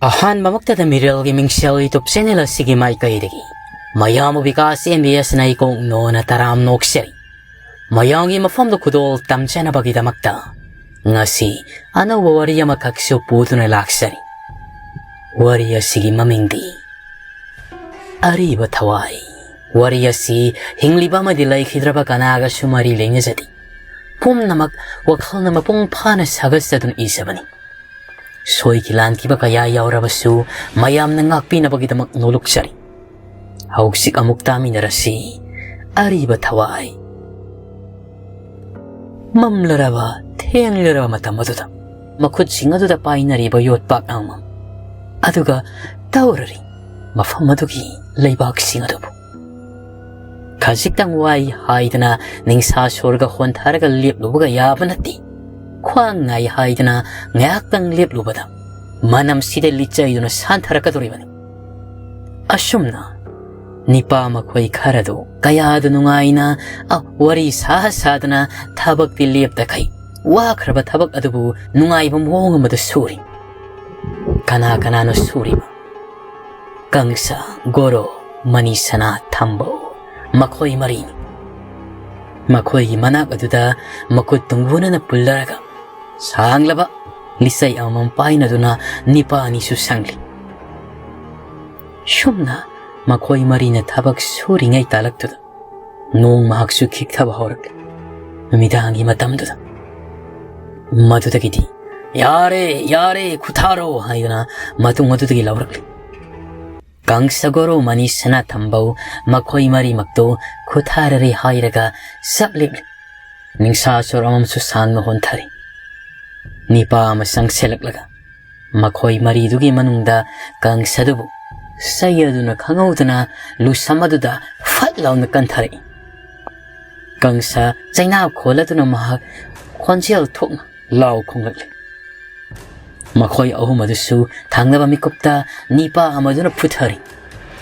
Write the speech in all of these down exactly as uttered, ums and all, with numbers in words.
ꯑꯍꯥꯟꯕꯃꯛꯇꯗ ꯃꯤꯔꯦꯜꯒꯤ ꯃꯤꯡꯁꯦꯜ YouTube channel ꯑꯁꯤꯒꯤ ꯃꯥꯏꯀꯩꯗꯒꯤ ꯃꯌꯥꯝꯕꯨ ꯕꯤꯀꯥꯁ MBS ꯅ ꯏꯀꯣꯛ ꯅꯣꯅ ꯇꯔꯥꯝ ꯅꯣꯛꯆꯔꯤ꯫ ꯃꯌꯥꯝꯒꯤ ꯃꯐꯝꯗ ꯈꯨꯗꯣꯜ ꯇꯝꯖꯅꯕꯒꯤꯗꯃꯛꯇ ꯉꯁꯤ ꯑꯅꯧꯕ ꯋꯥꯔꯤ ꯑꯃꯈꯛꯁꯨ ꯄꯨꯗꯨꯅ ꯂꯥꯛꯆꯔꯤ꯫ ꯋꯥꯔꯤ ꯑꯁꯤꯒꯤ ꯃꯃꯤꯡꯗꯤ ꯑꯔꯤꯕ ꯊꯋꯥꯏ꯫ ꯋꯥꯔꯤ ꯑꯁꯤ ꯍꯤꯡꯂꯤꯕ ꯑꯃꯗꯤ ꯂꯩꯈꯤꯗ꯭ꯔꯕ ꯀꯅꯥꯒꯁꯨ ꯃꯔꯤ ꯂꯩꯅꯖꯗꯦ꯫ ꯄꯨꯝꯅꯃꯛ ꯋꯥꯈꯜꯅ ꯃꯄꯨꯡ ꯐꯥꯅ ꯁꯥꯒꯠꯆꯗꯨꯅ ꯏꯖꯕꯅꯤ꯫ ꯁꯣꯏꯈꯤ ꯂꯥꯟꯈꯤꯕ ꯀꯌꯥ ꯌꯥꯎꯔꯕꯁꯨ ꯃꯌꯥꯝꯅ ꯉꯥꯛꯄꯤꯅꯕꯒꯤꯗꯃꯛ ꯅꯣꯂꯨꯛꯆꯔꯤ꯫ ꯍꯧꯖꯤꯛ ꯑꯃꯨꯛ ꯇꯥꯃꯤꯟꯅꯔꯁꯤ꯫ ꯑꯔꯤꯕ ꯊꯋꯥꯏ꯫ ꯃꯝꯂꯔꯕ, ꯊꯦꯡꯂꯔꯕ ꯃꯇꯝ ꯑꯗꯨꯗ ꯃꯈꯨꯠꯁꯤꯡ ꯑꯗꯨꯗ ꯄꯥꯏꯅꯔꯤꯕ ꯌꯣꯠꯄꯥꯛ ꯑꯃꯃꯝ, ꯑꯗꯨꯒ ꯇꯧꯔꯔꯤ ꯃꯐꯝ ꯑꯗꯨꯒꯤ ꯂꯩꯕꯥꯛꯁꯤꯡ ꯑꯗꯨꯕꯨ꯫ ꯈꯖꯤꯛꯇꯪ ꯋꯥꯏ ꯍꯥꯏꯗꯅ ꯅꯤꯡꯁꯥ ꯁꯣꯔꯒ ꯍꯣꯟꯊꯔꯒ ꯂꯦꯞꯂꯨꯕꯒ ꯌꯥꯕ ꯅꯠꯇꯦ꯫ ꯈ꯭ꯋꯥꯡ ꯅꯥꯏ ꯍꯥꯏꯗꯅ ꯉꯥꯏꯍꯥꯛꯇꯪ ꯂꯦꯞꯂꯨꯕꯗ ꯃꯅꯝꯁꯤꯗ ꯂꯤꯠꯆꯩꯗꯨꯅ ꯁꯥꯟꯊꯔꯛꯀꯗꯧꯔꯤꯕꯅꯤ꯫ ꯑꯁꯨꯝꯅ ꯅꯤꯄꯥ ꯃꯈꯣꯏ ꯈꯔꯗꯨ ꯀꯌꯥꯗ ꯅꯨꯡꯉꯥꯏꯅ, ꯑ, ꯋꯥꯔꯤ ꯁꯥ ꯁꯥꯗꯅ ꯊꯕꯛꯇꯤ ꯂꯦꯞꯇꯈꯩ ꯋꯥꯈ꯭ꯔꯕ ꯊꯕꯛ ꯑꯗꯨꯕꯨ ꯅꯨꯡꯉꯥꯏꯕ ꯃꯑꯣꯡ ꯑꯃꯗ ꯁꯨꯔꯤ꯫ ꯀꯅꯥ ꯀꯅꯥꯅꯣ ꯁꯨꯔꯤꯕ? ꯀꯪꯁ, ꯒꯣꯔꯣ, ꯃꯅꯤ ꯁꯅꯥ, ꯊꯝꯕꯧ, ꯃꯈꯣꯏ ꯃꯔꯤꯅꯤ꯫ ꯃꯈꯣꯏꯒꯤ ꯃꯅꯥꯛ ꯑꯗꯨꯗ ꯃꯈꯨꯠ ꯇꯨꯡꯒꯣꯟꯅꯅ ꯄꯨꯜꯂꯔꯒ ꯁꯥꯡꯂꯕ ꯂꯤꯆꯩ ꯑꯃꯃꯝ ꯄꯥꯏꯅꯗꯨꯅ ꯅꯤꯄꯥ ꯑꯅꯤꯁꯨ ꯁꯪꯂꯤ꯫ ꯁꯨꯝꯅ ꯃꯈꯣꯏ ꯃꯔꯤꯅ ꯊꯕꯛ ꯁꯨꯔꯤꯉꯩ ꯇꯥꯂꯛꯇꯨꯗ ꯅꯣꯡ ꯃꯍꯥꯛꯁꯨ ꯈꯤꯛꯊꯕ ꯍꯧꯔꯛꯂꯦ꯫ ꯅꯨꯃꯤꯗꯥꯡꯒꯤ ꯃꯇꯝꯗꯨꯗ꯫ ꯃꯗꯨꯗꯒꯤꯗꯤ, "ꯌꯥꯔꯦ, ꯌꯥꯔꯦ, ꯈꯨꯊꯥꯔꯣ" ꯍꯥꯏꯗꯨꯅ ꯃꯇꯨꯡ ꯑꯗꯨꯗꯒꯤ ꯂꯥꯎꯔꯛꯂꯤ꯫ ꯀꯪꯁꯒꯣꯔꯣ ꯃꯅꯤ ꯁꯅꯥꯊꯝꯕꯧ ꯃꯈꯣꯏ ꯃꯔꯤꯃꯛꯇꯨ ꯈꯨꯊꯥꯔꯔꯦ ꯍꯥꯏꯔꯒ ꯆꯞ ꯂꯦꯞꯂꯤ꯫ ꯅꯤꯡꯁꯥ ꯁꯣꯔ ꯑꯃꯁꯨ ꯁꯥꯡꯅ ꯍꯣꯟꯊꯔꯤ꯫ ꯅꯤꯄꯥ ꯑꯃ ꯆꯪꯁꯤꯜꯂꯛꯂꯒ ꯃꯈꯣꯏ ꯃꯔꯤꯗꯨꯒꯤ ꯃꯅꯨꯡꯗ ꯀꯪꯁꯗꯨꯕꯨ ꯆꯩ ꯑꯗꯨꯅ ꯈꯪꯍꯧꯗꯅ ꯂꯨꯁꯝ ꯑꯗꯨꯗ ꯐꯠ ꯂꯥꯎꯅ ꯀꯟꯊꯔꯛꯏ꯫ ꯀꯪꯁ ꯆꯩꯅꯥ ꯈꯣꯜꯂꯗꯨꯅ ꯃꯍꯥꯛ ꯈꯣꯟꯖꯦꯜ ꯊꯣꯛꯅ ꯂꯥꯎ ꯈꯣꯡꯂꯛꯂꯤ꯫ ꯃꯈꯣꯏ ꯑꯍꯨꯝ ꯑꯗꯨꯁꯨ ꯊꯪꯅꯕ ꯃꯤꯀꯨꯞꯇ ꯅꯤꯄꯥ ꯑꯃꯗꯨꯅ ꯐꯨꯊꯔꯤ꯫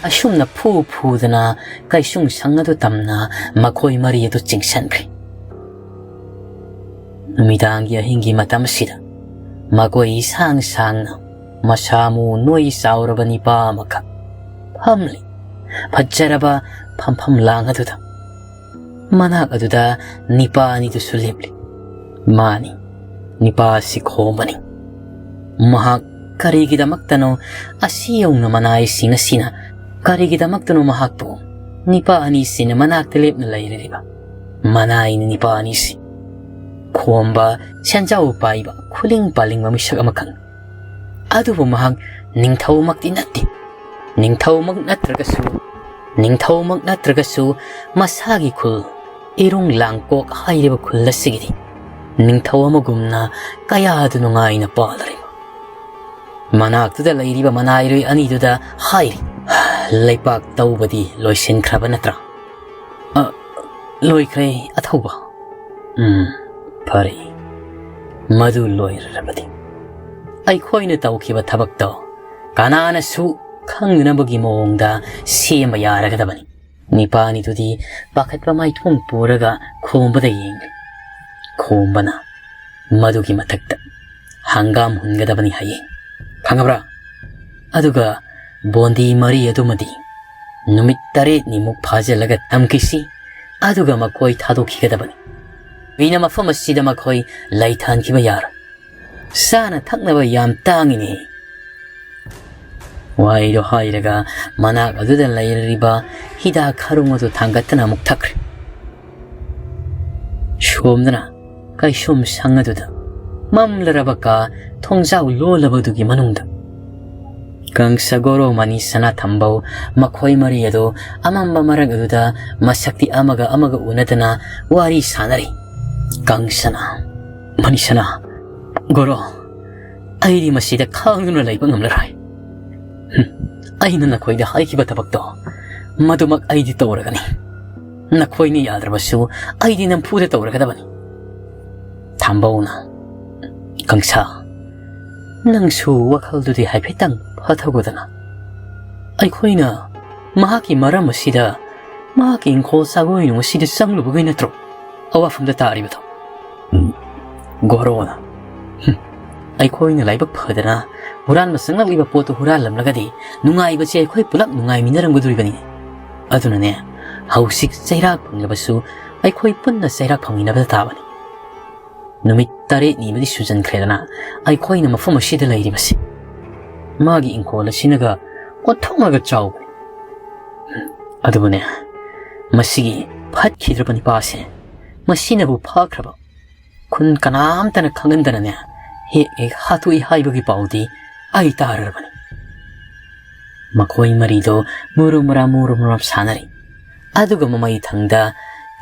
ꯑꯁꯨꯝꯅ ꯐꯨ ꯐꯨꯗꯅ ꯀꯩꯁꯨꯡ ꯁꯪ ꯑꯗꯨ ꯇꯝꯅ ꯃꯈꯣꯏ ꯃꯔꯤ ꯑꯗꯨ ꯆꯤꯡꯁꯟꯈ꯭ꯔꯦ꯫ ꯅꯨꯃꯤꯗꯥꯡꯒꯤ ꯑꯍꯤꯡꯒꯤ ꯃꯇꯝ ꯑꯁꯤꯗ ꯃꯈꯣꯏ ꯏꯁꯥꯡ ꯁꯥꯡꯅ ꯃꯁꯥ ꯃꯎ ꯅꯣꯏ ꯆꯥꯎꯔꯕ ꯅꯤꯄꯥ ꯑꯃꯈꯛ ꯐꯝꯂꯤ꯫ ꯐꯖꯔꯕ ꯐꯝꯐꯝ ꯂꯥꯡ ꯑꯗꯨꯗ ꯃꯅꯥꯛ ꯑꯗꯨꯗ ꯅꯤꯄꯥ ꯑꯅꯤꯗꯨꯁꯨ ꯂꯦꯞꯂꯤ꯫ ꯃꯥꯅꯤ, ꯅꯤꯄꯥ ꯑꯁꯤ ꯈꯣꯝꯕꯅꯤ꯫ ꯃꯍꯥꯛ ꯀꯔꯤꯒꯤꯗꯃꯛꯇꯅꯣ ꯑꯁꯤ ꯌꯧꯅ ꯃꯅꯥꯏꯁꯤꯡ ꯑꯁꯤꯅ ꯀꯔꯤꯒꯤꯗꯃꯛꯇꯅꯣ ꯃꯍꯥꯛꯄꯨ ꯅꯤꯄꯥ ꯑꯅꯤꯁꯤꯅ ꯃꯅꯥꯛꯇ ꯂꯦꯞꯅ ꯂꯩꯔꯤꯕ? ꯃꯅꯥꯏꯅꯤ ꯅꯤꯄꯥ ꯑꯅꯤꯁꯤ꯫ ꯈꯣꯝꯕ, ꯁꯦꯟꯖꯥꯎ ꯄꯥꯏꯕ, ꯈꯨꯂꯤꯡ ꯄꯥꯂꯤꯡꯕ ꯃꯤꯁꯛ ꯑꯃꯈꯛꯅꯤ꯫ ꯑꯗꯨꯕꯨ ꯃꯍꯥꯛ ꯅꯤꯡꯊꯧꯃꯛꯇꯤ ꯅꯠꯇꯦ꯫ ꯅꯤꯡꯊꯧꯃꯛ ꯅꯠꯇ꯭ꯔꯒꯁꯨ, ꯅꯤꯡꯊꯧꯃꯛ ꯅꯠꯇ꯭ꯔꯒꯁꯨ ꯃꯁꯥꯒꯤ ꯈꯨꯜ, ꯏꯔꯨꯡ ꯂꯥꯡꯀꯣꯛ ꯍꯥꯏꯔꯤꯕ ꯈꯨꯜ ꯑꯁꯤꯒꯤꯗꯤ ꯅꯤꯡꯊꯧ ꯑꯃꯒꯨꯝꯅ ꯀꯌꯥꯗ ꯅꯨꯡꯉꯥꯏꯅ ꯄꯥꯜꯂꯔꯤꯕ꯫ ꯃꯅꯥꯛꯇꯨꯗ ꯂꯩꯔꯤꯕ ꯃꯅꯥꯏꯔꯣꯏ ꯑꯅꯤꯗꯨꯗ ꯍꯥꯏꯔꯤ, "ꯂꯩꯄꯥꯛ ꯇꯧꯕꯗꯤ ꯂꯣꯏꯁꯤꯟꯈ꯭ꯔꯕ ꯅꯠꯇ꯭ꯔꯥ?" "ꯑ, ꯂꯣꯏꯈ꯭ꯔꯦ, ꯑꯊꯧꯕ꯫" "ꯎꯝ, ꯐꯔꯦ꯫ ꯃꯗꯨ ꯂꯣꯏꯔꯔꯕꯗꯤ ꯑꯩꯈꯣꯏꯅ ꯇꯧꯈꯤꯕ ꯊꯕꯛꯇꯣ ꯀꯅꯥꯅꯁꯨ ꯈꯪꯗꯅꯕꯒꯤ ꯃꯑꯣꯡꯗ ꯁꯦꯝꯕ ꯌꯥꯔꯒꯗꯕꯅꯤ꯫" ꯅꯤꯄꯥꯅꯤꯗꯨꯗꯤ ꯄꯥꯈꯠꯄ ꯃꯥꯏꯊꯣꯡ ꯄꯨꯔꯒ ꯈꯣꯝꯕꯗ ꯌꯦꯡꯂꯤ꯫ ꯈꯣꯝꯕꯅ ꯃꯗꯨꯒꯤ ꯃꯊꯛꯇ ꯍꯪꯒꯥꯝ ꯍꯨꯟꯒꯗꯕꯅꯤ ꯍꯌꯦꯡ, ꯈꯪꯉꯕ꯭ꯔꯥ? ꯑꯗꯨꯒ ꯕꯣꯟꯗꯤ ꯃꯔꯤ ꯑꯗꯨꯃꯗꯤ ꯅꯨꯃꯤꯠ ꯇꯔꯦꯠꯅꯤꯃꯨꯛ ꯐꯥꯖꯤꯜꯂꯒ ꯊꯝꯈꯤꯁꯤ, ꯑꯗꯨꯒ ꯃꯈꯣꯏ ꯊꯥꯗꯣꯛꯈꯤꯒꯗꯕꯅꯤ꯫ ꯀꯨꯏꯅ ꯃꯐꯝ ꯑꯁꯤꯗ ꯃꯈꯣꯏ ꯂꯩꯊꯍꯟꯈꯤꯕ ꯌꯥꯔꯣꯏ꯫ ꯆꯥꯅ ꯊꯛꯅꯕ ꯌꯥꯝ ꯇꯥꯡꯉꯤꯅꯦ꯫ ꯋꯥꯍꯩꯗꯣ ꯍꯥꯏꯔꯒ ꯃꯅꯥꯛ ꯑꯗꯨꯗ ꯂꯩꯔꯤꯕ ꯍꯤꯗꯥꯛ ꯈꯔꯨꯡ ꯑꯗꯨ ꯊꯥꯡꯒꯠꯇꯅ ꯑꯃꯨꯛ ꯊꯛꯈ꯭ꯔꯦ꯫ ꯁꯣꯝꯗꯅ ꯀꯩꯁꯨꯝ ꯁꯪ ꯑꯗꯨꯗ ꯃꯝꯂꯔꯕ ꯀꯥ ꯊꯣꯡꯖꯥꯎ ꯂꯣꯜꯂꯕꯗꯨꯒꯤ ꯃꯅꯨꯡꯗ ꯀꯪꯁ, ꯒꯣꯔꯣ, ꯃꯅꯤ, ꯁꯅꯥ, ꯊꯝꯕꯧ, ꯃꯈꯣꯏ ꯃꯔꯤ ꯑꯗꯨ ꯑꯃꯝꯕ ꯃꯔꯛ ꯑꯗꯨꯗ ꯃꯁꯛꯇꯤ ꯑꯃꯒ ꯑꯃꯒ ꯎꯅꯗꯅ ꯋꯥꯔꯤ ꯁꯥꯟꯅꯔꯤ꯫ ꯀꯪꯁꯅ, "ꯃꯅꯤꯁꯅꯥ, ꯒꯣꯔꯣ, ꯑꯩꯗꯤ ꯃꯁꯤꯗ ꯈꯥꯡꯗꯨꯅ ꯂꯩꯕ ꯉꯝꯂꯔꯣꯏ꯫ ꯍꯨꯝ, ꯑꯩꯅ ꯅꯈꯣꯏꯗ ꯍꯥꯏꯈꯤꯕ ꯊꯕꯛꯇꯣ ꯃꯗꯨꯃꯛ ꯑꯩꯗꯤ ꯇꯧꯔꯒꯅꯤ꯫ ꯅꯈꯣꯏꯅ ꯌꯥꯗ꯭ꯔꯕꯁꯨ ꯑꯩꯗꯤ ꯅꯝꯐꯨꯗ ꯇꯧꯔꯒꯗꯕꯅꯤ꯫" ꯊꯥꯝꯕꯧꯅ, "ꯀꯪꯁꯥ, ꯅꯪꯁꯨ ꯋꯥꯈꯜꯗꯨꯗꯤ ꯍꯥꯏꯐꯦꯠꯇꯪ ꯐꯥꯊꯧꯒꯗꯅ꯫ ꯑꯩꯈꯣꯏꯅ ꯃꯍꯥꯛꯀꯤ ꯃꯔꯝ ꯑꯁꯤꯗ, ꯃꯍꯥꯛꯀꯤ ꯏꯪꯈꯣꯜ ꯆꯥꯒꯣꯏꯅꯨꯡ ꯑꯁꯤꯗ ꯆꯪꯂꯨꯕꯒꯤ ꯅꯠꯇ꯭ꯔꯣ ꯑꯋꯥꯐꯝꯗ ꯇꯥꯔꯤꯕꯗꯣ?" ꯎꯝ, ꯒꯣꯔꯣꯅ, "ꯍꯨꯝ, ꯑꯩꯈꯣꯏꯅ ꯂꯥꯏꯕꯛ ꯐꯗꯅ ꯍꯨꯔꯥꯟꯕ ꯆꯪꯂꯛꯂꯤꯕ ꯄꯣꯠꯇꯨ ꯍꯨꯔꯥꯜꯂꯝꯂꯒꯗꯤ ꯅꯨꯡꯉꯥꯏꯕꯁꯦ ꯑꯩꯈꯣꯏ ꯄꯨꯂꯞ ꯅꯨꯡꯉꯥꯏꯃꯤꯟꯅꯔꯝꯒꯗꯣꯔꯤꯕꯅꯤ꯫ ꯑꯗꯨꯅꯅꯦ, ꯍꯧꯖꯤꯛ ꯆꯩꯔꯥꯛ ꯐꯪꯂꯕꯁꯨ ꯑꯩꯈꯣꯏ ꯄꯨꯟꯅ ꯆꯩꯔꯥꯛ ꯐꯪꯃꯤꯟꯅꯕ ꯇꯥꯕꯅꯤ꯫ ꯅꯨꯃꯤꯠ ꯇꯔꯦꯠꯅꯤ ꯑꯃꯗꯤ ꯁꯨꯖꯟꯈ꯭ꯔꯦꯗꯅ ꯑꯩꯈꯣꯏꯅ ꯃꯐꯝ ꯑꯁꯤꯗ ꯂꯩꯔꯤꯕꯁꯤ꯫ ꯃꯥꯒꯤ ꯏꯪꯈꯣꯜ ꯑꯁꯤꯅꯒ ꯑꯣꯟꯊꯣꯛꯅꯒ ꯆꯥꯎꯕꯅꯤ꯫ ꯑꯗꯨꯕꯨꯅꯦ, ꯃꯁꯤꯒꯤ ꯐꯠꯈꯤꯗ꯭ꯔꯕ ꯅꯤꯄꯥꯁꯦ, ꯃꯁꯤꯅꯕꯨ ꯐꯥꯈ꯭ꯔꯕ ꯈꯨꯟ ꯀꯅꯥꯝꯇꯅ ꯈꯪꯍꯟꯗꯅꯅꯦ ꯍꯦꯛ ꯍꯦꯛ ꯍꯥꯠꯇꯣꯛꯏ ꯍꯥꯏꯕꯒꯤ ꯄꯥꯎꯗꯤ ꯑꯩ ꯇꯥꯔꯨꯔꯕꯅꯤ꯫ ꯃꯈꯣꯏ ꯃꯔꯤꯗꯣ ꯃꯨꯔꯨ ꯃꯔꯥ ꯃꯨꯔꯨ ꯃꯔꯥ ꯁꯥꯟꯅꯔꯤ꯫ ꯑꯗꯨꯒ ꯃꯃꯩ ꯊꯪꯗ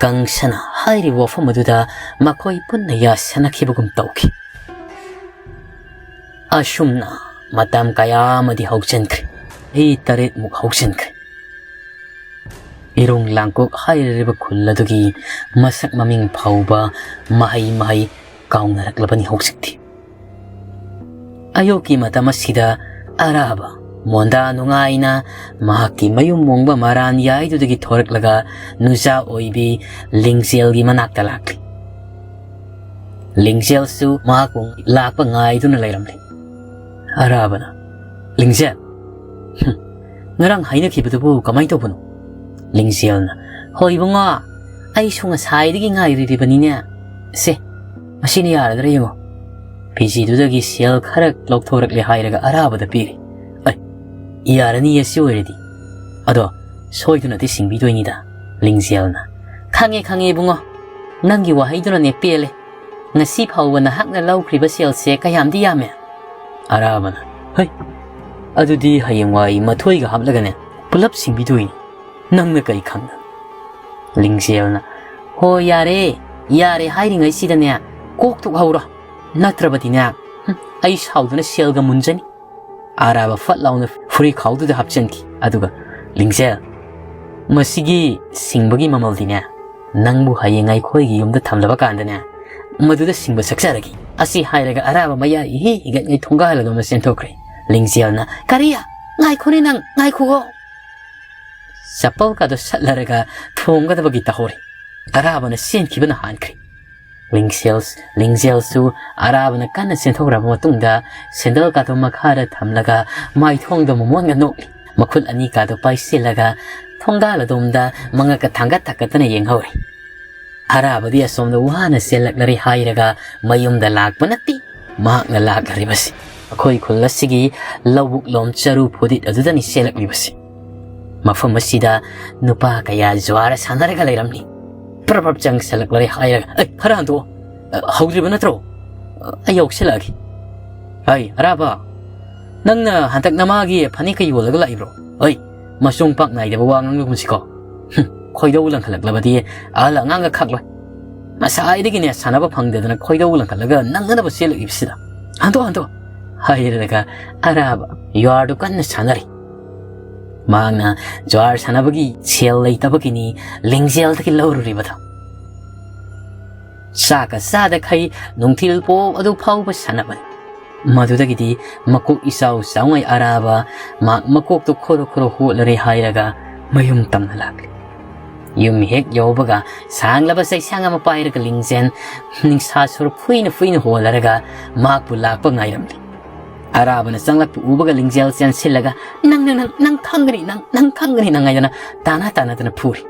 ꯀꯪꯁꯅ ꯍꯥꯏꯔꯤꯕ ꯋꯥꯐꯝ ꯑꯗꯨꯗ ꯃꯈꯣꯏ ꯄꯨꯟꯅ ꯌꯥꯁꯟꯅꯈꯤꯕꯒꯨꯝ ꯇꯧꯈꯤ꯫ ꯑꯁꯨꯝꯅ ꯃꯇꯝ ꯀꯌꯥ ꯑꯃꯗꯤ ꯍꯧꯖꯤꯟꯈ꯭ꯔꯦ꯫ ꯆꯍꯤ ꯇꯔꯦꯠꯃꯨꯛ ꯍꯧꯖꯤꯟꯈ꯭ꯔꯦ꯫ ꯏꯔꯣꯡ ꯂꯥꯡꯀꯣꯛ ꯍꯥꯏꯔꯤꯕ ꯈꯨꯜ ꯑꯗꯨꯒꯤ ꯃꯁꯛ ꯃꯃꯤꯡ ꯐꯥꯎꯕ ꯃꯍꯩ ꯃꯍꯩ ꯀꯥꯎꯅꯔꯛꯂꯕꯅꯤ ꯍꯧꯖꯤꯛꯇꯤ꯫ ꯑꯌꯨꯛꯀꯤ ꯃꯇꯝ ꯑꯁꯤꯗ ꯑꯔꯥꯕ ꯃꯣꯟꯗꯥ ꯅꯨꯡꯉꯥꯏꯅ ꯃꯍꯥꯛꯀꯤ ꯃꯌꯨꯝ ꯃꯣꯡꯕ ꯃꯔꯥꯟ ꯌꯥꯏꯗꯨꯗꯒꯤ ꯊꯣꯔꯛꯂꯒ ꯅꯨꯖꯥ ꯑꯣꯏꯕꯤ ꯂꯤꯡꯖꯦꯜꯒꯤ ꯃꯅꯥꯛꯇ ꯂꯥꯛꯂꯤ꯫ ꯂꯤꯡꯖꯦꯜꯁꯨ ꯃꯍꯥꯛꯄꯨ ꯂꯥꯛꯄ ꯉꯥꯏꯗꯨꯅ ꯂꯩꯔꯝꯂꯤ꯫ ꯑꯔꯥꯕꯅ, "ꯂꯤꯡꯖꯦꯜ, ꯍꯨꯝ, ꯉꯔꯥꯡ ꯍꯥꯏꯅꯈꯤꯕꯗꯨꯕꯨ ꯀꯃꯥꯏꯅ ꯇꯧꯕꯅꯣ?" ꯂꯤꯡꯖꯦꯜꯅ, "ꯍꯣꯏ ꯏꯕꯨꯡꯉꯣ, ꯑꯩꯁꯨ ꯉꯁꯥꯏꯗꯒꯤ ꯉꯥꯏꯔꯤꯕꯅꯤꯅꯦ꯫ ꯁꯦ, ꯃꯁꯤꯅ ꯌꯥꯔꯗ꯭ꯔꯥ ꯌꯦꯡꯉꯣ꯫" ꯐꯤꯖꯤꯗꯨꯗꯒꯤ ꯁꯦꯜ ꯈꯔ ꯂꯧꯊꯣꯔꯛꯂꯦ ꯍꯥꯏꯔꯒ ꯑꯔꯥꯕꯗ ꯄꯤꯔꯤ꯫ "ꯑꯩ, ꯌꯥꯔꯅꯤꯌꯦ ꯁꯤ ꯑꯣꯏꯔꯗꯤ꯫ ꯑꯗꯣ ꯁꯣꯏꯗꯅꯗꯤ ꯁꯤꯡꯕꯤꯗꯣꯏꯅꯤꯗ꯫" ꯂꯤꯡꯖꯦꯜꯅ, "ꯈꯪꯉꯦ, ꯈꯪꯉꯦ ꯏꯕꯨꯡꯉꯣ, ꯅꯪꯒꯤ ꯋꯥꯍꯩꯗꯨꯅꯅꯦ ꯄꯦꯜꯂꯦ꯫ ꯉꯁꯤ ꯐꯥꯎꯕ ꯅꯍꯥꯛꯅ ꯂꯧꯈ꯭ꯔꯤꯕ ꯁꯦꯜꯁꯦ ꯀꯌꯥꯝꯗꯤ ꯌꯥꯝꯃꯦ?" ꯑꯔꯥꯕꯅ, "ꯍꯩ, ꯑꯗꯨꯗꯤ ꯍꯌꯦꯡꯋꯥꯏ ꯃꯊꯣꯏꯒ ꯍꯥꯞꯂꯒꯅꯦ ꯄꯨꯂꯞ ꯁꯤꯡꯕꯤꯗꯣꯏꯅꯤ꯫ ꯅꯪꯅ ꯀꯔꯤ ꯈꯪꯗꯅ?" ꯂꯤꯡꯖꯦꯜꯅ, "ꯍꯣ, ꯌꯥꯔꯦ, ꯌꯥꯔꯦ ꯍꯥꯏꯔꯤꯉꯩꯁꯤꯗꯅꯦ ꯀꯣꯛ ꯊꯣꯛꯍꯧꯔꯣ꯫ ꯅꯠꯇ꯭ꯔꯕꯗꯤꯅꯦ, ꯍꯨꯝ, ꯑꯩ ꯁꯥꯎꯗꯨꯅ ꯁꯦꯜꯒ ꯃꯨꯟꯖꯅꯤ꯫" ꯑꯔꯥꯕ ꯐꯠ ꯂꯥꯎꯅ ꯐꯨꯔꯤꯈꯥꯎꯗꯨꯗ ꯍꯥꯞꯆꯤꯟꯈꯤ꯫ ꯑꯗꯨꯒ, "ꯂꯤꯡꯖꯦꯜ, ꯃꯁꯤꯒꯤ ꯁꯤꯡꯕꯒꯤ ꯃꯃꯜꯗꯤꯅꯦ, ꯅꯪꯕꯨ ꯍꯌꯦꯡ ꯑꯩꯈꯣꯏꯒꯤ ꯌꯨꯝꯗ ꯊꯝꯂꯕ ꯀꯥꯟꯗꯅꯦ, ꯃꯗꯨꯗ ꯁꯤꯡꯕ ꯁꯛꯆꯔꯒꯦ꯫" ꯑꯁꯤ ꯍꯥꯏꯔꯒ ꯑꯔꯥꯕ ꯃꯌꯥ ꯏꯍꯤ ꯍꯤꯒꯠꯉꯩ ꯊꯣꯡꯒꯥꯜ ꯑꯗꯣꯝꯗ ꯆꯦꯟꯊꯣꯛꯈ꯭ꯔꯦ꯫ ꯂꯤꯡꯖꯦꯜꯅ, "ꯀꯔꯤ? ꯉꯥꯏꯈꯣꯅꯦ ꯅꯪ, ꯉꯥꯏꯈꯨꯑꯣ!" ꯆꯄꯜꯒꯗꯣ ꯁꯠꯂꯔꯒ ꯊꯣꯡꯒꯗꯕꯒꯤ ꯇꯧꯍꯧꯔꯦ꯫ ꯑꯔꯥꯕꯅ ꯆꯦꯟꯈꯤꯕꯅ ꯍꯥꯟꯈ꯭ꯔꯦ꯫ ꯂꯤꯡꯖꯦꯜ, ꯂꯤꯡꯖꯦꯜꯁꯨ ꯑꯔꯥꯕꯅ ꯀꯟꯅ ꯆꯦꯟꯊꯣꯛꯈ꯭ꯔꯕ ꯃꯇꯨꯡꯗ ꯁꯦꯟꯗꯜ ꯀꯥꯗꯣ ꯃꯈꯥꯗ ꯊꯝꯂꯒ ꯃꯥꯏꯊꯣꯡꯗ ꯃꯃꯣꯟꯒ ꯅꯣꯛꯂꯤ꯫ ꯃꯈꯨꯠ ꯑꯅꯤ ꯀꯥꯗꯣ ꯄꯥꯏꯁꯤꯜꯂꯒ ꯊꯣꯡꯒꯥꯜ ꯑꯗꯣꯝꯗ ꯃꯉꯛꯀ ꯊꯥꯡꯒꯠ ꯊꯥꯡꯒꯠꯇꯅ ꯌꯦꯡꯍꯧꯔꯤ꯫ ꯑꯔꯥꯕꯗꯤ ꯑꯁꯣꯝꯗ ꯋꯥꯅ ꯆꯦꯜꯂꯛꯂꯔꯦ ꯍꯥꯏꯔꯒ ꯃꯌꯨꯝꯗ ꯂꯥꯛꯄ ꯅꯠꯇꯦ꯫ ꯃꯍꯥꯛꯅ ꯂꯥꯛꯂꯤꯕꯁꯤ ꯑꯩꯈꯣꯏ ꯈꯨꯜ ꯑꯁꯤꯒꯤ ꯂꯧꯕꯨꯛ ꯂꯣꯝ ꯆꯔꯨ ꯐꯨꯗꯤꯠ ꯑꯗꯨꯗꯅꯤ ꯆꯦꯜꯂꯛꯂꯤꯕꯁꯤ꯫ ꯃꯐꯝ ꯑꯁꯤꯗ ꯅꯨꯄꯥ ꯀꯌꯥ ꯖ꯭ꯋꯥꯔ ꯁꯥꯟꯅꯔꯒ ꯂꯩꯔꯝꯂꯤ꯫ ꯄ꯭ꯔꯞ ꯄ꯭ꯔꯞ ꯆꯪꯁꯜꯂꯛꯂꯔꯦ ꯍꯥꯏꯔꯒ, "ꯑꯩ, ꯈꯔ ꯍꯟꯗꯣꯛꯑꯣ꯫ ꯑ, ꯍꯧꯗ꯭ꯔꯤꯕ ꯅꯠꯇ꯭ꯔꯣ? ꯑ, ꯑꯩ ꯌꯧꯁꯤꯜꯂꯛꯑꯒꯦ꯫ ꯍꯩ, ꯑꯔꯥꯕ, ꯅꯪꯅ ꯍꯟꯗꯛ ꯅꯃꯥꯒꯤ ꯐꯅꯦꯛꯀ ꯌꯣꯜꯂꯒ ꯂꯥꯛꯏꯕ꯭ꯔꯣ? ꯑꯩ, ꯃꯆꯣꯡ ꯄꯥꯛ ꯅꯥꯏꯗꯕ ꯋꯥ ꯉꯥꯡꯂꯒꯨꯝꯁꯤꯀꯣ꯫ ꯍꯨꯝ, ꯈꯣꯏꯗꯧ ꯂꯪꯈꯠꯂꯛꯂꯕꯗꯤ ꯑꯍꯜ ꯑꯉꯥꯡꯒ ꯈꯥꯛꯂꯣꯏ꯫ ꯉꯁꯥꯏꯗꯒꯤꯅꯦ ꯁꯥꯟꯅꯕ ꯐꯪꯗꯗꯅ ꯈꯣꯏꯗꯧ ꯂꯪꯈꯠꯂꯒ ꯅꯪꯅꯅꯕ ꯆꯦꯜꯂꯛꯏꯕꯁꯤꯗ꯫ ꯍꯟꯗꯣꯛ, ꯍꯟꯗꯣꯛ," ꯍꯥꯏꯔꯒ ꯑꯔꯥꯕ ꯖ꯭ꯋꯥꯔꯗꯨ ꯀꯟꯅ ꯁꯥꯟꯅꯔꯤ꯫ ꯃꯍꯥꯛꯅ ꯖ꯭ꯋꯥꯔ ꯁꯥꯟꯅꯕꯒꯤ ꯁꯦꯜ ꯂꯩꯇꯕꯒꯤꯅꯤ ꯂꯤꯡꯖꯦꯜꯗꯒꯤ ꯂꯧꯔꯨꯔꯤꯕꯗꯣ꯫ ꯆꯥꯛꯀ ꯆꯥꯗꯈꯩ ꯅꯨꯡꯊꯤꯜ ꯄꯣꯞ ꯑꯗꯨ ꯐꯥꯎꯕ ꯁꯥꯟꯅꯕꯅꯤ꯫ ꯃꯗꯨꯗꯒꯤꯗꯤ ꯃꯀꯣꯛ ꯏꯆꯥꯎ ꯆꯥꯎꯉꯩ ꯑꯔꯥꯕ ꯃꯍꯥꯛ ꯃꯀꯣꯛꯇꯨ ꯈꯣꯔꯣ ꯈꯣꯔꯣ ꯍꯣꯠꯂꯔꯦ ꯍꯥꯏꯔꯒ ꯃꯌꯨꯝ ꯇꯝꯅ ꯂꯥꯛꯂꯤ꯫ ꯌꯨꯝ ꯍꯦꯛ ꯌꯧꯕꯒ ꯁꯥꯡꯂꯕ ꯆꯩꯁꯥꯡ ꯑꯃ ꯄꯥꯏꯔꯒ ꯂꯤꯡꯖꯦꯜ ꯅꯤꯡꯁꯥ ꯁꯣꯔ ꯐꯨꯏꯅ ꯐꯨꯏꯅ ꯍꯣꯜꯂꯔꯒ ꯃꯍꯥꯛꯄꯨ ꯂꯥꯛꯄ ꯉꯥꯏꯔꯝꯂꯤ꯫ ꯑꯔꯥꯕꯅ ꯆꯪꯂꯛꯄ ꯎꯕꯒ ꯂꯤꯡꯖꯦꯜ ꯆꯦꯟꯁꯤꯜꯂꯒ, "ꯅꯪ, ꯅꯪ, ꯅꯪ, ꯅꯪ ꯈꯪꯒꯅꯤ, ꯅꯪ, ꯅꯪ ꯈꯪꯒꯅꯤ, ꯅꯪ," ꯍꯥꯏꯗꯅ ꯇꯥꯅ ꯇꯥꯅꯗꯅ ꯐꯨꯔꯤ꯫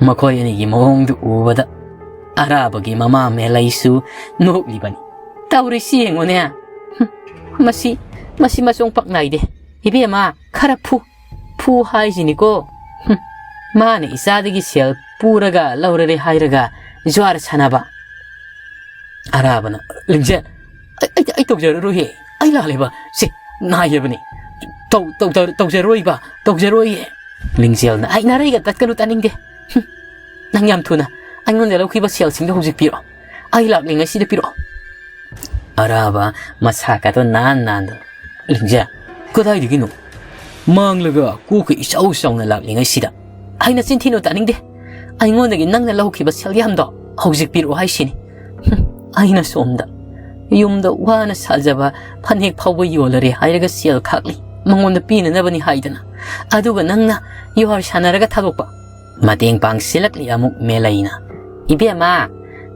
ꯃꯈꯣꯏ ꯑꯅꯤꯒꯤ ꯃꯑꯣꯡꯗꯨ ꯎꯕꯗ ꯑꯔꯥꯕꯒꯤ ꯃꯃꯥ ꯃꯦꯂꯩꯁꯨ ꯅꯣꯛꯂꯤꯕꯅꯤ꯫ "ꯇꯧꯔꯤꯁꯤ ꯌꯦꯡꯉꯨꯅꯦ꯫ ꯍꯨꯝ, ꯃꯁꯤ, ꯃꯁꯤ ꯃꯆꯣꯡ ꯄꯥꯛ ꯅꯥꯏꯗꯦ꯫ ꯏꯕꯦꯝꯃ, ꯈꯔ ꯐꯨ, ꯐꯨ ꯍꯥꯏꯁꯤꯅꯤꯀꯣ꯫ ꯍꯨꯝ, ꯃꯥꯅ ꯏꯆꯥꯗꯒꯤ ꯁꯦꯜ ꯄꯨꯔꯒ ꯂꯧꯔꯔꯦ ꯍꯥꯏꯔꯒ ꯖ꯭ꯋꯥꯔ ꯁꯥꯟꯅꯕ꯫" ꯑꯔꯥꯕꯅ, "ꯂꯤꯡꯖꯦꯜ, ꯑꯩ, ꯑꯩ, ꯑꯩ ꯇꯧꯖꯔꯔꯣꯏꯌꯦ꯫ ꯑꯩ ꯂꯥꯜꯂꯦꯕ꯫ ꯁꯤ, ꯅꯥꯏꯌꯦꯕꯅꯤ꯫ ꯇꯧ-, ꯇꯧ-, ꯇꯧ-, ꯇꯧꯖꯔꯣꯏꯕ, ꯇꯧꯖꯔꯣꯏꯌꯦ꯫" ꯂꯤꯡꯖꯦꯜꯅ, "ꯑꯩ ꯅꯥꯔꯩꯒ ꯇꯠꯀꯅꯨ, ꯇꯥꯅꯤꯡꯗꯦ꯫ ꯍꯨꯝ, ꯅꯪ ꯌꯥꯝ ꯊꯨꯅ ꯑꯩꯉꯣꯟꯗ ꯂꯧꯈꯤꯕ ꯁꯦꯜꯁꯤꯡꯗꯣ ꯍꯧꯖꯤꯛ ꯄꯤꯔꯛꯑꯣ꯫ ꯑꯩ ꯂꯥꯛꯂꯤꯉꯩꯁꯤꯗ ꯄꯤꯔꯛꯑꯣ꯫" ꯑꯔꯥꯕ ꯃꯁꯥ ꯀꯥꯗꯣ ꯅꯥꯟ ꯅꯥꯟꯗ, "ꯂꯤꯡꯖꯦꯜ, ꯀꯗꯥꯏꯗꯒꯤꯅꯣ? ꯃꯥꯡꯂꯒ ꯀꯣꯛꯀ ꯏꯆꯥꯎ ꯆꯥꯎꯅ ꯂꯥꯛꯂꯤꯉꯩꯁꯤꯗ꯫ ꯑꯩꯅ ꯆꯤꯟꯊꯤꯅꯨ, ꯇꯥꯅꯤꯡꯗꯦ꯫ ꯑꯩꯉꯣꯟꯗꯒꯤ ꯅꯪꯅ ꯂꯧꯈꯤꯕ ꯁꯦꯜ ꯌꯥꯝꯗꯣ ꯍꯧꯖꯤꯛ ꯄꯤꯔꯛꯑꯣ ꯍꯥꯏꯁꯤꯅꯤ꯫ ꯍꯨꯝ, ꯑꯩꯅ ꯁꯣꯝꯗ ꯌꯨꯝꯗ ꯋꯥꯅ ꯁꯥꯖꯕ ꯐꯅꯦꯛ ꯐꯥꯎꯕ ꯌꯣꯜꯂꯔꯦ ꯍꯥꯏꯔꯒ ꯁꯦꯜ ꯈꯥꯛꯂꯤ, ꯃꯉꯣꯟꯗ ꯄꯤꯅꯅꯕꯅꯤ ꯍꯥꯏꯗꯅ꯫ ꯑꯗꯨꯒ ꯅꯪꯅ ꯌꯨꯍꯥꯔ ꯁꯥꯟꯅꯔꯒ ꯊꯥꯗꯣꯛꯄ꯫" ꯃꯇꯦꯡ ꯄꯥꯡꯁꯤꯜꯂꯛꯂꯤ ꯑꯃꯨꯛ ꯃꯦꯂꯩꯅ꯫ "ꯏꯕꯦꯝꯃ,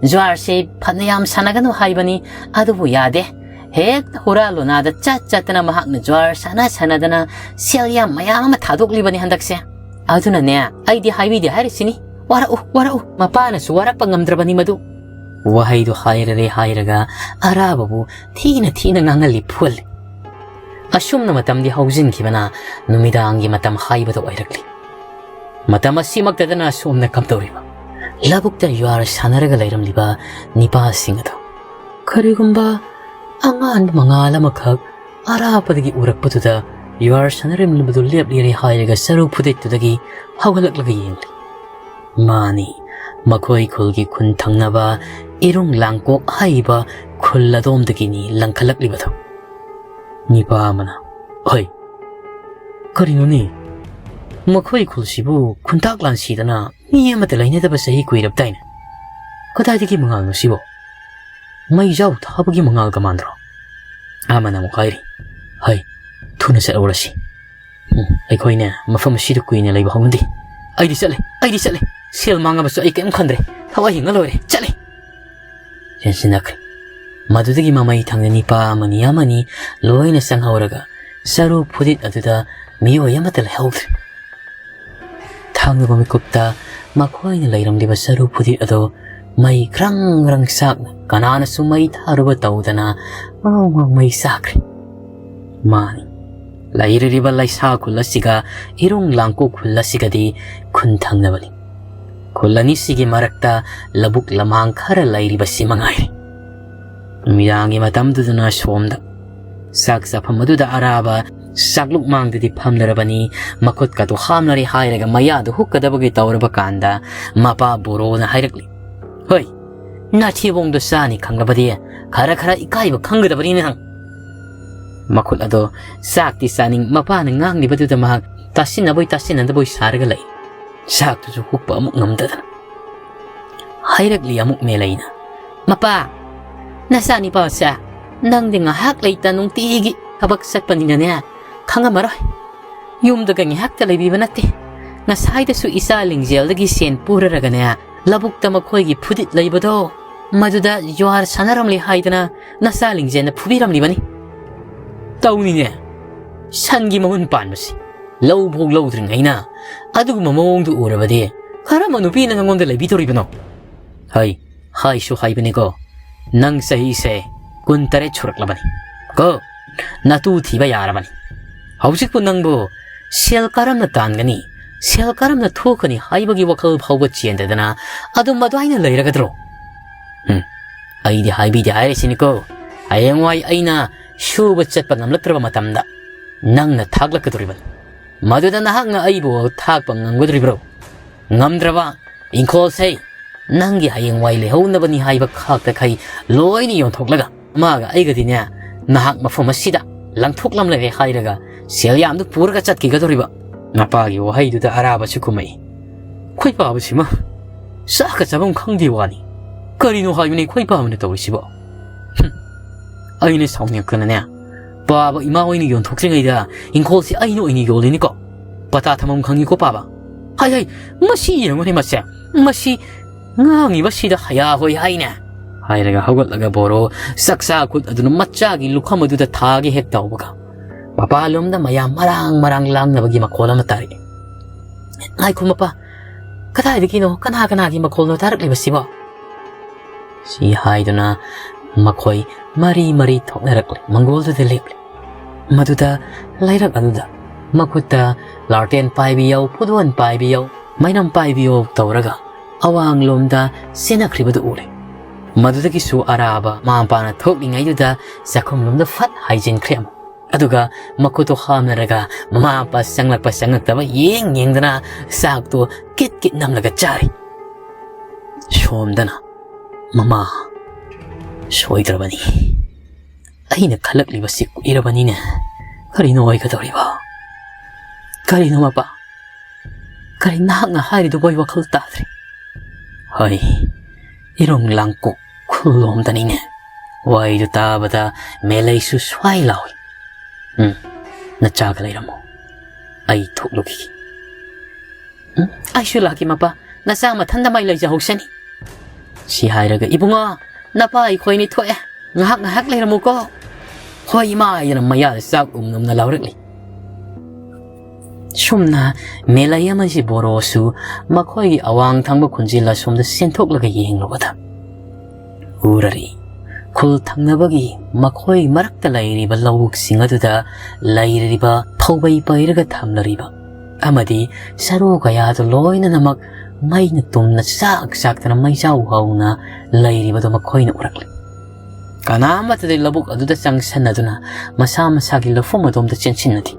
ꯖ꯭ꯋꯥꯔꯁꯦ ꯐꯅꯌꯥꯝ ꯁꯥꯟꯅꯒꯅꯨ ꯍꯥꯏꯕꯅꯤ, ꯑꯗꯨꯕꯨ ꯌꯥꯗꯦ꯫ ꯍꯦꯛ ꯍꯨꯔꯥ ꯂꯣꯅꯥꯗ ꯆꯠ ꯆꯠꯇꯅ ꯃꯍꯥꯛꯅ ꯖ꯭ꯋꯥꯔ ꯁꯥꯟꯅ ꯁꯥꯟꯅꯗꯅ ꯁꯦꯜ ꯌꯥꯝ ꯃꯌꯥꯝ ꯑꯃ ꯊꯥꯗꯣꯛꯂꯤꯕꯅꯤ ꯍꯟꯗꯛꯁꯦ꯫ ꯑꯗꯨꯅꯅꯦ, ꯑꯩꯗꯤ ꯍꯥꯏꯕꯤꯗꯦ ꯍꯥꯏꯔꯤꯁꯤꯅꯤ꯫ ꯋꯥꯔꯛꯎ, ꯋꯥꯔꯛꯎ꯫ ꯃꯄꯥꯅꯁꯨ ꯋꯥꯔꯛꯄ ꯉꯝꯗ꯭ꯔꯕꯅꯤ ꯃꯗꯨ꯫ ꯋꯥꯍꯩꯗꯨ ꯍꯥꯏꯔꯔꯦ ꯍꯥꯏꯔꯒ ꯑꯔꯥꯕꯕꯨ ꯊꯤꯅ ꯊꯤꯅ ꯉꯥꯡꯍꯜꯂꯤ ꯐꯨꯍꯜꯂꯤ꯫ ꯑꯁꯨꯝꯅ ꯃꯇꯝꯗꯤ ꯍꯧꯖꯤꯟꯈꯤꯕꯅ ꯅꯨꯃꯤꯗꯥꯡꯒꯤ ꯃꯇꯝ ꯍꯥꯏꯕꯗꯨ ꯑꯣꯏꯔꯛꯂꯤ꯫ ꯃꯇꯝ ꯑꯁꯤꯃꯛꯇꯗꯅ ꯑꯁꯣꯝꯅ ꯀꯝꯗꯧꯔꯤꯕ? ꯂꯧꯕꯨꯛꯇ ꯌꯨꯍꯥꯔ ꯁꯥꯟꯅꯔꯒ ꯂꯩꯔꯝꯂꯤꯕ ꯅꯤꯄꯥꯁꯤꯡ ꯑꯗꯨ꯫ ꯀꯔꯤꯒꯨꯝꯕ ꯑꯉꯥꯟꯕ ꯃꯉꯥꯜ ꯑꯃꯈꯛ ꯑꯔꯥꯞꯄꯗꯒꯤ ꯎꯔꯛꯄꯗꯨꯗ ꯌꯨꯍꯥꯔ ꯁꯥꯟꯅꯔꯝꯂꯤꯕꯗꯨ ꯂꯦꯞꯂꯤꯔꯦ ꯍꯥꯏꯔꯒ ꯆꯔꯨ ꯐꯨꯗꯤꯠꯇꯨꯗꯒꯤ ꯍꯧꯒꯠꯂꯛꯂꯒ ꯌꯦꯡꯂꯤ꯫ ꯃꯥꯅꯤ, ꯃꯈꯣꯏ ꯈꯨꯜꯒꯤ ꯈꯨꯟ ꯊꯪꯅꯕ ꯏꯔꯨꯡ ꯂꯥꯡꯀꯣꯛ ꯍꯥꯏꯔꯤꯕ ꯈꯨꯜ ꯑꯗꯣꯝꯗꯒꯤꯅꯤ ꯂꯪꯈꯠꯂꯛꯂꯤꯕꯗꯨ꯫ ꯅꯤꯄꯥ ꯑꯃꯅ, "ꯍꯣꯏ, ꯀꯔꯤꯅꯣꯅꯦ? ꯃꯈꯣꯏ ꯈꯨꯜꯁꯤꯕꯨ ꯈꯨꯟꯇꯥꯛ ꯂꯥꯟꯁꯤꯗꯅ ꯃꯤ ꯑꯃꯠꯇ ꯂꯩꯅꯗꯕ ꯆꯍꯤ ꯀꯨꯏꯔꯕꯗꯥꯏꯅꯦ꯫ ꯀꯗꯥꯏꯗꯒꯤ ꯃꯉꯥꯜꯅꯣ ꯁꯤꯕꯣ? ꯃꯩꯖꯥꯎ ꯊꯥꯕꯒꯤ ꯃꯉꯥꯜꯒ ꯃꯥꯟꯗ꯭ꯔꯣ?" ꯑꯃꯅ ꯑꯃꯨꯛ ꯍꯥꯏꯔꯤ, "ꯍꯩ, ꯊꯨꯅ ꯆꯠꯍꯧꯔꯁꯤ꯫ ꯎꯝ, ꯑꯩꯈꯣꯏꯅ ꯃꯐꯝ ꯑꯁꯤꯗ ꯀꯨꯏꯅ ꯂꯩꯕ ꯍꯧꯅꯗꯦ꯫ ꯑꯩꯗꯤ ꯆꯠꯂꯦ, ꯑꯩꯗꯤ ꯆꯠꯂꯦ꯫ ꯁꯦꯜ ꯃꯥꯡꯉꯕꯁꯨ ꯑꯩ ꯀꯔꯤꯝ ꯈꯟꯗ꯭ꯔꯦ꯫ ꯊꯋꯥꯏ ꯍꯤꯡꯉ ꯂꯣꯏꯔꯦ꯫ ꯆꯠꯂꯦ!" ꯆꯦꯟꯁꯤꯟꯅꯈ꯭ꯔꯦ꯫ ꯃꯗꯨꯗꯒꯤ ꯃꯃꯩ ꯊꯪꯅ ꯅꯤꯄꯥ ꯑꯃꯅꯤ ꯑꯃꯅꯤ ꯂꯣꯏꯅ ꯆꯪꯍꯧꯔꯒ ꯆꯔꯨ ꯐꯨꯗꯤꯠ ꯑꯗꯨꯗ ꯃꯤꯑꯣꯏ ꯑꯃꯠꯇ ꯂꯩꯍꯧꯗ꯭ꯔꯦ꯫ ꯊꯥꯡꯗꯕ ꯃꯤꯀꯨꯞꯇ ꯃꯈꯣꯏꯅ ꯂꯩꯔꯝꯂꯤꯕ ꯆꯔꯨ ꯐꯨꯗꯤꯠ ꯑꯗꯨ ꯃꯩ ꯈ꯭ꯔꯪ ꯈ꯭ꯔꯪ ꯆꯥꯛꯅ, ꯀꯅꯥꯅꯁꯨ ꯃꯩ ꯊꯥꯔꯨꯕ ꯇꯧꯗꯅ ꯃꯔꯣꯡ ꯃꯔꯣꯡ ꯃꯩ ꯆꯥꯛꯈ꯭ꯔꯦ꯫ ꯃꯥꯅꯤ, ꯂꯩꯔꯤꯕ ꯂꯩꯁꯥ ꯈꯨꯜ ꯑꯁꯤꯒ ꯏꯔꯨꯡ ꯂꯥꯡꯀꯣꯛ ꯈꯨꯜ ꯑꯁꯤꯒꯗꯤ ꯈꯨꯟ ꯊꯪꯅꯕꯅꯤ꯫ ꯈꯨꯜ ꯑꯅꯤꯁꯤꯒꯤ ꯃꯔꯛꯇ ꯂꯧꯕꯨꯛ ꯂꯝꯍꯥꯡ ꯈꯔ ꯂꯩꯔꯤꯕꯁꯤ ꯃꯉꯥꯏꯔꯦ꯫ ꯅꯨꯃꯤꯗꯥꯡꯒꯤ ꯃꯇꯝꯗꯨꯗꯅ ꯁꯣꯝꯗ ꯆꯥꯛ ꯆꯥꯐꯝ ꯑꯗꯨꯗ ꯑꯔꯥꯕ ꯆꯥꯛꯂꯨꯛ ꯃꯥꯡꯗꯗꯤ ꯐꯝꯂꯔꯕꯅꯤ꯫ ꯃꯈꯨꯠꯀꯗꯨ ꯍꯥꯝꯂꯔꯦ ꯍꯥꯏꯔꯒ ꯃꯌꯥꯗꯨ ꯍꯨꯛꯀꯗꯕꯒꯤ ꯇꯧꯔꯕ ꯀꯥꯟꯗ ꯃꯄꯥ ꯕꯣꯔꯣꯅ ꯍꯥꯏꯔꯛꯂꯤ, "ꯍꯣꯏ, ꯅꯥꯊꯤꯕꯣꯡꯗꯣ ꯆꯥꯅꯤ ꯈꯪꯂꯕꯗꯤ ꯈꯔ ꯈꯔ ꯏꯀꯥꯏꯕ ꯈꯪꯒꯗꯕꯅꯤ ꯅꯪ꯫" ꯃꯈꯨꯠ ꯑꯗꯣ ꯆꯥꯛꯇꯤ ꯆꯥꯅꯤꯡ ꯃꯄꯥꯅ ꯉꯥꯡꯂꯤꯕꯗꯨꯗ ꯃꯍꯥꯛ ꯇꯥꯁꯤꯟꯅꯕꯣꯏ ꯇꯥꯁꯤꯟꯅꯗꯕꯣꯏ ꯁꯥꯔꯒ ꯂꯩ꯫ ꯆꯥꯛꯇꯨꯁꯨ ꯍꯨꯛꯄ ꯑꯃꯨꯛ ꯉꯝꯗꯗꯅ꯫ ꯍꯥꯏꯔꯛꯂꯤ ꯑꯃꯨꯛ ꯃꯦꯂꯩꯅ, "ꯃꯄꯥ, ꯅꯆꯥꯅꯤꯄꯥꯁꯦ ꯅꯪꯗꯤ ꯉꯥꯏꯍꯥꯛ ꯂꯩꯇ ꯅꯨꯡꯇꯤꯒꯤ ꯊꯕꯛ ꯆꯠꯄꯅꯤꯅꯅꯦ, ꯈꯪꯉꯝꯃꯔꯣꯏ꯫ ꯌꯨꯝꯗꯒ ꯉꯥꯏꯍꯥꯛꯇ ꯂꯩꯕꯤꯕ ꯅꯠꯇꯦ꯫ ꯉꯁꯥꯏꯗꯁꯨ ꯏꯆꯥ ꯂꯤꯡꯖꯦꯜꯗꯒꯤ ꯁꯦꯟ ꯄꯨꯔꯔꯒꯅꯦ, ꯂꯧꯕꯨꯛꯇ ꯃꯈꯣꯏꯒꯤ ꯐꯨꯗꯤꯠ ꯂꯩꯕꯗꯣ, ꯃꯗꯨꯗ ꯖ꯭ꯋꯥꯔ ꯁꯥꯟꯅꯔꯝꯂꯦ ꯍꯥꯏꯗꯅ ꯅꯆꯥ ꯂꯤꯡꯖꯦꯜꯅ ꯐꯨꯕꯤꯔꯝꯂꯤꯕꯅꯤ꯫ ꯇꯧꯅꯤꯅꯦ, ꯁꯟꯒꯤ ꯃꯍꯨꯟ ꯄꯥꯟꯕꯁꯤ ꯂꯧ ꯐꯥꯎ ꯂꯧꯗ꯭ꯔꯤꯉꯩꯅ ꯑꯗꯨꯒꯨꯝꯕ ꯃꯑꯣꯡꯗꯨ ꯎꯔꯕꯗꯤ ꯀꯔꯝꯕ ꯅꯨꯄꯤꯅ ꯅꯉꯣꯟꯗ ꯂꯩꯕꯤꯗꯧꯔꯤꯕꯅꯣ? ꯍꯩ, ꯍꯥꯏꯁꯨ ꯍꯥꯏꯕꯅꯤꯀꯣ, ꯅꯪ ꯆꯍꯤꯁꯦ ꯀꯨꯟꯇꯔꯦꯠ ꯁꯨꯔꯛꯂꯕꯅꯤ ꯀꯣ꯫ ꯅꯇꯨ ꯊꯤꯕ ꯌꯥꯔꯕꯅꯤ꯫ ꯍꯧꯖꯤꯛꯄꯨ ꯅꯪꯕꯨ ꯁꯦꯜ ꯀꯔꯝꯅ ꯇꯥꯟꯒꯅꯤ, ꯁꯦꯜ ꯀꯔꯝꯅ ꯊꯣꯛꯀꯅꯤ ꯍꯥꯏꯕꯒꯤ ꯋꯥꯈꯜ ꯐꯥꯎꯕ ꯆꯦꯟꯗꯗꯅ ꯑꯗꯨꯝ ꯑꯗꯨꯃꯥꯏꯅ ꯂꯩꯔꯒꯗ꯭ꯔꯣ? ꯎꯝ, ꯑꯩꯗꯤ ꯍꯥꯏꯕꯤꯗꯦ ꯍꯥꯏꯔꯤꯁꯤꯅꯤꯀꯣ, ꯍꯌꯦꯡꯋꯥꯏ ꯑꯩꯅ ꯁꯨꯕ ꯆꯠꯄ ꯉꯝꯂꯛꯇ꯭ꯔꯕ ꯃꯇꯝꯗ ꯅꯪꯅ ꯊꯥꯛꯂꯛꯀꯗꯧꯔꯤꯕꯅꯤ꯫ ꯃꯗꯨꯗ ꯅꯍꯥꯛꯅ ꯑꯩꯕꯨ ꯊꯥꯛꯄ ꯉꯝꯒꯗꯧꯔꯤꯕ꯭ꯔꯣ? ꯉꯝꯗ꯭ꯔꯕ ꯏꯪꯈꯣꯜꯁꯦ ꯅꯪꯒꯤ ꯍꯌꯦꯡꯋꯥꯏ ꯂꯩꯍꯧꯅꯕꯅꯤ ꯍꯥꯏꯕ ꯈꯥꯛꯇꯈꯩ ꯂꯣꯏꯅ ꯌꯣꯟꯊꯣꯛꯂꯒ ꯃꯥꯒ ꯑꯩꯒꯗꯤꯅꯦ, ꯅꯍꯥꯛ ꯃꯐꯝ ꯑꯁꯤꯗ ꯂꯪꯊꯣꯛꯂꯝꯂꯒꯦ ꯍꯥꯏꯔꯒ ꯁꯦꯜ ꯌꯥꯝꯗꯨ ꯄꯨꯔꯒ ꯆꯠꯈꯤꯒꯗꯧꯔꯤꯕ꯫ ꯃꯄꯥꯒꯤ ꯋꯥꯍꯩꯗꯨꯗ ꯑꯔꯥꯕꯁꯨ ꯀꯨꯝꯃꯛꯏ꯫ ꯈꯣꯏ ꯄꯥꯕꯁꯤꯃ ꯆꯥꯛꯀ ꯆꯥꯐꯝ ꯈꯪꯗꯦ ꯋꯥꯅꯤ꯫ ꯀꯔꯤꯅꯣ ꯍꯥꯏꯕꯅꯤ ꯈꯣꯏ ꯄꯥꯕꯅ ꯇꯧꯔꯤꯁꯤꯕꯣ? ꯍꯨꯝ꯫ ꯑꯩꯅ ꯁꯥꯎꯅꯤꯡꯉꯛꯇꯅꯅꯦ, ꯄꯥꯕ ꯏꯃꯥ ꯍꯣꯏꯅ ꯌꯣꯟꯊꯣꯛꯇ꯭ꯔꯤꯉꯩꯗ ꯏꯪꯈꯣꯜꯁꯤ ꯑꯩꯅ ꯑꯣꯏꯅ ꯌꯣꯜꯂꯤꯅꯤꯀꯣ꯫ ꯄꯇꯥ ꯊꯝꯐꯝ ꯈꯪꯉꯤꯀꯣ ꯄꯥꯕ꯫ ꯍꯥꯏ ꯍꯥꯏ, ꯃꯁꯤ ꯌꯦꯡꯉꯨꯅꯦ ꯃꯁꯦ꯫ ꯃꯁꯤ ꯉꯥꯡꯉꯤꯕꯁꯤꯗ ꯍꯌꯥ ꯍꯣꯏ ꯍꯥꯏꯅꯦ꯫ ꯍꯥꯏꯔꯒ ꯍꯧꯒꯠꯂꯒ ꯕꯣꯔꯣ ꯆꯥꯛꯆꯥ ꯈꯨꯠ ꯑꯗꯨꯅ ꯃꯆꯥꯒꯤ ꯂꯨꯈꯝ ꯑꯗꯨꯗ ꯊꯥꯒꯦ ꯍꯦꯛ ꯇꯧꯕꯒ, ꯃꯄꯥꯂꯣꯝꯗ ꯃꯌꯥꯝ ꯃꯔꯥꯡ ꯃꯔꯥꯡ ꯂꯥꯡꯅꯕꯒꯤ ꯃꯈꯣꯜ ꯑꯃ ꯇꯥꯔꯛꯏ꯫ "ꯉꯥꯏꯈꯣ ꯃꯄꯥ, ꯀꯗꯥꯏꯗꯒꯤꯅꯣ? ꯀꯅꯥ ꯀꯅꯥꯒꯤ ꯃꯈꯣꯜꯅꯣ ꯇꯥꯔꯛꯂꯤꯕꯁꯤꯕꯣ?" ꯁꯤ ꯍꯥꯏꯗꯨꯅ ꯃꯈꯣꯏ ꯃꯔꯤ ꯃꯔꯤ ꯊꯣꯛꯅꯔꯛꯂꯦ, ꯃꯪꯒꯣꯜꯗꯨꯗ ꯂꯦꯞꯂꯦ꯫ ꯃꯗꯨꯗ ꯂꯩꯔꯛ ꯑꯗꯨꯗ ꯃꯈꯨꯠꯇ ꯂꯥꯔꯇꯦꯟ ꯄꯥꯏꯕꯤ ꯌꯧ, ꯄꯨꯗꯣꯟ ꯄꯥꯏꯕꯤ ꯌꯧ, ꯃꯩꯅꯝ ꯄꯥꯏꯕꯤ ꯌꯧ ꯇꯧꯔꯒ ꯑꯋꯥꯡꯂꯣꯝꯗ ꯆꯦꯟꯅꯈ꯭ꯔꯤꯕꯗꯨ ꯎꯔꯦ꯫ ꯃꯗꯨꯗꯒꯤꯁꯨ ꯑꯔꯥꯕ ꯃꯃꯥ ꯃꯄꯥꯅ ꯊꯣꯛꯂꯤꯉꯩꯗꯨꯗ ꯆꯥꯛꯈꯨꯝꯂꯣꯝꯗ ꯐꯠ ꯍꯥꯏꯖꯤꯟꯈ꯭ꯔꯦ ꯑꯃꯨꯛ꯫ ꯑꯗꯨꯒ ꯃꯈꯨꯠꯇꯣ ꯍꯥꯝꯅꯔꯒ ꯃꯃꯥ ꯃꯄꯥ ꯆꯪꯂꯛꯄ ꯆꯪꯂꯛꯇꯕ ꯌꯦꯡ ꯌꯦꯡꯗꯅ ꯆꯥꯛꯇꯣ ꯀꯤꯠ ꯀꯤꯠ ꯅꯝꯂꯒ ꯆꯥꯔꯤ꯫ ꯁꯣꯝꯗꯅ ꯃꯃꯥ ꯁꯣꯏꯗ꯭ꯔꯕꯅꯤ꯫ ꯑꯩꯅ ꯈꯜꯂꯛꯂꯤꯕꯁꯤ ꯀꯨꯏꯔꯕꯅꯤꯅꯦ꯫ ꯀꯔꯤꯅꯣ ꯑꯣꯏꯒꯗꯧꯔꯤꯕ? ꯀꯔꯤꯅꯣ ꯃꯄꯥ? ꯀꯔꯤ ꯅꯍꯥꯛꯅ ꯍꯥꯏꯔꯤꯗꯨꯕꯨ ꯑꯩ ꯋꯥꯈꯜ ꯇꯥꯗ꯭ꯔꯦ꯫ ꯍꯣꯏ, ꯏꯔꯨꯝ ꯂꯥꯡꯀꯣꯛ ꯈꯨꯜꯂꯣꯝꯗꯅꯤꯅꯦ꯫ ꯋꯥꯍꯩꯗꯨ ꯇꯥꯕꯗ ꯃꯦꯂꯩꯁꯨ ꯁ꯭ꯋꯥꯏ ꯂꯥꯎꯏ꯫ ꯎꯝ, ꯅꯆꯥꯒ ꯂꯩꯔꯝꯃꯣ꯫ ꯑꯩ ꯊꯣꯛꯂꯨꯈꯤꯒꯦ꯫ ꯎꯝ, ꯑꯩꯁꯨ ꯂꯥꯛꯀꯦ ꯃꯄꯥ꯫ ꯅꯆꯥ ꯃꯊꯟꯗ ꯃꯥꯏ ꯂꯩꯖꯍꯧꯁꯅꯤ꯫ ꯁꯤ ꯍꯥꯏꯔꯒ, "ꯏꯕꯨꯡꯉꯣ, ꯅꯄꯥ ꯑꯩꯈꯣꯏꯅꯤ ꯊꯣꯛꯑꯦ, ꯉꯥꯏꯍꯥꯛ ꯉꯥꯏꯍꯥꯛ ꯂꯩꯔꯝꯃꯨꯀꯣ"꯫ "ꯍꯣꯏ ꯏꯃꯥ" ꯍꯥꯏꯗꯅ ꯃꯌꯥꯗ ꯆꯥꯛ ꯎꯝ ꯎꯝꯅ ꯂꯥꯎꯔꯛꯂꯤ꯫ ꯁꯨꯝꯅ ꯃꯦꯂꯩ ꯑꯃꯁꯤ ꯕꯣꯔꯣꯁꯨ ꯃꯈꯣꯏꯒꯤ ꯑꯋꯥꯡ ꯊꯪꯕ ꯈꯨꯟꯖꯤꯜ ꯑꯁꯣꯝꯗ ꯆꯦꯟꯊꯣꯛꯂꯒ ꯌꯦꯡꯂꯨꯕꯗ ꯎꯔꯔꯤ꯫ ꯈꯨꯜ ꯊꯪꯅꯕꯒꯤ ꯃꯈꯣꯏ ꯃꯔꯛꯇ ꯂꯩꯔꯤꯕ ꯂꯧꯕꯨꯛꯁꯤꯡ ꯑꯗꯨꯗ ꯂꯩꯔꯤꯕ ꯐꯧꯕꯩ ꯄꯩꯔꯒ ꯊꯝꯂꯔꯤꯕ ꯑꯃꯗꯤ ꯆꯔꯨ ꯀꯌꯥꯗꯨ ꯂꯣꯏꯅꯅꯃꯛ ꯃꯩꯅ ꯇꯨꯝꯅ ꯆꯥꯛ ꯆꯥꯛꯇꯅ ꯃꯩꯖꯥꯎ ꯍꯧꯅ ꯂꯩꯔꯤꯕꯗꯨ ꯃꯈꯣꯏꯅ ꯎꯔꯛꯂꯤ꯫ ꯀꯅꯥ ꯑꯃꯠꯇꯗꯤ ꯂꯧꯕꯨꯛ ꯑꯗꯨꯗ ꯆꯪꯁꯟꯅꯗꯨꯅ ꯃꯁꯥ ꯃꯁꯥꯒꯤ ꯂꯧꯐꯝ ꯑꯗꯣꯝꯗ ꯆꯦꯟꯁꯤꯟꯅꯗꯦ꯫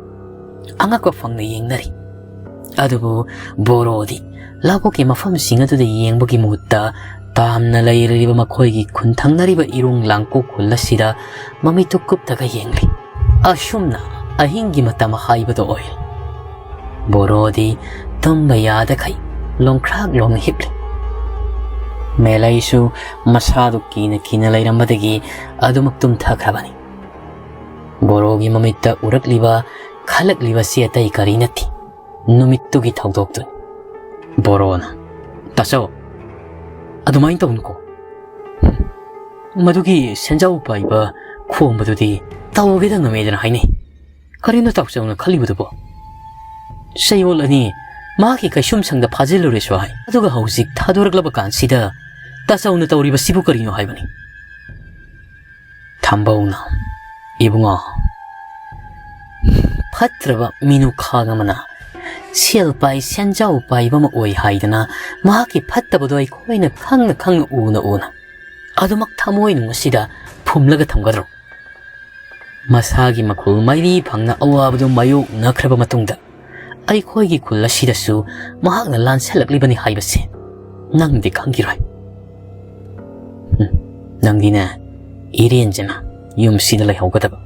ꯑꯉꯛꯄ ꯐꯪꯅ ꯌꯦꯡꯅꯔꯤ꯫ ꯑꯗꯨꯕꯨ ꯕꯣꯔꯣꯗꯤ ꯂꯧꯕꯨꯛꯀꯤ ꯃꯐꯝꯁꯤꯡ ꯑꯗꯨꯗ ꯌꯦꯡꯕꯒꯤ ꯃꯍꯨꯠꯇ ꯇꯥꯝꯅ ꯂꯩꯔꯤꯕ ꯃꯈꯣꯏꯒꯤ ꯈꯨꯟ ꯊꯪꯅꯔꯤꯕ ꯏꯔꯨꯡ ꯂꯥꯡꯀꯣꯛ ꯈꯨꯜ ꯑꯁꯤꯗ ꯃꯃꯤꯠꯇꯨ ꯀꯨꯞꯇꯒ ꯌꯦꯡꯂꯤ꯫ ꯑꯁꯨꯝꯅ ꯑꯍꯤꯡꯒꯤ ꯃꯇꯝ ꯍꯥꯏꯕꯗꯨ ꯑꯣꯏ꯫ ꯕꯣꯔꯣꯗꯤ ꯇꯨꯝꯕ ꯌꯥꯗꯈꯩ ꯂꯣꯡꯈ꯭ꯔꯥꯛ ꯂꯣꯡꯅ ꯍꯤꯞꯂꯤ꯫ ꯃꯦꯂꯩꯁꯨ ꯃꯁꯥꯗꯨ ꯀꯤꯅ ꯀꯤꯅ ꯂꯩꯔꯝꯕꯗꯒꯤ ꯑꯗꯨꯃꯛ ꯇꯨꯝꯊꯈ꯭ꯔꯕꯅꯤ꯫ ꯕꯣꯔꯣꯒꯤ ꯃꯃꯤꯠꯇ ꯎꯔꯛꯂꯤꯕ, ꯈꯜꯂꯛꯂꯤꯕꯁꯤ ꯑꯇꯩ ꯀꯔꯤ ꯅꯠꯇꯦ, ꯅꯨꯃꯤꯠꯇꯨꯒꯤ ꯊꯧꯗꯣꯛꯇꯨꯅꯤ꯫ ꯕꯣꯔꯣꯅ, "ꯇꯥꯆꯧ, ꯑꯗꯨꯃꯥꯏꯅ ꯇꯧꯅꯨꯀꯣ꯫ ꯃꯗꯨꯒꯤ ꯁꯦꯟꯖꯥꯎ ꯄꯥꯏꯕ ꯈꯣꯝꯕꯗꯨꯗꯤ ꯇꯧꯒꯦꯗ ꯉꯝꯃꯦꯗꯅ ꯍꯥꯏꯅꯩ꯫ ꯀꯔꯤꯅꯣ ꯇꯥꯆꯧꯅ ꯈꯜꯂꯤꯕꯗꯨꯕꯣ? ꯆꯌꯣꯜ ꯑꯅꯤ ꯃꯍꯥꯛꯀꯤ ꯀꯩꯁꯨꯝꯁꯪꯗ ꯐꯥꯖꯤꯜꯂꯨꯔꯦꯁꯨ ꯍꯥꯏ꯫ ꯑꯗꯨꯒ ꯍꯧꯖꯤꯛ ꯊꯥꯗꯣꯔꯛꯂꯕ ꯀꯥꯟꯁꯤꯗ ꯇꯥꯆꯧꯅ ꯇꯧꯔꯤꯕꯁꯤꯕꯨ ꯀꯔꯤꯅꯣ ꯍꯥꯏꯕꯅꯤ?" ꯊꯝꯕꯧꯅ, "ꯏꯕꯨꯡꯉꯣ, ꯐꯠꯇ꯭ꯔꯕ ꯃꯤꯅꯨꯈꯥꯡ ꯑꯃꯅ ꯁꯦꯜ ꯄꯥꯏ ꯁꯦꯟꯖꯥꯎ ꯄꯥꯏꯕ ꯑꯃ ꯑꯣꯏ ꯍꯥꯏꯗꯅ ꯃꯍꯥꯛꯀꯤ ꯐꯠꯇꯕꯗꯣ ꯑꯩꯈꯣꯏꯅ ꯈꯪꯅ ꯈꯪꯅ ꯎꯅ ꯎꯅ ꯑꯗꯨꯃꯛ ꯊꯃꯣꯏꯅꯨꯡ ꯑꯁꯤꯗ ꯐꯨꯝꯂꯒ ꯊꯝꯒꯗ꯭ꯔꯣ? ꯃꯁꯥꯒꯤ ꯃꯈꯨꯜ ꯃꯥꯏꯔꯤ ꯐꯪꯅ ꯑꯋꯥꯕꯗꯨ ꯃꯥꯌꯣꯛꯅꯈ꯭ꯔꯕ ꯃꯇꯨꯡꯗ ꯑꯩꯈꯣꯏꯒꯤ ꯈꯨꯜ ꯑꯁꯤꯗꯁꯨ ꯃꯍꯥꯛꯅ ꯂꯥꯟꯁꯜꯂꯛꯂꯤꯕꯅꯤ ꯍꯥꯏꯕꯁꯦ ꯅꯪꯗꯤ ꯈꯪꯈꯤꯔꯣꯏ꯫ ꯍꯨꯝ, ꯅꯪꯗꯤꯅꯦ, ꯏꯔꯦꯟꯖꯅ ꯌꯨꯝꯁꯤꯗ ꯂꯩꯍꯧꯒꯗꯕ꯫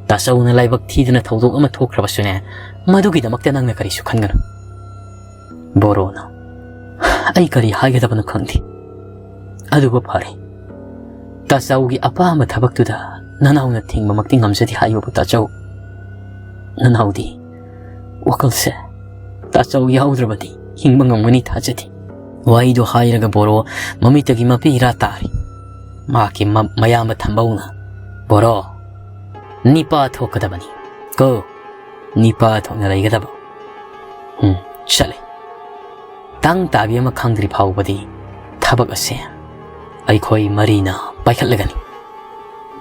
ꯇꯥꯆꯧꯅ ꯂꯥꯏꯕꯛ ꯊꯤꯗꯅ ꯊꯧꯗꯣꯛ ꯑꯃ ꯊꯣꯛꯈ꯭ꯔꯕꯁꯨꯅꯦ, ꯃꯗꯨꯒꯤꯗꯃꯛꯇ ꯅꯪꯅ ꯀꯔꯤꯁꯨ ꯈꯟꯒꯅꯨ꯫" ꯕꯣꯔꯣꯅ, "ꯑꯩ ꯀꯔꯤ ꯍꯥꯏꯒꯗꯕꯅꯣ ꯈꯪꯗꯦ꯫ ꯑꯗꯨꯕꯨ ꯐꯔꯦ, ꯇꯥꯆꯧꯒꯤ ꯑꯄꯥꯝꯕ ꯊꯕꯛꯇꯨꯗ ꯅꯅꯥꯎꯅ ꯊꯤꯡꯕꯃꯛꯇꯤ ꯉꯝꯖꯗꯦ ꯍꯥꯏꯕꯕꯨ ꯇꯥꯆꯧ꯫ ꯅꯅꯥꯎꯗꯤ ꯋꯥꯈꯜꯁꯦ ꯇꯥꯆꯧ ꯌꯥꯎꯗ꯭ꯔꯕꯗꯤ ꯍꯤꯡꯕ ꯉꯝꯒꯅꯤ ꯊꯥꯖꯗꯦ꯫ ꯋꯥꯍꯩꯗꯨ ꯍꯥꯏꯔꯒ ꯕꯣꯔꯣ ꯃꯃꯤꯠꯇꯒꯤ ꯃꯄꯤ ꯏꯔꯥ ꯇꯥꯔꯤ꯫ ꯃꯍꯥꯛꯀꯤ ꯃ-, ꯃꯌꯥꯝꯕ ꯊꯝꯕꯧꯅ, "ꯕꯣꯔꯣ, ꯅꯤꯄꯥ ꯊꯣꯛꯀꯗꯕꯅꯤ ꯀꯣ, ꯅꯤꯄꯥ ꯊꯣꯛꯅ ꯂꯩꯒꯗꯕ꯫ ꯎꯝ, ꯆꯠꯂꯦ꯫ ꯇꯥꯡ ꯇꯥꯕꯤ ꯑꯃ ꯈꯪꯗ꯭ꯔꯤ ꯐꯥꯎꯕꯗꯤ ꯊꯕꯛ ꯑꯁꯦ ꯑꯩꯈꯣꯏ ꯃꯔꯤꯅ ꯄꯥꯏꯈꯠꯂꯒꯅꯤ꯫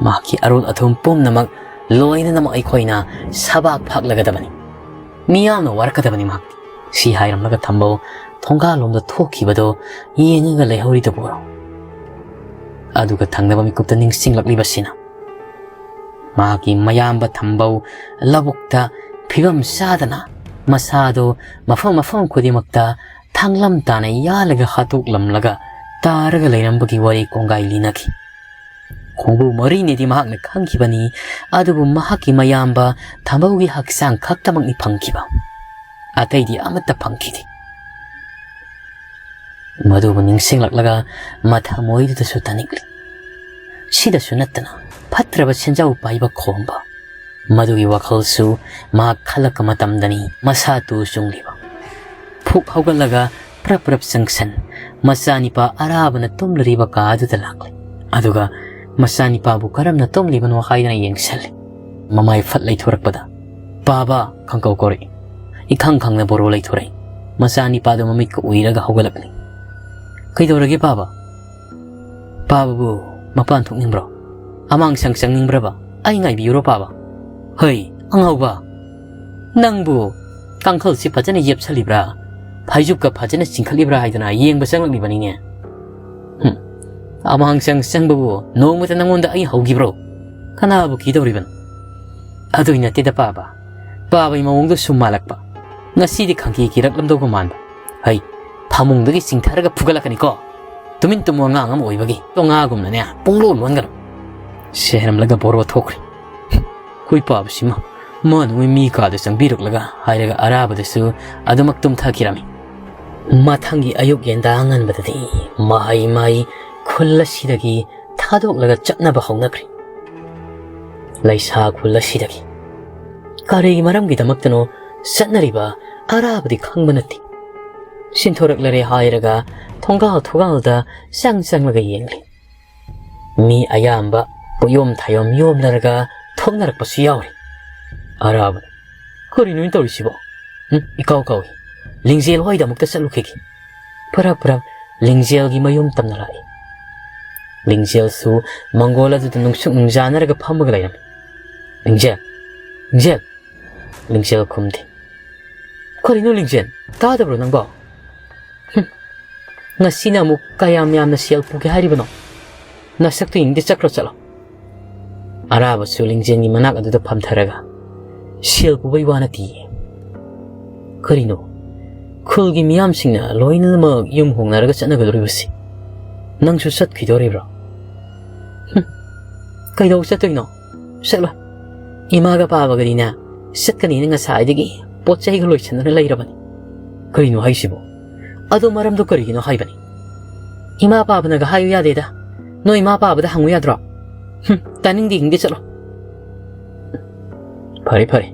ꯃꯍꯥꯛꯀꯤ ꯑꯔꯣꯟ ꯑꯊꯨꯝ ꯄꯨꯝꯅꯃꯛ ꯂꯣꯏꯅꯅꯃꯛ ꯑꯩꯈꯣꯏꯅ ꯁꯕꯥꯛ ꯐꯥꯛꯂꯒꯗꯕꯅꯤ꯫ ꯃꯤꯌꯥꯝꯅ ꯋꯥꯔꯛꯀꯗꯕꯅꯤ ꯃꯍꯥꯛꯇꯤ"꯫ ꯁꯤ ꯍꯥꯏꯔꯝꯂꯒ ꯊꯝꯕꯧ ꯊꯣꯡꯒꯥꯜꯂꯣꯝꯗ ꯊꯣꯛꯈꯤꯕꯗꯣ ꯌꯦꯡꯉꯒ ꯂꯩꯍꯧꯔꯤꯗꯨꯕꯨ꯫ ꯑꯗꯨꯒ ꯊꯪꯅꯕ ꯃꯤꯀꯨꯞꯇ ꯅꯤꯡꯁꯤꯡꯂꯛꯂꯤꯕꯁꯤꯅ ꯃꯍꯥꯛꯀꯤ ꯃꯌꯥꯝꯕ ꯊꯝꯕꯧ ꯂꯧꯕꯨꯛꯇ ꯐꯤꯕꯝ ꯆꯥꯗꯅ ꯃꯁꯥꯗꯣ ꯃꯐꯝ ꯃꯐꯝ ꯈꯨꯗꯤꯡꯃꯛꯇ ꯊꯥꯡꯂꯝ ꯇꯥꯅ ꯌꯥꯜꯂꯒ ꯍꯥꯠꯇꯣꯛꯂꯝꯂꯒ ꯇꯥꯔꯒ ꯂꯩꯔꯝꯕꯒꯤ ꯋꯥꯔꯤ ꯀꯣꯡꯒꯥꯏ ꯂꯤꯅꯈꯤ꯫ ꯈꯣꯡꯕꯨ ꯃꯔꯤꯅꯤꯗꯤ ꯃꯍꯥꯛꯅ ꯈꯪꯈꯤꯕꯅꯤ, ꯑꯗꯨꯕꯨ ꯃꯍꯥꯛꯀꯤ ꯃꯌꯥꯝꯕ ꯊꯝꯕꯧꯒꯤ ꯍꯛꯆꯥꯡ ꯈꯛꯇꯃꯛꯅꯤ ꯐꯪꯈꯤꯕ, ꯑꯇꯩꯗꯤ ꯑꯃꯠꯇ ꯐꯪꯈꯤꯗꯦ꯫ ꯃꯗꯨꯕꯨ ꯅꯤꯡꯁꯤꯡꯂꯛꯂꯒ ꯃꯊꯃꯣꯏꯗꯨꯗꯁꯨ ꯇꯥꯅꯤꯡꯂꯤ꯫ ꯁꯤꯗꯁꯨ ꯅꯠꯇꯅ ꯐꯠꯇ꯭ꯔꯕ ꯁꯦꯟꯖꯥꯎ ꯄꯥꯏꯕ ꯈꯣꯝꯕ, ꯃꯗꯨꯒꯤ ꯋꯥꯈꯜꯁꯨ ꯃꯍꯥꯛ ꯈꯜꯂꯛꯄ ꯃꯇꯝꯗꯅꯤ ꯃꯁꯥ ꯇꯨ ꯆꯨꯡꯂꯤꯕ꯫ ꯐꯨꯛ ꯍꯧꯒꯠꯂꯒ ꯄ꯭ꯔꯞ ꯄ꯭ꯔꯞ ꯆꯪꯁꯟ, ꯃꯆꯥꯅꯤꯄꯥ ꯑꯔꯥꯕꯅ ꯇꯨꯝꯂꯔꯤꯕ ꯀꯥ ꯑꯗꯨꯗ ꯂꯥꯛꯂꯦ꯫ ꯑꯗꯨꯒ ꯃꯆꯥꯅꯤꯄꯥꯕꯨ ꯀꯔꯝꯅ ꯇꯨꯝꯂꯤꯕꯅꯣ ꯍꯥꯏꯗꯅ ꯌꯦꯡꯁꯜꯂꯦ꯫ ꯃꯃꯥꯏ ꯐꯠ ꯂꯩꯊꯣꯔꯛꯄꯗ, "ꯄꯥꯕ" ꯈꯪꯀꯧ ꯀꯧꯔꯛꯏ꯫ ꯏꯈꯪ ꯈꯪꯅ ꯕꯣꯔꯣ ꯂꯩꯊꯣꯔꯛꯏ꯫ ꯃꯆꯥꯅꯤꯄꯥꯗꯨ ꯃꯃꯤꯠꯀ ꯎꯏꯔꯒ ꯍꯧꯒꯠꯂꯛꯂꯤ꯫ "ꯀꯩꯗꯧꯔꯒꯦ ꯄꯥꯕ? ꯄꯥꯕꯕꯨ ꯃꯄꯥꯟ ꯊꯣꯛꯅꯤꯡꯕ꯭ꯔꯣ? ꯑꯃꯥꯡꯁꯪ ꯆꯪꯅꯤꯡꯕ꯭ꯔꯕ? ꯑꯩ ꯉꯥꯏꯕꯤꯌꯨꯔꯣ ꯄꯥꯕ?" "ꯍꯩ, ꯑꯉꯥꯎꯕ! ꯅꯪꯕꯨ ꯀꯥꯡꯈꯜꯁꯤ ꯐꯖꯅ ꯌꯦꯞꯁꯜꯂꯤꯕ꯭ꯔꯥ? ꯐꯩꯖꯨꯞꯀ ꯐꯖꯅ ꯆꯤꯡꯈꯠꯂꯤꯕ꯭ꯔꯥ ꯍꯥꯏꯗꯅ ꯌꯦꯡꯕ ꯆꯪꯂꯛꯂꯤꯕꯅꯤꯅꯦ꯫ ꯍꯨꯝ, ꯑꯃꯥꯡꯁꯪ ꯆꯪꯕꯕꯨ ꯅꯣꯡꯃꯇ ꯅꯪꯉꯣꯟꯗ ꯑꯩ ꯍꯧꯈꯤꯕ꯭ꯔꯣ? ꯀꯅꯥꯕꯨ ꯀꯤꯗꯧꯔꯤꯕꯅꯣ?" "ꯑꯗꯨꯏ ꯅꯠꯇꯦꯗ ꯄꯥꯕ, ꯄꯥꯕꯒꯤ ꯃꯑꯣꯡꯗꯣ ꯁꯨꯝ ꯃꯥꯜꯂꯛꯄ꯫ ꯉꯁꯤꯗꯤ ꯈꯪꯀꯤ ꯀꯤꯔꯛꯂꯝꯗꯧꯕ ꯃꯥꯟꯕ꯫ ꯍꯩ, ꯐꯃꯨꯡꯗꯒꯤ ꯆꯤꯡꯊꯔꯒ ꯐꯨꯒꯠꯂꯛꯀꯅꯤꯀꯣ꯫ ꯇꯨꯃꯤꯟ ꯇꯨꯝꯃꯣ, ꯑꯉꯥꯡ ꯑꯃ ꯑꯣꯏꯕꯒꯤ꯫ ꯇꯣꯉꯥꯒꯨꯝꯅꯅꯦ ꯄꯨꯡꯂꯣꯟ ꯂꯣꯟꯒꯅꯨ"꯫ ꯁꯦ ꯍꯥꯏꯔꯝꯂꯒ ꯕꯣꯔꯣ ꯊꯣꯛꯈ꯭ꯔꯦ꯫ "ꯍꯨꯏ ꯄꯥꯕꯁꯤꯃ ꯃꯥꯅ ꯃꯣꯏ ꯃꯤ ꯀꯥꯗ ꯆꯪꯕꯤꯔꯛꯂꯒ" ꯍꯥꯏꯔꯒ ꯑꯔꯥꯕꯗꯁꯨ ꯑꯗꯨꯃꯛ ꯇꯨꯝꯊꯈꯤꯔꯝꯃꯤ꯫ ꯃꯊꯪꯒꯤ ꯑꯌꯨꯛ ꯌꯦꯟꯗꯥ ꯉꯟꯕꯗꯗꯤ ꯃꯍꯩ ꯃꯍꯩ ꯈꯨꯜ ꯑꯁꯤꯗꯒꯤ ꯊꯥꯗꯣꯛꯂꯒ ꯆꯠꯅꯕ ꯍꯧꯅꯈ꯭ꯔꯦ꯫ ꯂꯩꯁꯥ ꯈꯨꯜ ꯑꯁꯤꯗꯒꯤ ꯀꯔꯤꯒꯤ ꯃꯔꯝꯒꯤꯗꯃꯛꯇꯅꯣ ꯆꯠꯅꯔꯤꯕ ꯑꯔꯥꯕꯗꯤ ꯈꯪꯕ ꯅꯠꯇꯦ꯫ ꯁꯤꯟꯊꯣꯔꯛꯂꯔꯦ ꯍꯥꯏꯔꯒ ꯊꯣꯡꯒꯥꯜ ꯊꯣꯡꯒꯥꯜꯗ ꯆꯪ ꯆꯪꯂꯒ ꯌꯦꯡꯂꯤ꯫ ꯃꯤ ꯑꯌꯥꯝꯕ ꯄꯣꯌꯣꯝ ꯊꯥꯌꯣꯝ ꯌꯣꯝꯅꯔꯒ ꯊꯣꯛꯅꯔꯛꯄꯁꯨ ꯌꯥꯎꯔꯤ꯫ ꯑꯔꯥꯕ, "ꯀꯔꯤꯅꯣ ꯇꯧꯔꯤꯁꯤꯕꯣ? ꯎꯝ, ꯏꯀꯥꯎ ꯀꯥꯎꯏ꯫ ꯂꯤꯡꯖꯦꯜ ꯍꯣꯏꯗ ꯑꯃꯨꯛꯇ ꯆꯠꯂꯨꯈꯤꯒꯦ꯫" ꯄꯔꯞ ꯄꯔꯞ ꯂꯤꯡꯖꯦꯜꯒꯤ ꯃꯌꯨꯝ ꯇꯝꯅ ꯂꯥꯛꯏ꯫ ꯂꯤꯡꯖꯦꯜꯁꯨ ꯃꯪꯒꯣꯜ ꯑꯗꯨꯗ ꯅꯨꯡꯁꯨꯛ ꯅꯨꯡꯖꯥꯅꯔꯒ ꯐꯝꯃꯒ ꯂꯩꯔꯝꯃꯤ꯫ "ꯂꯤꯡꯖꯦꯜ! ꯂꯤꯡꯖꯦꯜ!" ꯂꯤꯡꯖꯦꯜ ꯈꯨꯝꯗꯦ꯫ "ꯀꯔꯤꯅꯣ ꯂꯤꯡꯖꯦꯜ? ꯇꯥꯗꯕ꯭ꯔꯣ ꯅꯪꯕꯣ? ꯍꯨꯝ, ꯉꯁꯤꯅ ꯑꯃꯨꯛ ꯀꯌꯥꯝ ꯌꯥꯝꯅ ꯁꯦꯜ ꯄꯨꯒꯦ ꯍꯥꯏꯔꯤꯕꯅꯣ? ꯅꯁꯛꯇꯨ ꯌꯦꯡꯗꯦ, ꯆꯠꯈ꯭ꯔꯣ, ꯆꯠꯂꯣ꯫" ꯑꯔꯥꯕꯁꯨ ꯂꯤꯡꯖꯦꯜꯒꯤ ꯃꯅꯥꯛ ꯑꯗꯨꯗ ꯐꯝꯊꯔꯒ, "ꯁꯦꯜ ꯄꯨꯕꯩ ꯋꯥ ꯅꯠꯇꯤꯌꯦ꯫" "ꯀꯔꯤꯅꯣ? ꯈꯨꯜꯒꯤ ꯃꯤꯌꯥꯝꯁꯤꯡꯅ ꯂꯣꯏꯅꯃꯛ ꯌꯨꯝ ꯍꯣꯡꯅꯔꯒ ꯆꯠꯅꯒꯗꯧꯔꯤꯕꯁꯤ ꯅꯪꯁꯨ ꯆꯠꯈꯤꯗꯧꯔꯤꯕ꯭ꯔꯣ?" "ꯍꯨꯝ, ꯀꯩꯗꯧ ꯆꯠꯇꯣꯏꯅꯣ? ꯆꯠꯂꯣꯏ꯫ ꯏꯃꯥꯒ ꯄꯥꯕꯒꯗꯤꯅꯦ, ꯆꯠꯀꯅꯤꯅ ꯉꯁꯥꯏꯗꯒꯤ ꯄꯣꯠ ꯆꯩꯒ ꯂꯣꯏꯁꯟꯗꯅ ꯂꯩꯔꯕꯅꯤ꯫" "ꯀꯔꯤꯅꯣ ꯍꯥꯏꯁꯤꯕꯣ? ꯑꯗꯣ ꯃꯔꯝꯗꯣ ꯀꯔꯤꯒꯤꯅꯣ ꯍꯥꯏꯕꯅꯤ?" "ꯏꯃꯥ ꯄꯥꯕꯅꯒ ꯍꯥꯏꯌꯨ ꯌꯥꯗꯦꯗ꯫ ꯅꯣꯏ ꯏꯃꯥ ꯄꯥꯕꯗ ꯍꯪꯉꯨ ꯌꯥꯗ꯭ꯔꯣ?" "ꯍꯨꯝ, ꯇꯥꯅꯤꯡꯗꯦ, ꯏꯪꯗꯦ, ꯆꯠꯂꯣ꯫" "ꯐꯔꯦ, ꯐꯔꯦ꯫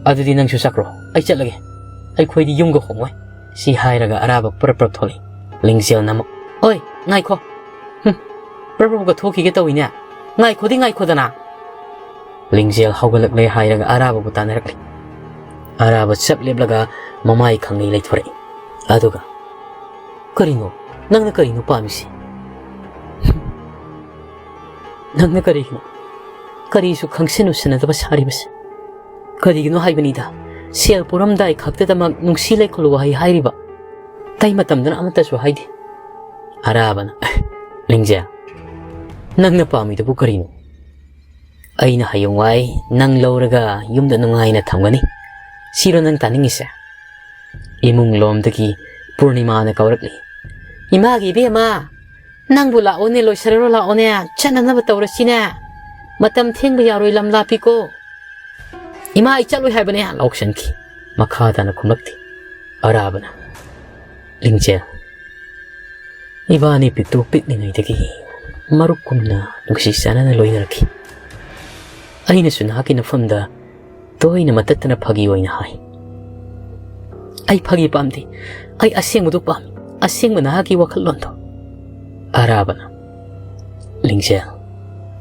ꯑꯗꯨꯗꯤ ꯅꯪꯁꯨ ꯆꯠꯈ꯭ꯔꯣ꯫ ꯑꯩ ꯆꯠꯂꯒꯦ꯫ ꯑꯩꯈꯣꯏꯗꯤ ꯌꯨꯝꯒ ꯍꯣꯡꯉꯣꯏ꯫" ꯁꯤ ꯍꯥꯏꯔꯒ ꯑꯔꯥꯕ ꯄ꯭ꯔꯞ ꯄ꯭ꯔꯞ ꯊꯣꯛꯂꯛꯏ꯫ ꯂꯤꯡꯖꯦꯜꯅ ꯑꯃꯨꯛ, "ꯑꯣꯏ, ꯉꯥꯏꯈꯣ꯫ ꯍꯨꯝ, ꯄ꯭ꯔꯞ ꯄ꯭ꯔꯞꯀ ꯊꯣꯛꯈꯤꯒꯦ ꯇꯧꯏꯅꯦ꯫ ꯉꯥꯏꯈꯣꯗꯤ ꯉꯥꯏꯈꯣꯗꯅ꯫" ꯂꯤꯡꯖꯦꯜ ꯍꯧꯒꯠꯂꯛꯂꯦ ꯍꯥꯏꯔꯒ ꯑꯔꯥꯕꯕꯨ ꯇꯥꯟꯅꯔꯛꯂꯤ꯫ ꯑꯔꯥꯕ ꯆꯞ ꯂꯦꯞꯂꯒ ꯃꯃꯥꯏ ꯈꯪꯂꯤ ꯂꯩꯊꯣꯔꯛꯏ꯫ ꯑꯗꯨꯒ, "ꯀꯔꯤꯅꯣ? ꯅꯪꯅ ꯀꯔꯤꯅꯣ ꯄꯥꯝꯃꯤꯁꯤ? ꯅꯪꯅ ꯀꯔꯤꯒꯤꯅꯣ ꯀꯔꯤꯁꯨ ꯈꯪꯁꯤꯟ ꯎꯁꯤꯟꯅꯗꯕ ꯁꯥꯔꯤꯕꯁꯦ? ꯀꯔꯤꯒꯤꯅꯣ ꯍꯥꯏꯕꯅꯤꯗ, ꯁꯦꯜ ꯄꯨꯔꯝꯗꯥꯏ ꯈꯛꯇꯗꯃꯛ ꯅꯨꯡꯁꯤ ꯂꯩꯈꯣꯜ ꯋꯥꯍꯩ ꯍꯥꯏꯔꯤꯕ? ꯑꯇꯩ ꯃꯇꯝꯗꯅ ꯑꯃꯠꯇꯁꯨ ꯍꯥꯏꯗꯦ꯫" ꯑꯔꯥꯕꯅ, "ꯂꯤꯡꯖꯦꯜ, ꯅꯪꯅ ꯄꯥꯝꯃꯤꯗꯨꯕꯨ ꯀꯔꯤꯅꯣ? ꯑꯩꯅ ꯍꯌꯦꯡꯋꯥꯏ ꯅꯪ ꯂꯧꯔꯒ ꯌꯨꯝꯗ ꯅꯨꯡꯉꯥꯏꯅ ꯊꯝꯒꯅꯤ꯫ ꯁꯤꯔꯣ ꯅꯪ ꯇꯥꯅꯤꯡꯉꯤꯁꯦ?" ꯏꯃꯨꯡ ꯂꯣꯝꯗꯒꯤ ꯄꯨꯔꯅꯤꯃꯥꯅ ꯀꯧꯔꯛꯂꯤ꯫ "ꯏꯃꯥꯒꯤ ꯏꯕꯦꯝꯃ, ꯅꯪꯕꯨ ꯂꯥꯛꯑꯣꯅꯦ, ꯂꯣꯏꯁꯤꯜꯂꯔꯣ ꯂꯥꯛꯑꯣꯅꯦ, ꯆꯠꯅꯅꯕ ꯇꯧꯔꯁꯤꯅꯦ꯫ ꯃꯇꯝ ꯊꯦꯡꯕ ꯌꯥꯔꯣꯏ, ꯂꯝ ꯂꯥꯞꯄꯤꯀꯣ꯫" "ꯏꯃꯥ, ꯑꯩ ꯆꯠꯂꯣꯏ ꯍꯥꯏꯕꯅꯦ!" ꯂꯥꯎꯁꯟꯈꯤ꯫ ꯃꯈꯥ ꯇꯥꯅ ꯈꯨꯝꯂꯛꯇꯦ꯫ ꯑꯔꯥꯕꯅ, "ꯂꯤꯡꯖꯦꯜ, ꯏꯕꯥꯅꯤ ꯄꯤꯛꯇꯨ ꯄꯤꯛꯂꯤꯉꯩꯗꯒꯤ ꯃꯔꯨꯞꯀꯨꯝꯅ ꯅꯨꯡꯁꯤ ꯆꯥꯟꯅꯅ ꯂꯣꯏꯅꯔꯛꯈꯤ꯫ ꯑꯩꯅꯁꯨ ꯅꯍꯥꯛꯀꯤ ꯅꯐꯝꯗ ꯇꯣꯏꯅ ꯃꯇꯠꯇꯅ ꯐꯥꯒꯤ ꯑꯣꯏꯅ ꯍꯥꯏ, "ꯑꯩ ꯐꯥꯒꯤ ꯄꯥꯝꯗꯦ꯫ ꯑꯩ ꯑꯁꯦꯡꯕꯗꯨ ꯄꯥꯝꯃꯤ꯫ ꯑꯁꯦꯡꯕ ꯅꯍꯥꯛꯀꯤ ꯋꯥꯈꯜꯂꯣꯟꯗꯣ꯫" ꯑꯔꯥꯕꯅ, "ꯂꯤꯡꯖꯦꯜ,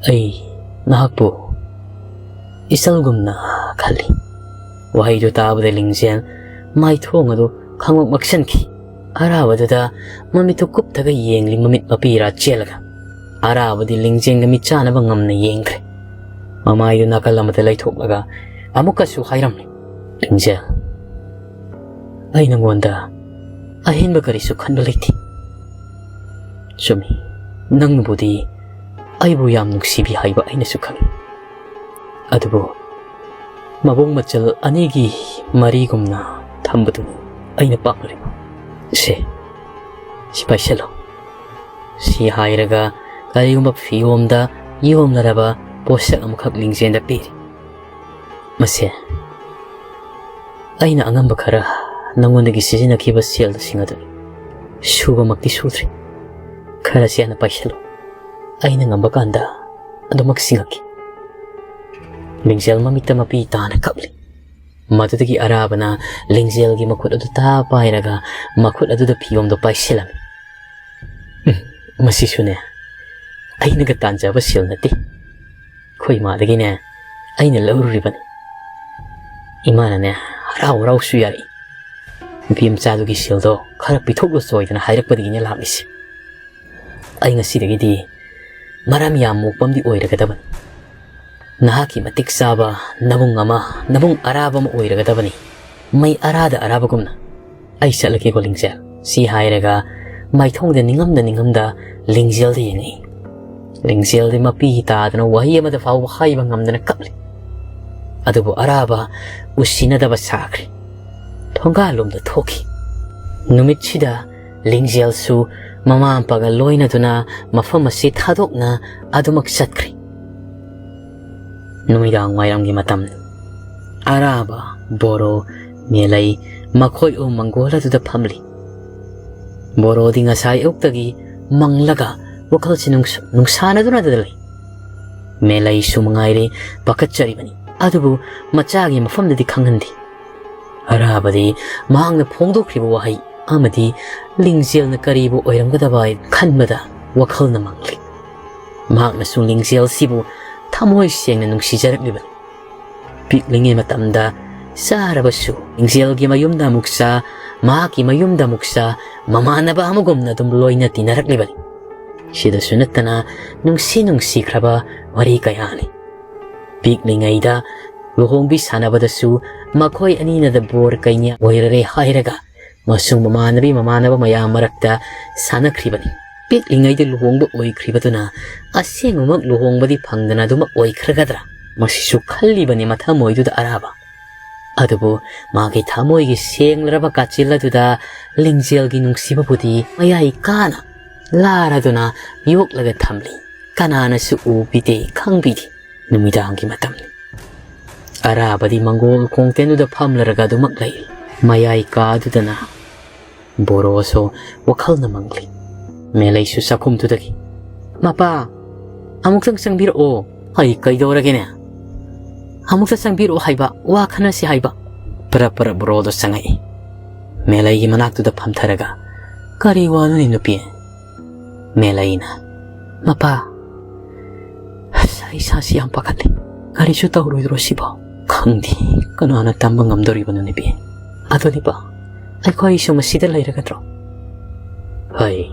ꯑꯩ ꯅꯍꯥꯛꯄꯨ ꯏꯆꯜꯒꯨꯝꯅ ꯈꯜꯂꯤ꯫" ꯋꯥꯍꯩꯗꯨ ꯇꯥꯕꯗ ꯂꯤꯡꯖꯦꯜ ꯃꯥꯏꯊꯣꯡ ꯑꯗꯨ ꯈꯪꯃꯛ ꯃꯛꯁꯟꯈꯤ꯫ ꯑꯔꯥꯕꯗꯨꯗ ꯃꯃꯤꯠꯇꯨ ꯀꯨꯞꯊꯒ ꯌꯦꯡꯂꯤ, ꯃꯃꯤꯠ ꯃꯄꯤꯔꯥ ꯆꯦꯜꯂꯒ꯫ ꯑꯔꯥꯕꯗꯤ ꯂꯤꯡꯖꯦꯜꯒ ꯃꯤꯠ ꯆꯥꯅꯕ ꯉꯝꯅ ꯌꯦꯡꯈ꯭ꯔꯦ꯫ ꯃꯃꯥꯏꯗꯨ ꯅꯥꯀꯜ ꯑꯃꯗ ꯂꯩꯊꯣꯛꯂꯒ ꯑꯃꯨꯛꯀꯁꯨ ꯍꯥꯏꯔꯝꯂꯤ, "ꯂꯤꯡꯖꯦꯜ, ꯑꯩ ꯅꯉꯣꯟꯗ ꯑꯍꯦꯟꯕ ꯀꯔꯤꯁꯨ ꯈꯟꯕ ꯂꯩꯇꯦ꯫ ꯆꯨꯝꯃꯤ, ꯅꯪꯅꯕꯨꯗꯤ ꯑꯩꯕꯨ ꯌꯥꯝ ꯅꯨꯡꯁꯤꯕꯤ ꯍꯥꯏꯕ ꯑꯩꯅꯁꯨ ꯈꯪꯏ꯫ ꯑꯗꯨꯕꯨ ꯃꯑꯣꯡ ꯃꯆꯜ ꯑꯅꯤꯒꯤ ꯃꯔꯤꯒꯨꯝꯅ ꯊꯝꯕꯗꯨꯅꯤ ꯑꯩꯅ ꯄꯥꯝꯂꯤꯕ꯫ ꯁꯦ, ꯁꯤ ꯄꯥꯏꯁꯜꯂꯨ꯫" ꯁꯤ ꯍꯥꯏꯔꯒ ꯀꯔꯤꯒꯨꯝꯕ ꯐꯤꯌꯣꯝꯗ ꯌꯣꯝꯂꯔꯕ ꯄꯣꯠꯁꯛ ꯑꯃꯈꯛ ꯂꯤꯡꯖꯦꯜꯗ ꯄꯤꯔꯤ꯫ "ꯃꯁꯦ, ꯑꯩꯅ ꯑꯉꯝꯕ ꯈꯔ ꯅꯉꯣꯟꯗꯒꯤ ꯁꯤꯖꯤꯟꯅꯈꯤꯕ ꯁꯦꯜꯁꯤꯡ ꯑꯗꯨꯅꯤ꯫ ꯁꯨꯕꯃꯛꯇꯤ ꯁꯨꯗ꯭ꯔꯤ꯫ ꯈꯔꯁꯤ ꯍꯥꯟꯅ ꯄꯥꯏꯁꯤꯜꯂꯨ꯫ ꯑꯩꯅ ꯉꯝꯕ ꯀꯥꯟꯗ ꯑꯗꯨꯃꯛ ꯁꯤꯡꯉꯛꯀꯦ꯫" ꯂꯤꯡꯖꯦꯜ ꯃꯃꯤꯠꯇ ꯃꯄꯤ ꯇꯥꯅ ꯀꯞꯂꯤ꯫ ꯃꯗꯨꯗꯒꯤ ꯑꯔꯥꯕꯅ ꯂꯤꯡꯖꯦꯜꯒꯤ ꯃꯈꯨꯠ ꯑꯗꯨ ꯇꯥ ꯄꯥꯏꯔꯒ ꯃꯈꯨꯠ ꯑꯗꯨꯗ ꯐꯤꯌꯣꯝꯗꯨ ꯄꯥꯏꯁꯤꯜꯂꯝꯃꯤ꯫ "ꯎꯝ, ꯃꯁꯤꯁꯨꯅꯦ, ꯑꯩꯅꯒ ꯇꯥꯟꯖꯕ ꯁꯦꯜ ꯅꯠꯇꯦ꯫ ꯑꯩꯈꯣꯏ ꯏꯃꯥꯗꯒꯤꯅꯦ ꯑꯩꯅ ꯂꯧꯔꯨꯔꯤꯕꯅꯤ꯫ ꯏꯃꯥꯅꯅꯦ ꯍꯔꯥꯎ ꯍꯔꯥꯎꯁꯨ ꯌꯥꯔꯛꯏ꯫ ꯅꯨꯄꯤ ꯃꯆꯥꯗꯨꯒꯤ ꯁꯦꯜꯗꯣ ꯈꯔ ꯄꯤꯊꯣꯛꯂꯨꯆꯣꯏꯗꯅ ꯍꯥꯏꯔꯛꯄꯗꯒꯤꯅꯦ ꯂꯥꯛꯂꯤꯁꯦ꯫ ꯑꯩ ꯉꯁꯤꯗꯒꯤꯗꯤ ꯃꯔꯝ ꯌꯥꯝ ꯃꯣꯛꯄ ꯑꯃꯗꯤ ꯑꯣꯏꯔꯒꯗꯕꯅꯤ꯫ ꯅꯍꯥꯛꯀꯤ ꯃꯇꯤꯛ ꯆꯥꯕ ꯅꯕꯨꯡ ꯑꯃ, ꯅꯕꯨꯡ ꯑꯔꯥꯕ ꯑꯃ ꯑꯣꯏꯔꯒꯗꯕꯅꯤ꯫ ꯃꯩ ꯑꯔꯥꯗ ꯑꯔꯥꯕꯒꯨꯝꯅ꯫ ꯑꯩ ꯆꯠꯂꯒꯦꯀꯣ, ꯂꯤꯡꯖꯦꯜ꯫" ꯁꯤ ꯍꯥꯏꯔꯒ ꯃꯥꯏꯊꯣꯡꯗ ꯅꯤꯡꯉꯝꯗ ꯅꯤꯡꯉꯝꯗ ꯂꯤꯡꯖꯦꯜꯗ ꯌꯦꯡꯉꯛꯏ꯫ ꯂꯤꯡꯖꯦꯜꯗꯤ ꯃꯄꯤ ꯇꯥꯗꯅ ꯋꯥꯍꯩ ꯑꯃꯗ ꯐꯥꯎꯕ ꯍꯥꯏꯕ ꯉꯝꯗꯅ ꯀꯞꯂꯤ꯫ ꯑꯗꯨꯕꯨ ꯑꯔꯥꯕ ꯎꯁꯤꯟꯅꯗꯕ ꯁꯥꯈ꯭ꯔꯦ꯫ ꯊꯣꯡꯒꯥꯜꯂꯣꯝꯗ ꯊꯣꯛꯈꯤ꯫ ꯅꯨꯃꯤꯠꯁꯤꯗ ꯂꯤꯡꯖꯦꯜꯁꯨ ꯃꯃꯥ ꯃꯄꯥꯒ ꯂꯣꯏꯅꯗꯨꯅ ꯃꯐꯝ ꯑꯁꯤ ꯊꯥꯗꯣꯛꯅ ꯑꯗꯨꯃꯛ ꯆꯠꯈ꯭ꯔꯦ꯫ ꯅꯨꯃꯤꯗꯥꯡ ꯋꯥꯏꯔꯝꯒꯤ ꯃꯇꯝꯅꯤ꯫ ꯑꯔꯥꯕ, ꯕꯣꯔꯣ, ꯃꯦꯂꯩ ꯃꯈꯣꯏ ꯑꯍꯨꯝ ꯃꯪꯒꯣꯜ ꯑꯗꯨꯗ ꯐꯝꯂꯤ꯫ ꯕꯣꯔꯣꯗꯤ ꯉꯁꯥꯏ ꯑꯌꯨꯛꯇꯒꯤ ꯃꯪꯂꯒ ꯋꯥꯈꯜꯁꯤ ꯅꯨꯡꯁ-, ꯅꯨꯡꯁꯥꯅꯗꯨꯅꯗ ꯂꯩ꯫ ꯃꯦꯂꯩꯁꯨ ꯃꯉꯥꯏꯔꯦ ꯄꯥꯈꯠꯆꯔꯤꯕꯅꯤ꯫ ꯑꯗꯨꯕꯨ ꯃꯆꯥꯒꯤ ꯃꯐꯝꯗꯗꯤ ꯈꯪꯍꯟꯗꯦ꯫ ꯑꯔꯥꯕꯗꯤ ꯃꯍꯥꯛꯅ ꯐꯣꯡꯗꯣꯛꯈ꯭ꯔꯤꯕ ꯋꯥꯍꯩ ꯑꯃꯗꯤ ꯂꯤꯡꯖꯦꯜꯅ ꯀꯔꯤꯕꯨ ꯑꯣꯏꯔꯝꯒꯗꯕ ꯍꯥꯏ ꯈꯟꯕꯗ ꯋꯥꯈꯜꯅ ꯃꯪꯂꯤ꯫ ꯃꯍꯥꯛꯅꯁꯨ ꯂꯤꯡꯖꯦꯜꯁꯤꯕꯨ ꯊꯃꯣꯏ ꯁꯦꯡꯅ ꯅꯨꯡꯁꯤꯖꯔꯛꯂꯤꯕꯅꯤ꯫ ꯄꯤꯛꯂꯤꯉꯩ ꯃꯇꯝꯗ ꯆꯥꯔꯕꯁꯨ ꯂꯤꯡꯖꯦꯜꯒꯤ ꯃꯌꯨꯝꯗ ꯑꯃꯨꯛ ꯆꯥ, ꯃꯍꯥꯛꯀꯤ ꯃꯌꯨꯝꯗ ꯑꯃꯨꯛ ꯆꯥ, ꯃꯃꯥꯟꯅꯕ ꯑꯃꯒꯨꯝꯅ ꯑꯗꯨꯝ ꯂꯣꯏꯅ ꯇꯤꯟꯅꯔꯛꯂꯤꯕꯅꯤ꯫ ꯁꯤꯗꯁꯨ ꯅꯠꯇꯅ ꯅꯨꯡꯁꯤ ꯅꯨꯡꯁꯤꯈ꯭ꯔꯕ ꯋꯥꯔꯤ ꯀꯌꯥꯅꯤ꯫ ꯄꯤꯛꯂꯤꯉꯩꯗ ꯂꯨꯍꯣꯡꯕꯤ ꯁꯥꯟꯅꯕꯗꯁꯨ ꯃꯈꯣꯏ ꯑꯅꯤꯅꯗ ꯕꯣꯔ ꯀꯩꯅꯥ ꯑꯣꯏꯔꯔꯦ ꯍꯥꯏꯔꯒ ꯃꯁꯨꯡ ꯃꯃꯥꯟꯅꯕꯤ ꯃꯃꯥꯟꯅꯕ ꯃꯌꯥꯝ ꯃꯔꯛꯇ ꯁꯥꯟꯅꯈ꯭ꯔꯤꯕꯅꯤ꯫ ꯄꯤꯛꯂꯤꯉꯩꯗ ꯂꯨꯍꯣꯡꯕ ꯑꯣꯏꯈ꯭ꯔꯤꯕꯗꯨꯅ ꯑꯁꯦꯡꯕꯃꯛ ꯂꯨꯍꯣꯡꯕꯗꯤ ꯐꯪꯗꯅ ꯑꯗꯨꯃꯛ ꯑꯣꯏꯈ꯭ꯔꯒꯗ꯭ꯔꯥ? ꯃꯁꯤꯁꯨ ꯈꯜꯂꯤꯕꯅꯤ ꯃꯊꯃꯣꯏꯗꯨꯗ ꯑꯔꯥꯕ꯫ ꯑꯗꯨꯕꯨ ꯃꯥꯒꯤ ꯊꯃꯣꯏꯒꯤ ꯁꯦꯡꯂꯔꯕ ꯀꯥꯆꯤꯜ ꯑꯗꯨꯗ ꯂꯤꯡꯖꯦꯜꯒꯤ ꯅꯨꯡꯁꯤꯕꯕꯨꯗꯤ ꯃꯌꯥꯏ ꯀꯥꯅ ꯂꯥꯔꯗꯨꯅ ꯌꯣꯛꯂꯒ ꯊꯝꯂꯤ꯫ ꯀꯅꯥꯅꯁꯨ ꯎꯕꯤꯗꯦ, ꯈꯪꯕꯤꯗꯦ꯫ ꯅꯨꯃꯤꯗꯥꯡꯒꯤ ꯃꯇꯝꯅꯤ꯫ ꯑꯔꯥꯕꯗꯤ ꯃꯪꯒꯣꯜ ꯈꯣꯡꯇꯦꯟꯗꯨꯗ ꯐꯝꯂꯔꯒ ꯑꯗꯨꯃꯛ ꯂꯩꯔꯤ꯫ ꯃꯌꯥꯏ ꯀꯥꯗꯨꯗꯅ ꯕꯣꯔꯣꯁꯨ ꯋꯥꯈꯜꯅ ꯃꯪꯂꯤ꯫ ꯃꯦꯂꯩꯁꯨ ꯆꯥꯛꯈꯨꯝꯗꯨꯗꯒꯤ, "ꯃꯄꯥ, ꯑꯃꯨꯛꯇꯪ ꯆꯪꯕꯤꯔꯛꯑꯣ꯫ ꯑꯩ ꯀꯩꯗꯧꯔꯒꯦꯅꯦ? ꯑꯃꯨꯛꯇ ꯆꯪꯕꯤꯔꯛꯑꯣ ꯍꯥꯏꯕ, ꯋꯥ ꯈꯟꯅꯁꯤ ꯍꯥꯏꯕ꯫" ꯄꯔꯞ ꯄꯔꯞ ꯕꯣꯔꯣꯗꯣ ꯆꯪꯉꯛꯏ꯫ ꯃꯦꯂꯩꯒꯤ ꯃꯅꯥꯛꯇꯨꯗ ꯐꯝꯊꯔꯒ, "ꯀꯔꯤ ꯋꯥꯅꯣꯅꯦ ꯅꯨꯄꯤ?" ꯃꯦꯂꯩꯅ, "ꯃꯄꯥ, ꯑꯁ, ꯑꯩ ꯏꯁꯥꯁꯤ ꯌꯥꯝ ꯄꯥꯈꯠꯂꯤ꯫ ꯀꯔꯤꯁꯨ ꯇꯧꯔꯣꯏꯗ꯭ꯔꯣ ꯁꯤꯕꯣ?" "ꯈꯪꯗꯦ, ꯀꯅꯥꯅ ꯇꯝꯕ ꯉꯝꯗꯣꯔꯤꯕꯅꯣ ꯅꯨꯄꯤ?" "ꯑꯗꯨꯅꯤꯕ, ꯑꯩꯈꯣꯏꯁꯨ ꯃꯁꯤꯗ ꯂꯩꯔꯒꯗ꯭ꯔꯣ?" "ꯍꯩ,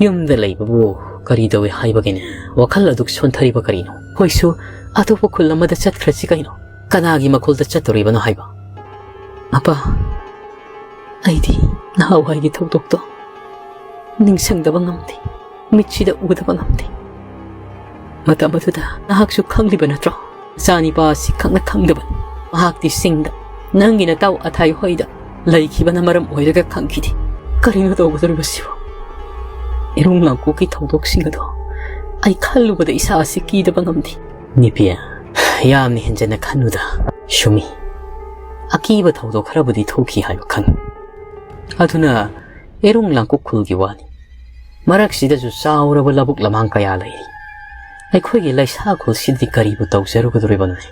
ꯌꯨꯝꯗ ꯂꯩꯕꯕꯨ ꯀꯔꯤ ꯇꯧꯏ ꯍꯥꯏꯕꯒꯤꯅꯦ? ꯋꯥꯈꯜ ꯑꯗꯨꯛ ꯁꯣꯟꯊꯔꯤꯕ ꯀꯔꯤꯅꯣ?" "ꯑꯩꯈꯣꯏꯁꯨ ꯑꯇꯣꯞꯄ ꯈꯨꯜ ꯑꯃꯗ ꯆꯠꯈ꯭ꯔꯁꯤ ꯀꯩꯅꯣ? ꯀꯅꯥꯒꯤ ꯃꯈꯨꯜꯗ ꯆꯠꯇꯣꯔꯤꯕꯅꯣ ꯍꯥꯏꯕ?" "ꯃꯄꯥ, ꯑꯩꯗꯤ ꯅꯍꯥꯟꯋꯥꯏꯒꯤ ꯊꯧꯗꯣꯛꯇꯣ ꯅꯤꯡꯁꯤꯡꯗꯕ ꯉꯝꯗꯦ, ꯃꯤꯠꯁꯤꯗ ꯎꯗꯕ ꯉꯝꯗꯦ꯫ ꯃꯇꯝ ꯑꯗꯨꯗ ꯅꯍꯥꯛꯁꯨ ꯈꯪꯂꯤꯕ ꯅꯠꯇ꯭ꯔꯣ? ꯃꯆꯥꯅꯤꯄꯥ ꯑꯁꯤ ꯈꯪꯅ ꯈꯪꯗꯕꯅꯤ꯫ ꯃꯍꯥꯛꯇꯤ ꯆꯤꯡꯗ ꯅꯪꯒꯤ ꯅꯇꯥꯎ ꯑꯊꯥꯏ ꯍꯣꯏꯗ ꯂꯩꯈꯤꯕꯅ ꯃꯔꯝ ꯑꯣꯏꯔꯒ ꯈꯪꯈꯤꯗꯦ꯫ ꯀꯔꯤꯅꯣ ꯇꯧꯒꯗꯧꯔꯤꯕꯁꯤꯕꯨ? ꯏꯔꯨꯡ ꯂꯥꯡꯀꯣꯛꯀꯤ ꯊꯧꯗꯣꯛꯁꯤꯡ ꯑꯗꯣ ꯑꯩ ꯈꯜꯂꯨꯕꯗ ꯏꯁꯥ ꯑꯁꯤ ꯀꯤꯗꯕ ꯉꯝꯗꯦ꯫" "ꯅꯨꯄꯤ, ꯌꯥꯝꯅ ꯍꯦꯟꯖꯟꯅ ꯈꯟꯅꯨꯗ꯫ ꯁꯨꯃꯤ, ꯑꯀꯤꯕ ꯊꯧꯗꯣꯛ ꯈꯔꯕꯨꯗꯤ ꯊꯣꯛꯈꯤ ꯍꯥꯏꯕ ꯈꯪꯏ꯫ ꯑꯗꯨꯅ ꯏꯔꯨꯡ ꯂꯥꯡꯀꯣꯛ ꯈꯨꯜꯒꯤ ꯋꯥꯅꯤ꯫ ꯃꯔꯛꯁꯤꯗꯁꯨ ꯆꯥꯎꯔꯕ ꯂꯧꯕꯨꯛ ꯂꯃꯥꯡ ꯀꯌꯥ ꯂꯩꯔꯤ꯫ ꯑꯩꯈꯣꯏꯒꯤ ꯂꯩꯁꯥ ꯈꯨꯜꯁꯤꯗꯤ ꯀꯔꯤꯕꯨ ꯇꯧꯖꯔꯨꯒꯗꯧꯔꯤꯕꯅꯣꯅꯦ?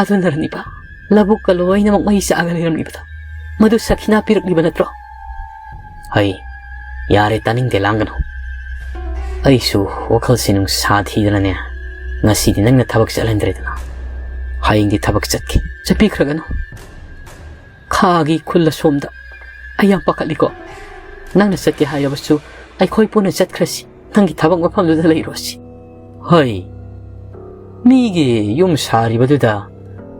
ꯑꯗꯨꯅꯔꯅꯤꯕ ꯂꯧꯕꯨꯛꯀ ꯂꯣꯏꯅꯃꯛ ꯃꯩ ꯆꯥꯛꯑꯒ ꯂꯩꯔꯝꯂꯤꯕꯗꯣ, ꯃꯗꯨ ꯁꯈꯤꯅꯥ ꯄꯤꯔꯛꯂꯤꯕ ꯅꯠꯇ꯭ꯔꯣ? ꯍꯩ, ꯌꯥꯔꯦ, ꯇꯥꯅꯤꯡꯗꯦ, ꯂꯥꯡꯒꯅꯨ꯫ ꯑꯩꯁꯨ ꯋꯥꯈꯜꯁꯤ ꯅꯨꯡꯁꯥ ꯊꯤꯗꯅꯅꯦ, ꯉꯁꯤꯗꯤ ꯅꯪꯅ ꯊꯕꯛ ꯆꯠꯍꯟꯗ꯭ꯔꯦꯗꯅ꯫ ꯍꯌꯦꯡꯗꯤ ꯊꯕꯛ ꯆꯠꯀꯦ꯫ ꯆꯠꯄꯤꯈ꯭ꯔꯒꯅꯨ꯫ ꯈꯥꯒꯤ ꯈꯨꯜ ꯑꯁꯣꯝꯗ꯫ ꯑꯩ ꯌꯥꯝ ꯄꯥꯈꯠꯂꯤꯀꯣ꯫ ꯅꯪꯅ ꯆꯠꯀꯦ ꯍꯥꯏꯔꯕꯁꯨ ꯑꯩꯈꯣꯏ ꯄꯨꯟꯅ ꯆꯠꯈ꯭ꯔꯁꯤ꯫ ꯅꯪꯒꯤ ꯊꯕꯛ ꯃꯐꯝꯗꯨꯗ ꯂꯩꯔꯨꯔꯁꯤ꯫ ꯍꯩ, ꯃꯤꯒꯤ ꯌꯨꯝ ꯁꯥꯔꯤꯕꯗꯨꯗ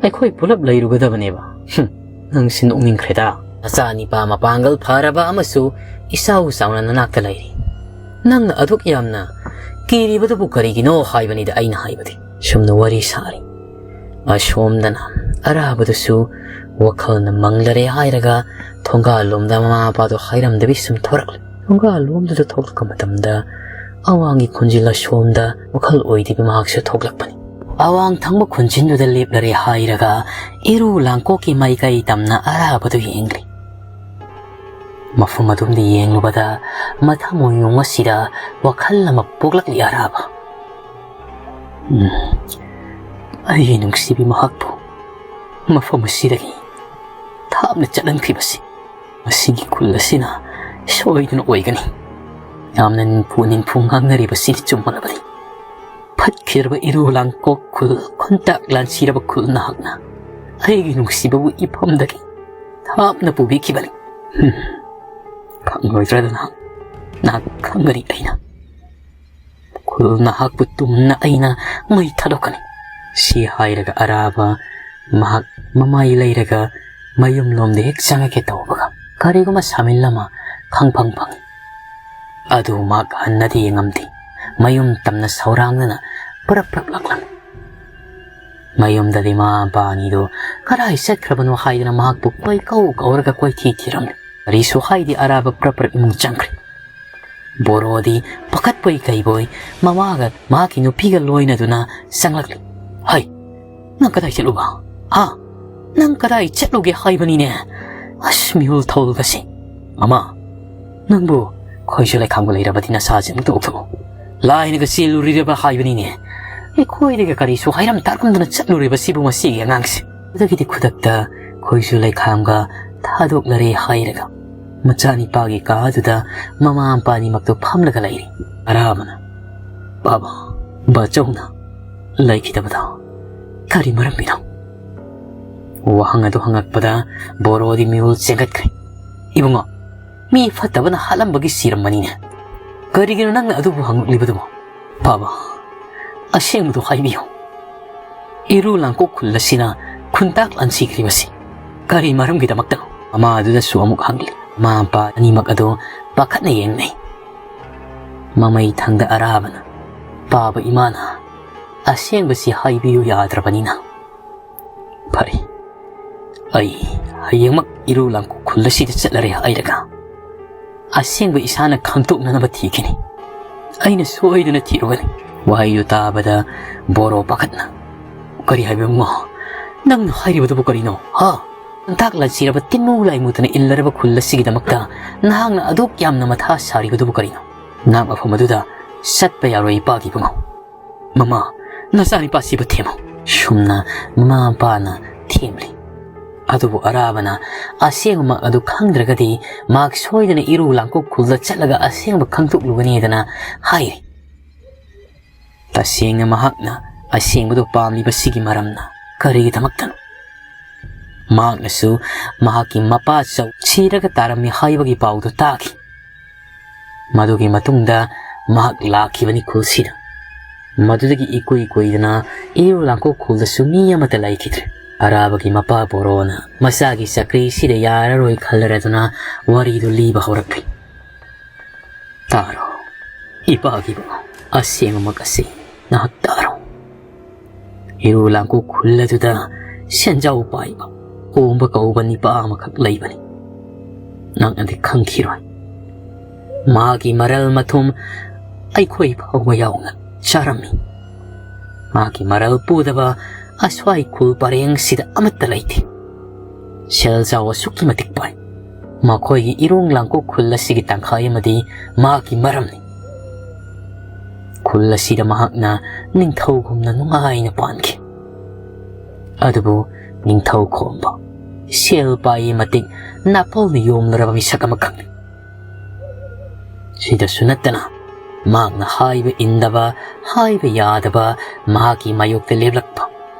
ꯑꯩꯈꯣꯏ ꯄꯨꯂꯞ ꯂꯩꯔꯨꯒꯗꯕꯅꯦꯕ꯫ ꯍꯨꯝ, ꯅꯪꯁꯤ ꯅꯣꯛꯅꯤꯡꯈ꯭ꯔꯦꯗ꯫ ꯅꯆꯥ ꯅꯤꯄꯥ ꯃꯄꯥꯡꯒꯜ ꯐꯔꯕ ꯑꯃꯁꯨ ꯏꯆꯥꯎ ꯆꯥꯎꯅ ꯅꯅꯥꯛꯇ ꯂꯩꯔꯤ꯫ ꯅꯪꯅ ꯑꯗꯨꯛ ꯌꯥꯝꯅ ꯀꯤꯔꯤꯕꯗꯨꯕꯨ ꯀꯔꯤꯒꯤꯅꯣ ꯍꯥꯏꯕꯅꯤꯗ ꯑꯩꯅ ꯍꯥꯏꯕꯗꯤ꯫ ꯁꯨꯝꯅ ꯋꯥꯔꯤ ꯁꯥꯔꯤ꯫ ꯑꯁꯣꯝꯗꯅ ꯑꯔꯥꯕꯗꯨꯁꯨ ꯋꯥꯈꯜꯅ ꯃꯪꯂꯔꯦ ꯍꯥꯏꯔꯒ ꯊꯣꯡꯒꯥꯜꯂꯣꯝꯗ ꯃꯃꯥ ꯃꯄꯥꯗꯣ ꯍꯥꯏꯔꯝꯗꯕꯤ ꯁꯨꯝ ꯊꯣꯔꯛꯂꯦ꯫ ꯊꯣꯡꯒꯥꯜꯂꯣꯝꯗꯨꯗ ꯊꯣꯛꯂꯛꯄ ꯃꯇꯝꯗ ꯑꯋꯥꯡꯒꯤ ꯈꯨꯟꯖꯤꯜ ꯑꯁꯣꯝꯗ ꯋꯥꯈꯜ ꯑꯣꯏꯗꯕꯤ ꯃꯍꯥꯛꯁꯨ ꯊꯣꯛꯂꯛꯄꯅꯤ꯫ ꯑꯋꯥꯡ ꯊꯪꯕ ꯈꯨꯟꯖꯤꯟꯗꯨꯗ ꯂꯦꯞꯂꯔꯦ ꯍꯥꯏꯔꯒ ꯏꯔꯨ ꯂꯥꯡꯀꯣꯛꯀꯤ ꯃꯥꯏꯀꯩ ꯇꯝꯅ ꯑꯔꯥꯕꯗꯨ ꯌꯦꯡꯂꯤ꯫ ꯃꯐꯝ ꯑꯗꯨꯝꯗ ꯌꯦꯡꯂꯨꯕꯗ ꯃꯊꯃꯣꯏꯅꯨꯡ ꯑꯁꯤꯗ ꯋꯥꯈꯜ ꯑꯃ ꯄꯣꯛꯂꯛꯂꯤ ꯑꯔꯥꯕ꯫ ꯎꯝ, ꯑꯩꯒꯤ ꯅꯨꯡꯁꯤꯕꯤ ꯃꯍꯥꯛꯄꯨ ꯃꯐꯝ ꯑꯁꯤꯗꯒꯤ ꯊꯥꯞꯅ ꯆꯠꯍꯟꯈꯤꯕꯁꯤ ꯃꯁꯤꯒꯤ ꯈꯨꯜ ꯑꯁꯤꯅ ꯁꯣꯏꯗꯅ ꯑꯣꯏꯒꯅꯤ꯫ ꯌꯥꯝꯅ ꯅꯤꯡꯐꯨ ꯅꯤꯡꯐꯨ ꯉꯥꯡꯅꯔꯤꯕꯁꯤꯗꯤ ꯆꯨꯝꯃꯕꯅꯤ꯫ ꯐꯠꯈꯤꯗ꯭ꯔꯕ ꯏꯔꯨ ꯂꯥꯡꯀꯣꯛ ꯈꯨꯜ, ꯈꯨꯟꯇꯥꯛ ꯂꯥꯟꯁꯤꯔꯕ ꯈꯨꯜ ꯅꯍꯥꯛꯅ ꯑꯩꯒꯤ ꯅꯨꯡꯁꯤꯕꯕꯨ ꯏꯐꯝꯗꯒꯤ ꯊꯥꯞꯅ ꯄꯨꯕꯤꯈꯤꯕꯅꯤ꯫ ꯍꯨꯝ, ꯈꯪꯂꯣꯏꯗ꯭ꯔꯗꯅ ꯅꯍꯥꯛ ꯈꯪꯒꯅꯤ ꯑꯩꯅ꯫ ꯈꯨꯜ ꯅꯍꯥꯛꯄꯨ ꯇꯨꯝꯅ ꯑꯩꯅ ꯃꯩ ꯊꯥꯗꯣꯛꯀꯅꯤ꯫ ꯁꯤ ꯍꯥꯏꯔꯒ ꯑꯔꯥꯕ ꯃꯍꯥꯛ ꯃꯃꯥꯏ ꯂꯩꯔꯒ ꯃꯌꯨꯝꯂꯣꯝꯗ ꯍꯦꯛ ꯆꯪꯉꯒꯦ ꯇꯧꯕꯒ ꯀꯔꯤꯒꯨꯝꯕ ꯁꯥꯃꯤꯜ ꯑꯃ ꯈꯪꯐꯪ ꯐꯪꯏ꯫ ꯑꯗꯨ ꯃꯍꯥꯛ ꯍꯟꯅꯗꯤ ꯌꯦꯡꯉꯝꯗꯦ꯫ ꯃꯌꯨꯝ ꯇꯝꯅ ꯁꯧꯔꯥꯡꯗꯅ ꯄ꯭ꯔꯞ ꯄ꯭ꯔꯞ ꯂꯥꯛꯂꯝꯃꯤ꯫ ꯃꯌꯨꯝꯗꯗꯤ ꯃꯃꯥ ꯃꯄꯥ ꯑꯅꯤꯗꯨ ꯀꯗꯥꯏ ꯆꯠꯈ꯭ꯔꯕꯅꯣ ꯍꯥꯏꯗꯅ ꯃꯍꯥꯛꯄꯨ ꯀꯣꯏꯀꯧ ꯀꯧꯔꯒ ꯀꯣꯏꯊꯤ ꯊꯤꯔꯝꯂꯤ꯫ ꯀꯔꯤꯁꯨ ꯍꯥꯏꯗꯦ, ꯑꯔꯥꯕ ꯄ꯭ꯔꯞ ꯄ꯭ꯔꯞ ꯏꯃꯨꯡ ꯆꯪꯈ꯭ꯔꯦ꯫ ꯕꯣꯔꯣꯗꯤ ꯄꯥꯈꯠꯄꯣꯏ ꯀꯩꯕꯣꯏ ꯃꯃꯥꯒ ꯃꯍꯥꯛꯀꯤ ꯅꯨꯄꯤꯒ ꯂꯣꯏꯅꯗꯨꯅ ꯆꯪꯂꯛꯂꯤ꯫ "ꯍꯩ, ꯅꯪ ꯀꯗꯥꯏ ꯆꯠꯂꯨꯕ? ꯍꯥ? ꯅꯪ ꯀꯗꯥꯏ ꯆꯠꯂꯨꯒꯦ ꯍꯥꯏꯕꯅꯤꯅꯦ? ꯑꯁ, ꯃꯤꯍꯨꯜ ꯊꯧꯍꯨꯜꯒꯁꯦ꯫ ꯃꯃꯥ, ꯅꯪꯕꯨ ꯈꯣꯏꯁꯨ ꯂꯩꯈꯥꯝꯕꯨ ꯂꯩꯔꯕꯗꯤ ꯅꯁꯥꯁꯦ ꯑꯃꯨꯛꯇ ꯎꯊꯣꯛꯎ꯫ ꯂꯥꯏꯅꯒ ꯆꯦꯜꯂꯨꯔꯤꯔꯕ ꯍꯥꯏꯕꯅꯤꯅꯦ꯫ ꯑꯩꯈꯣꯏꯗꯒ ꯀꯔꯤꯁꯨ ꯍꯥꯏꯔꯝ ꯇꯥꯔꯝꯗꯅ ꯆꯠꯂꯨꯔꯤꯕꯁꯤꯕꯨ ꯃꯁꯤꯒꯤ ꯑꯉꯥꯡꯁꯦ?" ꯑꯗꯨꯗꯒꯤꯗꯤ ꯈꯨꯗꯛꯇ ꯈꯣꯏꯁꯨ ꯂꯩꯈꯥꯝꯒ ꯊꯥꯗꯣꯛꯂꯔꯦ ꯍꯥꯏꯔꯒ ꯃꯆꯥꯅꯤꯄꯥꯒꯤ ꯀꯥ ꯑꯗꯨꯗ ꯃꯃꯥ ꯃꯄꯥ ꯑꯅꯤꯃꯛꯇꯣ ꯐꯝꯂꯒ ꯂꯩꯔꯤ꯫ ꯑꯔꯥꯕꯅ, "ꯕꯥꯕꯥ, ꯕꯥꯆꯧꯅ ꯂꯩꯈꯤꯗꯕꯗꯣ ꯀꯔꯤ ꯃꯔꯝꯒꯤꯅꯣ?" ꯋꯥꯍꯪ ꯑꯗꯨ ꯍꯪꯉꯛꯄꯗ ꯕꯣꯔꯣꯗꯤ ꯃꯤꯍꯨꯜ ꯆꯦꯟꯒꯠꯈ꯭ꯔꯦ꯫ "ꯏꯕꯨꯡꯉꯣ, ꯃꯤ ꯐꯠꯇꯕꯅ ꯍꯥꯠꯂꯝꯕꯒꯤ ꯁꯤꯔꯝꯕꯅꯤꯅꯦ꯫ ꯀꯔꯤꯒꯤꯅꯣ ꯅꯪꯅ ꯑꯗꯨꯕꯨ ꯍꯪꯉꯛꯂꯤꯕꯗꯨꯕꯣ? ꯕꯥꯕꯥ, ꯑꯁꯦꯡꯕꯗꯨ ꯍꯥꯏꯕꯤꯌꯨ꯫ ꯏꯔꯨ ꯂꯥꯡꯀꯣꯛ ꯈꯨꯜ ꯑꯁꯤꯅ ꯈꯨꯟꯇꯥꯛ ꯂꯥꯟꯁꯤꯈ꯭ꯔꯤꯕꯁꯤ ꯀꯔꯤ ꯃꯔꯝꯒꯤꯗꯃꯛꯇꯅꯣ?" ꯃꯃꯥ ꯑꯗꯨꯗꯁꯨ ꯑꯃꯨꯛ ꯍꯪꯂꯤ꯫ ꯃꯃꯥ ꯃꯄꯥ ꯑꯅꯤꯃꯛ ꯑꯗꯨ ꯄꯥꯈꯠꯅ ꯌꯦꯡꯅꯩ꯫ ꯃꯃꯩ ꯊꯪꯗ ꯑꯔꯥꯕꯅ, "ꯄꯥꯕ ꯏꯃꯥꯅ ꯑꯁꯦꯡꯕꯁꯤ ꯍꯥꯏꯕꯤꯌꯨ ꯌꯥꯗ꯭ꯔꯕꯅꯤꯅ, ꯐꯔꯦ, ꯑꯩ ꯍꯌꯦꯡꯃꯛ ꯏꯔꯨ ꯂꯥꯡꯀꯣꯛ ꯈꯨꯜ ꯑꯁꯤꯗ ꯆꯠꯂꯔꯦ ꯍꯥꯏꯔꯒ ꯑꯁꯦꯡꯕ ꯏꯁꯥꯅ ꯈꯪꯗꯣꯛꯅꯅꯕ ꯊꯤꯈꯤꯅꯤ꯫ ꯑꯩꯅ ꯁꯣꯏꯗꯅ ꯊꯤꯔꯨꯒꯅꯤ꯫" ꯋꯥꯍꯩꯗꯨ ꯇꯥꯕꯗ ꯕꯣꯔꯣ ꯄꯥꯈꯠꯅ, "ꯀꯔꯤ ꯍꯥꯏꯕ ꯏꯕꯨꯡꯉꯣ? ꯅꯪꯅ ꯍꯥꯏꯔꯤꯕꯗꯨꯕꯨ ꯀꯔꯤꯅꯣ? ꯍꯥ? ꯈꯨꯟꯇꯥꯛ ꯂꯥꯟꯁꯤꯔꯕ ꯇꯤꯟꯃꯨ ꯂꯥꯏꯃꯨꯗꯅ ꯏꯜꯂꯔꯕ ꯈꯨꯜ ꯑꯁꯤꯒꯤꯗꯃꯛꯇ ꯅꯍꯥꯛꯅ ꯑꯗꯨꯛ ꯌꯥꯝꯅ ꯃꯊꯥ ꯁꯥꯔꯤꯕꯗꯨꯕꯨ ꯀꯔꯤꯅꯣ? ꯅꯍꯥꯛ ꯃꯐꯝ ꯑꯗꯨꯗ ꯆꯠꯄ ꯌꯥꯔꯣꯏ, ꯏꯄꯥꯒꯤ ꯏꯕꯨꯡꯉꯣ꯫ ꯃꯃꯥ, ꯅꯆꯥꯅꯤꯄꯥꯁꯤꯕꯨ ꯊꯦꯝꯃꯨ꯫" ꯁꯨꯝꯅ ꯃꯃꯥ ꯃꯄꯥꯅ ꯊꯦꯝꯂꯤ꯫ ꯑꯗꯨꯕꯨ ꯑꯔꯥꯕꯅ ꯑꯁꯦꯡꯕꯃꯛ ꯑꯗꯨ ꯈꯪꯗ꯭ꯔꯒꯗꯤ ꯃꯍꯥꯛ ꯁꯣꯏꯗꯅ ꯏꯔꯨ ꯂꯥꯡꯀꯣꯛ ꯈꯨꯜꯗ ꯆꯠꯂꯒ ꯑꯁꯦꯡꯕ ꯈꯪꯗꯣꯛꯂꯨꯒꯅꯤꯗꯅ ꯍꯥꯏꯔꯤ꯫ ꯇꯁꯦꯡꯅ ꯃꯍꯥꯛꯅ ꯑꯁꯦꯡꯕꯗꯨ ꯄꯥꯝꯂꯤꯕꯁꯤꯒꯤ ꯃꯔꯝꯅ ꯀꯔꯤꯒꯤꯗꯃꯛꯇꯅꯣ? ꯃꯍꯥꯛꯅꯁꯨ ꯃꯍꯥꯛꯀꯤ ꯃꯄꯥ ꯆꯧ ꯁꯤꯔꯒ ꯇꯥꯔꯝꯃꯤ ꯍꯥꯏꯕꯒꯤ ꯄꯥꯎꯗꯨ ꯇꯥꯈꯤ꯫ ꯃꯗꯨꯒꯤ ꯃꯇꯨꯡꯗ ꯃꯍꯥꯛ ꯂꯥꯛꯈꯤꯕꯅꯤ ꯈꯨꯜꯁꯤꯗ꯫ ꯃꯗꯨꯗꯒꯤ ꯏꯀꯨꯏ ꯀꯨꯏꯗꯅ ꯏꯔꯨ ꯂꯥꯡꯀꯣꯛ ꯈꯨꯜꯗꯁꯨ ꯃꯤ ꯑꯃꯠꯇ ꯂꯩꯈꯤꯗ꯭ꯔꯦ꯫ ꯑꯔꯥꯕꯒꯤ ꯃꯄꯥ ꯕꯣꯔꯣꯅ ꯃꯆꯥꯒꯤ ꯆꯀ꯭ꯔꯤꯁꯤꯗ ꯌꯥꯔꯔꯣꯏ ꯈꯜꯂꯔꯗꯨꯅ ꯋꯥꯔꯤꯗꯨ ꯂꯤꯕ ꯍꯧꯔꯛꯂꯤ꯫ "ꯇꯥꯔꯣ, ꯏꯄꯥꯒꯤ ꯏꯕꯨꯡꯉꯣ, ꯑꯁꯦꯡꯕꯃꯛ ꯑꯁꯤ ꯅꯍꯥꯛ ꯇꯥꯔꯣ꯫ ꯏꯔꯨ ꯂꯥꯡꯀꯣꯛ ꯈꯨꯜ ꯑꯗꯨꯗ ꯁꯦꯟꯖꯥꯎ ꯄꯥꯏꯕ ꯀꯣꯝꯕ ꯀꯧꯕ ꯅꯤꯄꯥ ꯑꯃꯈꯛ ꯂꯩꯕꯅꯤ꯫ ꯅꯪꯅꯗꯤ ꯈꯪꯈꯤꯔꯣꯏ꯫ ꯃꯥꯒꯤ ꯃꯔꯜ ꯃꯊꯨꯝ ꯑꯩꯈꯣꯏ ꯐꯥꯎꯕ ꯌꯥꯎꯅ ꯆꯥꯔꯝꯃꯤ꯫ ꯃꯥꯒꯤ ꯃꯔꯜ ꯄꯨꯗꯕ ꯑꯁ꯭ꯋꯥꯏ ꯈꯨꯜ ꯄꯔꯦꯡꯁꯤꯗ ꯑꯃꯠꯇ ꯂꯩꯇꯦ꯫ ꯁꯦꯜ ꯆꯥꯎ ꯑꯁꯨꯛꯀꯤ ꯃꯇꯤꯛ ꯄꯥꯏ꯫ ꯃꯈꯣꯏꯒꯤ ꯏꯔꯣꯡ ꯂꯥꯡꯀꯣꯛ ꯈꯨꯜ ꯑꯁꯤꯒꯤ ꯇꯪꯈꯥꯏ ꯑꯃꯗꯤ ꯃꯍꯥꯛꯀꯤ ꯃꯔꯝꯅꯤ꯫ ꯈꯨꯜ ꯑꯁꯤꯗ ꯃꯍꯥꯛꯅ ꯅꯤꯡꯊꯧꯒꯨꯝꯅ ꯅꯨꯡꯉꯥꯏꯅ ꯄꯥꯟꯈꯤ꯫ ꯑꯗꯨꯕꯨ ꯅꯤꯡꯊꯧ ꯈꯣꯝꯕ, ꯁꯦꯜ ꯄꯥꯏ ꯃꯇꯤꯛ ꯅꯥꯄꯜꯅ ꯌꯣꯝꯂꯔꯕ ꯃꯤꯁꯛ ꯑꯃꯈꯛꯅꯤ꯫ ꯁꯤꯗꯁꯨ ꯅꯠꯇꯅ ꯃꯍꯥꯛꯅ ꯍꯥꯏꯕ ꯏꯟꯗꯕ, ꯍꯥꯏꯕ ꯌꯥꯗꯕ, ꯃꯍꯥꯛꯀꯤ ꯃꯥꯌꯣꯛꯇ ꯂꯦꯞꯂꯛꯄ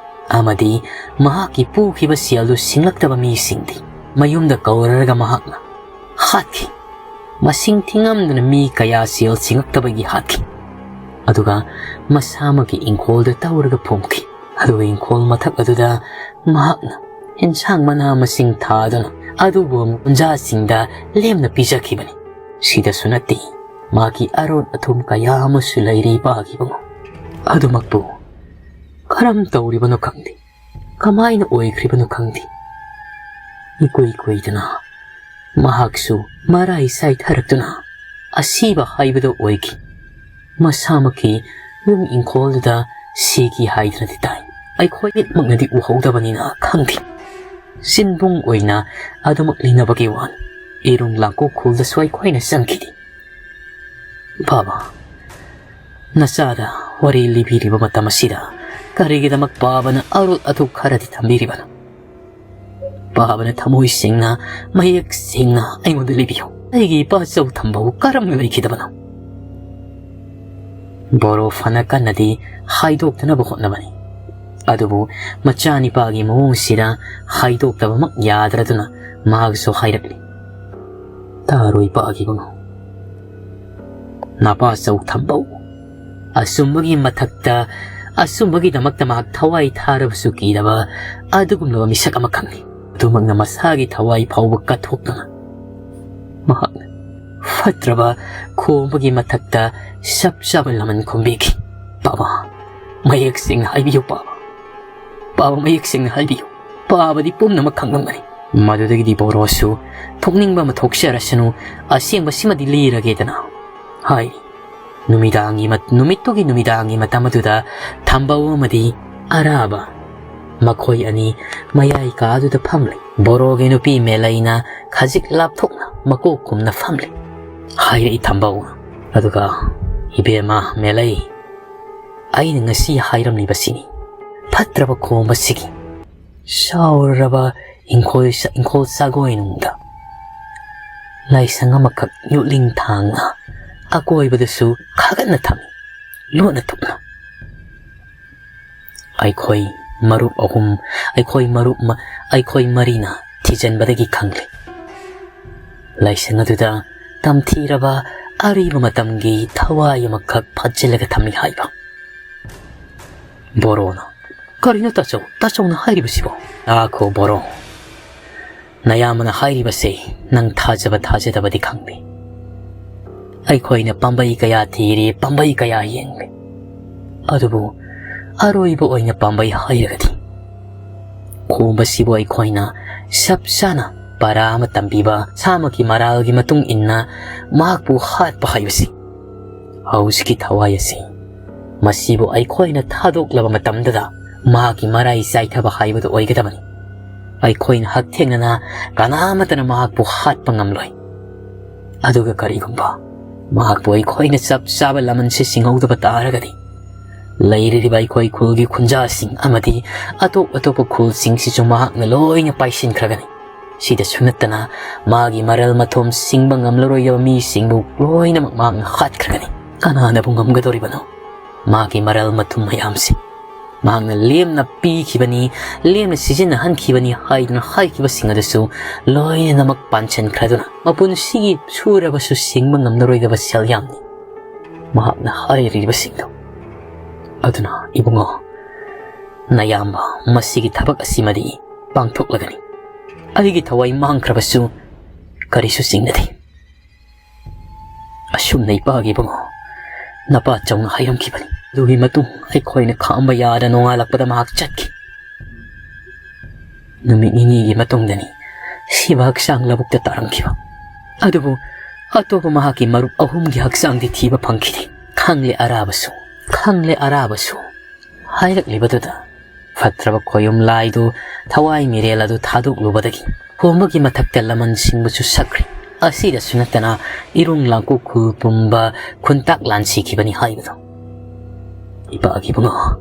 ꯑꯃꯗꯤ ꯃꯍꯥꯛꯀꯤ ꯄꯨꯈꯤꯕ ꯁꯦꯜꯗꯨ ꯁꯤꯡꯂꯛꯇꯕ ꯃꯤꯁꯤꯡꯗꯤ ꯃꯌꯨꯝꯗ ꯀꯧꯔꯔꯒ ꯃꯍꯥꯛꯅ ꯍꯥꯠꯈꯤ꯫ ꯃꯁꯤꯡ ꯊꯤꯉꯝꯗꯅ ꯃꯤ ꯀꯌꯥ ꯁꯦꯜ ꯁꯤꯡꯉꯛꯇꯕꯒꯤ ꯍꯥꯠꯈꯤ꯫ ꯑꯗꯨꯒ ꯃꯁꯥꯃꯛꯀꯤ ꯏꯪꯈꯣꯜꯗ ꯇꯧꯔꯒ ꯐꯨꯝꯈꯤ꯫ ꯑꯗꯨꯒ ꯏꯪꯈꯣꯜ ꯃꯊꯛ ꯑꯗꯨꯗ ꯃꯍꯥꯛꯅ ꯏꯟꯁꯥꯡ ꯃꯅꯥ ꯃꯁꯤꯡ ꯊꯥꯗꯨꯅ ꯑꯗꯨꯒꯨꯝꯕ ꯀꯨꯟꯖꯥꯁꯤꯡꯗ ꯂꯦꯝꯅ ꯄꯤꯖꯈꯤꯕꯅꯤ꯫ ꯁꯤꯗꯁꯨ ꯅꯠꯇꯦ, ꯃꯥꯒꯤ ꯑꯔꯣꯠ ꯑꯊꯨꯝ ꯀꯌꯥ ꯑꯃꯁꯨ ꯂꯩꯔꯤ, ꯏꯄꯥꯒꯤ ꯏꯕꯨꯡꯉꯣ꯫ ꯑꯗꯨꯃꯛꯄꯨ ꯀꯔꯝ ꯇꯧꯔꯤꯕꯅꯣ ꯈꯪꯗꯦ, ꯀꯃꯥꯏꯅ ꯑꯣꯏꯈ꯭ꯔꯤꯕꯅꯣ ꯈꯪꯗꯦ꯫ ꯏꯀꯨꯏ ꯀꯨꯏꯗꯅ ꯃꯍꯥꯛꯁꯨ ꯃꯔꯥꯏ ꯆꯥꯏꯊꯔꯛꯇꯨꯅ ꯑꯁꯤꯕ ꯍꯥꯏꯕꯗꯨ ꯑꯣꯏꯈꯤ꯫ ꯃꯁꯥꯃꯛꯀꯤ ꯌꯨꯝ ꯏꯪꯈꯣꯜꯗꯨꯗ ꯁꯤꯈꯤ ꯍꯥꯏꯗꯨꯅꯗꯤ ꯇꯥꯏ꯫ ꯑꯩꯈꯣꯏ ꯃꯤꯠꯃꯛꯅꯗꯤ ꯎꯍꯧꯗꯕꯅꯤꯅ ꯈꯪꯗꯦ꯫ ꯆꯤꯟꯕꯨꯡ ꯑꯣꯏꯅ ꯑꯗꯨꯃꯛ ꯂꯤꯅꯕꯒꯤ ꯋꯥꯅꯤ꯫ ꯏꯔꯨꯡ ꯂꯥꯡꯀꯣꯛ ꯈꯨꯜꯗꯁꯨ ꯑꯩꯈꯣꯏꯅ ꯆꯪꯈꯤꯗꯦ꯫ ꯕꯥꯕꯥ, ꯅꯆꯥꯗ ꯋꯥꯔꯤ ꯂꯤꯕꯤꯔꯤꯕ ꯃꯇꯝ ꯑꯁꯤꯗ ꯀꯔꯤꯒꯤꯗꯃꯛ ꯕꯥꯕꯥꯅ ꯑꯔꯣꯠ ꯑꯊꯨꯞ ꯈꯔꯗꯤ ꯊꯝꯕꯤꯔꯤꯕꯅꯣ? ꯕꯥꯕꯥꯅ ꯊꯃꯣꯏ ꯁꯦꯡꯅ, ꯃꯌꯦꯛ ꯁꯦꯡꯅ ꯑꯩꯉꯣꯟꯗ ꯂꯤꯕꯤꯌꯨ꯫ ꯑꯩꯒꯤ ꯏꯄꯥ ꯆꯧ ꯊꯝꯕꯧ ꯀꯔꯝꯅ ꯂꯩꯈꯤꯗꯕꯅꯣ? ꯕꯣꯔꯣ ꯐꯅ ꯀꯟꯅꯗꯤ ꯍꯥꯏꯗꯣꯛꯇꯅꯕ ꯍꯣꯠꯅꯕꯅꯤ, ꯑꯗꯨꯕꯨ ꯃꯆꯥꯅꯤꯄꯥꯒꯤ ꯃꯑꯣꯡꯁꯤꯗ ꯍꯥꯏꯗꯣꯛꯇꯕꯃꯛ ꯌꯥꯗ꯭ꯔꯗꯨꯅ ꯃꯍꯥꯛꯁꯨ ꯍꯥꯏꯔꯛꯂꯤ, ꯇꯥꯔꯣꯏ ꯄꯥꯈꯤꯕꯅꯣ꯫ ꯅꯄꯥ ꯆꯧ ꯊꯝꯕꯧ ꯑꯆꯨꯝꯕꯒꯤ ꯃꯊꯛꯇ ꯑꯆꯨꯝꯕꯒꯤꯗꯃꯛꯇ ꯃꯍꯥꯛ ꯊꯋꯥꯏ ꯊꯥꯔꯕꯁꯨ ꯀꯤꯗꯕ ꯑꯗꯨꯒꯨꯝꯂꯕ ꯃꯤꯁꯛ ꯑꯃꯈꯛꯅꯤ꯫ ꯑꯗꯨꯃꯛꯅ ꯃꯁꯥꯒꯤ ꯊꯋꯥꯏ ꯐꯥꯎꯕ ꯀꯠꯊꯣꯛꯇꯨꯅ ꯃꯍꯥꯛꯅ ꯐꯠꯇ꯭ꯔꯕ ꯈꯣꯝꯕꯒꯤ ꯃꯊꯛꯇ ꯆꯞ ꯆꯥꯕ ꯂꯃꯟ ꯈꯣꯝꯕꯤꯈꯤ꯫ ꯄꯥꯕ, ꯃꯌꯦꯛ ꯁꯦꯡꯅ ꯍꯥꯏꯕꯤꯌꯨ ꯄꯥꯕ꯫ ꯄꯥꯕ, ꯃꯌꯦꯛ ꯁꯦꯡꯅ ꯍꯥꯏꯕꯤꯌꯨ꯫ ꯄꯥꯕꯗꯤ ꯄꯨꯝꯅꯃꯛ ꯈꯪꯂꯝꯒꯅꯤ꯫ ꯃꯗꯨꯗꯒꯤꯗꯤ ꯕꯣꯔꯣꯁꯨ ꯊꯣꯛꯅꯤꯡꯕ ꯑꯃ ꯊꯣꯛꯆꯔꯁꯅꯨ, ꯑꯁꯦꯡꯕꯁꯤꯃꯗꯤ ꯂꯤꯔꯒꯦꯗꯅ ꯍꯥꯏꯔꯤ꯫ ꯅꯨꯃꯤꯗꯥꯡꯒꯤ ꯃꯠ-, ꯅꯨꯃꯤꯠꯇꯨꯒꯤ ꯅꯨꯃꯤꯗꯥꯡꯒꯤ ꯃꯇꯝ ꯑꯗꯨꯗ ꯊꯝꯕꯧ ꯑꯃꯗꯤ ꯑꯔꯥꯕ ꯃꯈꯣꯏ ꯑꯅꯤ ꯃꯌꯥꯏ ꯀꯥꯗꯨꯗ ꯐꯝꯂꯤ꯫ ꯕꯣꯔꯣꯒꯤ ꯅꯨꯄꯤ ꯃꯦꯂꯩꯅ ꯈꯖꯤꯛ ꯂꯥꯞꯊꯣꯛꯅ ꯃꯀꯣꯛ ꯈꯨꯝꯅ ꯐꯝꯂꯤ꯫ ꯍꯥꯏꯔꯛꯏ ꯊꯝꯕꯧꯅ꯫ ꯑꯗꯨꯒ, "ꯏꯕꯦꯝꯃ ꯃꯦꯂꯩ, ꯑꯩꯅ ꯉꯁꯤ ꯍꯥꯏꯔꯝꯂꯤꯕꯁꯤꯅꯤ, ꯐꯠꯇ꯭ꯔꯕ ꯈꯣꯝꯕꯁꯤꯒꯤ ꯆꯥꯎꯔꯕ ꯏꯪꯈꯣꯜ ꯁ-, ꯏꯪꯈꯣꯜ ꯁꯥꯒꯣꯏꯅꯨꯡꯗ ꯂꯥꯏꯁꯪ ꯑꯃꯈꯛ ꯌꯣꯠꯂꯤꯡ ꯊꯥꯡꯅ ꯑꯀꯣꯏꯕꯗꯁꯨ ꯈꯥꯒꯠꯅ ꯊꯝꯃꯤ, ꯂꯣꯟꯅ ꯊꯨꯞꯅ꯫ ꯑꯩꯈꯣꯏ ꯃꯔꯨꯞ ꯑꯍꯨꯝ, ꯑꯩꯈꯣꯏ ꯃꯔꯨꯞ ꯃ-, ꯑꯩꯈꯣꯏ ꯃꯔꯤꯅ ꯊꯤꯖꯤꯟꯕꯗꯒꯤ ꯈꯪꯂꯦ꯫ ꯂꯥꯏꯁꯪ ꯑꯗꯨꯗ ꯇꯝꯊꯤꯔꯕ ꯑꯔꯤꯕ ꯃꯇꯝꯒꯤ ꯊꯋꯥꯏ ꯑꯃꯈꯛ ꯐꯥꯖꯤꯜꯂꯒ ꯊꯝꯃꯤ ꯍꯥꯏꯕ꯫ ꯕꯣꯔꯣꯅ, "ꯀꯔꯤꯅꯣ ꯇꯥꯆꯧ, ꯇꯥꯆꯧꯅ ꯍꯥꯏꯔꯤꯕꯁꯤꯕꯣ?" "ꯇꯥꯈꯣ ꯕꯣꯔꯣ, ꯅꯌꯥꯝꯕꯅ ꯍꯥꯏꯔꯤꯕꯁꯦ ꯅꯪ ꯊꯥꯖꯕ ꯊꯥꯖꯗꯕꯗꯤ ꯈꯪꯗꯦ꯫ ꯑꯩꯈꯣꯏꯅ ꯄꯥꯝꯕꯩ ꯀꯌꯥ ꯊꯤꯔꯤ, ꯄꯥꯝꯕꯩ ꯀꯌꯥ ꯌꯦꯡꯂꯤ, ꯑꯗꯨꯕꯨ ꯑꯔꯣꯏꯕ ꯑꯣꯏꯅ ꯄꯥꯝꯕꯩ ꯍꯥꯏꯔꯒꯗꯤ ꯈꯣꯝꯕꯁꯤꯕꯨ ꯑꯩꯈꯣꯏꯅ ꯆꯞ ꯆꯥꯅ ꯄꯔꯥ ꯑꯃ ꯇꯝꯕꯤꯕ, ꯁꯥꯃꯛꯀꯤ ꯃꯔꯥꯜꯒꯤ ꯃꯇꯨꯡ ꯏꯟꯅ ꯃꯍꯥꯛꯄꯨ ꯍꯥꯠꯄ ꯍꯥꯏꯕꯁꯤ꯫ ꯍꯧꯖꯤꯛꯀꯤ ꯊꯋꯥꯏ ꯑꯁꯤ, ꯃꯁꯤꯕꯨ ꯑꯩꯈꯣꯏꯅ ꯊꯥꯗꯣꯛꯂꯕ ꯃꯇꯝꯗꯗ ꯃꯍꯥꯛꯀꯤ ꯃꯔꯥꯏ ꯆꯥꯏꯊꯕ ꯍꯥꯏꯕꯗꯨ ꯑꯣꯏꯒꯗꯕꯅꯤ꯫ ꯑꯩꯈꯣꯏꯅ ꯍꯛꯊꯦꯡꯅꯅ ꯀꯅꯥ ꯑꯃꯠꯇꯅ ꯃꯍꯥꯛꯄꯨ ꯍꯥꯠꯄ ꯉꯝꯂꯣꯏ꯫ ꯑꯗꯨꯒ ꯀꯔꯤꯒꯨꯝꯕ ꯃꯍꯥꯛꯄꯨ ꯑꯩꯈꯣꯏꯅ ꯆꯞ ꯆꯥꯕ ꯂꯃꯟꯁꯦ ꯁꯤꯡꯍꯧꯗꯕ ꯇꯥꯔꯒꯗꯤ, ꯂꯩꯔꯤꯕ ꯑꯩꯈꯣꯏ ꯈꯨꯜꯒꯤ ꯈꯨꯟꯖꯥꯁꯤꯡ ꯑꯃꯗꯤ ꯑꯇꯣꯞ ꯑꯇꯣꯞꯄ ꯈꯨꯜꯁꯤꯡꯁꯤꯁꯨ ꯃꯍꯥꯛꯅ ꯂꯣꯏꯅ ꯄꯥꯏꯁꯤꯟꯈ꯭ꯔꯒꯅꯤ꯫ ꯁꯤꯗꯁꯨ ꯅꯠꯇꯅ ꯃꯥꯒꯤ ꯃꯔꯜ ꯃꯊꯨꯝ ꯁꯤꯡꯕ ꯉꯝꯂꯔꯣꯏꯗꯕ ꯃꯤꯁꯤꯡꯕꯨ ꯂꯣꯏꯅꯃꯛ ꯃꯍꯥꯛꯅ ꯍꯥꯠꯈ꯭ꯔꯒꯅꯤ꯫ ꯀꯅꯥꯅꯕꯨ ꯉꯝꯒꯗꯧꯔꯤꯕꯅꯣ? ꯃꯥꯒꯤ ꯃꯔꯜ ꯃꯊꯨꯝ ꯃꯌꯥꯝꯁꯤ ꯃꯍꯥꯛꯅ ꯂꯦꯝꯅ ꯄꯤꯈꯤꯕꯅꯤ, ꯂꯦꯝꯅ ꯁꯤꯖꯤꯟꯅꯍꯟꯈꯤꯕꯅꯤ ꯍꯥꯏꯗꯨꯅ ꯍꯥꯏꯈꯤꯕꯁꯤꯡ ꯑꯗꯨꯁꯨ ꯂꯣꯏꯅꯃꯛ ꯄꯥꯟꯁꯤꯟꯈ꯭ꯔꯗꯨꯅ ꯃꯄꯨꯟꯁꯤꯒꯤ ꯁꯨꯔꯕꯁꯨ ꯁꯤꯡꯕ ꯉꯝꯂꯔꯣꯏꯗꯕ ꯁꯦꯜ ꯌꯥꯝꯅꯤ ꯃꯍꯥꯛꯅ ꯍꯥꯏꯔꯤꯕꯁꯤꯡꯗꯨ꯫ ꯑꯗꯨꯅ ꯏꯕꯨꯡꯉꯣ, ꯅꯌꯥꯝꯕ ꯃꯁꯤꯒꯤ ꯊꯕꯛ ꯑꯁꯤꯃꯗꯤ ꯄꯥꯡꯊꯣꯛꯂꯒꯅꯤ꯫ ꯑꯩꯒꯤ ꯊꯋꯥꯏ ꯃꯥꯡꯈ꯭ꯔꯕꯁꯨ ꯀꯔꯤꯁꯨ ꯆꯤꯡꯅꯗꯦ꯫ ꯑꯁꯨꯝꯅ ꯏꯄꯥꯒꯤ ꯏꯕꯨꯡꯉꯣ, ꯅꯄꯥ ꯆꯧꯅ ꯍꯥꯏꯔꯝꯈꯤꯕꯅꯤ꯫ ꯑꯗꯨꯒꯤ ꯃꯇꯨꯡ ꯑꯩꯈꯣꯏꯅ ꯈꯥꯝꯕ ꯌꯥꯗ ꯅꯣꯡꯉꯥꯜꯂꯛꯄꯗ ꯃꯍꯥꯛ ꯆꯠꯈꯤ꯫ ꯅꯨꯃꯤꯠ ꯅꯤꯅꯤꯒꯤ ꯃꯇꯨꯡꯗꯅꯤ ꯁꯤꯕ ꯍꯛꯆꯥꯡ ꯂꯧꯕꯨꯛꯇ ꯇꯥꯔꯝꯈꯤꯕ꯫ ꯑꯗꯨꯕꯨ ꯑꯇꯣꯞꯄ ꯃꯍꯥꯛꯀꯤ ꯃꯔꯨꯞ ꯑꯍꯨꯝꯒꯤ ꯍꯛꯆꯥꯡꯗꯤ ꯊꯤꯕ ꯐꯪꯈꯤꯗꯦ꯫ ꯈꯪꯂꯦ ꯑꯔꯥꯕꯁꯨ, ꯈꯪꯂꯦ ꯑꯔꯥꯕꯁꯨ꯫ ꯍꯥꯏꯔꯛꯂꯤꯕꯗꯨꯗ ꯐꯠꯇ꯭ꯔꯕ ꯈꯣꯌꯨꯝ ꯂꯥꯏꯗꯨ ꯊꯋꯥꯏ ꯃꯤꯔꯦꯜ ꯑꯗꯨ ꯊꯥꯗꯣꯛꯂꯨꯕꯗꯒꯤ ꯈꯣꯝꯕꯒꯤ ꯃꯊꯛꯇ ꯂꯃꯟ ꯁꯤꯡꯕꯁꯨ ꯁꯛꯈ꯭ꯔꯦ꯫ ꯑꯁꯤꯗꯁꯨ ꯅꯠꯇꯅ ꯏꯔꯨꯡ ꯂꯥꯡꯀꯨ ꯈꯨꯜ ꯄꯨꯝꯕ ꯈꯨꯟꯇꯥꯛ ꯂꯥꯟꯁꯤꯈꯤꯕꯅꯤ ꯍꯥꯏꯕꯗꯨ꯫ ꯏꯄꯥꯒꯤ ꯏꯕꯨꯡꯉꯣ,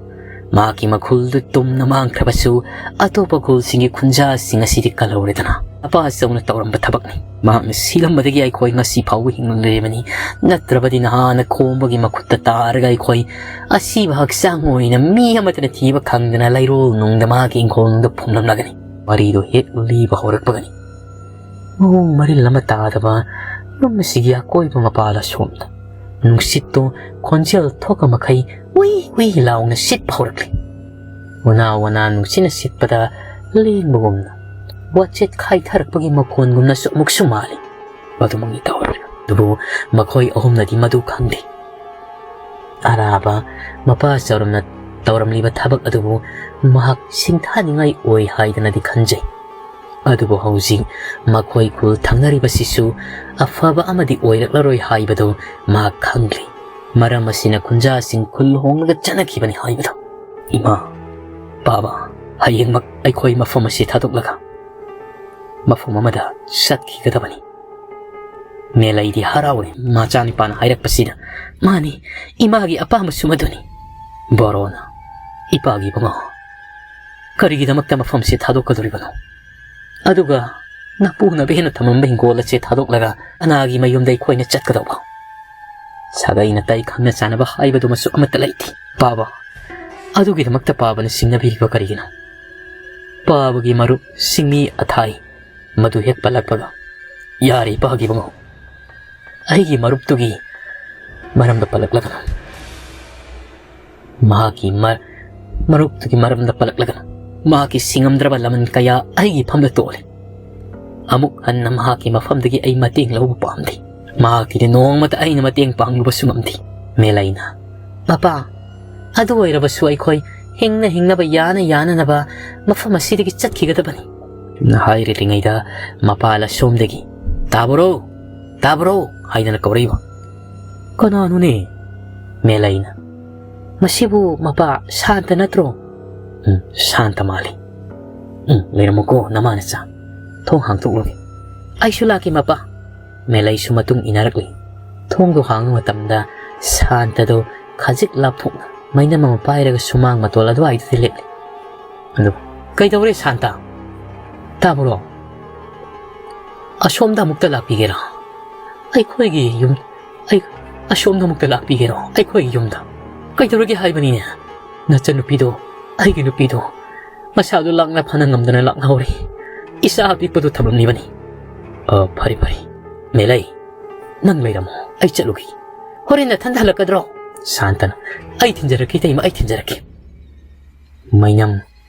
ꯃꯍꯥꯛꯀꯤ ꯃꯈꯨꯜꯗꯨ ꯇꯨꯝꯅ ꯃꯥꯡꯈ꯭ꯔꯕꯁꯨ, ꯑꯇꯣꯞꯄ ꯈꯨꯜꯁꯤꯡꯒꯤ ꯈꯨꯟꯖꯥꯁꯤꯡ ꯑꯁꯤꯗꯤ ꯀꯜꯍꯧꯔꯦꯗꯅ꯫ ꯑꯄꯥ ꯆꯧꯅ ꯇꯧꯔꯝꯕ ꯊꯕꯛꯅꯤ꯫ ꯃꯍꯥꯛꯅ ꯁꯤꯂꯝꯕꯗꯒꯤ ꯑꯩꯈꯣꯏ ꯉꯁꯤ ꯐꯥꯎꯕ ꯍꯤꯡꯗꯨꯅ ꯂꯩꯔꯕꯅꯤ꯫ ꯅꯠꯇ꯭ꯔꯕꯗꯤ ꯅꯍꯥꯟꯅ ꯈꯣꯝꯕꯒꯤ ꯃꯈꯨꯠꯇ ꯇꯥꯔꯒ ꯑꯩꯈꯣꯏ ꯑꯁꯤꯕ ꯍꯛꯆꯥꯡ ꯑꯣꯏꯅ ꯃꯤ ꯑꯃꯠꯇꯅ ꯊꯤꯕ ꯈꯪꯗꯅ ꯂꯩꯔꯣꯜ ꯅꯨꯡꯗ ꯃꯍꯥꯛꯀꯤ ꯏꯪꯈꯣꯜꯗ ꯐꯨꯝꯂꯝꯂꯒꯅꯤ꯫ ꯋꯥꯔꯤꯗꯨ ꯍꯦꯛ ꯂꯤꯕ ꯍꯧꯔꯛꯄꯒꯅꯤ, ꯃꯑꯣꯡ ꯃꯔꯤꯜ ꯑꯃ ꯇꯥꯗꯕ ꯌꯨꯝ ꯑꯁꯤꯒꯤ ꯑꯀꯣꯏꯕ ꯃꯄꯥꯜ ꯑꯁꯣꯝꯗ ꯅꯨꯡꯁꯤꯠꯇꯨ ꯈꯣꯟꯖꯦꯜ ꯊꯣꯛꯄ ꯃꯈꯩ ꯎꯏ ꯎꯏ ꯂꯥꯎꯅ ꯁꯤꯠꯄ ꯍꯧꯔꯛꯂꯤ꯫ ꯎꯅꯥ ꯋꯥꯅꯥ ꯅꯨꯡꯁꯤꯠꯅ ꯁꯤꯠꯄꯗ ꯂꯦꯡꯕꯒꯨꯝꯅ, ꯋꯥꯆꯦꯠ ꯈꯥꯏꯊꯔꯛꯄꯒꯤ ꯃꯈꯣꯟꯒꯨꯝꯅꯁꯨ ꯑꯃꯨꯛꯁꯨ ꯃꯥꯜꯂꯤ꯫ ꯑꯗꯨꯃꯛꯅꯤ ꯇꯧꯔꯤꯕ꯫ ꯑꯗꯨꯕꯨ ꯃꯈꯣꯏ ꯑꯍꯨꯝꯅꯗꯤ ꯃꯗꯨ ꯈꯪꯗꯦ꯫ ꯑꯔꯥꯕ ꯃꯄꯥ ꯆꯥꯎꯔꯝꯅ ꯇꯧꯔꯝꯂꯤꯕ ꯊꯕꯛ ꯑꯗꯨꯕꯨ ꯃꯍꯥꯛ ꯁꯤꯡꯊꯥꯅꯤꯡꯉꯥꯏ ꯑꯣꯏ ꯍꯥꯏꯗꯅꯗꯤ ꯈꯟꯖꯩ꯫ ꯑꯗꯨꯕꯨ ꯍꯧꯖꯤꯛ ꯃꯈꯣꯏ ꯈꯨꯜ ꯊꯪꯅꯔꯤꯕꯁꯤꯁꯨ ꯑꯐꯕ ꯑꯃꯗꯤ ꯑꯣꯏꯔꯛꯂꯔꯣꯏ ꯍꯥꯏꯕꯗꯨ ꯃꯍꯥꯛ ꯈꯪꯂꯤ꯫ ꯃꯔꯝ ꯑꯁꯤꯅ ꯈꯨꯟꯖꯥꯁꯤꯡ ꯈꯨꯜ ꯍꯣꯡꯂꯒ ꯆꯠꯅꯈꯤꯕꯅꯤ ꯍꯥꯏꯕꯗꯨ꯫ ꯏꯃꯥ, ꯄꯥꯕ, ꯍꯌꯦꯡꯃꯛ ꯑꯩꯈꯣꯏ ꯃꯐꯝ ꯑꯁꯤ ꯊꯥꯗꯣꯛꯂꯒ ꯃꯐꯝ ꯑꯃꯗ ꯆꯠꯈꯤꯒꯗꯕꯅꯤ꯫ ꯃꯦꯂꯩꯗꯤ ꯍꯔꯥꯎꯔꯦ ꯃꯆꯥꯅꯤꯄꯥꯅ ꯍꯥꯏꯔꯛꯄꯁꯤꯗ꯫ ꯃꯥꯅꯤ, ꯏꯃꯥꯒꯤ ꯑꯄꯥꯝꯕꯁꯨ ꯃꯗꯨꯅꯤ꯫ ꯕꯣꯔꯣꯅ, ꯏꯄꯥꯒꯤ ꯏꯕꯨꯡꯉꯣ, ꯀꯔꯤꯒꯤꯗꯃꯛꯇ ꯃꯐꯝꯁꯤ ꯊꯥꯗꯣꯛꯀꯗꯧꯔꯤꯕꯅꯣ? ꯑꯗꯨꯒ ꯅꯄꯨꯅ ꯕꯦꯟꯅ ꯊꯝꯂꯝꯕ ꯍꯤꯡꯒꯣꯜ ꯑꯁꯤ ꯊꯥꯗꯣꯛꯂꯒ ꯑꯅꯥꯒꯤ ꯃꯌꯨꯝꯗ ꯑꯩꯈꯣꯏꯅ ꯆꯠꯀꯗꯧꯕ? ꯁꯥꯒꯩ ꯅꯥꯇꯩ ꯈꯪꯅ ꯆꯥꯟꯅꯕ ꯍꯥꯏꯕꯗꯨꯃꯁꯨ ꯑꯃꯠꯇ ꯂꯩꯇꯦ꯫ ꯄꯥꯕ, ꯑꯗꯨꯒꯤꯗꯃꯛꯇ ꯄꯥꯕꯅ ꯁꯤꯡꯅꯕꯤꯔꯤꯕ ꯀꯔꯤꯒꯤꯅꯣ? ꯄꯥꯕꯒꯤ ꯃꯔꯨꯞ ꯁꯤꯡꯃꯤ ꯑꯊꯥꯏ ꯃꯗꯨ ꯍꯦꯛ ꯄꯜꯂꯛꯄꯒ, ꯌꯥꯔꯦ ꯏꯄꯥꯒꯤ ꯏꯕꯨꯡꯉꯣ, ꯑꯩꯒꯤ ꯃꯔꯨꯞꯇꯨꯒꯤ ꯃꯔꯝꯗ ꯄꯜꯂꯛꯂꯒꯅꯨ꯫ ꯃꯍꯥꯛꯀꯤ ꯃ-, ꯃꯔꯨꯞꯇꯨꯒꯤ ꯃꯔꯝꯗ ꯄꯜꯂꯛꯂꯒꯅꯨ꯫ ꯃꯍꯥꯛꯀꯤ ꯁꯤꯡꯉꯝꯗ꯭ꯔꯕ ꯂꯃꯟ ꯀꯌꯥ ꯑꯩꯒꯤ ꯐꯝꯗ ꯇꯣꯜꯂꯤ꯫ ꯑꯃꯨꯛ ꯍꯟꯅ ꯃꯍꯥꯛꯀꯤ ꯃꯐꯝꯗꯒꯤ ꯑꯩ ꯃꯇꯦꯡ ꯂꯧꯕ ꯄꯥꯝꯗꯦ꯫ ꯃꯍꯥꯛꯀꯤꯗꯤ ꯅꯣꯡꯃꯇ ꯑꯩꯅ ꯃꯇꯦꯡ ꯄꯥꯡꯂꯨꯕꯁꯨ ꯉꯝꯗꯦ꯫ ꯃꯦꯂꯩꯅ, ꯃꯄꯥ, ꯑꯗꯨ ꯑꯣꯏꯔꯕꯁꯨ ꯑꯩꯈꯣꯏ ꯍꯤꯡꯅ ꯍꯤꯡꯅꯕ, ꯌꯥꯅ ꯌꯥꯅꯅꯕ ꯃꯐꯝ ꯑꯁꯤꯗꯒꯤ ꯆꯠꯈꯤꯒꯗꯕꯅꯤ꯫ ꯍꯥꯏꯔꯤꯉꯩꯗ ꯃꯄꯥ ꯂꯁꯣꯝꯗꯒꯤ, "ꯇꯥꯕ꯭ꯔꯣ? ꯇꯥꯕ꯭ꯔꯣ?" ꯍꯥꯏꯗꯅ ꯀꯧꯔꯛꯏꯕ꯫ "ꯀꯅꯥꯅꯣꯅꯦ?" ꯃꯦꯂꯩꯅ, "ꯃꯁꯤꯕꯨ ꯃꯄꯥ ꯁꯥꯟꯇ ꯅꯠꯇ꯭ꯔꯣ?" "ꯎꯝ, ꯁꯥꯟꯇ ꯃꯥꯜꯂꯤ꯫ ꯎꯝ, ꯂꯩꯔꯝꯃꯨꯀꯣ, ꯅꯃꯥ ꯅꯆꯥ꯫ ꯊꯣꯡ ꯍꯥꯡꯗꯣꯛꯂꯨꯒꯦ꯫" "ꯑꯩꯁꯨ ꯂꯥꯛꯀꯦ, ꯃꯄꯥ꯫" ꯃꯦꯂꯩꯁꯨ ꯃꯇꯨꯡ ꯏꯟꯅꯔꯛꯂꯤ꯫ ꯊꯣꯡꯗꯨ ꯍꯥꯡꯕ ꯃꯇꯝꯗ ꯁꯥꯟꯇꯗꯨ ꯈꯖꯤꯛ ꯂꯥꯞꯊꯣꯛꯅ ꯃꯩꯅꯝ ꯑꯃ ꯄꯥꯏꯔꯒ ꯁꯨꯃꯥꯡ ꯃꯇꯣꯜ ꯑꯗꯨꯋꯥꯏꯗꯨꯗ ꯂꯦꯞꯂꯦ꯫ ꯑꯗꯨ, "ꯀꯩꯗꯧꯔꯦ ꯁꯥꯟꯇ? ꯇꯥꯕ꯭ꯔꯣ? ꯑꯁꯣꯝꯗ ꯑꯃꯨꯛꯇ ꯂꯥꯛꯄꯤꯒꯦꯔꯥ? ꯑꯩꯈꯣꯏꯒꯤ ꯌꯨꯝ, ꯑꯩ, ꯑꯁꯣꯝꯗ ꯑꯃꯨꯛꯇ ꯂꯥꯛꯄꯤꯒꯦꯔꯣ? ꯑꯩꯈꯣꯏꯒꯤ ꯌꯨꯝꯗ꯫ ꯀꯩꯗꯧꯔꯒꯦ ꯍꯥꯏꯕꯅꯤꯅꯦ? ꯅꯆꯟꯅꯨꯄꯤꯗꯣ, ꯑꯩꯒꯤ ꯅꯨꯄꯤꯗꯣ, ꯃꯁꯥꯗꯣ ꯂꯥꯛꯅ ꯐꯅ ꯉꯝꯗꯅ ꯂꯥꯛꯅꯍꯧꯔꯦ꯫ ꯏꯆꯥ ꯑꯄꯤꯛꯄꯗꯣ ꯊꯝꯂꯝꯂꯤꯕꯅꯤ꯫" "ꯑ, ꯐꯔꯦ, ꯐꯔꯦ꯫ ꯃꯦꯂꯩ, ꯅꯪ ꯂꯩꯔꯝꯃꯣ, ꯑꯩ ꯆꯠꯂꯨꯒꯦ꯫" "ꯍꯣꯔꯦꯟ ꯅꯊꯟꯗ ꯍꯜꯂꯛꯀꯗ꯭ꯔꯣ?" ꯁꯥꯟꯇꯅ, "ꯑꯩ ꯊꯤꯟꯖꯔꯛꯀꯦ, ꯏꯇꯩꯃ, ꯑꯩ ꯊꯤꯟꯖꯔꯛꯀꯦ꯫" ꯃꯩꯅꯝ,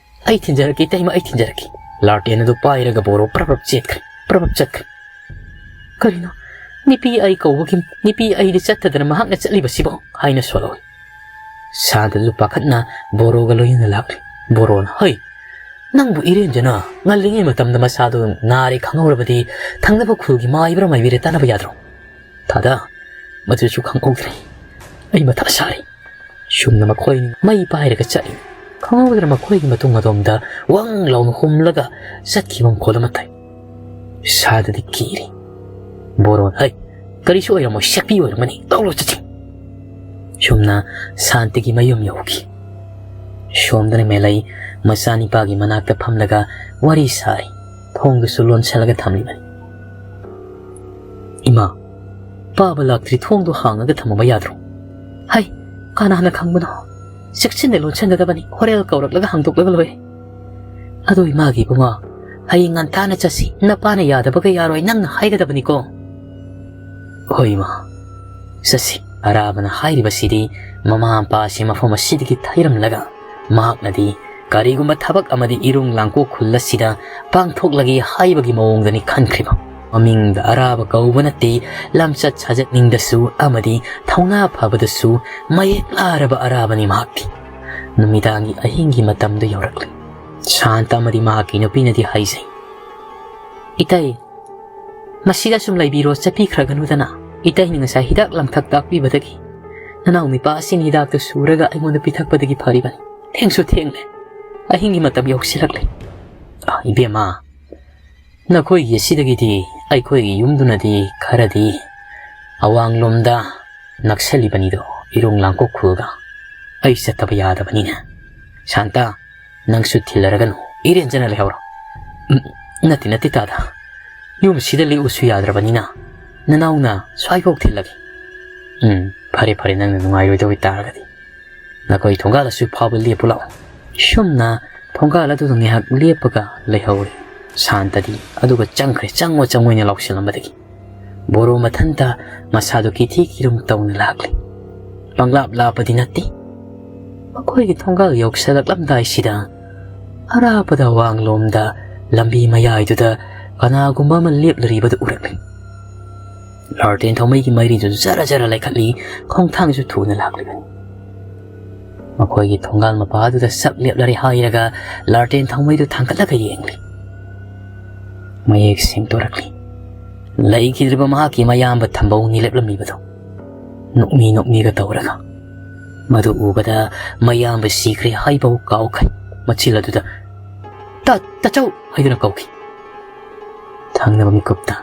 "ꯑꯩ ꯊꯤꯟꯖꯔꯛꯀꯦ, ꯏꯇꯩꯃ, ꯑꯩ ꯊꯤꯟꯖꯔꯛꯀꯦ꯫" ꯂꯥꯔꯇꯦꯟ ꯑꯗꯨ ꯄꯥꯏꯔꯒ ꯕꯣꯔꯣ ꯄ꯭ꯔꯞ ꯄ꯭ꯔꯞ ꯆꯦꯠꯈ꯭ꯔꯦ, ꯄ꯭ꯔꯞ ꯄ꯭ꯔꯞ ꯆꯠꯈ꯭ꯔꯦ꯫ "ꯀꯔꯤꯅꯣ? ꯅꯨꯄꯤ ꯑꯩ ꯀꯧꯕꯒꯤ, ꯅꯨꯄꯤ ꯑꯩꯗꯤ ꯆꯠꯇꯗꯅ ꯃꯍꯥꯛꯅ ꯆꯠꯂꯤꯕꯁꯤꯕꯣ?" ꯍꯥꯏꯅ ꯁꯣꯜꯍꯧꯏ꯫ ꯁꯥꯟꯇꯗꯨ ꯄꯥꯈꯠꯅ ꯕꯣꯔꯣꯒ ꯂꯣꯏꯅꯅ ꯂꯥꯛꯂꯤ꯫ ꯕꯣꯔꯣꯅ, "ꯍꯩ, ꯅꯪꯕꯨ ꯏꯔꯦꯟꯖꯅ ꯉꯜꯂꯤꯉꯩ ꯃꯇꯝꯗ ꯃꯁꯥꯗꯨ ꯅꯥꯔꯦ ꯈꯪꯍꯧꯔꯕꯗꯤ ꯊꯪꯅꯕ ꯈꯨꯜꯒꯤ ꯃꯥꯏꯕ꯭ꯔꯥ ꯃꯥꯏꯕꯤꯔ ꯇꯥꯟꯅꯕ ꯌꯥꯗ꯭ꯔꯣ?" "ꯊꯥꯗ, ꯃꯗꯨꯁꯨ ꯈꯪꯍꯧꯗ꯭ꯔꯦ꯫ ꯑꯩ ꯃꯊꯥ ꯁꯥꯔꯦ꯫" ꯁꯨꯝꯅ ꯃꯈꯣꯏ ꯃꯩ ꯄꯥꯏꯔꯒ ꯆꯠꯂꯤ꯫ ꯈꯪꯍꯧꯗꯅ ꯃꯈꯣꯏꯒꯤ ꯃꯇꯨꯡ ꯑꯗꯣꯝꯗ ꯋꯪ ꯂꯥꯎꯅ ꯍꯨꯝꯂꯒ ꯆꯠꯈꯤꯕ ꯃꯈꯣꯜ ꯑꯃ ꯇꯥꯏ꯫ ꯁꯥꯟꯇꯗꯤ ꯀꯤꯔꯦ꯫ ꯕꯣꯔꯣꯅ, "ꯍꯩ, ꯀꯔꯤꯁꯨ ꯑꯣꯏꯔꯝꯃꯣꯏ, ꯁꯦꯛꯄꯤ ꯑꯣꯏꯔꯝꯃꯅꯤ, ꯇꯧꯔꯣ ꯆꯠꯁꯤ꯫" ꯁꯨꯝꯅ ꯁꯥꯟꯇꯒꯤ ꯃꯌꯨꯝ ꯌꯧꯈꯤ꯫ ꯁꯣꯝꯗꯅ ꯃꯦꯂꯩ ꯃꯆꯥꯅꯤꯄꯥꯒꯤ ꯃꯅꯥꯛꯇ ꯐꯝꯂꯒ ꯋꯥꯔꯤ ꯁꯥꯔꯤ꯫ ꯊꯣꯡꯗꯨꯁꯨ ꯂꯣꯟꯁꯤꯜꯂꯒ ꯊꯝꯂꯤꯕꯅꯤ꯫ "ꯏꯃꯥ, ꯄꯥꯕ ꯂꯥꯛꯇ꯭ꯔꯤ, ꯊꯣꯡꯗꯣ ꯍꯥꯡꯉꯒ ꯊꯝꯃꯝꯕ ꯌꯥꯗ꯭ꯔꯣ?" "ꯍꯩ, ꯀꯅꯥꯅ ꯈꯪꯕꯅꯣ? ꯆꯦꯛꯁꯤꯟꯅ ꯂꯣꯟꯁꯤꯟꯒꯗꯕꯅꯤ, ꯍꯣꯔꯦꯟ ꯀꯧꯔꯛꯂꯒ ꯍꯥꯡꯗꯣꯛꯂꯒ ꯂꯣꯏꯔꯦ꯫" "ꯑꯗꯣ ꯏꯃꯥꯒꯤ ꯏꯕꯨꯡꯉꯣ, ꯍꯌꯦꯡ ꯉꯟꯇꯥꯅ ꯆꯠꯁꯤ, ꯅꯄꯥꯅ ꯌꯥꯗꯕꯒ ꯌꯥꯔꯣꯏ, ꯅꯪꯅ ꯍꯥꯏꯒꯗꯕꯅꯤꯀꯣ꯫" "ꯍꯣꯏ ꯏꯃꯥ, ꯆꯠꯁꯤ꯫" ꯑꯔꯥꯕꯅ ꯍꯥꯏꯔꯤꯕꯁꯤꯗꯤ ꯃꯃꯥ ꯃꯄꯥ ꯑꯁꯤ ꯃꯐꯝ ꯑꯁꯤꯗꯒꯤ ꯊꯩꯔꯝꯂꯒ ꯃꯍꯥꯛꯅꯗꯤ ꯀꯔꯤꯒꯨꯝꯕ ꯊꯕꯛ ꯑꯃꯗꯤ ꯏꯔꯨꯡ ꯂꯥꯡꯀꯣꯛ ꯈꯨꯜ ꯑꯁꯤꯗ ꯄꯥꯡꯊꯣꯛꯂꯒꯦ ꯍꯥꯏꯕꯒꯤ ꯃꯑꯣꯡꯗꯅꯤ ꯈꯟꯈ꯭ꯔꯤꯕ꯫ ꯃꯃꯤꯡꯗ ꯑꯔꯥꯕ ꯀꯧꯕ ꯅꯠꯇꯦ, ꯂꯝꯆꯠ ꯁꯥꯖꯠꯅꯤꯡꯗꯁꯨ ꯑꯃꯗꯤ ꯊꯧꯅꯥ ꯐꯕꯗꯁꯨ ꯃꯌꯦꯛ ꯂꯥꯔꯕ ꯑꯔꯥꯕꯅꯤ ꯃꯍꯥꯛꯇꯤ꯫ ꯅꯨꯃꯤꯗꯥꯡꯒꯤ ꯑꯍꯤꯡꯒꯤ ꯃꯇꯝꯗꯨ ꯌꯧꯔꯛꯂꯦ꯫ ꯁꯥꯟꯇ ꯑꯃꯗꯤ ꯃꯍꯥꯛꯀꯤ ꯅꯨꯄꯤꯅꯗꯤ ꯍꯥꯏꯖꯩ, "ꯏꯇꯩ, ꯃꯁꯤꯗ ꯁꯨꯝ ꯂꯩꯕꯤꯔꯣ, ꯆꯠꯄꯤꯈ꯭ꯔꯒꯅꯨꯗꯅ꯫ ꯏꯇꯩꯅ ꯉꯁꯥꯏ ꯍꯤꯗꯥꯛ ꯂꯥꯡꯊꯛ ꯇꯥꯛꯄꯤꯕꯗꯒꯤ ꯅꯅꯥꯎ ꯅꯨꯄꯥ ꯑꯁꯤꯅ ꯍꯤꯗꯥꯛꯇꯨ ꯁꯨꯔꯒ ꯑꯩꯉꯣꯟꯗ ꯄꯤꯊꯛꯄꯗꯒꯤ ꯐꯔꯤꯕꯅꯤ꯫ ꯊꯦꯡꯁꯨ ꯊꯦꯡꯂꯦ, ꯑꯍꯤꯡꯒꯤ ꯃꯇꯝ ꯌꯧꯁꯤꯜꯂꯛꯂꯦ꯫" "ꯑ, ꯏꯕꯦꯝꯃ, ꯅꯈꯣꯏꯒꯤ ꯑꯁꯤꯗꯒꯤꯗꯤ ꯑꯩꯈꯣꯏꯒꯤ ꯌꯨꯝꯗꯨꯅꯗꯤ ꯈꯔꯗꯤ ꯑꯋꯥꯡꯂꯣꯝꯗ ꯅꯛꯁꯜꯂꯤꯕꯅꯤꯗꯣ, ꯏꯔꯣꯡ ꯂꯥꯡꯀꯣꯛ ꯈꯨꯜꯒ꯫ ꯑꯩ ꯆꯠꯇꯕ ꯌꯥꯗꯕꯅꯤꯅꯦ꯫ ꯁꯥꯟꯇ, ꯅꯪꯁꯨ ꯊꯤꯜꯂꯔꯒꯅꯨ, ꯏꯔꯦꯟꯖꯅ ꯂꯩꯍꯧꯔꯣ꯫ ꯎꯝ, ꯅꯠꯇꯦ, ꯅꯠꯇꯦ, ꯇꯥꯗ꯫ ꯌꯨꯝꯁꯤꯗ ꯂꯦꯛꯎꯁꯨ ꯌꯥꯗ꯭ꯔꯕꯅꯤꯅ, ꯅꯅꯥꯎꯅ ꯁ꯭ꯋꯥꯏꯐꯥꯎ ꯊꯤꯜꯂꯒꯦ꯫ ꯎꯝ, ꯐꯔꯦ, ꯐꯔꯦ, ꯅꯪꯅ ꯅꯨꯡꯉꯥꯏꯔꯣꯏꯗꯧ ꯑꯣꯏꯇꯥꯔꯒꯗꯤ꯫ ꯅꯈꯣꯏ ꯊꯣꯡꯒꯥꯜ ꯑꯁꯤ ꯐꯥꯎꯕ ꯂꯦꯞꯄꯨ ꯂꯥꯛꯑꯣ꯫ ꯁꯨꯝꯅ ꯊꯣꯡꯒꯥꯜ ꯑꯗꯨꯗ ꯉꯥꯏꯍꯥꯛ ꯂꯦꯞꯄꯒ ꯂꯩꯍꯧꯔꯦ ꯁꯥꯟꯇꯗꯤ꯫ ꯑꯗꯨꯒ ꯆꯪꯈ꯭ꯔꯦ, "ꯆꯪꯉꯣ, ꯆꯪꯉꯣ" ꯍꯥꯏꯅ ꯂꯥꯎꯁꯤꯜꯂꯝꯕꯗꯒꯤ ꯕꯣꯔꯣ ꯃꯊꯟꯇ ꯃꯁꯥꯗꯨ ꯀꯤꯊꯤ ꯀꯤꯔꯨꯝ ꯇꯧꯅ ꯂꯥꯛꯂꯦ꯫ ꯄꯪꯂꯥꯞ ꯂꯥꯞꯄꯗꯤ ꯅꯠꯇꯦ꯫ ꯃꯈꯣꯏꯒꯤ ꯊꯣꯡꯒꯥꯜ ꯌꯧꯁꯤꯜꯂꯛꯂꯝꯗꯥꯏꯁꯤꯗ ꯑꯔꯥꯞꯄꯗ ꯋꯥꯡꯂꯣꯝꯗ ꯂꯝꯕꯤ ꯃꯌꯥꯏꯗꯨꯗ ꯀꯅꯥꯒꯨꯝꯕ ꯑꯃ ꯂꯦꯞꯂꯔꯤꯕꯗꯨ ꯎꯔꯛꯂꯦ꯫ ꯂꯥꯔꯇꯦꯟ ꯊꯧꯃꯩꯒꯤ ꯃꯩꯔꯤꯗꯨꯁꯨ ꯖꯔ ꯖꯔ ꯂꯩꯈꯠꯂꯤ, ꯈꯣꯡꯊꯥꯡꯁꯨ ꯊꯨꯅ ꯂꯥꯛꯂꯤꯕꯅꯤ꯫ ꯃꯈꯣꯏꯒꯤ ꯊꯣꯡꯒꯥꯜ ꯃꯄꯥꯗꯨꯗ ꯁꯛ ꯂꯦꯞꯂꯔꯦ ꯍꯥꯏꯔꯒ ꯂꯥꯔꯇꯦꯟ ꯊꯧꯃꯩꯗꯨ ꯊꯥꯡꯒꯠꯂꯒ ꯌꯦꯡꯂꯤ꯫ ꯃꯌꯦꯛ ꯁꯦꯡꯗꯣꯔꯛꯂꯤ꯫ ꯂꯩꯈꯤꯗ꯭ꯔꯤꯕ ꯃꯍꯥꯛꯀꯤ ꯃꯌꯥꯝꯕ ꯊꯝꯕꯧꯅꯤ ꯂꯦꯞꯂꯝꯂꯤꯕꯗꯨ꯫ ꯅꯣꯛꯃꯤ ꯅꯣꯛꯃꯤꯒ ꯇꯧꯔꯒ꯫ ꯃꯗꯨ ꯎꯕꯗ ꯃꯌꯥꯝꯕ ꯁꯤꯈ꯭ꯔꯦ ꯍꯥꯏꯕ ꯀꯥꯎꯈ꯭ꯔꯦ꯫ ꯃꯆꯤꯜ ꯑꯗꯨꯗ "ꯇ-, ꯇꯥꯆꯧ" ꯍꯥꯏꯗꯨꯅ ꯀꯧꯈꯤ꯫ ꯊꯪꯅꯕ ꯃꯤꯀꯨꯞꯇ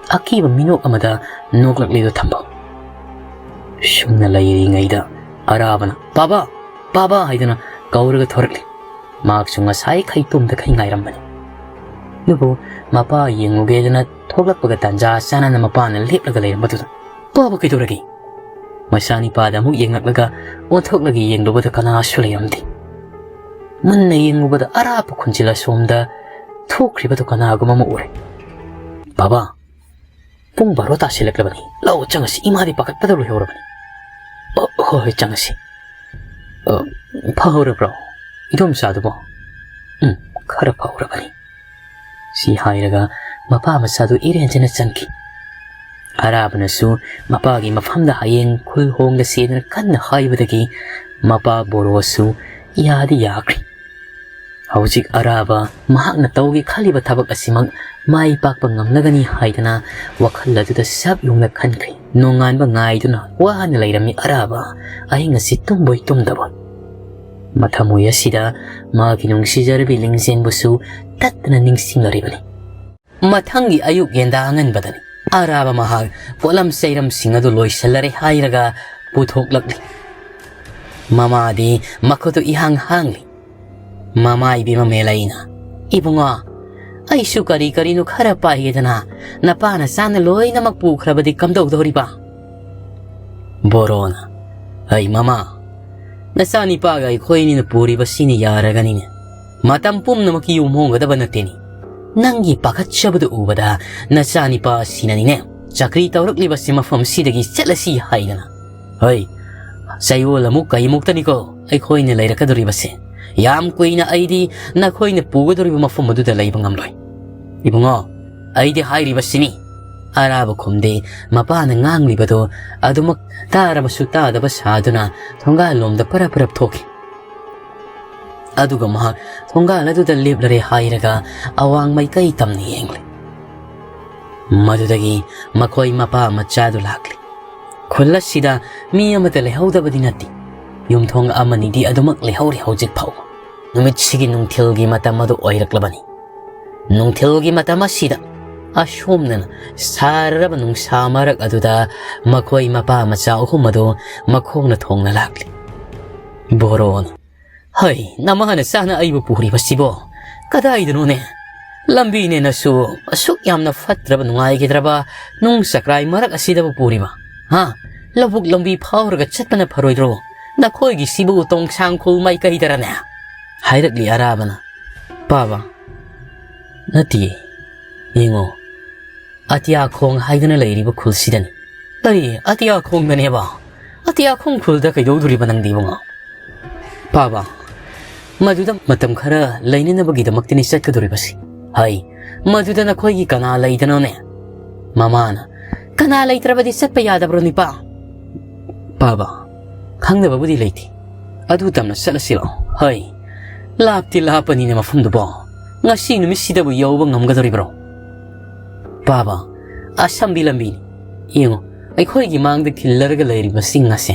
ꯑꯀꯤꯕ ꯃꯤꯅꯣꯛ ꯑꯃꯗ ꯅꯣꯛꯂꯛꯂꯤꯕ ꯊꯝꯕꯧ꯫ ꯁꯨꯝꯅ ꯂꯩꯔꯤꯉꯩꯗ ꯑꯔꯥꯕꯅ "ꯄꯥꯕꯥ! ꯄꯥꯕꯥ!" ꯍꯥꯏꯗꯨꯅ ꯀꯧꯔꯒ ꯊꯣꯔꯛꯂꯤ꯫ ꯃꯍꯥꯛꯁꯨ ꯉꯁꯥꯏ ꯈꯩꯇꯣꯝꯗ ꯈꯩ ꯉꯥꯏꯔꯝꯕꯅꯤ꯫ ꯑꯗꯨꯕꯨ ꯃꯄꯥ ꯌꯦꯡꯂꯨꯒꯦꯗꯅ ꯊꯣꯛꯂꯛꯄꯒ ꯇꯥꯟꯖꯥ ꯆꯥꯅꯅ ꯃꯄꯥꯅ ꯂꯦꯞꯂꯒ ꯂꯩꯔꯝꯕꯗꯨꯗ, "ꯄꯥꯕꯥ ꯀꯩꯗꯧꯔꯒꯦ?" ꯃꯆꯥꯅꯤꯄꯥꯗ ꯑꯃꯨꯛ ꯌꯦꯡꯂꯛꯂꯒ ꯑꯣꯟꯊꯣꯛꯂꯒ ꯌꯦꯡꯂꯨꯕꯗ ꯀꯅꯥꯁꯨ ꯂꯩꯔꯝꯗꯦ꯫ ꯃꯨꯟꯅ ꯌꯦꯡꯂꯨꯕꯗ ꯑꯔꯥꯞꯄ ꯈꯨꯟꯖꯤꯜ ꯑꯁꯣꯝꯗ ꯊꯣꯛꯈ꯭ꯔꯤꯕꯗꯨ ꯀꯅꯥꯒꯨꯝꯕ ꯑꯃ ꯎꯔꯦ꯫ "ꯕꯥꯕꯥ, ꯄꯨꯡ ꯕꯥꯔꯣ ꯇꯥꯁꯤꯜꯂꯛꯂꯕꯅꯤ꯫ ꯂꯥꯛꯑꯣ, ꯆꯪꯉꯁꯤ꯫ ꯏꯃꯥꯗꯤ ꯄꯥꯈꯠꯄꯗ ꯂꯣꯏꯍꯧꯔꯕꯅꯤ꯫" "ꯑꯣ, ꯍꯣꯏ, ꯍꯣꯏ, ꯆꯪꯉꯁꯤ꯫ ꯑ, ꯐꯍꯧꯔꯕ꯭ꯔꯣ ꯏꯗꯣꯝꯆꯥꯗꯨꯕꯣ?" "ꯎꯝ, ꯈꯔ ꯐꯍꯧꯔꯕꯅꯤ꯫" ꯁꯤ ꯍꯥꯏꯔꯒ ꯃꯄꯥ ꯃꯆꯥꯗꯨ ꯏꯔꯦꯟꯖꯅ ꯆꯪꯈꯤ꯫ ꯑꯔꯥꯕꯅꯁꯨ ꯃꯄꯥꯒꯤ ꯃꯐꯝꯗ ꯍꯌꯦꯡ ꯈꯨꯜ ꯍꯣꯡꯂꯁꯦꯗꯅ ꯀꯟꯅ ꯍꯥꯏꯕꯗꯒꯤ ꯃꯄꯥ ꯕꯣꯔꯣꯁꯨ ꯌꯥꯗꯤ ꯌꯥꯈ꯭ꯔꯦ꯫ ꯍꯧꯖꯤꯛ ꯑꯔꯥꯕ ꯃꯍꯥꯛꯅ ꯇꯧꯒꯦ ꯈꯜꯂꯤꯕ ꯊꯕꯛ ꯑꯁꯤꯃꯛ ꯃꯥꯏ ꯄꯥꯛꯄ ꯉꯝꯂꯒꯅꯤ ꯍꯥꯏꯗꯅ ꯋꯥꯈꯜ ꯑꯗꯨꯗ ꯁꯞ ꯌꯨꯡꯅ ꯈꯟꯈ꯭ꯔꯦ꯫ ꯅꯣꯡꯉꯥꯟꯕ ꯉꯥꯏꯗꯨꯅ ꯋꯥꯅ ꯂꯩꯔꯝꯃꯤ ꯑꯔꯥꯕ꯫ ꯑꯍꯤꯡ ꯑꯁꯤ ꯇꯨꯝꯕꯣꯏ ꯇꯨꯝꯗꯕꯣꯏ꯫ ꯃꯊꯃꯣꯏ ꯑꯁꯤꯗ ꯃꯥꯒꯤ ꯅꯨꯡꯁꯤꯖꯔꯕꯤ ꯂꯤꯡꯖꯦꯜꯕꯨꯁꯨ ꯇꯠꯇꯅ ꯅꯤꯡꯁꯤꯡꯂꯔꯤꯕꯅꯤ꯫ ꯃꯊꯪꯒꯤ ꯑꯌꯨꯛ ꯌꯦꯟꯗꯥ ꯑꯉꯟꯕꯗꯅꯤ꯫ ꯑꯔꯥꯕ ꯃꯍꯥꯛ ꯄꯣꯠꯂꯝ ꯆꯩꯔꯝꯁꯤꯡ ꯑꯗꯨ ꯂꯣꯏꯁꯤꯜꯂꯔꯦ ꯍꯥꯏꯔꯒ ꯄꯨꯊꯣꯛꯂꯛꯂꯤ꯫ ꯃꯃꯥꯗꯤ ꯃꯈꯨꯠꯇꯨ ꯏꯍꯥꯡ ꯍꯥꯡꯂꯤ꯫ ꯃꯃꯥ ꯏꯕꯦꯝꯃ ꯃꯦꯂꯩꯅ, "ꯏꯕꯨꯡꯉꯣ, ꯑꯩꯁꯨ ꯀꯔꯤ ꯀꯔꯤꯅꯣ ꯈꯔ ꯄꯥꯏꯒꯦꯗꯅ ꯅꯄꯥꯅ ꯆꯥꯅ ꯂꯣꯏꯅꯃꯛ ꯄꯨꯈ꯭ꯔꯕꯗꯤ ꯀꯝꯗꯧꯗꯧꯔꯤꯕ?" ꯕꯣꯔꯣꯅ, "ꯑꯩ ꯃꯃꯥ, ꯅꯆꯥꯅꯤꯄꯥꯒ ꯑꯩꯈꯣꯏꯅꯤꯅ ꯄꯨꯔꯤꯕꯁꯤꯅ ꯌꯥꯔꯒꯅꯤꯅꯦ꯫ ꯃꯇꯝ ꯄꯨꯝꯅꯃꯛꯀꯤ ꯌꯨꯝ ꯍꯣꯡꯒꯗꯕ ꯅꯠꯇꯦꯅꯤ꯫ ꯅꯪꯒꯤ ꯄꯥꯈꯠꯆꯕꯗꯨ ꯎꯕꯗ ꯅꯆꯥꯅꯤꯄꯥ ꯑꯁꯤꯅꯅꯤꯅꯦ ꯆꯀ꯭ꯔꯤ ꯇꯧꯔꯛꯂꯤꯕꯁꯤ ꯃꯐꯝꯁꯤꯗꯒꯤ ꯆꯠꯂꯁꯤ ꯍꯥꯏꯗꯅ꯫ ꯍꯣꯏ, ꯆꯌꯣꯜ ꯑꯃꯨꯛ ꯀꯩꯃꯨꯛꯇꯅꯤꯀꯣ ꯑꯩꯈꯣꯏꯅ ꯂꯩꯔꯛꯀꯗꯧꯔꯤꯕꯁꯦ꯫ ꯌꯥꯝ ꯀꯨꯏꯅ ꯑꯩꯗꯤ ꯅꯈꯣꯏꯅ ꯄꯨꯒꯗꯧꯔꯤꯕ ꯃꯐꯝ ꯑꯗꯨꯗ ꯂꯩꯕ ꯉꯝꯂꯣꯏ꯫ ꯏꯕꯨꯡꯉꯣ, ꯑꯩꯗꯤ ꯍꯥꯏꯔꯤꯕꯁꯤꯅꯤ꯫" ꯑꯔꯥꯕ ꯈꯨꯝꯗꯦ꯫ ꯃꯄꯥꯅ ꯉꯥꯡꯂꯤꯕꯗꯨ ꯑꯗꯨꯃꯛ ꯇꯥꯔꯕꯁꯨ ꯇꯥꯗꯕ ꯁꯥꯗꯨꯅ ꯊꯣꯡꯒꯥꯜꯂꯣꯝꯗ ꯄꯔꯞ ꯄꯔꯞ ꯊꯣꯛꯈꯤ꯫ ꯑꯗꯨꯒ ꯃꯍꯥꯛ ꯊꯣꯡꯒꯥꯜ ꯑꯗꯨꯗ ꯂꯦꯞꯂꯔꯦ ꯍꯥꯏꯔꯒ ꯑꯋꯥꯡ ꯃꯥꯏꯀꯩ ꯇꯝꯅ ꯌꯦꯡꯂꯦ꯫ ꯃꯗꯨꯗꯒꯤ ꯃꯈꯣꯏ ꯃꯄꯥ ꯃꯆꯥꯗꯨ ꯂꯥꯛꯂꯦ꯫ ꯈꯨꯜ ꯑꯁꯤꯗ ꯃꯤ ꯑꯃꯠꯇ ꯂꯩꯍꯧꯗꯕꯗꯤ ꯅꯠꯇꯦ꯫ ꯌꯨꯝꯊꯣꯡ ꯑꯃꯅꯤꯗꯤ ꯑꯗꯨꯃꯛ ꯂꯩꯍꯧꯔꯤ ꯍꯧꯖꯤꯛ ꯐꯥꯎꯕ꯫ ꯅꯨꯃꯤꯠꯁꯤꯒꯤ ꯅꯨꯡꯊꯤꯜꯒꯤ ꯃꯇꯝ ꯑꯗꯨ ꯑꯣꯏꯔꯛꯂꯕꯅꯤ꯫ ꯅꯨꯡꯊꯤꯜꯒꯤ ꯃꯇꯝ ꯑꯁꯤꯗ ꯑꯁꯣꯝꯗꯅ ꯁꯥꯔꯔꯕ ꯅꯨꯡꯁꯥ ꯃꯔꯛ ꯑꯗꯨꯗ ꯃꯈꯣꯏ ꯃꯄꯥ ꯃꯆꯥ ꯑꯍꯨꯝ ꯑꯗꯨ ꯃꯈꯣꯡꯅ ꯊꯣꯡꯅ ꯂꯥꯛꯂꯤ꯫ ꯕꯣꯔꯣꯅ, "ꯍꯩ, ꯅꯃꯥꯅ ꯆꯥꯅ ꯑꯩꯕꯨ ꯄꯨꯔꯤꯕꯁꯤꯕꯣ ꯀꯗꯥꯏꯗꯅꯣꯅꯦ? ꯂꯝꯕꯤꯅꯦꯅꯁꯨ ꯑꯁꯨꯛ ꯌꯥꯝꯅ ꯐꯠꯇ꯭ꯔꯕ, ꯅꯨꯡꯉꯥꯏꯈꯤꯗ꯭ꯔꯕ ꯅꯨꯡ ꯆꯀ꯭ꯔꯥꯏ ꯃꯔꯛ ꯑꯁꯤꯗꯕꯨ ꯄꯨꯔꯤꯕ? ꯍꯥ? ꯂꯧꯕꯨꯛ ꯂꯝꯕꯤ ꯐꯥꯎꯔꯒ ꯆꯠꯄꯅ ꯐꯔꯣꯏꯗ꯭ꯔꯣ? ꯅꯈꯣꯏꯒꯤꯁꯤꯕꯨ ꯇꯣꯡꯁꯥꯡ ꯈꯨꯜ ꯃꯥꯏꯀꯩꯗꯔꯅꯦ?" ꯍꯥꯏꯔꯛꯂꯤ ꯑꯔꯥꯕꯅ꯫ ꯄꯥꯕ, ꯅꯠꯇꯤꯌꯦ꯫ ꯌꯦꯡꯉꯣ, ꯑꯇꯤꯌꯥꯈꯣꯡ ꯍꯥꯏꯗꯨꯅ ꯂꯩꯔꯤꯕ ꯈꯨꯜꯁꯤꯗꯅꯤ꯫ ꯀꯔꯤ, ꯑꯇꯤꯌꯥꯈꯣꯡꯗꯅꯦꯕ? ꯑꯇꯤꯌꯥꯈꯣꯡ ꯈꯨꯜꯗ ꯀꯩꯗꯧꯗꯣꯔꯤꯕ ꯅꯪꯗꯤ, ꯏꯕꯨꯡꯉꯣ? ꯄꯥꯕ, ꯃꯗꯨꯗ ꯃꯇꯝ ꯈꯔ ꯂꯩꯅꯅꯕꯒꯤꯗꯃꯛꯇꯅꯤ ꯆꯠꯀꯗꯧꯔꯤꯕꯁꯤ꯫ ꯍꯩ, ꯃꯗꯨꯗ ꯅꯈꯣꯏꯒꯤ ꯀꯅꯥ ꯂꯩꯗꯅꯣꯅꯦ? ꯃꯃꯥꯅ, "ꯀꯅꯥ ꯂꯩꯇ꯭ꯔꯕꯗꯤ ꯆꯠꯄ ꯌꯥꯗꯕ꯭ꯔꯣ, ꯅꯤꯄꯥ?" ꯄꯥꯕ, ꯈꯪꯗꯕꯕꯨꯗꯤ ꯂꯩꯇꯦ꯫ ꯑꯗꯨ ꯇꯝꯅ ꯆꯠꯂꯁꯤꯔꯣ? ꯍꯩ, ꯂꯥꯞꯇꯤ ꯂꯥꯞꯄꯅꯤꯅꯦ ꯃꯐꯝꯗꯨꯕꯣ꯫ ꯉꯁꯤ ꯅꯨꯃꯤꯠꯁꯤꯗꯕꯨ ꯌꯧꯕ ꯉꯝꯒꯗꯧꯔꯤꯕ꯭ꯔꯣ? ꯄꯥꯕ, ꯑꯁꯝꯕꯤ ꯂꯝꯕꯤꯅꯤ꯫ ꯌꯦꯡꯉꯨ, ꯑꯩꯈꯣꯏꯒꯤ ꯃꯥꯡꯗ ꯈꯤꯜꯂꯔꯒ ꯂꯩꯔꯤꯕ ꯆꯤꯡ ꯑꯁꯦ,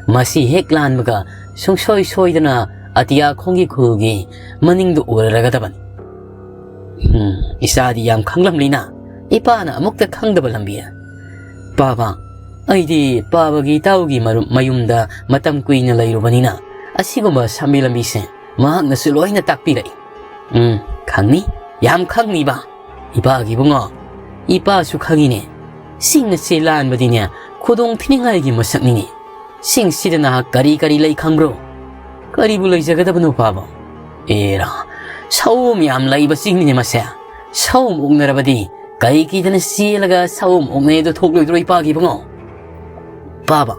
ꯃꯁꯤ ꯍꯦꯛ ꯂꯥꯟꯕꯒ ꯁꯨꯡꯁꯣꯏ ꯁꯣꯏꯗꯅ ꯑꯇꯤꯌꯥꯈꯣꯡꯒꯤ ꯈꯨꯜꯒꯤ ꯃꯅꯤꯡꯗꯨ ꯑꯣꯏꯔꯔꯒꯗꯕꯅꯤ꯫ ꯎꯝ, ꯏꯆꯥꯗꯤ ꯌꯥꯝ ꯈꯪꯂꯝꯂꯤꯅ, ꯏꯄꯥꯅ ꯑꯃꯨꯛꯇ ꯈꯪꯗꯕ ꯂꯝꯕꯤ꯫ ꯄꯥꯕ, ꯑꯩꯗꯤ ꯄꯥꯕꯒꯤ ꯏꯇꯥꯎꯒꯤ ꯃꯔꯨꯞ ꯃꯌꯨꯝꯗ ꯃꯇꯝ ꯀꯨꯏꯅ ꯂꯩꯔꯨꯕꯅꯤꯅ ꯑꯁꯤꯒꯨꯝꯕ ꯁꯝꯕꯤ ꯂꯝꯕꯤꯁꯦ ꯃꯍꯥꯛꯅꯁꯨ ꯂꯣꯏꯅ ꯇꯥꯛꯄꯤꯔꯛꯏ꯫ ꯎꯝ, ꯈꯪꯅꯤ, ꯌꯥꯝ ꯈꯪꯅꯤꯕ꯫ ꯏꯄꯥꯒꯤ ꯏꯕꯨꯡꯉꯣ, ꯏꯄꯥꯁꯨ ꯈꯪꯉꯤꯅꯦ꯫ ꯁꯤꯡ ꯑꯁꯤ ꯂꯥꯟꯕꯗꯤꯅꯦ, ꯈꯨꯗꯣꯡ ꯊꯤꯅꯤꯡꯉꯥꯏꯒꯤ ꯃꯁꯛꯅꯤꯅꯦ꯫ ꯁꯤꯡꯁꯤꯗ ꯅꯍꯥꯛ ꯀꯔꯤ ꯀꯔꯤ ꯂꯩ ꯈꯪꯕ꯭ꯔꯣ? ꯀꯔꯤꯕꯨ ꯂꯩꯖꯒꯗꯕꯅꯣ ꯄꯥꯕ? ꯑꯦꯔꯥ, ꯁꯑꯣꯝ ꯌꯥꯝ ꯂꯩꯕ ꯆꯤꯡꯅꯤꯅꯦ ꯃꯁꯦ꯫ ꯁꯑꯣꯝ ꯑꯣꯛꯅꯔꯕꯗꯤ ꯀꯩ ꯀꯤꯗꯅ ꯆꯦꯜꯂꯒ ꯁꯑꯣꯝ ꯑꯣꯛꯅꯩ ꯑꯗꯣ ꯊꯣꯛꯂꯣꯏꯗ꯭ꯔꯣ ꯏꯄꯥꯒꯤ ꯏꯕꯨꯡꯉꯣ? ꯄꯥꯕ,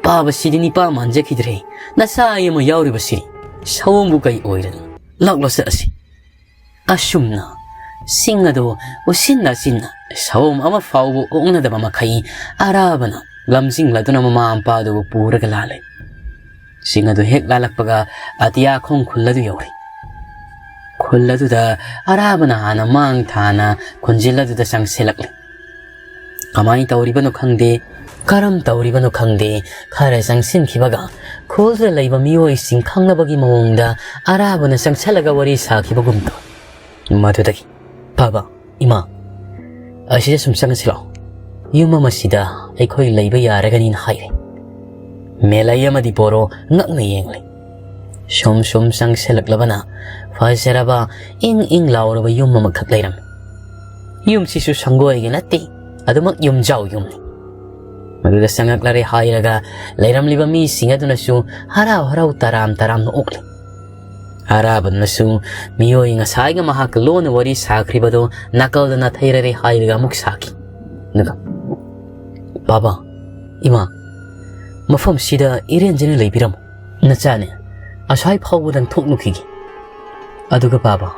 ꯄꯥꯕꯁꯤꯗꯤ ꯅꯤꯄꯥ ꯃꯥꯟꯖꯈꯤꯗ꯭ꯔꯦ꯫ ꯅꯆꯥ ꯑꯃ ꯌꯥꯎꯔꯤꯕꯁꯤ ꯁꯑꯣꯝꯕꯨ ꯀꯩ ꯑꯣꯏꯔꯅꯤ? ꯂꯥꯛꯂꯣ ꯆꯠꯂꯁꯤ꯫ ꯑꯁꯨꯝꯅ ꯁꯤꯡ ꯑꯗꯨ ꯎꯁꯤꯟ ꯅꯥꯁꯤꯟꯅ ꯁꯑꯣꯝ ꯑꯃ ꯐꯥꯎꯕ ꯑꯣꯛꯅꯗꯕ ꯃꯈꯩ ꯑꯔꯥꯕꯅ ꯂꯝꯖꯤꯡꯂꯗꯨꯅ ꯃꯃꯥ ꯃꯄꯥꯗꯨꯕꯨ ꯄꯨꯔꯒ ꯂꯥꯜꯂꯦ꯫ ꯁꯤꯡ ꯑꯗꯨ ꯍꯦꯛ ꯂꯥꯜꯂꯛꯄꯒ ꯑꯇꯤꯌꯥ ꯈꯣꯡ ꯈꯨꯜ ꯑꯗꯨ ꯌꯧꯔꯦ꯫ ꯈꯨꯜ ꯑꯗꯨꯗ ꯑꯔꯥꯕꯅ ꯍꯥꯟꯅ ꯃꯥꯡ ꯊꯥꯅ ꯈꯨꯟꯖꯤꯜ ꯑꯗꯨꯗ ꯆꯪꯁꯤꯜꯂꯛꯂꯦ꯫ ꯀꯃꯥꯏꯅ ꯇꯧꯔꯤꯕꯅꯣ ꯈꯪꯗꯦ, ꯀꯔꯝ ꯇꯧꯔꯤꯕꯅꯣ ꯈꯪꯗꯦ, ꯈꯔ ꯆꯪꯁꯤꯟꯈꯤꯕꯒ ꯈꯨꯜꯗ ꯂꯩꯕ ꯃꯤꯑꯣꯏꯁꯤꯡ ꯈꯪꯅꯕꯒꯤ ꯃꯑꯣꯡꯗ ꯑꯔꯥꯕꯅ ꯆꯪꯁꯤꯜꯂꯒ ꯋꯥꯔꯤ ꯁꯥꯈꯤꯕꯒꯨꯝ ꯇꯧꯏ꯫ ꯃꯗꯨꯗꯒꯤ, "ꯄꯥꯕ, ꯏꯃꯥ, ꯑꯁꯤꯗ ꯁꯨꯝ ꯆꯪꯉꯁꯤ ꯂꯥꯛꯑꯣ꯫ ꯌꯨꯝ ꯑꯃꯁꯤꯗ ꯑꯩꯈꯣꯏ ꯂꯩꯕ ꯌꯥꯔꯒꯅꯤꯅ" ꯍꯥꯏꯔꯦ꯫ ꯃꯦꯂꯩ ꯑꯃꯗꯤ ꯕꯣꯔꯣ ꯉꯛꯅ ꯌꯦꯡꯂꯦ꯫ ꯁꯨꯝ ꯁꯨꯝ ꯆꯪꯁꯤꯜꯂꯛꯂꯕꯅ ꯐꯖꯔꯕ ꯏꯪ ꯏꯪ ꯂꯥꯎꯔꯕ ꯌꯨꯝ ꯑꯃꯈꯛ ꯂꯩꯔꯝꯃꯤ꯫ ꯌꯨꯝꯁꯤꯁꯨ ꯁꯪꯒꯣꯏꯒꯤ ꯅꯠꯇꯦ, ꯑꯗꯨꯃꯛ ꯌꯨꯝꯖꯥꯎ ꯌꯨꯝꯅꯤ꯫ ꯃꯗꯨꯗ ꯆꯪꯉꯛꯂꯔꯦ ꯍꯥꯏꯔꯒ ꯂꯩꯔꯝꯂꯤꯕ ꯃꯤꯁꯤꯡ ꯑꯗꯨꯅꯁꯨ ꯍꯔꯥꯎ ꯍꯔꯥꯎ ꯇꯔꯥꯝ ꯇꯔꯥꯝꯅ ꯑꯣꯛꯂꯤ꯫ ꯑꯔꯥꯕꯅꯁꯨ ꯃꯤꯑꯣꯏ ꯉꯁꯥꯏꯒ ꯃꯍꯥꯛꯀ ꯂꯣꯟꯅ ꯋꯥꯔꯤ ꯁꯥꯈ꯭ꯔꯤꯕꯗꯨ ꯅꯥꯀꯜꯗ ꯅꯥꯊꯩꯔꯔꯦ ꯍꯥꯏꯔꯒ ꯑꯃꯨꯛ ꯁꯥꯈꯤ꯫ ꯑꯗꯨꯒ, "ꯄꯥꯕ, ꯏꯃꯥ, ꯃꯐꯝꯁꯤꯗ ꯏꯔꯦꯟꯖꯅ ꯂꯩꯕꯤꯔꯝꯃꯨ꯫ ꯅꯆꯥꯅꯦ ꯑꯁ꯭ꯋꯥꯏ ꯐꯥꯎꯕꯗꯪ ꯊꯣꯛꯂꯨꯈꯤꯒꯦ꯫ ꯑꯗꯨꯒ ꯄꯥꯕ,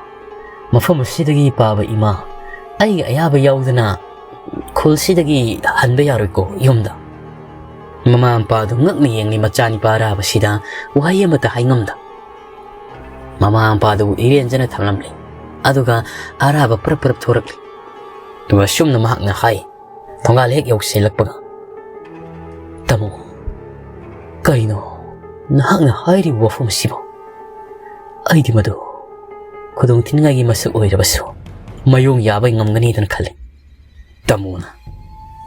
ꯃꯐꯝ ꯑꯁꯤꯗꯒꯤ ꯄꯥꯕ ꯏꯃꯥ, ꯑꯩꯒꯤ ꯑꯌꯥꯕ ꯌꯥꯎꯗꯅ ꯈꯨꯜꯁꯤꯗꯒꯤ ꯍꯟꯕ ꯌꯥꯔꯣꯏꯀꯣ ꯌꯨꯝꯗ?" ꯃꯃꯥ ꯃꯄꯥꯗꯨ ꯉꯛꯅ ꯌꯦꯡꯂꯤ ꯃꯆꯥꯅꯤꯄꯥ ꯑꯔꯥꯕꯁꯤꯗ ꯋꯥꯍꯩ ꯑꯃꯠꯇ ꯍꯥꯏꯉꯝꯗ꯫ ꯃꯃꯥ ꯃꯄꯥꯗꯨꯕꯨ ꯏꯔꯦꯟꯖꯅ ꯊꯝꯂꯝꯂꯦ꯫ ꯑꯗꯨꯒ ꯑꯔꯥꯕ ꯄꯔꯞ ꯄꯔꯞ ꯊꯣꯔꯛꯂꯤ꯫ ꯑꯗꯨꯒ ꯑꯁꯨꯝꯅ ꯃꯍꯥꯛꯅ ꯍꯥꯏ, ꯊꯣꯡꯒꯥꯜ ꯍꯦꯛ ꯌꯧꯁꯤꯜꯂꯛꯄꯒ, "ꯇꯥꯃꯣ, ꯀꯔꯤꯅꯣ ꯅꯍꯥꯛꯅ ꯍꯥꯏꯔꯤꯕ ꯋꯥꯐꯝ ꯑꯁꯤꯕꯨ? ꯑꯩꯗꯤ ꯃꯗꯨ ꯈꯨꯗꯣꯡ ꯊꯤꯅꯤꯡꯉꯥꯏꯒꯤ ꯃꯁꯛ ꯑꯣꯏꯔꯕꯁꯨ ꯃꯥꯌꯣꯡ ꯌꯥꯕ ꯉꯝꯒꯅꯤꯗꯅ ꯈꯜꯂꯤ꯫" ꯇꯥꯃꯣꯅ,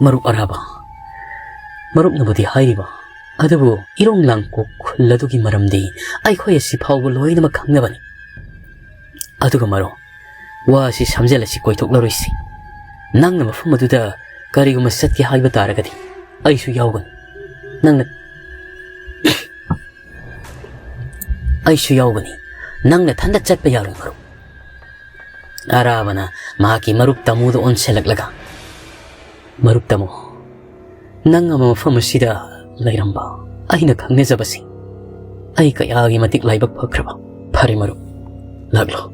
"ꯃꯔꯨꯞ ꯑꯔꯥꯕ, ꯃꯔꯨꯞꯅꯕꯨꯗꯤ ꯍꯥꯏꯔꯤꯕ, ꯑꯗꯨꯕꯨ ꯏꯔꯣꯡ ꯂꯥꯡꯀꯣꯛ ꯈꯨꯜ ꯑꯗꯨꯒꯤ ꯃꯔꯝꯗꯤ ꯑꯩꯈꯣꯏ ꯑꯁꯤ ꯐꯥꯎꯕ ꯂꯣꯏꯅꯃꯛ ꯈꯪꯅꯕꯅꯤ꯫ ꯑꯗꯨꯒ ꯃꯔꯨꯞ, ꯋꯥ ꯑꯁꯤ ꯁꯝꯖꯜꯂꯁꯤ, ꯀꯣꯏꯊꯣꯛꯂꯔꯣꯏꯁꯤ꯫ ꯅꯪꯅ ꯃꯐꯝ ꯑꯗꯨꯗ ꯀꯔꯤꯒꯨꯝꯕ ꯆꯠꯀꯦ ꯍꯥꯏꯕ ꯇꯥꯔꯒꯗꯤ ꯑꯩꯁꯨ ꯌꯥꯎꯒꯅꯤ꯫ ꯅꯪꯅ ꯑꯩꯁꯨ ꯌꯥꯎꯒꯅꯤ꯫ ꯅꯪ ꯅꯊꯟꯗ ꯆꯠꯄ ꯌꯥꯔꯣꯏ, ꯃꯔꯨꯞ꯫ ꯑꯔꯥꯕꯅ ꯃꯍꯥꯛꯀꯤ ꯃꯔꯨꯞ ꯇꯥꯃꯨꯗ ꯑꯣꯟꯁꯤꯜꯂꯛꯂꯒ, "ꯃꯔꯨꯞ ꯇꯥꯃꯨ, ꯅꯪ ꯑꯃ ꯃꯐꯝ ꯑꯁꯤꯗ ꯂꯩꯔꯝꯕ ꯑꯩꯅ ꯈꯪꯅꯖꯕꯁꯤꯡ, ꯑꯩ ꯀꯌꯥꯒꯤ ꯃꯇꯤꯛ ꯂꯥꯏꯕꯛ ꯐꯈ꯭ꯔꯕ꯫ ꯐꯔꯦ ꯃꯔꯨꯞ, ꯂꯥꯛꯂꯣ꯫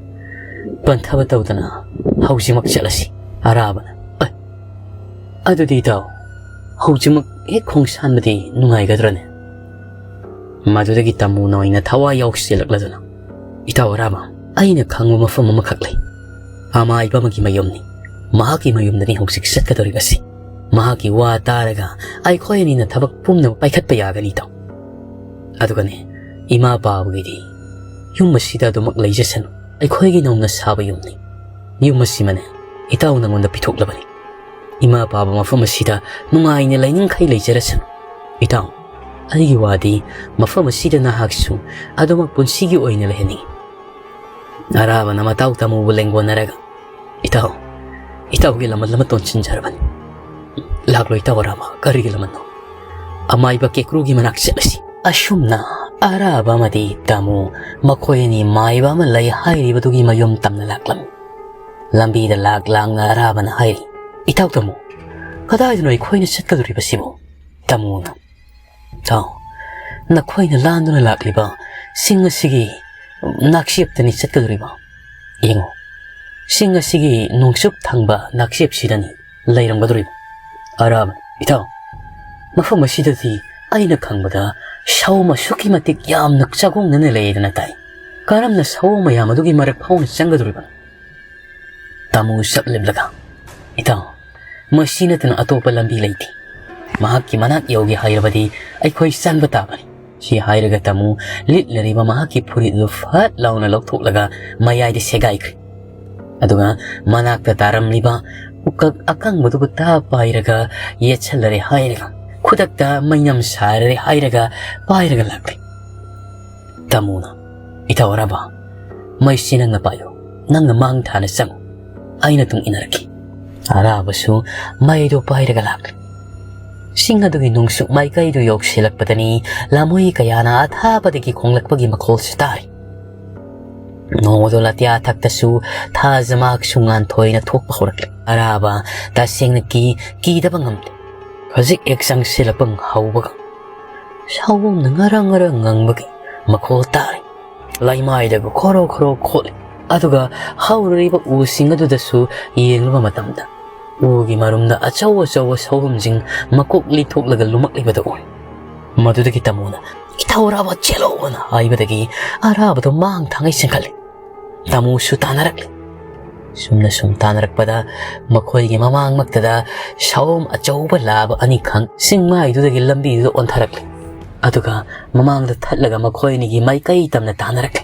ꯄꯟꯊꯕ ꯇꯧꯗꯅ ꯍꯧꯖꯤꯛꯃꯛ ꯆꯠꯂꯁꯤ꯫" ꯑꯔꯥꯕꯅ, "ꯑꯦ, ꯑꯗꯨꯗꯤ ꯏꯇꯥꯎ, ꯍꯧꯖꯤꯛꯃꯛ ꯍꯦꯛ ꯈꯣꯡꯁꯥꯟꯕꯗꯤ ꯅꯨꯡꯉꯥꯏꯒꯗ꯭ꯔꯅꯦ?" ꯃꯗꯨꯗꯒꯤ ꯇꯥꯃꯨꯅ ꯑꯣꯏꯅ ꯊꯋꯥꯏ ꯌꯥꯎꯁꯤꯜꯂꯛꯂꯗꯨꯅ, "ꯏꯇꯥꯎ ꯑꯔꯥꯕ, ꯑꯩꯅ ꯈꯪꯕ ꯃꯐꯝ ꯑꯃꯈꯛ ꯂꯩ꯫ ꯑꯃꯥꯏꯕ ꯑꯃꯒꯤ ꯃꯌꯨꯝꯅꯤ꯫ ꯃꯍꯥꯛꯀꯤ ꯃꯌꯨꯝꯗꯅꯤ ꯍꯧꯖꯤꯛ ꯆꯠꯀꯗꯧꯔꯤꯕꯁꯤ꯫ ꯃꯍꯥꯛꯀꯤ ꯋꯥ ꯇꯥꯔꯒ ꯑꯩꯈꯣꯏ ꯑꯅꯤꯅ ꯊꯕꯛ ꯄꯨꯝꯅꯃꯛ ꯄꯥꯏꯈꯠꯄ ꯌꯥꯒꯅꯤ, ꯏꯇꯥꯎ꯫ ꯑꯗꯨꯒꯅꯦ, ꯏꯃꯥ ꯄꯥꯕꯒꯤꯗꯤ ꯌꯨꯝ ꯑꯁꯤꯗ ꯑꯗꯨꯃꯛ ꯂꯩꯖꯁꯅꯨ꯫ ꯑꯩꯈꯣꯏꯒꯤ ꯅꯧꯅ ꯁꯥꯕ ꯌꯨꯝꯅꯤ꯫ ꯌꯨꯝ ꯑꯁꯤꯃꯅꯦ ꯏꯇꯥꯎ ꯅꯉꯣꯟꯗ ꯄꯤꯊꯣꯛꯂꯕꯅꯤ꯫ ꯏꯃꯥ ꯄꯥꯕ ꯃꯐꯝ ꯑꯁꯤꯗ ꯅꯨꯡꯉꯥꯏꯅ ꯂꯩꯅꯤꯡꯈꯩ ꯂꯩꯖꯔꯁꯅꯨ꯫ ꯏꯇꯥꯎ, ꯑꯩꯒꯤ ꯋꯥꯗꯤ ꯃꯐꯝ ꯑꯁꯤꯗ ꯅꯍꯥꯛꯁꯨ ꯑꯗꯨꯃꯛ ꯄꯨꯟꯁꯤꯒꯤ ꯑꯣꯏꯅ ꯂꯩꯍꯟꯅꯤꯡꯏ꯫" ꯑꯔꯥꯕꯅ ꯃꯇꯥꯎ ꯇꯥꯃꯨꯕꯨ ꯂꯦꯡꯒꯣꯟꯅꯔꯒ, "ꯏꯇꯥꯎ, ꯏꯇꯥꯎꯒꯤ ꯂꯃꯟ ꯑꯃ ꯇꯣꯟꯁꯤꯟꯖꯔꯕꯅꯤ꯫" "ꯂꯥꯛꯂꯣ ꯏꯇꯥꯎ ꯑꯔꯥꯕ, ꯀꯔꯤꯒꯤ ꯂꯃꯟꯅꯣ? ꯑꯃꯥꯏꯕ ꯀꯦꯀ꯭ꯔꯨꯒꯤ ꯃꯅꯥꯛ ꯆꯠꯂꯁꯤ꯫" ꯑꯁꯨꯝꯅ ꯑꯔꯥꯕ ꯑꯃꯗꯤ ꯇꯥꯃꯨ, ꯃꯈꯣꯏ ꯑꯅꯤ ꯃꯥꯏꯕ ꯑꯃ ꯂꯩ ꯍꯥꯏꯔꯤꯕꯗꯨꯒꯤ ꯃꯌꯨꯝ ꯇꯝꯅ ꯂꯥꯛꯂꯝꯃꯤ꯫ ꯂꯝꯕꯤꯗ ꯂꯥꯛ ꯂꯥꯡꯅ ꯑꯔꯥꯕꯅ ꯍꯥꯏꯔꯤ, "ꯏꯇꯥꯎ ꯇꯥꯃꯨ, ꯀꯗꯥꯏꯗꯅꯣ ꯑꯩꯈꯣꯏꯅ ꯆꯠꯀꯗꯧꯔꯤꯕꯁꯤꯕꯨ?" ꯇꯥꯃꯨꯅ, "ꯏꯇꯥꯎ, ꯅꯈꯣꯏꯅ ꯂꯥꯟꯗꯨꯅ ꯂꯥꯛꯂꯤꯕ ꯆꯤꯡ ꯑꯁꯤꯒꯤ ꯅꯥꯛꯆꯦꯞꯇꯅꯤ ꯆꯠꯀꯗꯧꯔꯤꯕ꯫ ꯌꯦꯡꯉꯨ, ꯆꯤꯡ ꯑꯁꯤꯒꯤ ꯅꯣꯡꯆꯨꯞ ꯊꯪꯕ ꯅꯥꯛꯆꯦꯞꯁꯤꯗꯅꯤ ꯂꯩꯔꯝꯒꯗꯧꯔꯤꯕ꯫" ꯑꯔꯥꯕ, "ꯏꯇꯥꯎ, ꯃꯐꯝ ꯑꯁꯤꯗꯗꯤ ꯑꯩꯅ ꯈꯪꯕꯗ ꯁꯑꯣꯝ ꯑꯁꯨꯛꯀꯤ ꯃꯇꯤꯛ ꯌꯥꯝꯅ ꯆꯥꯒꯣꯡꯅꯅ ꯂꯩꯗꯅ ꯇꯥꯏ꯫ ꯀꯔꯝꯅ ꯁꯑꯣꯝ ꯃꯌꯥꯝ ꯑꯗꯨꯒꯤ ꯃꯔꯛ ꯐꯥꯎꯅ ꯆꯪꯒꯗꯧꯔꯤꯕꯅꯣ?" ꯇꯥꯃꯨ ꯆꯞ ꯂꯦꯞꯂꯒ, "ꯏꯇꯥꯎ, ꯃꯁꯤ ꯅꯠꯇꯅ ꯑꯇꯣꯞꯄ ꯂꯝꯕꯤ ꯂꯩꯇꯦ꯫ ꯃꯍꯥꯛꯀꯤ ꯃꯅꯥꯛ ꯌꯧꯒꯦ ꯍꯥꯏꯔꯕꯗꯤ ꯑꯩꯈꯣꯏ ꯆꯪꯕ ꯇꯥꯕꯅꯤ꯫" ꯁꯤ ꯍꯥꯏꯔꯒ ꯇꯥꯃꯨ ꯂꯤꯠꯂꯔꯤꯕ ꯃꯍꯥꯛꯀꯤ ꯐꯨꯔꯤꯠ ꯑꯗꯨ ꯐꯠ ꯂꯥꯎꯅ ꯂꯧꯊꯣꯛꯂꯒ ꯃꯌꯥꯏꯗ ꯁꯦꯒꯥꯏꯈ꯭ꯔꯦ꯫ ꯑꯗꯨꯒ ꯃꯅꯥꯛꯇ ꯇꯥꯔꯝꯂꯤꯕ ꯎꯀꯛ ꯑꯀꯪꯕꯗꯨꯕꯨ ꯇꯥ ꯄꯥꯏꯔꯒ ꯌꯦꯠꯁꯜꯂꯔꯦ ꯍꯥꯏꯔꯒ ꯈꯨꯗꯛꯇ ꯃꯩꯅꯝ ꯁꯥꯔꯦ ꯍꯥꯏꯔꯒ ꯄꯥꯏꯔꯒ ꯂꯥꯛꯂꯦ꯫ ꯇꯥꯃꯣꯅ, "ꯏꯇꯥꯎ ꯑꯔꯥꯕ, ꯃꯩꯁꯤ ꯅꯪꯅ ꯄꯥꯏꯌꯨ, ꯅꯪꯅ ꯃꯥꯡ ꯊꯥꯅ ꯆꯪꯉꯨ, ꯑꯩꯅ ꯇꯨꯡ ꯏꯟꯅꯔꯛꯈꯤ"꯫ ꯑꯔꯥꯕꯁꯨ ꯃꯩꯗꯨ ꯄꯥꯏꯔꯒ ꯂꯥꯛꯂꯦ꯫ ꯆꯤꯡ ꯑꯗꯨꯒꯤ ꯅꯣꯡꯆꯨꯞ ꯃꯥꯏꯀꯩꯗꯨ ꯌꯧꯁꯤꯜꯂꯛꯄꯗꯅꯤ ꯂꯥꯃꯣꯏ ꯀꯌꯥꯅ ꯑꯊꯥꯞꯄꯗꯒꯤ ꯈꯣꯡꯂꯛꯄꯒꯤ ꯃꯈꯣꯜꯁꯨ ꯇꯥꯔꯤ꯫ ꯅꯣꯡꯃꯗꯣ ꯂꯥꯇꯤꯌꯥ ꯊꯛꯇꯁꯨ ꯊꯥꯖꯃꯥꯛꯁꯨ ꯉꯥꯟꯊꯣꯏꯅ ꯊꯣꯛꯄ ꯍꯧꯔꯛꯂꯦ꯫ ꯑꯔꯥꯕ ꯇꯁꯦꯡꯅ ꯀꯤ, ꯀꯤꯗꯕ ꯉꯝꯗꯦ꯫ ꯍꯧꯖꯤꯛ ꯍꯦꯛ ꯆꯪꯁꯤꯜꯂꯛꯄ ꯍꯧꯕꯒ ꯁꯑꯣꯝꯅ ꯉꯔꯪ ꯉꯔꯪ ꯉꯪꯕꯒꯤ ꯃꯈꯣꯜ ꯇꯥꯔꯤ꯫ ꯂꯩꯃꯥꯏꯗꯒ ꯈꯣꯔꯣ ꯈꯣꯔꯣ ꯈꯣꯠꯂꯤ꯫ ꯑꯗꯨꯒ ꯍꯧꯔꯤꯕ ꯎꯁꯤꯡ ꯑꯗꯨꯗꯁꯨ ꯌꯦꯡꯂꯨꯕ ꯃꯇꯝꯗ ꯎꯒꯤ ꯃꯔꯨꯝꯗ ꯑꯆꯧ ꯑꯆꯧꯕ ꯁꯑꯣꯝꯁꯤꯡ ꯃꯀꯣꯛ ꯂꯤꯊꯣꯛꯂꯒ ꯂꯨꯃꯛꯂꯤꯕꯗꯨ ꯎꯏ꯫ ꯃꯗꯨꯗꯒꯤ ꯇꯥꯃꯣꯅ, "ꯏꯇꯥꯎ ꯑꯔꯥꯕ, ꯆꯦꯜꯂꯣ!" ꯑꯅ ꯍꯥꯏꯕꯗꯒꯤ ꯑꯔꯥꯕꯗꯣ ꯃꯥꯡ ꯊꯥꯡꯉꯩ ꯆꯦꯟꯈꯠꯂꯤ꯫ ꯇꯥꯃꯣꯁꯨ ꯇꯥꯟꯅꯔꯛꯂꯤ꯫ ꯁꯨꯝꯅ ꯁꯨꯝ ꯇꯥꯟꯅꯔꯛꯄꯗ ꯃꯈꯣꯏꯒꯤ ꯃꯃꯥꯡꯃꯛꯇꯗ ꯁꯑꯣꯝ ꯑꯆꯧꯕ ꯂꯥꯕ ꯑꯅꯤꯈꯛ ꯆꯤꯡꯃꯥꯏꯗꯨꯗꯒꯤ ꯂꯝꯕꯤꯗꯨꯗ ꯑꯣꯟꯊꯔꯛꯂꯤ꯫ ꯑꯗꯨꯒ ꯃꯃꯥꯡꯗ ꯊꯠꯂꯒ ꯃꯈꯣꯏ ꯑꯅꯤꯒꯤ ꯃꯥꯏꯀꯩ ꯇꯝꯅ ꯇꯥꯟꯅꯔꯛꯂꯤ꯫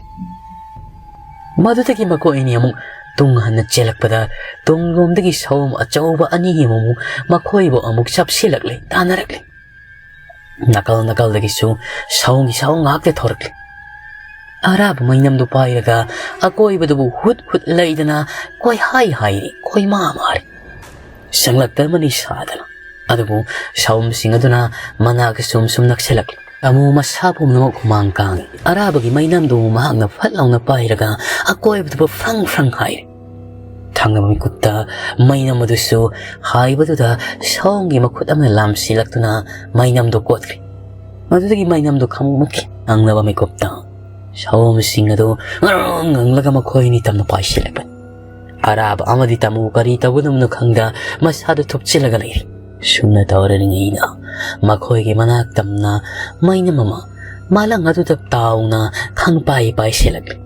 ꯃꯗꯨꯗꯒꯤ ꯃꯈꯣꯏ ꯑꯅꯤ ꯑꯃꯨꯛ ꯇꯨꯡ ꯍꯟꯅ ꯆꯦꯜꯂꯛꯄꯗ ꯇꯨꯡꯂꯣꯝꯗꯒꯤ ꯁꯑꯣꯝ ꯑꯆꯧꯕ ꯑꯅꯤ ꯑꯃꯃꯨꯛ ꯃꯈꯣꯏꯕꯨ ꯑꯃꯨꯛ ꯆꯞꯁꯤꯜꯂꯛꯂꯦ, ꯇꯥꯟꯅꯔꯛꯂꯦ꯫ ꯅꯥꯀꯜ ꯅꯥꯀꯜꯗꯒꯤꯁꯨ ꯁꯑꯣꯝꯒꯤ ꯁꯑꯣꯝ ꯉꯥꯛꯇ ꯊꯣꯔꯛꯂꯦ꯫ ꯑꯔꯥꯕ ꯃꯩꯅꯝꯗꯨ ꯄꯥꯏꯔꯒ ꯑꯀꯣꯏꯕꯗꯨꯕꯨ ꯍꯨꯠ ꯍꯨꯠ ꯂꯩꯗꯅ ꯀꯣꯏꯍꯥꯏ ꯍꯥꯏꯔꯤ, ꯀꯣꯏꯃꯥ ꯃꯥꯔꯤ꯫ ꯁꯪꯂꯛꯇꯕꯅꯤ ꯁꯥꯗꯅ꯫ ꯑꯗꯨꯕꯨ ꯁꯑꯣꯝꯁꯤꯡ ꯑꯗꯨꯅ ꯃꯅꯥꯛ ꯁꯨꯝ ꯁꯨꯝ ꯅꯛꯁꯤꯜꯂꯛꯂꯤ꯫ ꯇꯥꯃꯣ ꯃꯁꯥ ꯄꯨꯝꯅꯃꯛ ꯍꯨꯃꯥꯡ ꯀꯥꯡꯏ꯫ ꯑꯔꯥꯕꯒꯤ ꯃꯩꯅꯝꯗꯨ ꯃꯍꯥꯛꯅ ꯐꯠ ꯂꯥꯎꯅ ꯄꯥꯏꯔꯒ ꯑꯀꯣꯏꯕꯗꯨꯕꯨ ꯐ꯭ꯔꯪ ꯐ꯭ꯔꯪ ꯍꯥꯏꯔꯤ꯫ ꯊꯪꯅꯕ ꯃꯤꯀꯨꯞꯇ ꯃꯩꯅꯝ ꯑꯗꯨꯁꯨ ꯍꯥꯏꯕꯗꯨꯗ ꯁꯑꯣꯝꯒꯤ ꯃꯈꯨꯠ ꯑꯃꯅ ꯂꯥꯝꯁꯤꯜꯂꯛꯇꯨꯅ ꯃꯩꯅꯝꯗꯨ ꯀꯣꯠꯈ꯭ꯔꯦ꯫ ꯃꯗꯨꯗꯒꯤ ꯃꯩꯅꯝꯗꯨ ꯈꯪꯃꯨꯛ ꯃꯨꯛꯈꯤ꯫ ꯊꯪꯅꯕ ꯃꯤꯀꯨꯞꯇ ꯁꯑꯣꯝꯁꯤꯡ ꯑꯗꯨ ꯉꯔꯪ ꯉꯪꯂꯒ ꯃꯈꯣꯏ ꯑꯅꯤ ꯇꯝꯅ ꯄꯥꯏꯁꯤꯜꯂꯛꯄꯅꯤ꯫ ꯑꯔꯥꯕ ꯑꯃꯗꯤ ꯇꯥꯃꯣ ꯀꯔꯤ ꯇꯧꯒꯗꯕꯅꯣ ꯈꯪꯗ ꯃꯁꯥꯗꯨ ꯊꯨꯞꯆꯤꯜꯂꯒ ꯂꯩꯔꯤ꯫ ꯁꯨꯝꯅ ꯇꯧꯔꯤꯉꯩꯗ ꯃꯈꯣꯏꯒꯤ ꯃꯅꯥꯛ ꯇꯝꯅ ꯃꯩꯅꯝ ꯑꯃ ꯃꯥꯂꯪ ꯑꯗꯨꯗ ꯇꯥꯎꯅ ꯈꯪꯄꯥꯏ ꯄꯥꯏꯁꯤꯜꯂꯛꯂꯤ꯫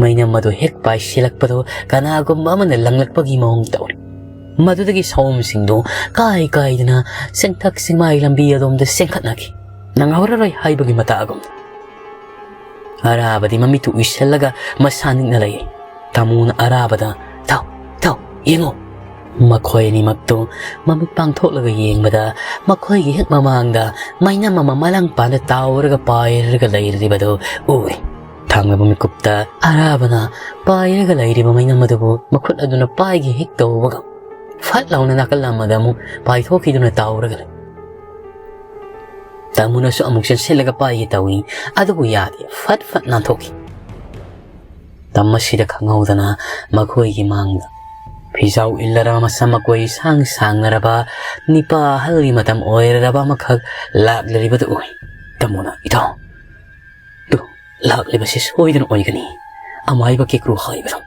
ꯃꯩꯅꯝ ꯑꯗꯨ ꯍꯦꯛ ꯄꯥꯏꯁꯤꯜꯂꯛꯄꯗꯨ ꯀꯅꯥꯒꯨꯝꯕ ꯑꯃꯅ ꯂꯪꯂꯛꯄꯒꯤ ꯃꯑꯣꯡ ꯇꯧꯔꯤ꯫ ꯃꯗꯨꯗꯒꯤ ꯁꯑꯣꯝꯁꯤꯡꯗꯨ ꯀꯥꯏ ꯀꯥꯏꯗꯅ ꯆꯦꯡꯊꯛ ꯆꯤꯡꯃꯥꯏ ꯂꯝꯕꯤ ꯑꯗꯣꯝꯗ ꯆꯦꯟꯈꯠꯅꯈꯤ꯫ ꯅꯪꯍꯧꯔꯔꯣꯏ ꯍꯥꯏꯕꯒꯤ ꯃꯇꯥꯒꯨꯝ꯫ ꯑꯔꯥꯕꯗꯤ ꯃꯃꯤꯠꯇꯨ ꯎꯏꯁꯜꯂꯒ ꯃꯁꯥ ꯅꯤꯛꯅ ꯂꯩ꯫ ꯇꯥꯃꯣꯅ ꯑꯔꯥꯕꯗ, "ꯊꯧ, ꯊꯧ, ꯌꯦꯡꯉꯨ!" ꯃꯈꯣꯏ ꯑꯅꯤꯃꯛꯇꯨ ꯃꯃꯤꯠ ꯄꯥꯡꯊꯣꯛꯂꯒ ꯌꯦꯡꯕꯗ ꯃꯈꯣꯏꯒꯤ ꯍꯦꯛ ꯃꯃꯥꯡꯗ ꯃꯩꯅꯝ ꯑꯃ ꯃꯂꯪ ꯄꯥꯟꯗ ꯇꯥꯎꯔꯒ ꯄꯥꯏꯔꯒ ꯂꯩꯔꯤꯕꯗꯨ ꯎꯏ꯫ ꯊꯪꯂꯕ ꯃꯤꯀꯨꯞꯇ ꯑꯔꯥꯕꯅ ꯄꯥꯏꯔꯒ ꯂꯩꯔꯤꯕ ꯃꯩꯅꯝ ꯑꯗꯨꯕꯨ ꯃꯈꯨꯠ ꯑꯗꯨꯅ ꯄꯥꯏꯒꯦ ꯍꯦꯛ ꯇꯧꯕꯒ ꯐꯠ ꯂꯥꯎꯅ ꯅꯥꯀꯜ ꯑꯃꯗ ꯑꯃꯨꯛ ꯄꯥꯏꯊꯣꯛꯈꯤꯗꯨꯅ ꯇꯥꯎꯔꯒ ꯂꯩ꯫ ꯇꯥꯃꯨꯅꯁꯨ ꯑꯃꯨꯛ ꯆꯦꯟꯁꯤꯜꯂꯒ ꯄꯥꯏꯒꯦ ꯇꯧꯏ, ꯑꯗꯨꯕꯨ ꯌꯥꯗꯦ, ꯐꯠ ꯐꯠ ꯅꯥꯟꯊꯣꯛꯈꯤ꯫ ꯇꯝ ꯑꯁꯤꯗ ꯈꯪꯍꯧꯗꯅ ꯃꯈꯣꯏꯒꯤ ꯃꯥꯡꯗ ꯐꯤꯖꯥꯎ ꯏꯜꯂꯔꯕ ꯃꯁꯝ ꯃꯀꯣꯏ ꯁꯥꯡ ꯁꯥꯡꯅꯔꯕ ꯅꯤꯄꯥ ꯑꯍꯜꯒꯤ ꯃꯇꯝ ꯑꯣꯏꯔꯔꯕ ꯑꯃꯈꯛ ꯂꯥꯛꯂꯔꯤꯕꯗꯨ ꯎꯏ꯫ ꯇꯥꯃꯨꯅ, "ꯏꯇꯥꯎ, ꯇꯨ, ꯂꯥꯛꯂꯤꯕꯁꯤ ꯁꯣꯏꯗꯅ ꯑꯣꯏꯒꯅꯤ꯫ ꯑꯃꯥꯏꯕ ꯀꯦꯀ꯭ꯔꯨ ꯍꯥꯏꯕꯗꯣ꯫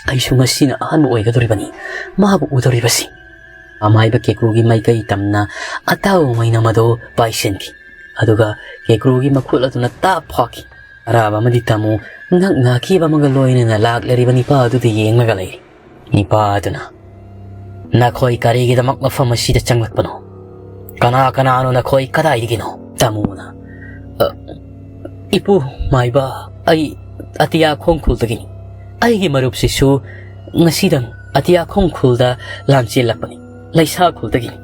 ꯑꯩꯁꯨ ꯉꯁꯤꯅ ꯑꯍꯥꯟꯕ ꯑꯣꯏꯒꯗꯧꯔꯤꯕꯅꯤ ꯃꯥꯕꯨ ꯎꯗꯧꯔꯤꯕꯁꯤ꯫" ꯑꯃꯥꯏꯕ ꯀꯦꯀ꯭ꯔꯨꯒꯤ ꯃꯥꯏꯀꯩ ꯇꯝꯅ ꯑꯇꯥꯎꯕ ꯃꯩꯅꯝ ꯑꯗꯨ ꯄꯥꯏꯁꯤꯟꯈꯤ꯫ ꯑꯗꯨꯒ ꯀꯦꯀ꯭ꯔꯨꯒꯤ ꯃꯈꯨꯠ ꯑꯗꯨꯅ ꯇꯥꯞ ꯐꯥꯈꯤ꯫ ꯑꯔꯥꯕ ꯑꯃꯗꯤ ꯇꯥꯃꯨ ꯉꯛ ꯉꯥꯈꯤꯕ ꯑꯃꯒ ꯂꯣꯏꯅꯅ ꯂꯥꯛꯂꯔꯤꯕ ꯅꯤꯄꯥ ꯑꯗꯨꯗ ꯌꯦꯡꯂꯒ ꯂꯩꯔꯤ꯫ ꯅꯤꯄꯥ ꯑꯗꯨꯅ, "ꯅꯈꯣꯏ ꯀꯔꯤꯒꯤꯗꯃꯛ ꯃꯐꯝ ꯑꯁꯤꯗ ꯆꯪꯂꯛꯄꯅꯣ? ꯀꯅꯥ ꯀꯅꯥꯅꯣ ꯅꯈꯣꯏ? ꯀꯗꯥꯏꯗꯒꯤꯅꯣ?" ꯇꯥꯃꯨꯅ, "ꯑ, ꯏꯄꯨ ꯃꯥꯏꯕ, ꯑꯩ ꯑꯇꯤꯌꯥ ꯈꯣꯡ ꯈꯨꯜꯗꯒꯤꯅꯤ꯫ ꯑꯩꯒꯤ ꯃꯔꯨꯞꯁꯤꯁꯨ ꯉꯁꯤꯗꯪ ꯑꯇꯤꯌꯥ ꯈꯣꯡ ꯈꯨꯜꯗ ꯂꯥꯟꯆꯦꯜꯂꯛꯄꯅꯤ, ꯂꯩꯁꯥ ꯈꯨꯜꯗꯒꯤꯅꯤ꯫"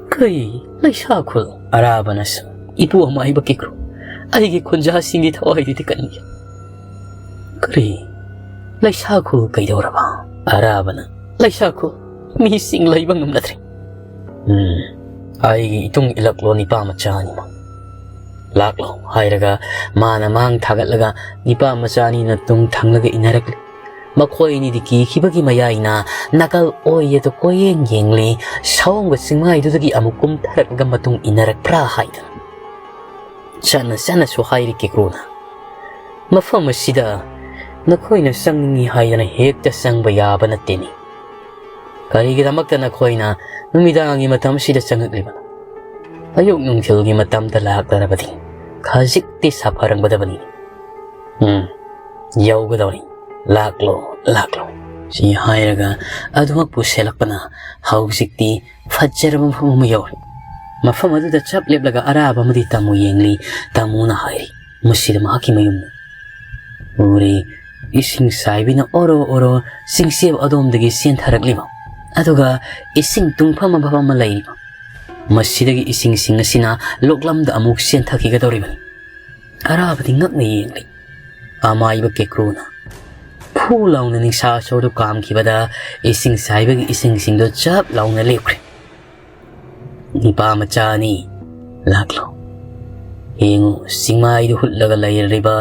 "ꯀꯩ ꯂꯩꯁꯥ ꯈꯨꯜ?" ꯑꯔꯥꯕꯅꯁꯨ, "ꯏꯄꯨ ꯑꯃꯥꯏꯕ ꯀꯦꯀ꯭ꯔꯨ, ꯑꯩꯒꯤ ꯈꯨꯟꯖꯥꯁꯤꯡꯒꯤ ꯊꯋꯥꯏꯗꯨꯗꯤ ꯀꯟꯒꯦ꯫ ꯀꯔꯤ? ꯂꯩꯁꯥ ꯈꯨꯜ ꯀꯩꯗꯧꯔꯕ?" ꯑꯔꯥꯕꯅ, "ꯂꯩꯁꯥ ꯈꯨꯜ, ꯃꯤꯁꯤꯡ ꯂꯩꯕ ꯉꯝꯅꯗ꯭ꯔꯦ꯫" "ꯎꯝ, ꯑꯩꯒꯤ ꯏꯇꯨꯡ ꯏꯜꯂꯛꯂꯣ, ꯅꯤꯄꯥ ꯃꯆꯥ ꯑꯅꯤꯃꯛ꯫ ꯂꯥꯛꯂꯣ," ꯍꯥꯏꯔꯒ ꯃꯥꯅ ꯃꯥꯡ ꯊꯥꯒꯠꯂꯒ ꯅꯤꯄꯥ ꯃꯆꯥ ꯑꯅꯤꯅ ꯇꯨꯡ ꯊꯪꯂꯒ ꯏꯟꯅꯔꯛꯂꯤ꯫ ꯃꯈꯣꯏ ꯑꯅꯤꯗꯤ ꯀꯤꯈꯤꯕꯒꯤ ꯃꯌꯥꯏꯅ ꯅꯥꯀꯜ ꯑꯣꯏ ꯑꯗꯨ ꯀꯣꯏꯌꯦꯡ ꯌꯦꯡꯂꯤ, ꯁꯑꯣꯡꯕ ꯆꯤꯡꯃꯥꯏꯗꯨꯗꯒꯤ ꯑꯃꯨꯛ ꯀꯨꯝꯊꯔꯛꯂꯒ ꯃꯇꯨꯡ ꯏꯟꯅꯔꯛꯄ꯭ꯔꯥ ꯍꯥꯏꯗꯅ꯫ ꯆꯠꯅ ꯆꯠꯅꯁꯨ ꯍꯥꯏꯔꯤ ꯀꯦꯀ꯭ꯔꯨꯅ, "ꯃꯐꯝ ꯑꯁꯤꯗ ꯅꯈꯣꯏꯅ ꯆꯪꯅꯤꯡꯏ ꯍꯥꯏꯗꯅ ꯍꯦꯛꯇ ꯆꯪꯕ ꯌꯥꯕ ꯅꯠꯇꯦꯅꯦ꯫ ꯀꯔꯤꯒꯤꯗꯃꯛꯇ ꯅꯈꯣꯏꯅ ꯅꯨꯃꯤꯗꯥꯡꯒꯤ ꯃꯇꯝꯁꯤꯗ ꯆꯪꯉꯛꯂꯤꯕꯅꯣ? ꯑꯌꯨꯛ ꯅꯨꯡꯊꯤꯜꯒꯤ ꯃꯇꯝꯗ ꯂꯥꯛꯂꯔꯕꯗꯤ ꯈꯖꯤꯛꯇꯤ ꯁꯥꯐꯔꯝꯒꯗꯕꯅꯤ꯫ ꯎꯝ, ꯌꯧꯒꯗꯧꯔꯤ꯫ ꯂꯥꯛꯂꯣ, ꯂꯥꯛꯂꯣ꯫" ꯁꯤ ꯍꯥꯏꯔꯒ ꯑꯗꯨꯃꯛ ꯄꯨꯁꯤꯜꯂꯛꯄꯅ ꯍꯧꯖꯤꯛꯇꯤ ꯐꯖꯔꯕ ꯃꯐꯝ ꯑꯃ ꯌꯧꯔꯦ꯫ ꯃꯐꯝ ꯑꯗꯨꯗ ꯆꯞ ꯂꯦꯞꯂꯒ ꯑꯔꯥꯕ ꯑꯃꯗꯤ ꯇꯥꯃꯨ ꯌꯦꯡꯂꯤ꯫ ꯇꯥꯃꯨꯅ ꯍꯥꯏꯔꯤ, "ꯃꯁꯤꯗ ꯃꯍꯥꯛꯀꯤ ꯃꯌꯨꯝꯅꯤ꯫" ꯎꯔꯦ, ꯏꯁꯤꯡ ꯆꯥꯏꯕꯤꯅ ꯑꯣꯔꯣ ꯑꯣꯔꯣ ꯆꯤꯡꯆꯦꯞ ꯑꯗꯣꯝꯗꯒꯤ ꯆꯦꯟꯊꯔꯛꯂꯤꯕ꯫ ꯑꯗꯨꯒ ꯏꯁꯤꯡ ꯇꯨꯡꯐꯝ ꯑꯃ ꯂꯩꯔꯤꯕ, ꯃꯁꯤꯗꯒꯤ ꯏꯁꯤꯡꯁꯤꯡ ꯑꯁꯤꯅ ꯂꯣꯛꯂꯝꯗ ꯑꯃꯨꯛ ꯆꯦꯟꯊꯈꯤꯒꯗꯧꯔꯤꯕꯅꯤ꯫ ꯑꯔꯥꯕꯗꯤ ꯉꯛꯅ ꯌꯦꯡꯂꯤ꯫ ꯑꯃꯥꯏꯕ ꯀꯦꯀ꯭ꯔꯨꯅ ꯐꯨ ꯂꯥꯎꯅ ꯅꯤꯡꯁꯥ ꯁꯣꯔꯗꯨ ꯀꯥꯝꯈꯤꯕꯗ ꯏꯁꯤꯡ ꯆꯥꯏꯕꯒꯤ ꯏꯁꯤꯡꯁꯤꯡꯗꯨ ꯆꯞ ꯂꯥꯎꯅ ꯂꯦꯞꯈ꯭ꯔꯦ꯫ "ꯅꯤꯄꯥ ꯃꯆꯥ ꯑꯅꯤ, ꯂꯥꯛꯂꯣ꯫ ꯌꯦꯡꯉꯨ, ꯆꯤꯡꯃꯥꯏꯗꯨ ꯍꯨꯠꯂꯒ ꯂꯩꯔꯤꯕ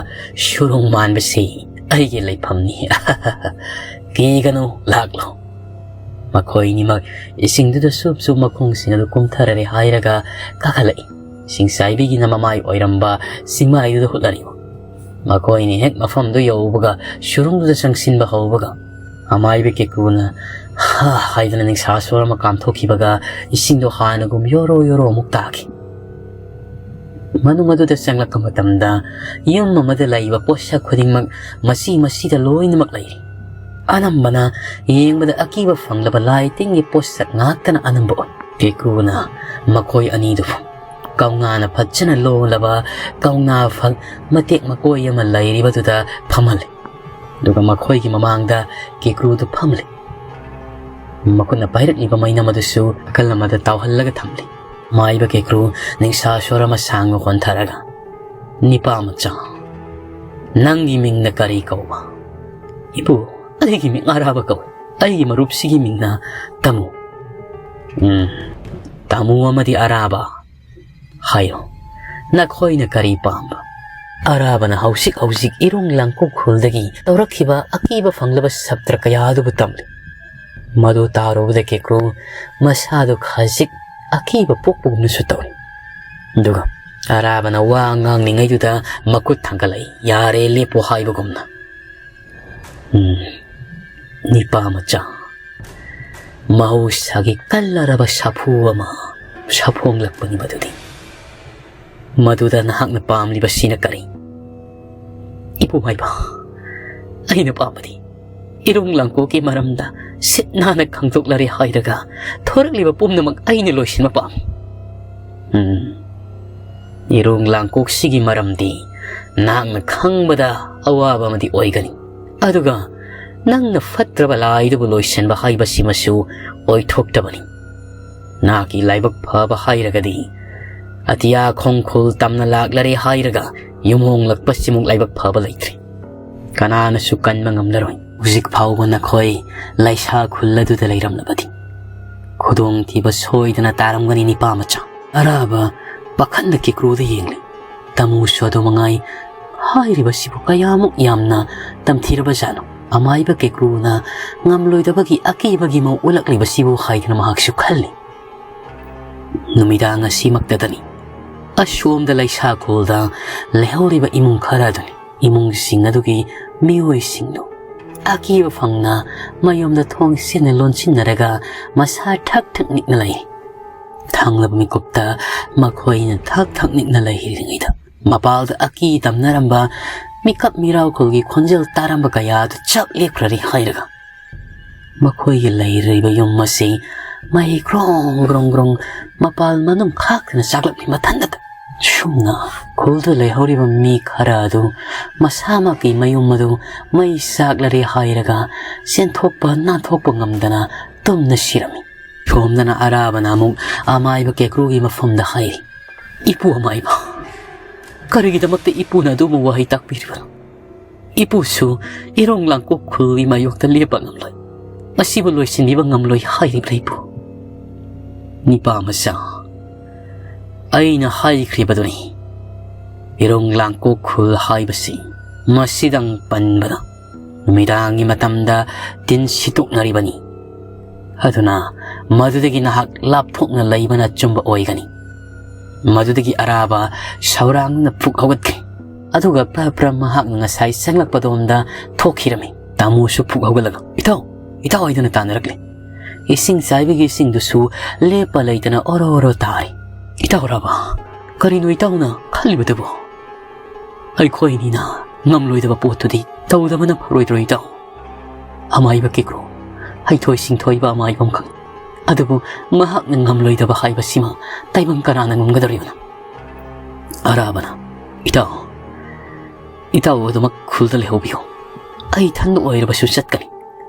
ꯁꯨꯔꯨꯡ ꯃꯥꯟꯕꯁꯤ ꯑꯩꯒꯤ ꯂꯩꯐꯝꯅꯤ꯫ ꯀꯤꯒꯅꯨ, ꯂꯥꯛꯂꯣ꯫" ꯃꯈꯣꯏꯅꯤꯃꯛ ꯏꯁꯤꯡꯗꯨꯗ ꯁꯨꯞ ꯁꯨꯞ ꯃꯈꯣꯡꯁꯤꯡ ꯑꯗꯨ ꯀꯨꯝꯊꯔꯔꯦ ꯍꯥꯏꯔꯒ ꯀꯥꯈꯠꯂꯛꯏ꯫ ꯁꯤꯡꯆꯥꯏꯕꯤꯒꯤꯅ ꯃꯃꯥꯏ ꯑꯣꯏꯔꯝꯕ ꯆꯤꯡꯃꯥꯏꯗꯨꯗ ꯍꯨꯠꯂꯔꯤꯕ꯫ ꯃꯈꯣꯏꯅꯤ ꯍꯦꯛ ꯃꯐꯝꯗꯨ ꯌꯧꯕꯒ, ꯁꯨꯔꯨꯡꯗꯨꯗ ꯆꯪꯁꯤꯟꯕ ꯍꯧꯕꯒ, ꯑꯃꯥꯏꯕ ꯀꯦꯀ꯭ꯔꯨꯅ "ꯍꯥ" ꯍꯥꯏꯗꯅ ꯅꯤꯡꯁꯥ ꯁꯣꯔ ꯑꯃ ꯀꯥꯝꯊꯣꯛꯈꯤꯕꯒ, ꯏꯁꯤꯡꯗꯣ ꯍꯥꯟꯅꯒꯨꯝ ꯌꯣꯔꯣ ꯌꯣꯔꯣ ꯑꯃꯨꯛ ꯇꯥꯈꯤ꯫ ꯃꯅꯨꯡ ꯑꯗꯨꯗ ꯆꯪꯂꯛꯄ ꯃꯇꯝꯗ, ꯌꯨꯝ ꯑꯃꯗ ꯂꯩꯕ ꯄꯣꯠꯁꯛ ꯈꯨꯗꯤꯡꯃꯛ ꯃꯁꯤ ꯃꯁꯤꯗ ꯂꯣꯏꯅꯃꯛ ꯂꯩꯔꯤ꯫ ꯑꯅꯝꯕꯅ ꯌꯦꯡꯕꯗ ꯑꯀꯤꯕ ꯐꯪꯂꯕ ꯂꯥꯏ ꯇꯤꯟꯒꯤ ꯄꯣꯠꯁꯛ ꯉꯥꯛꯇꯅ ꯑꯅꯝꯕ ꯑꯣꯏ꯫ ꯀꯦꯀ꯭ꯔꯨꯅ ꯃꯈꯣꯏ ꯑꯅꯤꯗꯨꯕꯨ ꯀꯧꯅꯥꯅ ꯐꯖꯅ ꯂꯣꯜꯂꯕ ꯀꯧꯅꯥ ꯐꯛ ꯃꯇꯦꯛ ꯃꯀꯣꯏ ꯑꯃ ꯂꯩꯔꯤꯕꯗꯨꯗ ꯐꯝꯍꯜꯂꯤ꯫ ꯑꯗꯨꯒ ꯃꯈꯣꯏꯒꯤ ꯃꯃꯥꯡꯗ ꯀꯦꯀ꯭ꯔꯨꯗꯨ ꯐꯝꯂꯤ꯫ ꯃꯈꯨꯠꯅ ꯄꯥꯏꯔꯛꯂꯤꯕ ꯃꯩꯅꯝ ꯑꯗꯨꯁꯨ ꯅꯥꯀꯜ ꯑꯃꯗ ꯇꯥꯎꯍꯜꯂꯒ ꯊꯝꯂꯤ꯫ ꯃꯥꯏꯕ ꯀꯦꯀ꯭ꯔꯨ ꯅꯤꯡꯁꯥ ꯁꯣꯔ ꯑꯃ ꯁꯥꯡꯅ ꯍꯣꯟꯊꯔꯒ, "ꯅꯤꯄꯥ ꯃꯆꯥ, ꯅꯪꯒꯤ ꯃꯤꯡꯅ ꯀꯔꯤ ꯀꯧꯕ?" "ꯏꯄꯨ, ꯑꯩꯒꯤ ꯃꯤꯡ ꯑꯔꯥꯕ ꯀꯧꯏ꯫ ꯑꯩꯒꯤ ꯃꯔꯨꯞꯁꯤꯒꯤ ꯃꯤꯡꯅ ꯇꯥꯃꯨ꯫" "ꯎꯝ, ꯇꯥꯃꯨ ꯑꯃꯗꯤ ꯑꯔꯥꯕ, ꯍꯥꯏꯌꯣ, ꯅꯈꯣꯏꯅ ꯀꯔꯤ ꯄꯥꯝꯕ?" ꯑꯔꯥꯕꯅ ꯍꯧꯖꯤꯛ ꯍꯧꯖꯤꯛ ꯏꯔꯨꯡ ꯂꯥꯡꯀꯣꯛ ꯈꯨꯜꯗꯒꯤ ꯇꯧꯔꯛꯈꯤꯕ ꯑꯀꯤꯕ ꯐꯪꯂꯕ ꯁꯞꯇ꯭ꯔ ꯀꯌꯥ ꯑꯗꯨꯕꯨ ꯇꯝꯂꯤ꯫ ꯃꯗꯨ ꯇꯥꯔꯨꯕꯗ ꯀꯦꯀ꯭ꯔꯨ ꯃꯁꯥꯗꯨ ꯈꯖꯤꯛ ꯑꯀꯤꯕ ꯄꯣꯛꯄꯒꯨꯝꯅꯁꯨ ꯇꯧꯏ꯫ ꯑꯗꯨꯒ ꯑꯔꯥꯕꯅ ꯋꯥ ꯉꯥꯡꯂꯤꯉꯩꯗꯨꯗ ꯃꯈꯨꯠ ꯊꯥꯡꯒꯠꯂꯛꯏ, "ꯌꯥꯔꯦ, ꯂꯦꯞꯄꯣ" ꯍꯥꯏꯕꯒꯨꯝꯅ꯫ "ꯎꯝ, ꯅꯤꯄꯥ ꯃꯆꯥ, ꯃꯍꯧꯁꯥꯒꯤ ꯀꯜꯂꯔꯕ ꯁꯥꯐꯨ ꯑꯃ ꯁꯥꯐꯣꯡꯂꯛꯄꯅꯤ ꯃꯗꯨꯗꯤ꯫ ꯃꯗꯨꯗ ꯅꯍꯥꯛꯅ ꯄꯥꯝꯂꯤꯕꯁꯤꯅ ꯀꯔꯤ?" "ꯏꯄꯨ ꯃꯥꯏꯕ, ꯑꯩꯅ ꯄꯥꯝꯕꯗꯤ ꯏꯔꯨꯡ ꯂꯥꯡꯀꯣꯛꯀꯤ ꯃꯔꯝꯗ ꯁꯤꯠ ꯅꯥꯟꯅ ꯈꯪꯗꯣꯛꯂꯔꯦ ꯍꯥꯏꯔꯒ ꯊꯣꯔꯛꯂꯤꯕ ꯄꯨꯝꯅꯃꯛ ꯑꯩꯅ ꯂꯣꯏꯁꯤꯟꯕ ꯄꯥꯝꯃꯤ꯫" "ꯎꯝ, ꯏꯔꯨꯡ ꯂꯥꯡꯀꯣꯛꯁꯤꯒꯤ ꯃꯔꯝꯗꯤ ꯅꯍꯥꯛꯅ ꯈꯪꯕꯗ ꯑꯋꯥꯕ ꯑꯃꯗꯤ ꯑꯣꯏꯒꯅꯤ꯫ ꯑꯗꯨꯒ ꯅꯪꯅ ꯐꯠꯇ꯭ꯔꯕ ꯂꯥꯏꯗꯨꯕꯨ ꯂꯣꯏꯁꯤꯟꯕ ꯍꯥꯏꯕꯁꯤꯃꯁꯨ ꯑꯣꯏꯊꯣꯛꯇꯕꯅꯤ꯫ ꯅꯍꯥꯛꯀꯤ ꯂꯥꯏꯕꯛ ꯐꯕ ꯍꯥꯏꯔꯒꯗꯤ, ꯑꯇꯤꯌꯥ ꯈꯣꯡꯈꯨꯜ ꯇꯝꯅ ꯂꯥꯛꯂꯔꯦ ꯍꯥꯏꯔꯒ ꯌꯨꯝ ꯍꯣꯡꯂꯛꯄꯁꯤꯃꯨꯛ ꯂꯥꯏꯕꯛ ꯐꯕ ꯂꯩꯇ꯭ꯔꯦ꯫ ꯀꯅꯥꯅꯁꯨ ꯀꯟꯕ ꯉꯝꯂꯔꯣꯏ꯫ ꯍꯧꯖꯤꯛ ꯐꯥꯎꯕ ꯅꯈꯣꯏ ꯂꯩꯁꯥ ꯈꯨꯜ ꯑꯗꯨꯗ ꯂꯩꯔꯝꯂꯕꯗꯤ, ꯈꯨꯗꯣꯡꯊꯤꯕ ꯁꯣꯏꯗꯅ ꯇꯥꯔꯝꯒꯅꯤ, ꯅꯤꯄꯥ ꯃꯆꯥ꯫ ꯑꯔꯥꯕ ꯄꯥꯈꯠꯅ ꯀꯦꯀ꯭ꯔꯨꯗ ꯌꯦꯡꯂꯤ꯫ ꯇꯥꯃꯣꯁꯨ ꯑꯗꯨ ꯃꯉꯥꯏ꯫ ꯍꯥꯏꯔꯤꯕꯁꯤꯕꯨ ꯀꯌꯥꯃꯨꯛ ꯌꯥꯝꯅ ꯇꯝꯊꯤꯔꯕꯖꯥꯠꯅꯣ? ꯑꯃꯥꯏꯕ ꯀꯦꯀ꯭ꯔꯨꯅ ꯉꯝꯂꯣꯏꯗꯕꯒꯤ ꯑꯀꯤꯕꯒꯤ ꯃꯑꯣꯡ ꯎꯠꯂꯛꯂꯤꯕꯁꯤꯕꯨ ꯍꯥꯏꯗꯅ ꯃꯍꯥꯛꯁꯨ ꯈꯜꯂꯤ꯫ ꯅꯨꯃꯤꯗꯥꯡ ꯑꯁꯤꯃꯛꯇꯗꯅꯤ ꯑꯁꯣꯝꯗ ꯂꯩꯁꯥ ꯈꯨꯜꯗ ꯂꯩꯍꯧꯔꯤꯕ ꯏꯃꯨꯡ ꯈꯔ ꯑꯗꯨꯅꯤ꯫ ꯏꯃꯨꯡꯁꯤꯡ ꯑꯗꯨꯒꯤ ꯃꯤꯑꯣꯏꯁꯤꯡꯗꯨ ꯑꯀꯤꯕ ꯐꯪꯅ ꯃꯌꯨꯝꯗ ꯊꯣꯡ ꯁꯦꯡꯅ ꯂꯣꯟꯁꯤꯟꯅꯔꯒ ꯃꯁꯥ ꯊꯛ ꯊꯛ ꯅꯤꯛꯅ ꯂꯩ꯫ ꯊꯥꯡꯂꯕ ꯃꯤꯀꯨꯞꯇ ꯃꯈꯣꯏꯅ ꯊꯛ ꯊꯛ ꯅꯤꯛꯅ ꯂꯩꯔꯤꯉꯩꯗ, ꯃꯄꯥꯜꯗ ꯑꯀꯤ ꯇꯝꯅꯔꯝꯕ ꯃꯤꯀꯞ ꯃꯤꯔꯥꯎꯈꯣꯜꯒꯤ ꯈꯣꯟꯖꯦꯜ ꯇꯥꯔꯝꯕ ꯀꯌꯥ ꯑꯗꯨ ꯆꯞ ꯂꯦꯞꯈ꯭ꯔꯔꯤ ꯍꯥꯏꯔꯒ, ꯃꯈꯣꯏꯒꯤ ꯂꯩꯔꯤꯕ ꯌꯨꯝ ꯑꯁꯤ ꯃꯩ ꯒ꯭ꯔꯣꯡ ꯒ꯭ꯔꯣꯡ ꯒ꯭ꯔꯣꯡ ꯃꯄꯥꯜ ꯃꯅꯨꯡ ꯈꯥꯛꯇꯅ ꯆꯥꯛꯂꯛꯂꯤ ꯃꯊꯟꯇꯇ꯫ ꯁꯨꯝꯅ ꯈꯨꯜꯗ ꯂꯩꯍꯧꯔꯤꯕ ꯃꯤ ꯈꯔ ꯑꯗꯨ ꯃꯁꯥꯃꯛꯀꯤ ꯃꯌꯨꯝ ꯑꯗꯨ ꯃꯩ ꯆꯥꯛꯂꯔꯦ ꯍꯥꯏꯔꯒ ꯆꯦꯟꯊꯣꯛꯄ ꯅꯥꯟꯊꯣꯛꯄ ꯉꯝꯗꯅ ꯇꯨꯝꯅ ꯁꯤꯔꯝꯃꯤ꯫ ꯁꯣꯝꯗꯅ ꯑꯔꯥꯕꯅ ꯑꯃꯨꯛ ꯑꯃꯥꯏꯕ ꯀꯦꯀ꯭ꯔꯨꯒꯤ ꯃꯐꯝꯗ ꯍꯥꯏꯔꯤ, "ꯏꯄꯨ ꯑꯃꯥꯏꯕ, ꯀꯔꯤꯒꯤꯗꯃꯛꯇ ꯏꯄꯨꯅ ꯑꯗꯨꯒꯨꯝꯕ ꯋꯥꯍꯩ ꯇꯥꯛꯄꯤꯔꯤꯕꯅꯣ? ꯏꯄꯨꯁꯨ ꯏꯔꯣꯡ ꯂꯥꯡꯀꯣꯛ ꯈꯨꯜꯒꯤ ꯃꯥꯌꯣꯛꯇ ꯂꯦꯞꯄ ꯉꯝꯂꯣꯏ꯫ ꯃꯁꯤꯕꯨ ꯂꯣꯏꯁꯤꯟꯕꯤꯕ ꯉꯝꯂꯣꯏ ꯍꯥꯏꯔꯤꯕ꯭ꯔꯥ ꯏꯄꯨ?" ꯅꯤꯄꯥ ꯃꯆꯥ, ꯑꯩꯅ ꯍꯥꯏꯈ꯭ꯔꯤꯕꯗꯨꯅꯤ, ꯏꯔꯣꯡ ꯂꯥꯡꯀꯣꯛ ꯈꯨꯜ ꯍꯥꯏꯕꯁꯤ ꯃꯁꯤꯗꯪ ꯄꯟꯕꯗ ꯅꯨꯃꯤꯗꯥꯡꯒꯤ ꯃꯇꯝꯗ ꯇꯤꯟ ꯁꯤꯠꯇꯣꯛꯅꯔꯤꯕꯅꯤ꯫ ꯑꯗꯨꯅ ꯃꯗꯨꯗꯒꯤ ꯅꯍꯥꯛ ꯂꯥꯞꯊꯣꯛꯅ ꯂꯩꯕꯅ ꯑꯆꯨꯝꯕ ꯑꯣꯏꯒꯅꯤ꯫ ꯃꯗꯨꯗꯒꯤ ꯑꯔꯥꯕ ꯁꯧꯔꯥꯡꯅ ꯐꯨꯛ ꯍꯧꯒꯠꯈꯤ꯫ ꯑꯗꯨꯒ ꯄ꯭ꯔ ꯄ꯭ꯔ ꯃꯍꯥꯛꯅ ꯉꯁꯥꯏ ꯆꯪꯂꯛꯄꯗꯣꯝꯗ ꯊꯣꯛꯈꯤꯔꯝꯃꯤ꯫ ꯇꯥꯃꯣꯁꯨ ꯐꯨꯛ ꯍꯧꯒꯠꯂꯒ, "ꯏꯇꯥꯎ, ꯏꯇꯥꯎ" ꯍꯥꯏꯗꯨꯅ ꯇꯥꯟꯅꯔꯛꯂꯦ꯫ ꯏꯁꯤꯡ ꯆꯥꯏꯕꯒꯤ ꯏꯁꯤꯡꯗꯨꯁꯨ ꯂꯦꯞꯄ ꯂꯩꯇꯅ ꯑꯣꯔꯣ ꯑꯣꯔꯣ ꯇꯥꯔꯤ꯫ "ꯏꯇꯥꯎ ꯔꯥꯕ, ꯀꯔꯤꯅꯣ ꯏꯇꯥꯎꯅ ꯈꯜꯂꯤꯕꯗꯨꯕꯨ?" "ꯑꯩꯈꯣꯏꯅꯤꯅ ꯉꯝꯂꯣꯏꯗꯕ ꯄꯣꯠꯇꯨꯗꯤ ꯇꯧꯗꯕꯅ ꯐꯔꯣꯏꯗ꯭ꯔꯣ ꯏꯇꯥꯎ? ꯑꯃꯥꯏꯕ ꯀꯦꯀ꯭ꯔꯨ, ꯍꯩꯊꯣꯏ ꯁꯤꯡꯊꯣꯏꯕ ꯑꯃꯥꯏꯕ ꯑꯃꯈꯛ꯫ ꯑꯗꯨꯕꯨ ꯃꯍꯥꯛꯅ ꯉꯝꯂꯣꯏꯗꯕ ꯍꯥꯏꯕꯁꯤꯃ ꯇꯥꯏꯕꯪ ꯀꯅꯥꯅ ꯉꯝꯒꯗꯧꯔꯤꯕꯅꯣ?" ꯑꯔꯥꯕꯅ, "ꯏꯇꯥꯎ, ꯏꯇꯥꯎ ꯑꯗꯨꯃꯛ ꯈꯨꯜꯗ ꯂꯩꯍꯧꯕꯤꯌꯨ꯫ ꯑꯩ ꯏꯊꯟꯗ ꯑꯣꯏꯔꯕꯁꯨ ꯆꯠꯀꯅꯤ꯫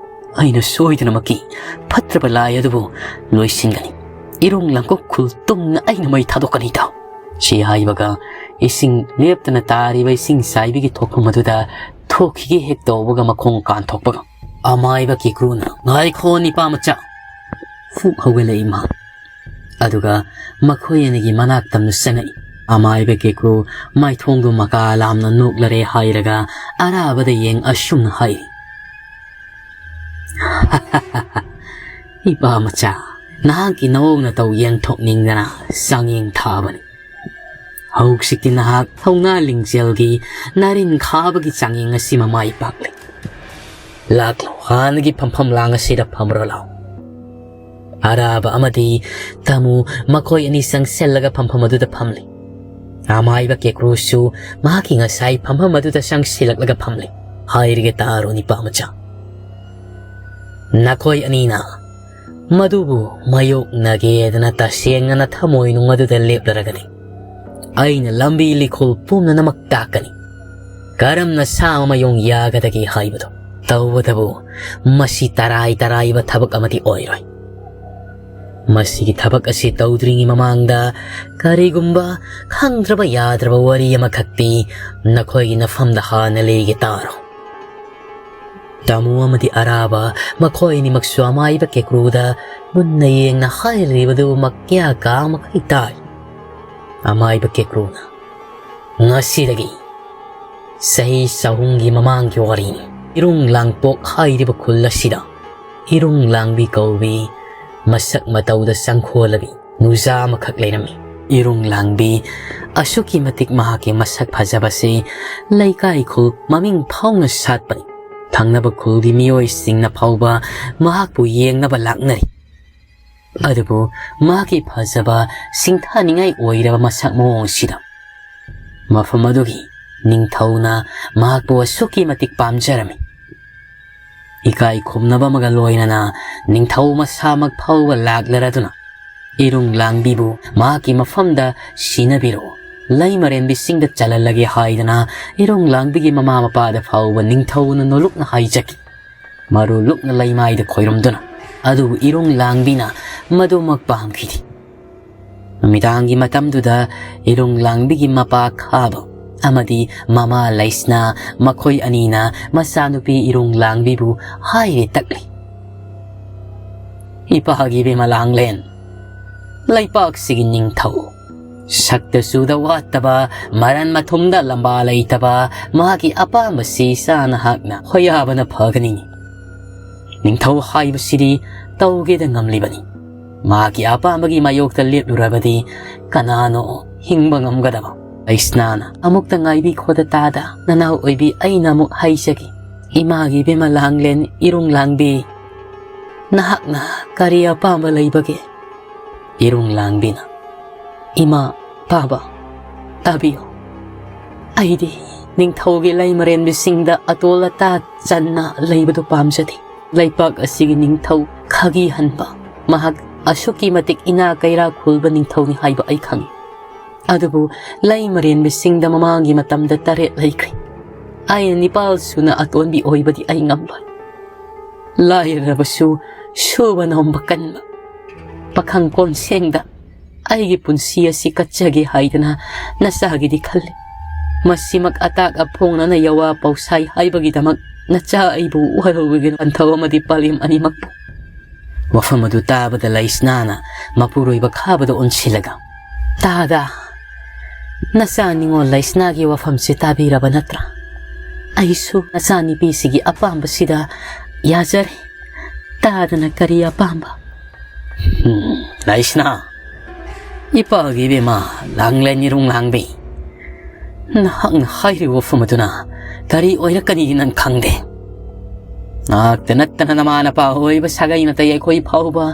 ꯑꯩꯅ ꯁꯣꯏꯗꯅꯃꯛꯀꯤ ꯐꯠꯇ꯭ꯔꯕ ꯂꯥꯏ ꯑꯗꯨꯕꯨ ꯂꯣꯏꯁꯤꯟꯒꯅꯤ꯫ ꯏꯔꯨꯡ ꯂꯥꯡꯀꯣꯛ ꯈꯨꯜ ꯇꯨꯝꯅ ꯑꯩꯅ ꯃꯩ ꯊꯥꯗꯣꯛꯀꯅꯤ ꯇꯥꯎ꯫ ꯁꯤ ꯍꯥꯏꯕꯒ ꯏꯁꯤꯡ ꯂꯦꯞꯇꯅ ꯇꯥꯔꯤꯕ ꯏꯁꯤꯡ ꯆꯥꯏꯕꯤꯒꯤ ꯊꯣꯛꯐꯝ ꯑꯗꯨꯗ ꯊꯣꯛꯈꯤꯒꯦ ꯍꯦꯛ ꯇꯧꯕꯒ ꯃꯈꯣꯡ ꯀꯥꯟꯊꯣꯛꯄꯒ ꯑꯃꯥꯏꯕ ꯀꯦꯀ꯭ꯔꯨꯅ, "ꯉꯥꯏꯈꯣ ꯅꯤꯄꯥ ꯃꯆꯥ!" ꯐꯨꯛ ꯍꯧꯒꯠꯂꯛꯏ ꯃꯍꯥꯛ꯫ ꯑꯗꯨꯒ ꯃꯈꯣꯏ ꯑꯅꯤꯒꯤ ꯃꯅꯥꯛ ꯇꯝꯅ ꯆꯪꯉꯛꯏ꯫ ꯑꯃꯥꯏꯕ ꯀꯦꯀ꯭ꯔꯨ ꯃꯥꯏꯊꯣꯡꯗꯨ ꯃꯀꯥ ꯂꯥꯝꯅ ꯅꯣꯛꯂꯔꯦ ꯍꯥꯏꯔꯒ ꯑꯔꯥꯕꯗ ꯌꯦꯡ ꯑꯁꯨꯝꯅ ꯍꯥꯏꯔꯤ, "ꯏꯄꯥ ꯃꯆꯥ, ꯅꯍꯥꯛꯀꯤ ꯅꯑꯣꯡ ꯅꯇꯧ ꯌꯦꯡꯊꯣꯛꯅꯤꯡꯗꯅ ꯆꯥꯡꯌꯦꯡ ꯊꯥꯕꯅꯤ꯫ ꯍꯧꯖꯤꯛꯇꯤ ꯅꯍꯥꯛ ꯊꯧꯅꯥ ꯂꯤꯡꯖꯦꯜꯒꯤ ꯅꯥꯔꯤꯟ ꯈꯥꯕꯒꯤ ꯆꯥꯡꯌꯦꯡ ꯑꯁꯤꯃ ꯃꯥꯏ ꯄꯥꯛꯂꯦ꯫ ꯂꯥꯛꯂꯣ, ꯍꯥꯟꯅꯒꯤ ꯐꯝꯐꯝ ꯂꯥꯡ ꯑꯁꯤꯗ ꯐꯝꯔꯣ ꯂꯥꯎ꯫" ꯑꯔꯥꯕ ꯑꯃꯗꯤ ꯇꯥꯃꯨ ꯃꯈꯣꯏ ꯑꯅꯤ ꯆꯪꯁꯤꯜꯂꯒ ꯐꯝꯐꯝ ꯑꯗꯨꯗ ꯐꯝꯂꯤ꯫ ꯑꯃꯥꯏꯕ ꯀꯦꯀ꯭ꯔꯨꯁꯨ ꯃꯍꯥꯛꯀꯤ ꯉꯁꯥꯏ ꯐꯝꯐꯝ ꯑꯗꯨꯗ ꯆꯪꯁꯤꯜꯂꯛꯂꯒ ꯐꯝꯂꯤ꯫ ꯍꯥꯏꯔꯒꯦ ꯇꯥꯔꯣ ꯅꯤꯄꯥ ꯃꯆꯥ꯫ ꯅꯈꯣꯏ ꯑꯅꯤꯅ ꯃꯗꯨꯕꯨ ꯃꯥꯌꯣꯛꯅꯒꯦꯗꯅ ꯇꯁꯦꯡꯅ ꯅꯊꯃꯣꯏꯅꯨꯡ ꯑꯗꯨꯗ ꯂꯦꯞꯂꯔꯒꯗꯤ, ꯑꯩꯅ ꯂꯝꯕꯤ ꯂꯤꯈꯨꯜ ꯄꯨꯝꯅꯃꯛ ꯇꯥꯛꯀꯅꯤ꯫ ꯀꯔꯝꯅ ꯁꯥ ꯑꯃ ꯌꯣꯡ ꯌꯥꯒꯗꯒꯦ ꯍꯥꯏꯕꯗꯨ꯫ ꯇꯧꯕꯇꯕꯨ ꯃꯁꯤ ꯇꯔꯥꯏ ꯇꯔꯥꯏꯕ ꯊꯕꯛ ꯑꯃꯗꯤ ꯑꯣꯏꯔꯣꯏ꯫ ꯃꯁꯤꯒꯤ ꯊꯕꯛ ꯑꯁꯤ ꯇꯧꯗ꯭ꯔꯤꯉꯩ ꯃꯃꯥꯡꯗ ꯀꯔꯤꯒꯨꯝꯕ ꯈꯪꯗ꯭ꯔꯕ ꯌꯥꯗ꯭ꯔꯕ ꯋꯥꯔꯤ ꯑꯃꯈꯛꯇꯤ ꯅꯈꯣꯏꯒꯤ ꯅꯐꯝꯗ ꯍꯥꯟꯅ ꯂꯤꯒꯦ ꯇꯥꯔꯣ꯫ ꯇꯥꯃꯨ ꯑꯃꯗꯤ ꯑꯔꯥꯕ ꯃꯈꯣꯏ ꯑꯅꯤꯃꯛꯁꯨ ꯑꯃꯥꯏꯕ ꯀꯦꯀ꯭ꯔꯨꯗ ꯃꯨꯟꯅ ꯌꯦꯡꯅ ꯍꯥꯏꯔꯤꯕꯗꯨꯃꯛ ꯀꯌꯥ ꯀꯥ ꯃꯈꯩ ꯇꯥꯏ꯫ ꯑꯃꯥꯏꯕ ꯀꯦꯀ꯭ꯔꯨꯅ, "ꯉꯁꯤꯗꯒꯤ ꯆꯍꯤ ꯆꯍꯨꯝꯒꯤ ꯃꯃꯥꯡꯒꯤ ꯋꯥꯔꯤꯅꯤ꯫ ꯏꯔꯨꯡ ꯂꯥꯡꯄꯣꯛ ꯍꯥꯏꯔꯤꯕ ꯈꯨꯜ ꯑꯁꯤꯗ ꯏꯔꯨꯡ ꯂꯥꯡꯕꯤ ꯀꯧꯕꯤ ꯃꯁꯛ ꯃꯇꯧꯗ ꯆꯪꯈꯣꯜꯂꯕꯤ ꯅꯨꯖꯥ ꯑꯃꯈꯛ ꯂꯩꯔꯝꯃꯤ꯫ ꯏꯔꯨꯡ ꯂꯥꯡꯕꯤ ꯑꯁꯨꯛꯀꯤ ꯃꯇꯤꯛ ꯃꯍꯥꯛꯀꯤ ꯃꯁꯛ ꯐꯖꯕꯁꯤ ꯂꯩꯀꯥꯏ ꯈꯨꯜ ꯃꯃꯤꯡ ꯐꯥꯎꯅ ꯁꯥꯠꯄꯅꯤ꯫ ꯊꯪꯅꯕ ꯈꯨꯜꯒꯤ ꯃꯤꯑꯣꯏꯁꯤꯡꯅ ꯐꯥꯎꯕ ꯃꯍꯥꯛꯄꯨ ꯌꯦꯡꯅꯕ ꯂꯥꯛꯅꯔꯤ꯫ ꯑꯗꯨꯕꯨ ꯃꯍꯥꯛꯀꯤ ꯐꯖꯕ ꯁꯤꯡꯊꯥꯅꯤꯡꯉꯥꯏ ꯑꯣꯏꯔꯕ ꯃꯁꯛ ꯃꯑꯣꯡ ꯑꯁꯤꯗ ꯃꯐꯝ ꯑꯗꯨꯒꯤ ꯅꯤꯡꯊꯧꯅ ꯃꯍꯥꯛꯄꯨ ꯑꯁꯨꯛꯀꯤ ꯃꯇꯤꯛ ꯄꯥꯝꯖꯔꯝꯃꯤ꯫ ꯏꯀꯥꯏ ꯈꯨꯝꯅꯕ ꯑꯃꯒ ꯂꯣꯏꯅꯅ ꯅꯤꯡꯊꯧ ꯃꯁꯥꯃꯛ ꯐꯥꯎꯕ ꯂꯥꯛꯂꯔꯗꯨꯅ ꯏꯔꯨꯡ ꯂꯥꯡꯕꯤꯕꯨ ꯃꯍꯥꯛꯀꯤ ꯃꯐꯝꯗ ꯁꯤꯟꯅꯕꯤꯔꯛꯎ, ꯂꯩꯃꯔꯦꯟꯕꯤꯁꯤꯡꯗ ꯆꯜꯍꯜꯂꯒꯦ ꯍꯥꯏꯗꯅ ꯏꯔꯣꯡ ꯂꯥꯡꯕꯤꯒꯤ ꯃꯃꯥ ꯃꯄꯥꯗ ꯐꯥꯎꯕ ꯅꯤꯡꯊꯧꯅ ꯅꯣꯂꯨꯛꯅ ꯍꯥꯏꯖꯈꯤ꯫ ꯃꯔꯨ ꯂꯨꯛꯅ ꯂꯩꯃꯥꯏꯗ ꯈꯣꯏꯔꯝꯗꯨꯅ꯫ ꯑꯗꯨꯕꯨ ꯏꯔꯣꯡ ꯂꯥꯡꯕꯤꯅ ꯃꯗꯨꯃꯛ ꯄꯥꯝꯈꯤꯗꯦ꯫ ꯅꯨꯃꯤꯗꯥꯡꯒꯤ ꯃꯇꯝꯗꯨꯗ ꯏꯔꯣꯡ ꯂꯥꯡꯕꯤꯒꯤ ꯃꯄꯥ ꯈꯥꯕ ꯑꯃꯗꯤ ꯃꯃꯥ ꯂꯩꯁꯅꯥ, ꯃꯈꯣꯏ ꯑꯅꯤꯅ ꯃꯆꯥꯅꯨꯄꯤ ꯏꯔꯣꯡ ꯂꯥꯡꯕꯤꯕꯨ ꯍꯥꯏꯔꯦ ꯇꯛꯂꯤ꯫ "ꯏꯄꯥꯒꯤ ꯏꯕꯦꯝꯃ ꯂꯥꯡꯂꯦꯟ, ꯂꯩꯄꯥꯛꯁꯤꯒꯤ ꯅꯤꯡꯊꯧ, ꯁꯛꯇ ꯆꯨꯗ ꯋꯥꯠꯇꯕ, ꯃꯔꯟ ꯃꯊꯨꯝꯗ ꯂꯝꯕꯥ ꯂꯩꯇꯕ, ꯃꯍꯥꯛꯀꯤ ꯑꯄꯥꯝꯕꯁꯤ ꯏꯆꯥ ꯅꯍꯥꯛꯅ ꯍꯣꯌꯥꯕꯅ ꯐꯒꯅꯤ꯫ ꯅꯤꯡꯊꯧ ꯍꯥꯏꯕꯁꯤꯗꯤ ꯇꯧꯒꯦꯗ ꯉꯝꯂꯤꯕꯅꯤ꯫ ꯃꯍꯥꯛꯀꯤ ꯑꯄꯥꯝꯕꯒꯤ ꯃꯥꯌꯣꯛꯇ ꯂꯦꯞꯂꯨꯔꯕꯗꯤ ꯀꯅꯥꯅꯣ ꯍꯤꯡꯕ ꯉꯝꯒꯗꯕ?" ꯂꯩꯁꯅꯥꯅ ꯑꯃꯨꯛꯇ ꯉꯥꯏꯕꯤꯈꯣꯗ ꯇꯥꯗ, ꯅꯅꯥꯎ ꯑꯣꯏꯕꯤ ꯑꯩꯅ ꯑꯃꯨꯛ ꯍꯥꯏꯖꯒꯦ꯫ "ꯏꯃꯥꯒꯤ ꯏꯕꯦꯝꯃ ꯂꯥꯡꯂꯦꯟ ꯏꯔꯨꯡ ꯂꯥꯡꯕꯤ, ꯅꯍꯥꯛꯅ ꯀꯔꯤ ꯑꯄꯥꯝꯕ ꯂꯩꯕꯒꯦ?" ꯏꯔꯨꯡ ꯂꯥꯡꯕꯤꯅ, "ꯏꯃꯥ, ꯄꯥꯕ, ꯇꯥꯕꯤꯌꯨ꯫ ꯑꯩꯗꯤ ꯅꯤꯡꯊꯧꯒꯤ ꯂꯩꯃꯔꯦꯟꯕꯤꯁꯤꯡꯗ ꯑꯇꯣꯜ ꯑꯇꯥ ꯆꯟꯅ ꯂꯩꯕꯗꯨ ꯄꯥꯝꯖꯗꯦ꯫ ꯂꯩꯄꯥꯛ ꯑꯁꯤꯒꯤ ꯅꯤꯡꯊꯧ ꯈꯥꯒꯤ ꯍꯟꯕ, ꯃꯍꯥꯛ ꯑꯁꯨꯛꯀꯤ ꯃꯇꯤꯛ ꯏꯅꯥ ꯀꯩꯔꯥ ꯈꯨꯜꯕ ꯅꯤꯡꯊꯧꯅꯤ ꯍꯥꯏꯕ ꯑꯩ ꯈꯪꯏ꯫ ꯑꯗꯨꯕꯨ ꯂꯩꯃꯔꯦꯟꯕꯤꯁꯤꯡꯗ ꯃꯃꯥꯡꯒꯤ ꯃꯇꯝꯗ ꯇꯔꯦꯠ ꯂꯩꯈ꯭ꯔꯦ꯫ ꯑꯩꯅ ꯅꯤꯄꯥꯜ ꯁꯨꯅ ꯑꯇꯣꯟꯕꯤ ꯑꯣꯏꯕꯗꯤ ꯑꯩ ꯉꯝꯂꯣꯏ꯫ ꯂꯥꯏꯔꯔꯕꯁꯨ ꯁꯨꯕ ꯅꯣꯝꯕ ꯀꯟꯕ ꯄꯥꯈꯪ ꯀꯣꯟꯁꯦꯡꯗ ꯑꯩꯒꯤ ꯄꯨꯟꯁꯤ ꯑꯁꯤ ꯀꯠꯆꯒꯦ ꯍꯥꯏꯗꯅ ꯅꯆꯥꯒꯤꯗꯤ ꯈꯜꯂꯤ꯫ ꯃꯁꯤꯃꯛ ꯑꯇꯥꯛ ꯑꯐꯣꯡꯅꯅ ꯌꯋꯥ ꯄꯥꯎꯁꯥꯏ ꯍꯥꯏꯕꯒꯤꯗꯃꯛ ꯅꯆꯥ ꯑꯩꯕꯨ ꯋꯥꯔꯧꯕꯤꯒꯅꯨ, ꯄꯟꯊꯧ ꯑꯃꯗꯤ ꯄꯥꯂꯦꯝ ꯑꯅꯤꯃꯛꯄꯨ꯫" ꯋꯥꯐꯝ ꯑꯗꯨ ꯇꯥꯕꯗ ꯂꯩꯁꯅꯥꯅ ꯃꯄꯨꯔꯣꯏꯕ ꯈꯥꯕꯗ ꯑꯣꯟꯁꯤꯜꯂꯒ, "ꯇꯥꯗ, ꯅꯆꯥ ꯅꯤꯉꯣꯜ ꯂꯩꯁꯅꯥꯒꯤ ꯋꯥꯐꯝꯁꯤ ꯇꯥꯕꯤꯔꯕ ꯅꯠꯇ꯭ꯔꯥ? ꯑꯩꯁꯨ ꯅꯆꯥ ꯅꯨꯄꯤꯁꯤꯒꯤ ꯑꯄꯥꯝꯕꯁꯤꯗ ꯌꯥꯖꯔꯦ꯫ ꯇꯥꯗꯅ ꯀꯔꯤ ꯑꯄꯥꯝꯕ?" "ꯎꯝ, ꯂꯩꯁꯅꯥ, ꯏꯄꯥꯒꯤ ꯏꯕꯦꯝꯃ ꯂꯥꯡꯂꯦꯟ ꯏꯔꯨꯡ ꯂꯥꯡꯕꯤ, ꯅꯍꯥꯛꯅ ꯍꯥꯏꯔꯤꯕ ꯋꯥꯐꯝ ꯑꯗꯨꯅ ꯀꯔꯤ ꯑꯣꯏꯔꯛꯀꯅꯤ ꯅꯪ ꯈꯪꯗꯦ꯫ ꯉꯥꯛꯇ ꯅꯠꯇꯅ ꯅꯃꯥ ꯅꯄꯥ ꯑꯣꯏꯕ ꯁꯥꯒꯩ ꯅꯥꯇꯩ ꯑꯩꯈꯣꯏ ꯐꯥꯎꯕ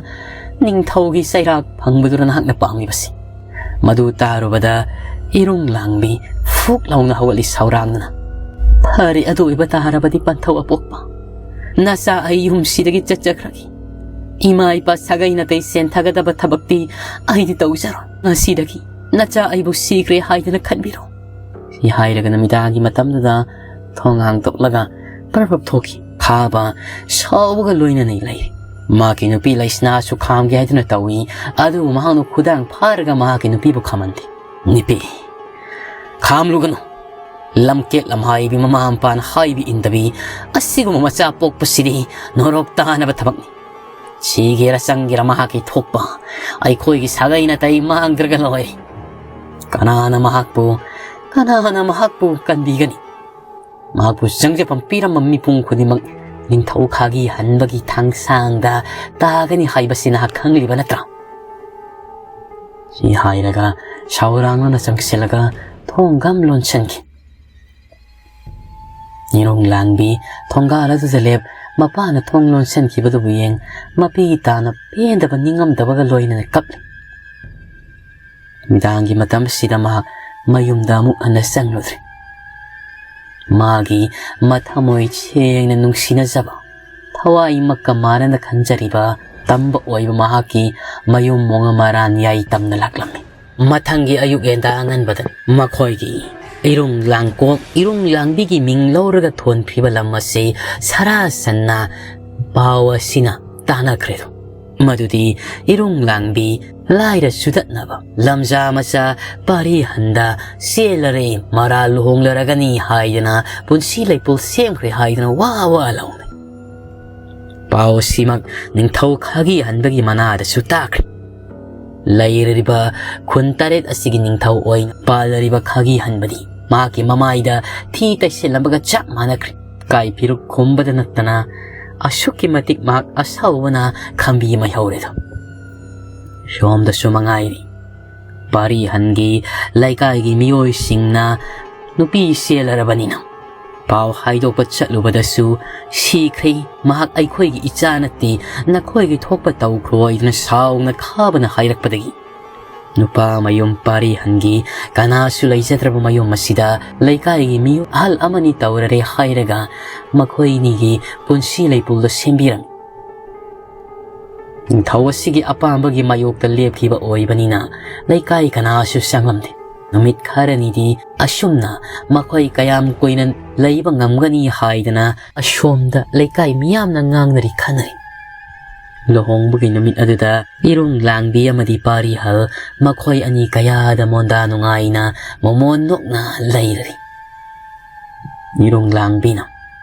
ꯅꯤꯡꯊꯧꯒꯤ ꯆꯩꯔꯥꯛ ꯐꯪꯕꯗꯨꯅ ꯅꯍꯥꯛꯅ ꯄꯥꯝꯂꯤꯕꯁꯤ꯫" ꯃꯗꯨ ꯇꯥꯔꯨꯕꯗ ꯏꯔꯨꯡ ꯂꯥꯡꯕꯤ ꯐꯨꯛ ꯂꯥꯎꯅ ꯍꯧꯒꯠꯂꯤ ꯁꯥꯎꯔꯥꯡꯗꯨꯅ꯫ "ꯐꯔꯦ, ꯑꯗꯨ ꯑꯣꯏꯕ ꯇꯥꯔꯕꯗꯤ ꯄꯟꯊꯧ ꯑꯄꯣꯛꯄ, ꯅꯆꯥ ꯑꯩ ꯌꯨꯝꯁꯤꯗꯒꯤ ꯆꯠꯆꯈ꯭ꯔꯒꯦ꯫ ꯏꯃꯥ ꯏꯄꯥ ꯁꯥꯒꯩ ꯅꯥꯇꯩ ꯁꯦꯟꯊꯒꯗꯕ ꯊꯕꯛꯇꯤ ꯑꯩꯗꯤ ꯇꯧꯖꯔꯣꯏ꯫ ꯉꯁꯤꯗꯒꯤ ꯅꯆꯥ ꯑꯩꯕꯨ ꯁꯤꯈ꯭ꯔꯦ ꯍꯥꯏꯗꯅ ꯈꯟꯕꯤꯔꯣ꯫ ꯁꯤ ꯍꯥꯏꯔꯒ ꯅꯨꯃꯤꯗꯥꯡꯒꯤ ꯃꯇꯝꯗꯨꯗ ꯊꯣꯡ ꯍꯥꯡꯗꯣꯛꯂꯒ ꯄꯔꯞ ꯄꯔꯞ ꯊꯣꯛꯈꯤ꯫ ꯈꯥꯕ ꯁꯥꯎꯕꯒ ꯂꯣꯏꯅꯅ ꯂꯩꯔꯤ꯫ ꯃꯍꯥꯛꯀꯤ ꯅꯨꯄꯤ ꯂꯩꯁꯅꯥꯁꯨ ꯈꯥꯝꯒꯦ ꯍꯥꯏꯗꯨꯅ ꯇꯧꯏ, ꯑꯗꯨꯕꯨ ꯃꯍꯥꯛꯅ ꯈꯨꯗꯥꯡ ꯐꯥꯔꯒ ꯃꯍꯥꯛꯀꯤ ꯅꯨꯄꯤꯕꯨ ꯈꯥꯝꯍꯟꯗꯦ꯫ "ꯅꯨꯄꯤ, ꯈꯥꯝꯂꯨꯒꯅꯨ꯫ ꯂꯝꯀꯦꯠ ꯂꯝꯍꯥꯏꯕꯤ ꯃꯃꯥ ꯃꯄꯥꯅ ꯍꯥꯏꯕ ꯏꯟꯗꯕꯤ ꯑꯁꯤꯒꯨꯝꯕ ꯃꯆꯥ ꯄꯣꯛꯄꯁꯤꯗꯤ ꯅꯣꯔꯣꯛ ꯇꯥꯅꯕ ꯊꯕꯛꯅꯤ꯫ ꯁꯤꯒꯦꯔꯥ ꯆꯪꯒꯦꯔꯥ ꯃꯍꯥꯛꯀꯤ ꯊꯣꯛꯄ, ꯑꯩꯈꯣꯏꯒꯤ ꯁꯥꯒꯩ ꯅꯥꯇꯩ ꯃꯥꯡꯗ꯭ꯔꯒ ꯂꯣꯏꯔꯦ꯫ ꯀꯅꯥꯅ ꯃꯍꯥꯛꯄꯨ, ꯀꯅꯥꯅ ꯃꯍꯥꯛꯄꯨ ꯀꯟꯕꯤꯒꯅꯤ? ꯃꯍꯥꯛꯄꯨ ꯆꯪꯖꯐꯝ ꯄꯤꯔꯝꯕ ꯃꯤꯄꯨꯝ ꯈꯨꯗꯤꯡꯃꯛ ꯅꯤꯡꯊꯧ ꯈꯥꯒꯤ ꯍꯟꯕꯒꯤ ꯊꯥꯡꯁꯥꯡꯗ ꯇꯥꯒꯅꯤ ꯍꯥꯏꯕꯁꯤ ꯅꯍꯥꯛ ꯈꯪꯂꯤꯕ ꯅꯠꯇ꯭ꯔꯥ?" ꯁꯤ ꯍꯥꯏꯔꯒ ꯁꯥꯎꯔꯥꯡꯅꯅ ꯆꯪꯁꯤꯜꯂꯒ ꯊꯣꯡꯒꯝ ꯂꯣꯟꯁꯤꯟꯈꯤ꯫ ꯏꯔꯨꯡ ꯂꯥꯡꯕꯤ ꯊꯣꯡꯒꯥꯜ ꯑꯗꯨꯗ ꯂꯦꯞ, ꯃꯄꯥꯅ ꯊꯣꯡ ꯂꯣꯟꯁꯤꯟꯈꯤꯕꯗꯨꯕꯨ ꯌꯦꯡ, ꯃꯄꯤ ꯇꯥꯅ ꯄꯦꯟꯗꯕ ꯅꯤꯡꯉꯝꯗꯕꯒ ꯂꯣꯏꯅꯅ ꯀꯞꯂꯤ꯫ ꯅꯨꯃꯤꯗꯥꯡꯒꯤ ꯃꯇꯝꯁꯤꯗ ꯃꯍꯥꯛ ꯃꯌꯨꯝꯗ ꯑꯃꯨꯛ ꯍꯟꯅ ꯆꯪꯂꯨꯗ꯭ꯔꯦ꯫ ꯃꯥꯒꯤ ꯃꯊꯃꯣꯏ ꯁꯦꯡꯅ ꯅꯨꯡꯁꯤꯅꯖꯕ, ꯊꯋꯥꯏꯃꯛꯀ ꯃꯥꯟꯅꯅ ꯈꯟꯖꯔꯤꯕ ꯇꯝꯕ ꯑꯣꯏꯕ ꯃꯍꯥꯛꯀꯤ ꯃꯌꯨꯝ ꯃꯣꯡꯉ ꯃꯔꯥꯟ ꯌꯥꯏ ꯇꯝꯅ ꯂꯥꯛꯂꯝꯃꯤ꯫ ꯃꯊꯪꯒꯤ ꯑꯌꯨꯛ ꯉꯟꯇꯥ ꯑꯉꯟꯕꯗ ꯃꯈꯣꯏꯒꯤ ꯏꯔꯨꯡ ꯂꯥꯡꯀꯣꯛ, ꯏꯔꯨꯡ ꯂꯥꯡꯕꯤꯒꯤ ꯃꯤꯡ ꯂꯧꯔꯒ ꯊꯣꯟꯈ꯭ꯔꯤꯕ ꯂꯝ ꯑꯁꯤ ꯁꯔꯥ ꯁꯟꯅ ꯄꯥꯎ ꯑꯁꯤꯅ ꯇꯥꯅꯈ꯭ꯔꯦ꯫ ꯃꯗꯨꯗꯤ ꯏꯔꯨꯡ ꯂꯥꯡꯕꯤ ꯂꯥꯏꯔ ꯆꯨꯗꯠꯅꯕ ꯂꯝꯖꯥ ꯃꯆꯥ ꯄꯥꯔꯤ ꯍꯟꯗ ꯆꯦꯜꯂꯔꯦ, ꯃꯔꯥ ꯂꯨꯍꯣꯡꯂꯔꯒꯅꯤ ꯍꯥꯏꯗꯅ ꯄꯨꯟꯁꯤ ꯂꯩꯄꯨꯜ ꯁꯦꯝꯈ꯭ꯔꯦ ꯍꯥꯏꯗꯅ ꯋꯥ ꯋꯥ ꯂꯥꯎꯅꯩ꯫ ꯄꯥꯎ ꯑꯁꯤꯃꯛ ꯅꯤꯡꯊꯧ ꯈꯥꯒꯤ ꯍꯟꯕꯒꯤ ꯃꯅꯥꯗꯁꯨ ꯇꯥꯈ꯭ꯔꯦ꯫ ꯂꯩꯔꯤꯕ ꯈꯨꯟ ꯇꯔꯦꯠ ꯑꯁꯤꯒꯤ ꯅꯤꯡꯊꯧ ꯑꯣꯏꯅ ꯄꯥꯜꯂꯔꯤꯕ ꯈꯥꯒꯤ ꯍꯟꯕꯗꯤ ꯃꯍꯥꯛꯀꯤ ꯃꯃꯥꯏꯗ ꯊꯤ ꯇꯩꯁꯤꯜꯂꯝꯕꯒ ꯆꯞ ꯃꯥꯟꯅꯈ꯭ꯔꯦ꯫ ꯀꯥꯏ ꯐꯤꯔꯨꯛ ꯈꯨꯝꯕꯗ ꯅꯠꯇꯅ ꯑꯁꯨꯛꯀꯤ ꯃꯇꯤꯛ ꯃꯍꯥꯛ ꯑꯁꯥꯎꯕꯅ ꯈꯝꯕꯤ ꯃꯩꯍꯧꯔꯦꯗꯣ꯫ ꯁꯣꯝꯗꯁꯨ ꯃꯉꯥꯏꯔꯤ, ꯄꯥꯔꯤ ꯍꯟꯒꯤ ꯂꯩꯀꯥꯏꯒꯤ ꯃꯤꯑꯣꯏꯁꯤꯡꯅ ꯅꯨꯄꯤ ꯆꯦꯜꯂꯔꯕꯅꯤꯅ ꯄꯥꯎ ꯍꯥꯏꯗꯣꯛꯄ ꯆꯠꯂꯨꯕꯗꯁꯨ "ꯁꯤꯈ꯭ꯔꯦ, ꯃꯍꯥꯛ ꯑꯩꯈꯣꯏꯒꯤ ꯏꯆꯥ ꯅꯠꯇꯦ, ꯅꯈꯣꯏꯒꯤ ꯊꯣꯛꯄ ꯇꯧꯈ꯭ꯔꯣ" ꯍꯥꯏꯗꯨꯅ ꯁꯥꯎꯅ ꯈꯥꯕꯅ ꯍꯥꯏꯔꯛꯄꯗꯒꯤ ꯅꯨꯄꯥ ꯃꯌꯨꯝ ꯄꯥꯔꯤ ꯍꯟꯒꯤ ꯀꯅꯥꯁꯨ ꯂꯩꯖꯗ꯭ꯔꯕ ꯃꯌꯨꯝ ꯑꯁꯤꯗ ꯂꯩꯀꯥꯏꯒꯤ ꯃꯤꯑꯣꯏ ꯑꯍꯜ ꯑꯃꯅꯤ ꯇꯧꯔꯔꯦ ꯍꯥꯏꯔꯒ ꯃꯈꯣꯏꯅꯤꯒꯤ ꯄꯨꯟꯁꯤ ꯂꯩꯄꯨꯜꯗ ꯁꯦꯝꯕꯤꯔꯝꯃꯤ꯫ ꯅꯤꯡꯊꯧ ꯑꯁꯤꯒꯤ ꯑꯄꯥꯝꯕꯒꯤ ꯃꯥꯌꯣꯛꯇ ꯂꯦꯞꯈꯤꯕ ꯑꯣꯏꯕꯅꯤꯅ ꯂꯩꯀꯥꯏ ꯀꯅꯥꯁꯨ ꯆꯪꯂꯝꯗꯦ꯫ ꯅꯨꯃꯤꯠ ꯈꯔꯅꯤꯗꯤ ꯑꯁꯨꯝꯅ ꯃꯈꯣꯏ ꯀꯌꯥꯝ ꯀꯨꯏꯅ ꯂꯩꯕ ꯉꯝꯒꯅꯤ ꯍꯥꯏꯗꯅ ꯑꯁꯣꯝꯗ ꯂꯩꯀꯥꯏ ꯃꯤꯌꯥꯝꯅ ꯉꯥꯡꯅꯔꯤ ꯈꯟꯅꯔꯤ꯫ ꯂꯨꯍꯣꯡꯕꯒꯤ ꯅꯨꯃꯤꯠ ꯑꯗꯨꯗ ꯏꯔꯨꯡ ꯂꯥꯡꯕꯤ ꯑꯃꯗꯤ ꯄꯥꯔꯤꯍꯜ ꯃꯈꯣꯏ ꯑꯅꯤ ꯀꯌꯥꯗ ꯃꯣꯟꯗꯥ ꯅꯨꯡꯉꯥꯏꯅ ꯃꯃꯣꯟ ꯅꯣꯛꯅ ꯂꯩꯔꯔꯤ꯫ ꯏꯔꯨꯡ ꯂꯥꯡꯕꯤꯅ,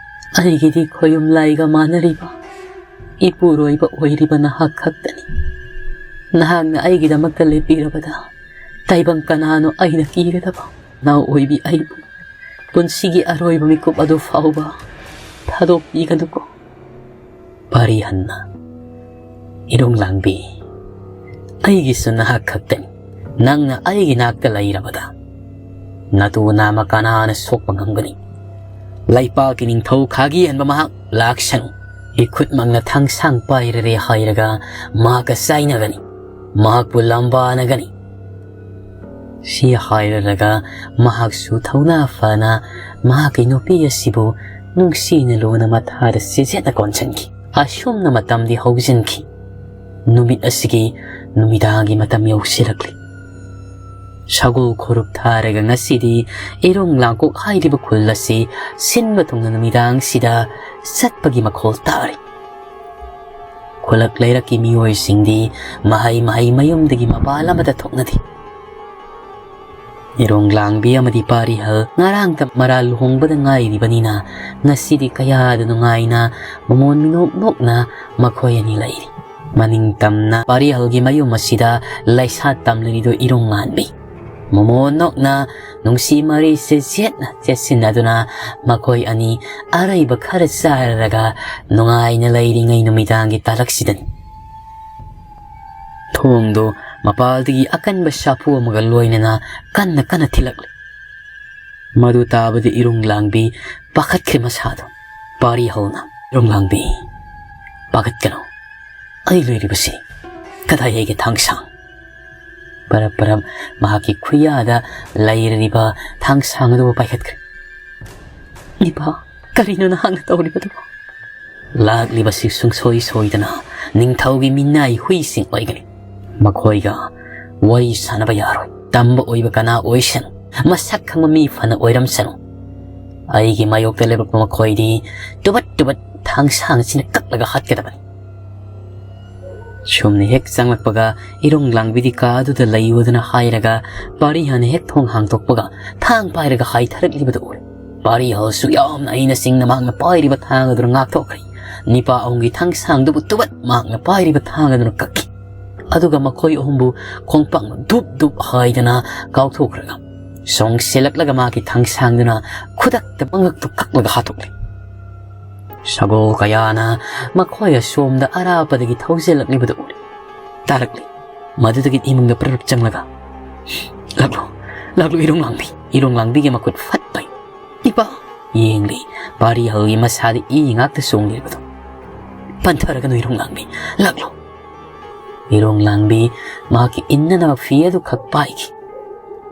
"ꯑꯩꯒꯤꯗꯤ ꯈꯣꯌꯨꯝ ꯂꯥꯏꯒ ꯃꯥꯟꯅꯔꯤꯕ ꯏꯄꯨꯔꯣꯏꯕ ꯑꯣꯏꯔꯤꯕ ꯅꯍꯥꯛ ꯈꯛꯇꯅꯤ꯫ ꯅꯍꯥꯛꯅ ꯑꯩꯒꯤꯗꯃꯛꯇ ꯂꯦꯞꯄꯤꯔꯕꯗ ꯇꯥꯏꯕꯪ ꯀꯅꯥꯅꯣ ꯑꯩꯅ ꯀꯤꯒꯗꯕ? ꯅꯍꯥ ꯑꯣꯏꯕꯤ ꯑꯩꯕꯨ ꯄꯨꯟꯁꯤꯒꯤ ꯑꯔꯣꯏꯕ ꯃꯤꯀꯨꯞ ꯑꯗꯨ ꯐꯥꯎꯕ ꯊꯥꯗꯣꯛꯄꯤꯒꯅꯨꯀꯣ꯫" ꯄꯥꯔꯤꯍꯜꯅ, "ꯏꯔꯨꯡ ꯂꯥꯡꯕꯤ, ꯑꯩꯒꯤꯁꯨ ꯅꯍꯥꯛ ꯈꯛꯇꯅꯤ꯫ ꯅꯪꯅ ꯑꯩꯒꯤ ꯅꯥꯛꯇ ꯂꯩꯔꯕꯗ ꯅꯇꯨ ꯅꯥꯃ ꯀꯅꯥꯅ ꯁꯣꯛꯄ ꯉꯝꯒꯅꯤ? ꯂꯩꯄꯥꯛꯀꯤ ꯅꯤꯡꯊꯧ ꯈꯥꯒꯦ ꯍꯟꯕ ꯃꯍꯥꯛ ꯂꯥꯛꯁꯅꯨ꯫ ꯏꯈꯨꯠꯃꯛꯅ ꯊꯥꯡꯁꯥꯡ ꯄꯥꯏꯔꯔꯦ ꯍꯥꯏꯔꯒ ꯃꯍꯥꯛꯀ ꯆꯥꯏꯅꯒꯅꯤ, ꯃꯍꯥꯛꯄꯨ ꯂꯝꯕꯥꯅꯒꯅꯤ꯫" ꯁꯤ ꯍꯥꯏꯔꯔꯒ ꯃꯍꯥꯛꯁꯨ ꯊꯧꯅꯥ ꯐꯅ ꯃꯍꯥꯛꯀꯤ ꯅꯨꯄꯤ ꯑꯁꯤꯕꯨ ꯅꯨꯡꯁꯤꯅ ꯂꯨꯅ ꯃꯊꯥꯗ ꯆꯦꯖꯦꯠꯅ ꯀꯣꯟꯁꯤꯟꯈꯤ꯫ ꯑꯁꯨꯝꯅ ꯃꯇꯝꯗꯤ ꯍꯧꯖꯤꯟꯈꯤ꯫ ꯅꯨꯃꯤꯠ ꯑꯁꯤꯒꯤ ꯅꯨꯃꯤꯗꯥꯡꯒꯤ ꯃꯇꯝ ꯌꯧꯁꯤꯜꯂꯛꯂꯤ꯫ ꯁꯒꯣꯜ ꯈꯨꯔꯨꯞ ꯊꯥꯔꯒ ꯉꯁꯤꯗꯤ ꯏꯔꯨꯡ ꯂꯥꯡꯀꯣꯛ ꯍꯥꯏꯔꯤꯕ ꯈꯨꯜ ꯑꯁꯤ ꯁꯤꯟꯕ ꯊꯨꯡꯅ ꯅꯨꯃꯤꯗꯥꯡꯁꯤꯗ ꯆꯠꯄꯒꯤ ꯃꯈꯣꯜ ꯇꯥꯔꯤ꯫ ꯈꯨꯜꯂꯛ ꯂꯩꯔꯛꯀꯤ ꯃꯤꯑꯣꯏꯁꯤꯡꯗꯤ ꯃꯍꯩ ꯃꯍꯩ ꯃꯌꯨꯝꯗꯒꯤ ꯃꯄꯥꯜ ꯑꯃꯗ ꯊꯣꯛꯅꯗꯦ꯫ ꯏꯔꯣꯡ ꯂꯥꯡꯕꯤ ꯑꯃꯗꯤ ꯄꯥꯔꯤꯍꯜ ꯉꯔꯥꯡꯇ ꯃꯔꯥꯜ ꯂꯨꯍꯣꯡꯕꯗ ꯉꯥꯏꯔꯤꯕꯅꯤꯅ ꯉꯁꯤꯗꯤ ꯀꯌꯥꯗ ꯅꯨꯡꯉꯥꯏꯅ ꯃꯃꯣꯟ ꯃꯤꯅꯣꯛ ꯅꯣꯛꯅ ꯃꯈꯣꯏ ꯑꯅꯤ ꯂꯩꯔꯤ꯫ ꯃꯅꯤꯡ ꯇꯝꯅ ꯄꯥꯔꯤꯍꯜꯒꯤ ꯃꯌꯨꯝ ꯑꯁꯤꯗ ꯂꯩꯁꯥ ꯇꯝꯂꯤꯗꯨ ꯏꯔꯣꯡ ꯉꯥꯟꯕꯤ꯫ ꯃꯃꯣꯟ ꯅꯣꯛꯅ ꯅꯨꯡꯁꯤ ꯃꯔꯩꯁꯦ ꯆꯦꯠꯅ ꯆꯦꯠꯁꯤꯟꯅꯗꯨꯅ ꯃꯈꯣꯏ ꯑꯅꯤ ꯑꯔꯩꯕ ꯈꯔ ꯆꯥꯔꯔꯒ ꯅꯨꯡꯉꯥꯏꯅ ꯂꯩꯔꯤꯉꯩ ꯅꯨꯃꯤꯗꯥꯡꯒꯤ ꯇꯥꯂꯛꯁꯤꯗꯅꯤ꯫ ꯊꯣꯡꯗꯨ ꯃꯄꯥꯜꯗꯒꯤ ꯑꯀꯟꯕ ꯁꯥꯐꯨ ꯑꯃꯒ ꯂꯣꯏꯅꯅ ꯀꯟꯅ ꯀꯟꯅ ꯊꯤꯜꯂꯛꯂꯤ꯫ ꯃꯗꯨ ꯇꯥꯕꯗ ꯏꯔꯨꯡ ꯂꯥꯡꯕꯤ ꯄꯥꯈꯠꯈ꯭ꯔꯦ ꯃꯁꯥꯗꯣ꯫ ꯄꯥꯔꯤꯍꯜꯅ, "ꯏꯔꯨꯡ ꯂꯥꯡꯕꯤ, ꯄꯥꯈꯠꯀꯅꯨ꯫ ꯑꯩ ꯂꯩꯔꯤꯕꯁꯤ꯫ ꯀꯗꯥꯏ ꯂꯩꯒꯦ ꯊꯥꯡꯁꯥꯡ?" ꯄꯔꯞ ꯄꯔꯞ ꯃꯍꯥꯛꯀꯤ ꯈꯨꯌꯥꯗ ꯂꯩꯔꯤꯕ ꯊꯥꯡꯁꯥꯡ ꯑꯗꯨꯕꯨ ꯄꯥꯏꯈꯠꯈ꯭ꯔꯦ꯫ "ꯏꯄꯥ, ꯀꯔꯤꯅꯣ ꯅꯍꯥꯛꯅ ꯇꯧꯔꯤꯕꯗꯨꯕꯨ? ꯂꯥꯛꯂꯤꯕꯁꯤ ꯁꯨꯡꯁꯣꯏ ꯁꯣꯏꯗꯅ ꯅꯤꯡꯊꯧꯒꯤ ꯃꯤꯅꯥꯏ ꯍꯨꯏꯁꯤꯡ ꯑꯣꯏꯒꯅꯤ꯫ ꯃꯈꯣꯏꯒ ꯋꯥꯔꯤ ꯁꯥꯟꯅꯕ ꯌꯥꯔꯣꯏ꯫ ꯇꯝꯕ ꯑꯣꯏꯕ ꯀꯅꯥ ꯑꯣꯏꯁꯅꯨ, ꯃꯁꯛ ꯈꯪꯕ ꯃꯤ ꯐꯅ ꯑꯣꯏꯔꯝꯁꯅꯨ, ꯑꯩꯒꯤ ꯃꯥꯌꯣꯛꯇ ꯂꯦꯞꯂꯛꯄ ꯃꯈꯣꯏꯗꯤ ꯇꯨꯕꯠ ꯇꯨꯕꯠ ꯊꯥꯡꯁꯥꯡꯁꯤꯅ ꯀꯛꯂꯒ ꯍꯥꯠꯀꯗꯕꯅꯤ꯫ ꯁꯨꯝꯅ ꯍꯦꯛ ꯆꯪꯂꯛꯄꯒ ꯏꯔꯣꯡ ꯂꯥꯡꯕꯤꯗꯤ ꯀꯥ ꯑꯗꯨꯗ ꯂꯩꯌꯨꯗꯅ ꯍꯥꯏꯔꯒ ꯄꯥꯔꯤꯍꯜꯅ ꯍꯦꯛ ꯊꯣꯡ ꯍꯥꯡꯗꯣꯛꯄꯒ ꯊꯥꯡ ꯄꯥꯏꯔꯒ ꯍꯥꯏꯊꯔꯛꯂꯤꯕꯗꯨ ꯎꯔꯦ꯫ ꯄꯥꯔꯤꯍꯜꯁꯨ ꯌꯥꯝꯅ ꯍꯩꯅ ꯁꯤꯡꯅ ꯃꯍꯥꯛꯅ ꯄꯥꯏꯔꯤꯕ ꯊꯥꯡ ꯑꯗꯨꯅ ꯉꯥꯛꯊꯣꯛꯈ꯭ꯔꯦ꯫ ꯅꯤꯄꯥ ꯑꯍꯨꯝꯒꯤ ꯊꯥꯡꯁꯥꯡꯗꯨꯕꯨ ꯇꯨꯕꯠ ꯃꯍꯥꯛꯅ ꯄꯥꯏꯔꯤꯕ ꯊꯥꯡ ꯑꯗꯨꯅ ꯀꯛꯈꯤ꯫ ꯑꯗꯨꯒ ꯃꯈꯣꯏ ꯑꯍꯨꯝꯕꯨ ꯈꯣꯡꯄꯥꯛꯅ ꯗꯨꯞ ꯗꯨꯞ ꯍꯥꯏꯗꯅ ꯀꯥꯎꯊꯣꯛꯈ꯭ꯔꯒ ꯁꯣꯡ ꯁꯦꯜꯂꯛꯂꯒ ꯃꯥꯒꯤ ꯊꯥꯡꯁꯥꯡꯗꯨꯅ ꯈꯨꯗꯛꯇ ꯃꯉꯛꯇꯨ ꯀꯛꯂꯒ ꯍꯥꯠꯇꯣꯛꯂꯦ꯫ ꯁꯒꯣꯜ ꯀꯌꯥꯅ ꯃꯈꯣꯏ ꯑꯁꯣꯝꯗ ꯑꯔꯥꯞꯄꯗꯒꯤ ꯊꯧꯖꯤꯜꯂꯛꯂꯤꯕꯗꯨ ꯎꯔꯦ꯫ ꯇꯥꯔꯛꯂꯤ꯫ ꯃꯗꯨꯗꯒꯤ ꯏꯃꯨꯡꯗ ꯄ꯭ꯔꯞ ꯆꯪꯂꯒ, "ꯂꯥꯛꯂꯣ, ꯂꯥꯛꯂꯣ, ꯏꯔꯣꯡ ꯂꯥꯡꯕꯤ!" ꯏꯔꯣꯡ ꯂꯥꯡꯕꯤꯒꯤ ꯃꯈꯨꯠ ꯐꯠ ꯄꯥꯏ꯫ "ꯏꯄꯥ!" ꯌꯦꯡꯂꯤ꯫ ꯄꯥꯔꯤꯍꯜꯒꯤ ꯃꯁꯥꯗ ꯏ ꯉꯥꯛꯇ ꯆꯣꯡꯂꯤꯕꯗꯨ꯫ "ꯄꯟꯊꯔꯒꯅꯨ, ꯏꯔꯣꯡ ꯂꯥꯡꯕꯤ꯫ ꯂꯥꯛꯂꯣ!" ꯏꯔꯣꯡ ꯂꯥꯡꯕꯤ ꯃꯍꯥꯛꯀꯤ ꯏꯟꯅꯅꯕ ꯐꯤ ꯑꯗꯨ ꯈꯛ ꯄꯥꯏꯈꯤ꯫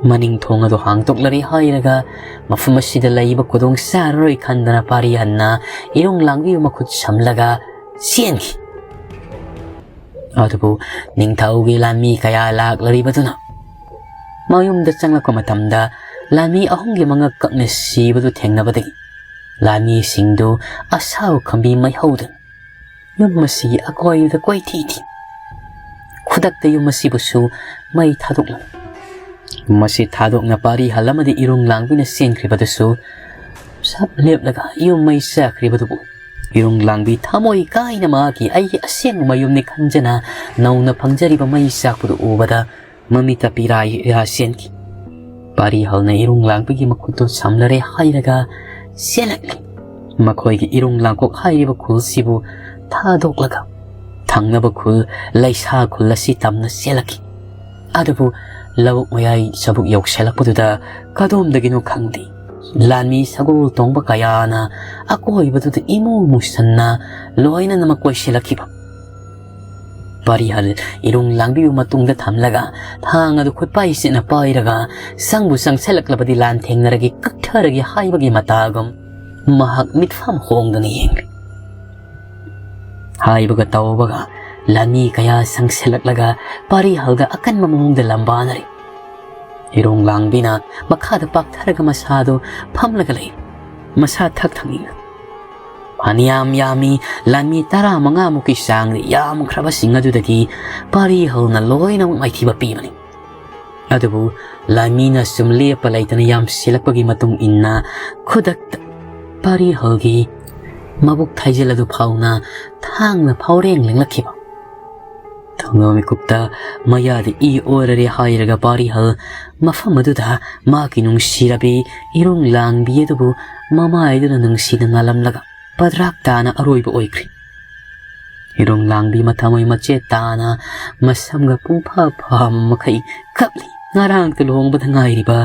ꯃꯅꯤꯡ ꯊꯣꯡ ꯑꯗꯨ ꯍꯥꯡꯗꯣꯛꯂꯔꯦ ꯍꯥꯏꯔꯒ ꯃꯐꯝ ꯑꯁꯤꯗ ꯂꯩꯕ ꯈꯨꯗꯣꯡ ꯆꯥꯔꯔꯣꯏ ꯈꯟꯗꯅ ꯄꯥꯔꯤꯍꯜꯅ ꯏꯔꯣꯡ ꯂꯥꯡꯕꯤꯕꯨ ꯃꯈꯨꯠ ꯁꯝꯂꯒ ꯆꯦꯟꯈꯤ꯫ ꯑꯗꯨꯕꯨ ꯅꯤꯡꯊꯧꯒꯤ ꯂꯥꯟꯃꯤ ꯀꯌꯥ ꯂꯥꯛꯂꯔꯤꯕꯗꯨꯅ ꯃꯌꯨꯝꯗ ꯆꯪꯂꯛꯄ ꯃꯇꯝꯗ ꯂꯥꯟꯃꯤ ꯑꯍꯨꯝꯒꯤ ꯃꯉꯛ ꯀꯛꯅ ꯁꯤꯕꯗꯨ ꯊꯦꯡꯅꯕꯗꯒꯤ ꯂꯥꯟꯃꯤꯁꯤꯡꯗꯨ ꯑꯁꯥꯎ ꯈꯝꯕꯤ ꯃꯩꯍꯧꯗꯨꯅ ꯌꯨꯝ ꯑꯁꯤꯒꯤ ꯑꯀꯣꯏꯕꯗ ꯀꯣꯏꯊꯤ ꯊꯤ꯫ ꯈꯨꯗꯛꯇ ꯌꯨꯝ ꯑꯁꯤꯕꯨꯁꯨ ꯃꯩ ꯊꯥꯗꯣꯛꯂꯝꯃꯤ꯫ ꯃꯁꯤ ꯊꯥꯗꯣꯛꯅ ꯄꯥꯔꯤꯍꯜ ꯑꯃꯗꯤ ꯏꯔꯣꯡ ꯂꯥꯡꯕꯤꯅ ꯆꯦꯟꯈ꯭ꯔꯤꯕꯗꯨꯁꯨ ꯁꯞ ꯂꯦꯞꯂꯒ ꯌꯨꯝ ꯃꯩ ꯆꯥꯛꯈ꯭ꯔꯤꯕꯗꯨꯕꯨ ꯏꯔꯣꯡ ꯂꯥꯡꯕꯤ ꯊꯃꯣꯏ ꯀꯥꯏꯅ ꯃꯍꯥꯛꯀꯤ "ꯑꯩꯒꯤ ꯑꯁꯦꯡꯕ ꯃꯌꯨꯝꯅꯤ" ꯈꯟꯖꯅ ꯅꯧꯅ ꯐꯪꯖꯔꯤꯕ ꯃꯩ ꯆꯥꯛꯄꯗꯨ ꯎꯕꯗ ꯃꯃꯤꯠꯇ ꯄꯤꯔꯥꯏ ꯄꯤꯔꯥ ꯆꯦꯟꯈꯤ꯫ ꯄꯥꯔꯤꯍꯜꯅ ꯏꯔꯣꯡ ꯂꯥꯡꯕꯤꯒꯤ ꯃꯈꯨꯠꯇꯨ ꯁꯝꯂꯔꯦ ꯍꯥꯏꯔꯒ ꯆꯦꯜꯂꯛꯂꯤ꯫ ꯃꯈꯣꯏꯒꯤ ꯏꯔꯣꯡ ꯂꯥꯡꯈꯣꯛ ꯍꯥꯏꯔꯤꯕ ꯈꯨꯜꯁꯤꯕꯨ ꯊꯥꯗꯣꯛꯂꯒ ꯊꯪꯅꯕ ꯈꯨꯜ ꯂꯩꯁꯥ ꯈꯨꯜ ꯑꯁꯤ ꯇꯝꯅ ꯆꯦꯜꯂꯛꯈꯤ꯫ ꯑꯗꯨꯕꯨ ꯂꯧꯕꯨꯛ ꯃꯌꯥꯏ ꯆꯕꯨꯛ ꯌꯧꯁꯤꯜꯂꯛꯄꯗꯨꯗ ꯀꯗꯣꯝꯗꯒꯤꯅꯣ ꯈꯪꯗꯦ, ꯂꯥꯟꯃꯤ ꯁꯒꯣꯜ ꯇꯣꯡꯕ ꯀꯌꯥꯅ ꯑꯀꯣꯏꯕꯗꯨꯗ ꯏꯃꯨ ꯃꯨꯁꯟꯅ ꯂꯣꯏꯅꯅꯃꯛ ꯀꯣꯏꯁꯤꯜꯂꯛꯈꯤꯕ꯫ ꯄꯥꯔꯤꯍꯜ ꯏꯔꯣꯡ ꯂꯥꯡꯕꯤꯕꯨ ꯃꯇꯨꯡꯗ ꯊꯝꯂꯒ ꯊꯥꯡ ꯑꯗꯨ ꯈꯨꯠꯄꯥꯏꯁꯤꯅ ꯄꯥꯏꯔꯒ ꯆꯪꯕꯨ ꯆꯪꯁꯤꯜꯂꯛꯂꯕꯗꯤ ꯂꯥꯟ ꯊꯦꯡꯅꯔꯒꯦ ꯀꯛꯊꯔꯒꯦ ꯍꯥꯏꯕꯒꯤ ꯃꯇꯥꯒꯨꯝ ꯃꯍꯥꯛ ꯃꯤꯠꯐꯝ ꯍꯣꯡꯗꯅ ꯌꯦꯡꯂꯤ꯫ ꯍꯥꯏꯕꯒ ꯇꯧꯕꯒ ꯂꯥꯟꯃꯤ ꯀꯌꯥ ꯆꯪꯁꯤꯜꯂꯛꯂꯒ ꯄꯥꯔꯤꯍꯜꯒ ꯑꯀꯟꯕ ꯃꯑꯣꯡꯗ ꯂꯝꯕꯥꯅꯔꯦ꯫ ꯏꯔꯣꯡ ꯂꯥꯡꯕꯤꯅ ꯃꯈꯥꯗ ꯄꯥꯛꯊꯔꯒ ꯃꯁꯥꯗꯨ ꯐꯝꯂꯒ ꯂꯩ꯫ ꯃꯁꯥ ꯊꯛ ꯊꯛꯅꯤꯡꯅ ꯐꯅꯌꯥꯝ ꯌꯥꯝꯃꯤ, ꯂꯥꯟꯃꯤ ꯇꯔꯥꯃꯉꯥꯃꯨꯛꯀꯤ ꯆꯥꯡꯗꯤ ꯌꯥꯝꯈ꯭ꯔꯕꯁꯤꯡ ꯑꯗꯨꯗꯒꯤ ꯄꯥꯔꯤꯍꯜꯅ ꯂꯣꯏꯅꯃꯛ ꯃꯥꯏꯊꯤꯕ ꯄꯤꯕꯅꯤ꯫ ꯑꯗꯨꯕꯨ ꯂꯥꯟꯃꯤꯅ ꯁꯨꯝ ꯂꯦꯞꯄ ꯂꯩꯇꯅ ꯌꯥꯝꯁꯤꯜꯂꯛꯄꯒꯤ ꯃꯇꯨꯡ ꯏꯟꯅ ꯈꯨꯗꯛꯇ ꯄꯥꯔꯤꯍꯜꯒꯤ ꯃꯕꯨꯛ ꯊꯥꯏꯖꯤꯜ ꯑꯗꯨ ꯐꯥꯎꯅ ꯊꯥꯡꯅ ꯐꯥꯎꯔꯦꯡ ꯂꯦꯡꯂꯛꯈꯤꯕ꯫ ꯊꯣꯡꯅꯥꯎ ꯃꯤꯀꯨꯞꯇ ꯃꯌꯥꯗ ꯏ ꯑꯣꯔꯔꯦ ꯍꯥꯏꯔꯒ ꯄꯥꯔꯤꯍꯜ ꯃꯐꯝ ꯑꯗꯨꯗ ꯃꯥꯒꯤ ꯅꯨꯡꯁꯤꯔꯕꯤ ꯏꯔꯣꯡ ꯂꯥꯡꯕꯤ ꯑꯗꯨꯕꯨ ꯃꯃꯥꯏꯗꯨꯅ ꯅꯨꯡꯁꯤꯅ ꯉꯥꯜꯂꯝꯂꯒ ꯄꯗ꯭ꯔꯥꯛ ꯇꯥꯅ ꯑꯔꯣꯏꯕ ꯑꯣꯏꯈ꯭ꯔꯤ꯫ ꯏꯔꯣꯡ ꯂꯥꯡꯕꯤ ꯃꯊꯃꯣꯏ ꯃꯆꯦꯠ ꯇꯥꯅ ꯃꯁꯝꯒ ꯄꯨꯡꯐꯥ ꯐꯥꯕ ꯃꯈꯩ ꯀꯞꯂꯤ꯫ ꯉꯔꯥꯡꯇ ꯂꯨꯍꯣꯡꯕꯗ ꯉꯥꯏꯔꯤꯕ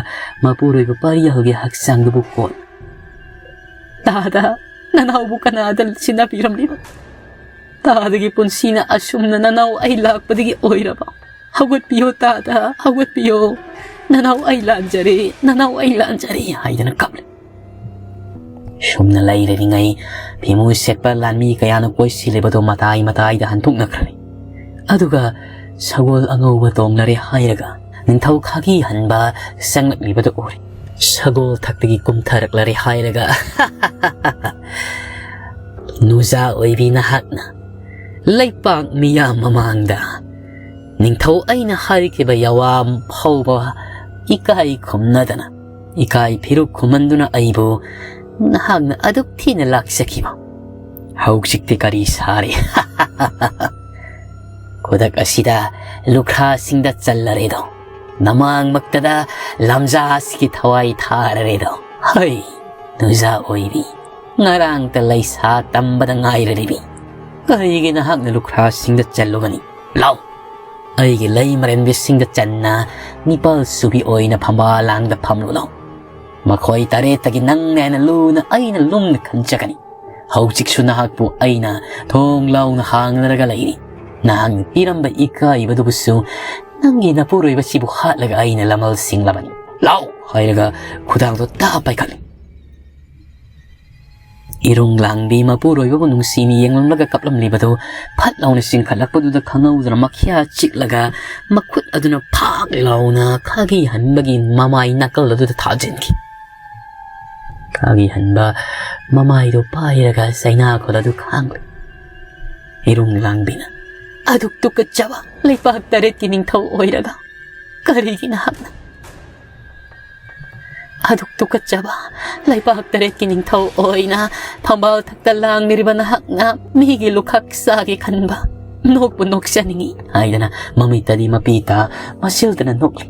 ꯃꯄꯨꯔꯣꯏꯕ ꯄꯥꯔꯤꯍꯜꯒꯤ ꯍꯛꯆꯥꯡꯗꯨꯕꯨ ꯀꯣꯟ꯫ "ꯇꯥꯗ, ꯅꯅꯥꯎꯕꯨ ꯀꯅꯥꯗ ꯁꯤꯟꯅꯕꯤꯔꯝꯂꯤꯕ? ꯇꯥꯗꯒꯤ ꯄꯨꯟꯁꯤꯅ ꯑꯁꯨꯝꯅ ꯅꯅꯥꯎ ꯑꯩ ꯂꯥꯛꯄꯗꯒꯤ ꯑꯣꯏꯔꯕ? ꯍꯧꯒꯠꯄꯤꯌꯣ ꯇꯥꯗ, ꯍꯧꯒꯠꯄꯤꯌꯣ꯫ ꯅꯅꯥꯎ ꯑꯩ ꯂꯥꯟꯖꯔꯦ, ꯅꯅꯥꯎ ꯑꯩ ꯂꯥꯟꯖꯔꯦ" ꯍꯥꯏꯗꯅ ꯀꯞꯂꯤ꯫ ꯁꯨꯝꯅ ꯂꯩꯔꯤꯉꯩ ꯐꯤꯃꯨ ꯁꯦꯠꯄ ꯂꯥꯟꯃꯤ ꯀꯌꯥꯅ ꯀꯣꯏꯁꯤꯜꯂꯤꯕꯗꯨ ꯃꯇꯥꯏ ꯃꯇꯥꯏꯗ ꯍꯟꯗꯣꯛꯅꯈ꯭ꯔꯦ꯫ ꯑꯗꯨꯒ ꯁꯒꯣꯜ ꯑꯉꯧꯕ ꯇꯣꯡꯂꯔꯦ ꯍꯥꯏꯔꯒ ꯅꯤꯡꯊꯧ ꯈꯥꯒꯤ ꯍꯟꯕ ꯆꯪꯂꯛꯂꯤꯕꯗꯨ ꯎꯔꯦ꯫ ꯁꯒꯣꯜ ꯊꯛꯇꯒꯤ ꯀꯨꯝꯊꯔꯛꯂꯔꯦ ꯍꯥꯏꯔꯒ "ꯅꯨꯖꯥ ꯑꯣꯏꯕꯤ, ꯅꯍꯥꯛꯅ ꯂꯩꯄꯥꯛ ꯃꯤꯌꯥꯝ ꯃꯃꯥꯡꯗ ꯅꯤꯡꯊꯧ ꯑꯩꯅ ꯍꯥꯏꯈꯤꯕ ꯌꯥꯋꯥ ꯐꯥꯎꯕ ꯏꯀꯥꯏ ꯈꯨꯝꯅꯗꯅ, ꯏꯀꯥꯏ ꯐꯤꯔꯨꯛ ꯈꯨꯝꯍꯟꯗꯨꯅ ꯑꯩꯕꯨ ꯅꯍꯥꯛꯅ ꯑꯗꯨꯛ ꯊꯤꯅ ꯂꯥꯛꯆꯈꯤꯕ꯫ ꯍꯧꯖꯤꯛꯇꯤ ꯀꯔꯤ ꯁꯥꯔꯦ? ꯈꯨꯗꯛ ꯑꯁꯤꯗ ꯂꯨꯈ꯭ꯔꯥꯁꯤꯡꯗ ꯆꯜꯂꯔꯦꯗꯣ꯫ ꯅꯃꯥꯡꯃꯛꯇꯗ ꯂꯝꯖꯥꯁꯤꯒꯤ ꯊꯋꯥꯏ ꯊꯥꯔꯔꯦꯗꯣ꯫ ꯍꯩ, ꯅꯨꯖꯥ ꯑꯣꯏꯕꯤ, ꯉꯔꯥꯡꯇ ꯂꯩꯁꯥ ꯇꯝꯕꯗ ꯉꯥꯏꯔꯔꯤꯕꯤ꯫ ꯀꯔꯤꯒꯤ ꯅꯍꯥꯛꯅ ꯂꯨꯈ꯭ꯔꯥꯁꯤꯡꯗ ꯆꯜꯂꯨꯒꯅꯤ? ꯂꯥꯎ, ꯑꯩꯒꯤ ꯂꯩ ꯃꯔꯦꯟꯕꯤꯁꯤꯡꯗ ꯆꯟꯅ ꯅꯤꯄꯥꯜ ꯁꯨꯕꯤ ꯑꯣꯏꯅ ꯐꯝꯕꯥꯜ ꯂꯥꯡꯗ ꯐꯝꯂꯨ ꯂꯥꯎ꯫ ꯃꯈꯣꯏ ꯇꯔꯦꯠꯇꯒꯤ ꯅꯪꯅ ꯍꯦꯟꯅ ꯂꯨꯅ ꯑꯩꯅ ꯂꯨꯝꯅ ꯈꯟꯖꯒꯅꯤ꯫ ꯍꯧꯖꯤꯛꯁꯨ ꯅꯍꯥꯛꯄꯨ ꯑꯩꯅ ꯊꯣꯡ ꯂꯥꯎꯅ ꯍꯥꯡꯅꯔꯒ ꯂꯩꯔꯤ꯫ ꯅꯍꯥꯛꯅ ꯄꯤꯔꯝꯕ ꯏꯀꯥꯏꯕꯗꯨꯕꯨꯁꯨ ꯅꯪꯒꯤ ꯅꯄꯨꯔꯣꯏꯕꯁꯤꯕꯨ ꯍꯥꯠꯂꯒ ꯑꯩꯅ ꯂꯃꯜ ꯁꯤꯡꯂꯕꯅꯤ꯫ ꯂꯥꯎ ꯍꯥꯏꯔꯒ ꯈꯨꯗꯥꯡꯗꯣ ꯇꯥ ꯄꯥꯏꯈꯠꯂꯤ꯫ ꯏꯔꯨꯡ ꯂꯥꯡꯕꯤ ꯃꯄꯨꯔꯣꯏꯕꯕꯨ ꯅꯨꯡꯁꯤꯅ ꯌꯦꯡꯂꯝꯂꯒ ꯀꯞꯂꯝꯂꯤꯕꯗꯨ ꯐꯠ ꯂꯥꯎꯅ ꯆꯤꯡꯈꯠꯂꯛꯄꯗꯨꯗ ꯈꯪꯍꯧꯗꯅ ꯃꯈ꯭ꯌꯥ ꯆꯤꯛꯂꯒ ꯃꯈꯨꯠ ꯑꯗꯨꯅ ꯐꯥꯛ ꯂꯥꯎꯅ ꯈꯥꯒꯤ ꯍꯟꯕꯒꯤ ꯃꯃꯥꯏ ꯅꯥꯀꯜ ꯑꯗꯨꯗ ꯊꯥꯖꯤꯟꯈꯤ꯫ ꯈꯥꯒꯤ ꯍꯟꯕ ꯃꯃꯥꯏꯗꯨ ꯄꯥꯏꯔꯒ ꯆꯩꯅꯥꯈꯣꯜ ꯑꯗꯨ ꯈꯥꯡꯂꯤ꯫ ꯏꯔꯨꯡ ꯂꯥꯡꯕꯤꯅ, "ꯑꯗꯨꯛ ꯇꯨꯀꯠꯆꯕ ꯂꯩꯄꯥꯛ ꯇꯔꯦꯠꯀꯤ ꯅꯤꯡꯊꯧ ꯑꯣꯏꯔꯒ ꯀꯔꯤꯒꯤ ꯅꯍꯥꯛꯅ ꯑꯗꯨꯛ ꯇꯨꯀꯠꯆꯕ ꯂꯩꯄꯥꯛ ꯇꯔꯦꯠꯀꯤ ꯅꯤꯡꯊꯧ ꯑꯣꯏꯅ ꯐꯝꯕꯥꯜ ꯊꯛꯇ ꯂꯥꯡꯂꯤꯕ ꯅꯍꯥꯛꯅ ꯃꯤꯒꯤ ꯂꯨꯈꯥꯛ ꯆꯥꯒꯦ ꯈꯟꯕ? ꯅꯣꯛꯄꯨ ꯅꯣꯛꯆꯅꯤꯡꯏ" ꯍꯥꯏꯗꯅ ꯃꯃꯤꯠꯇꯗꯤ ꯃꯄꯤ ꯇꯥ ꯃꯆꯤꯜꯗꯅ ꯅꯣꯛꯂꯤ꯫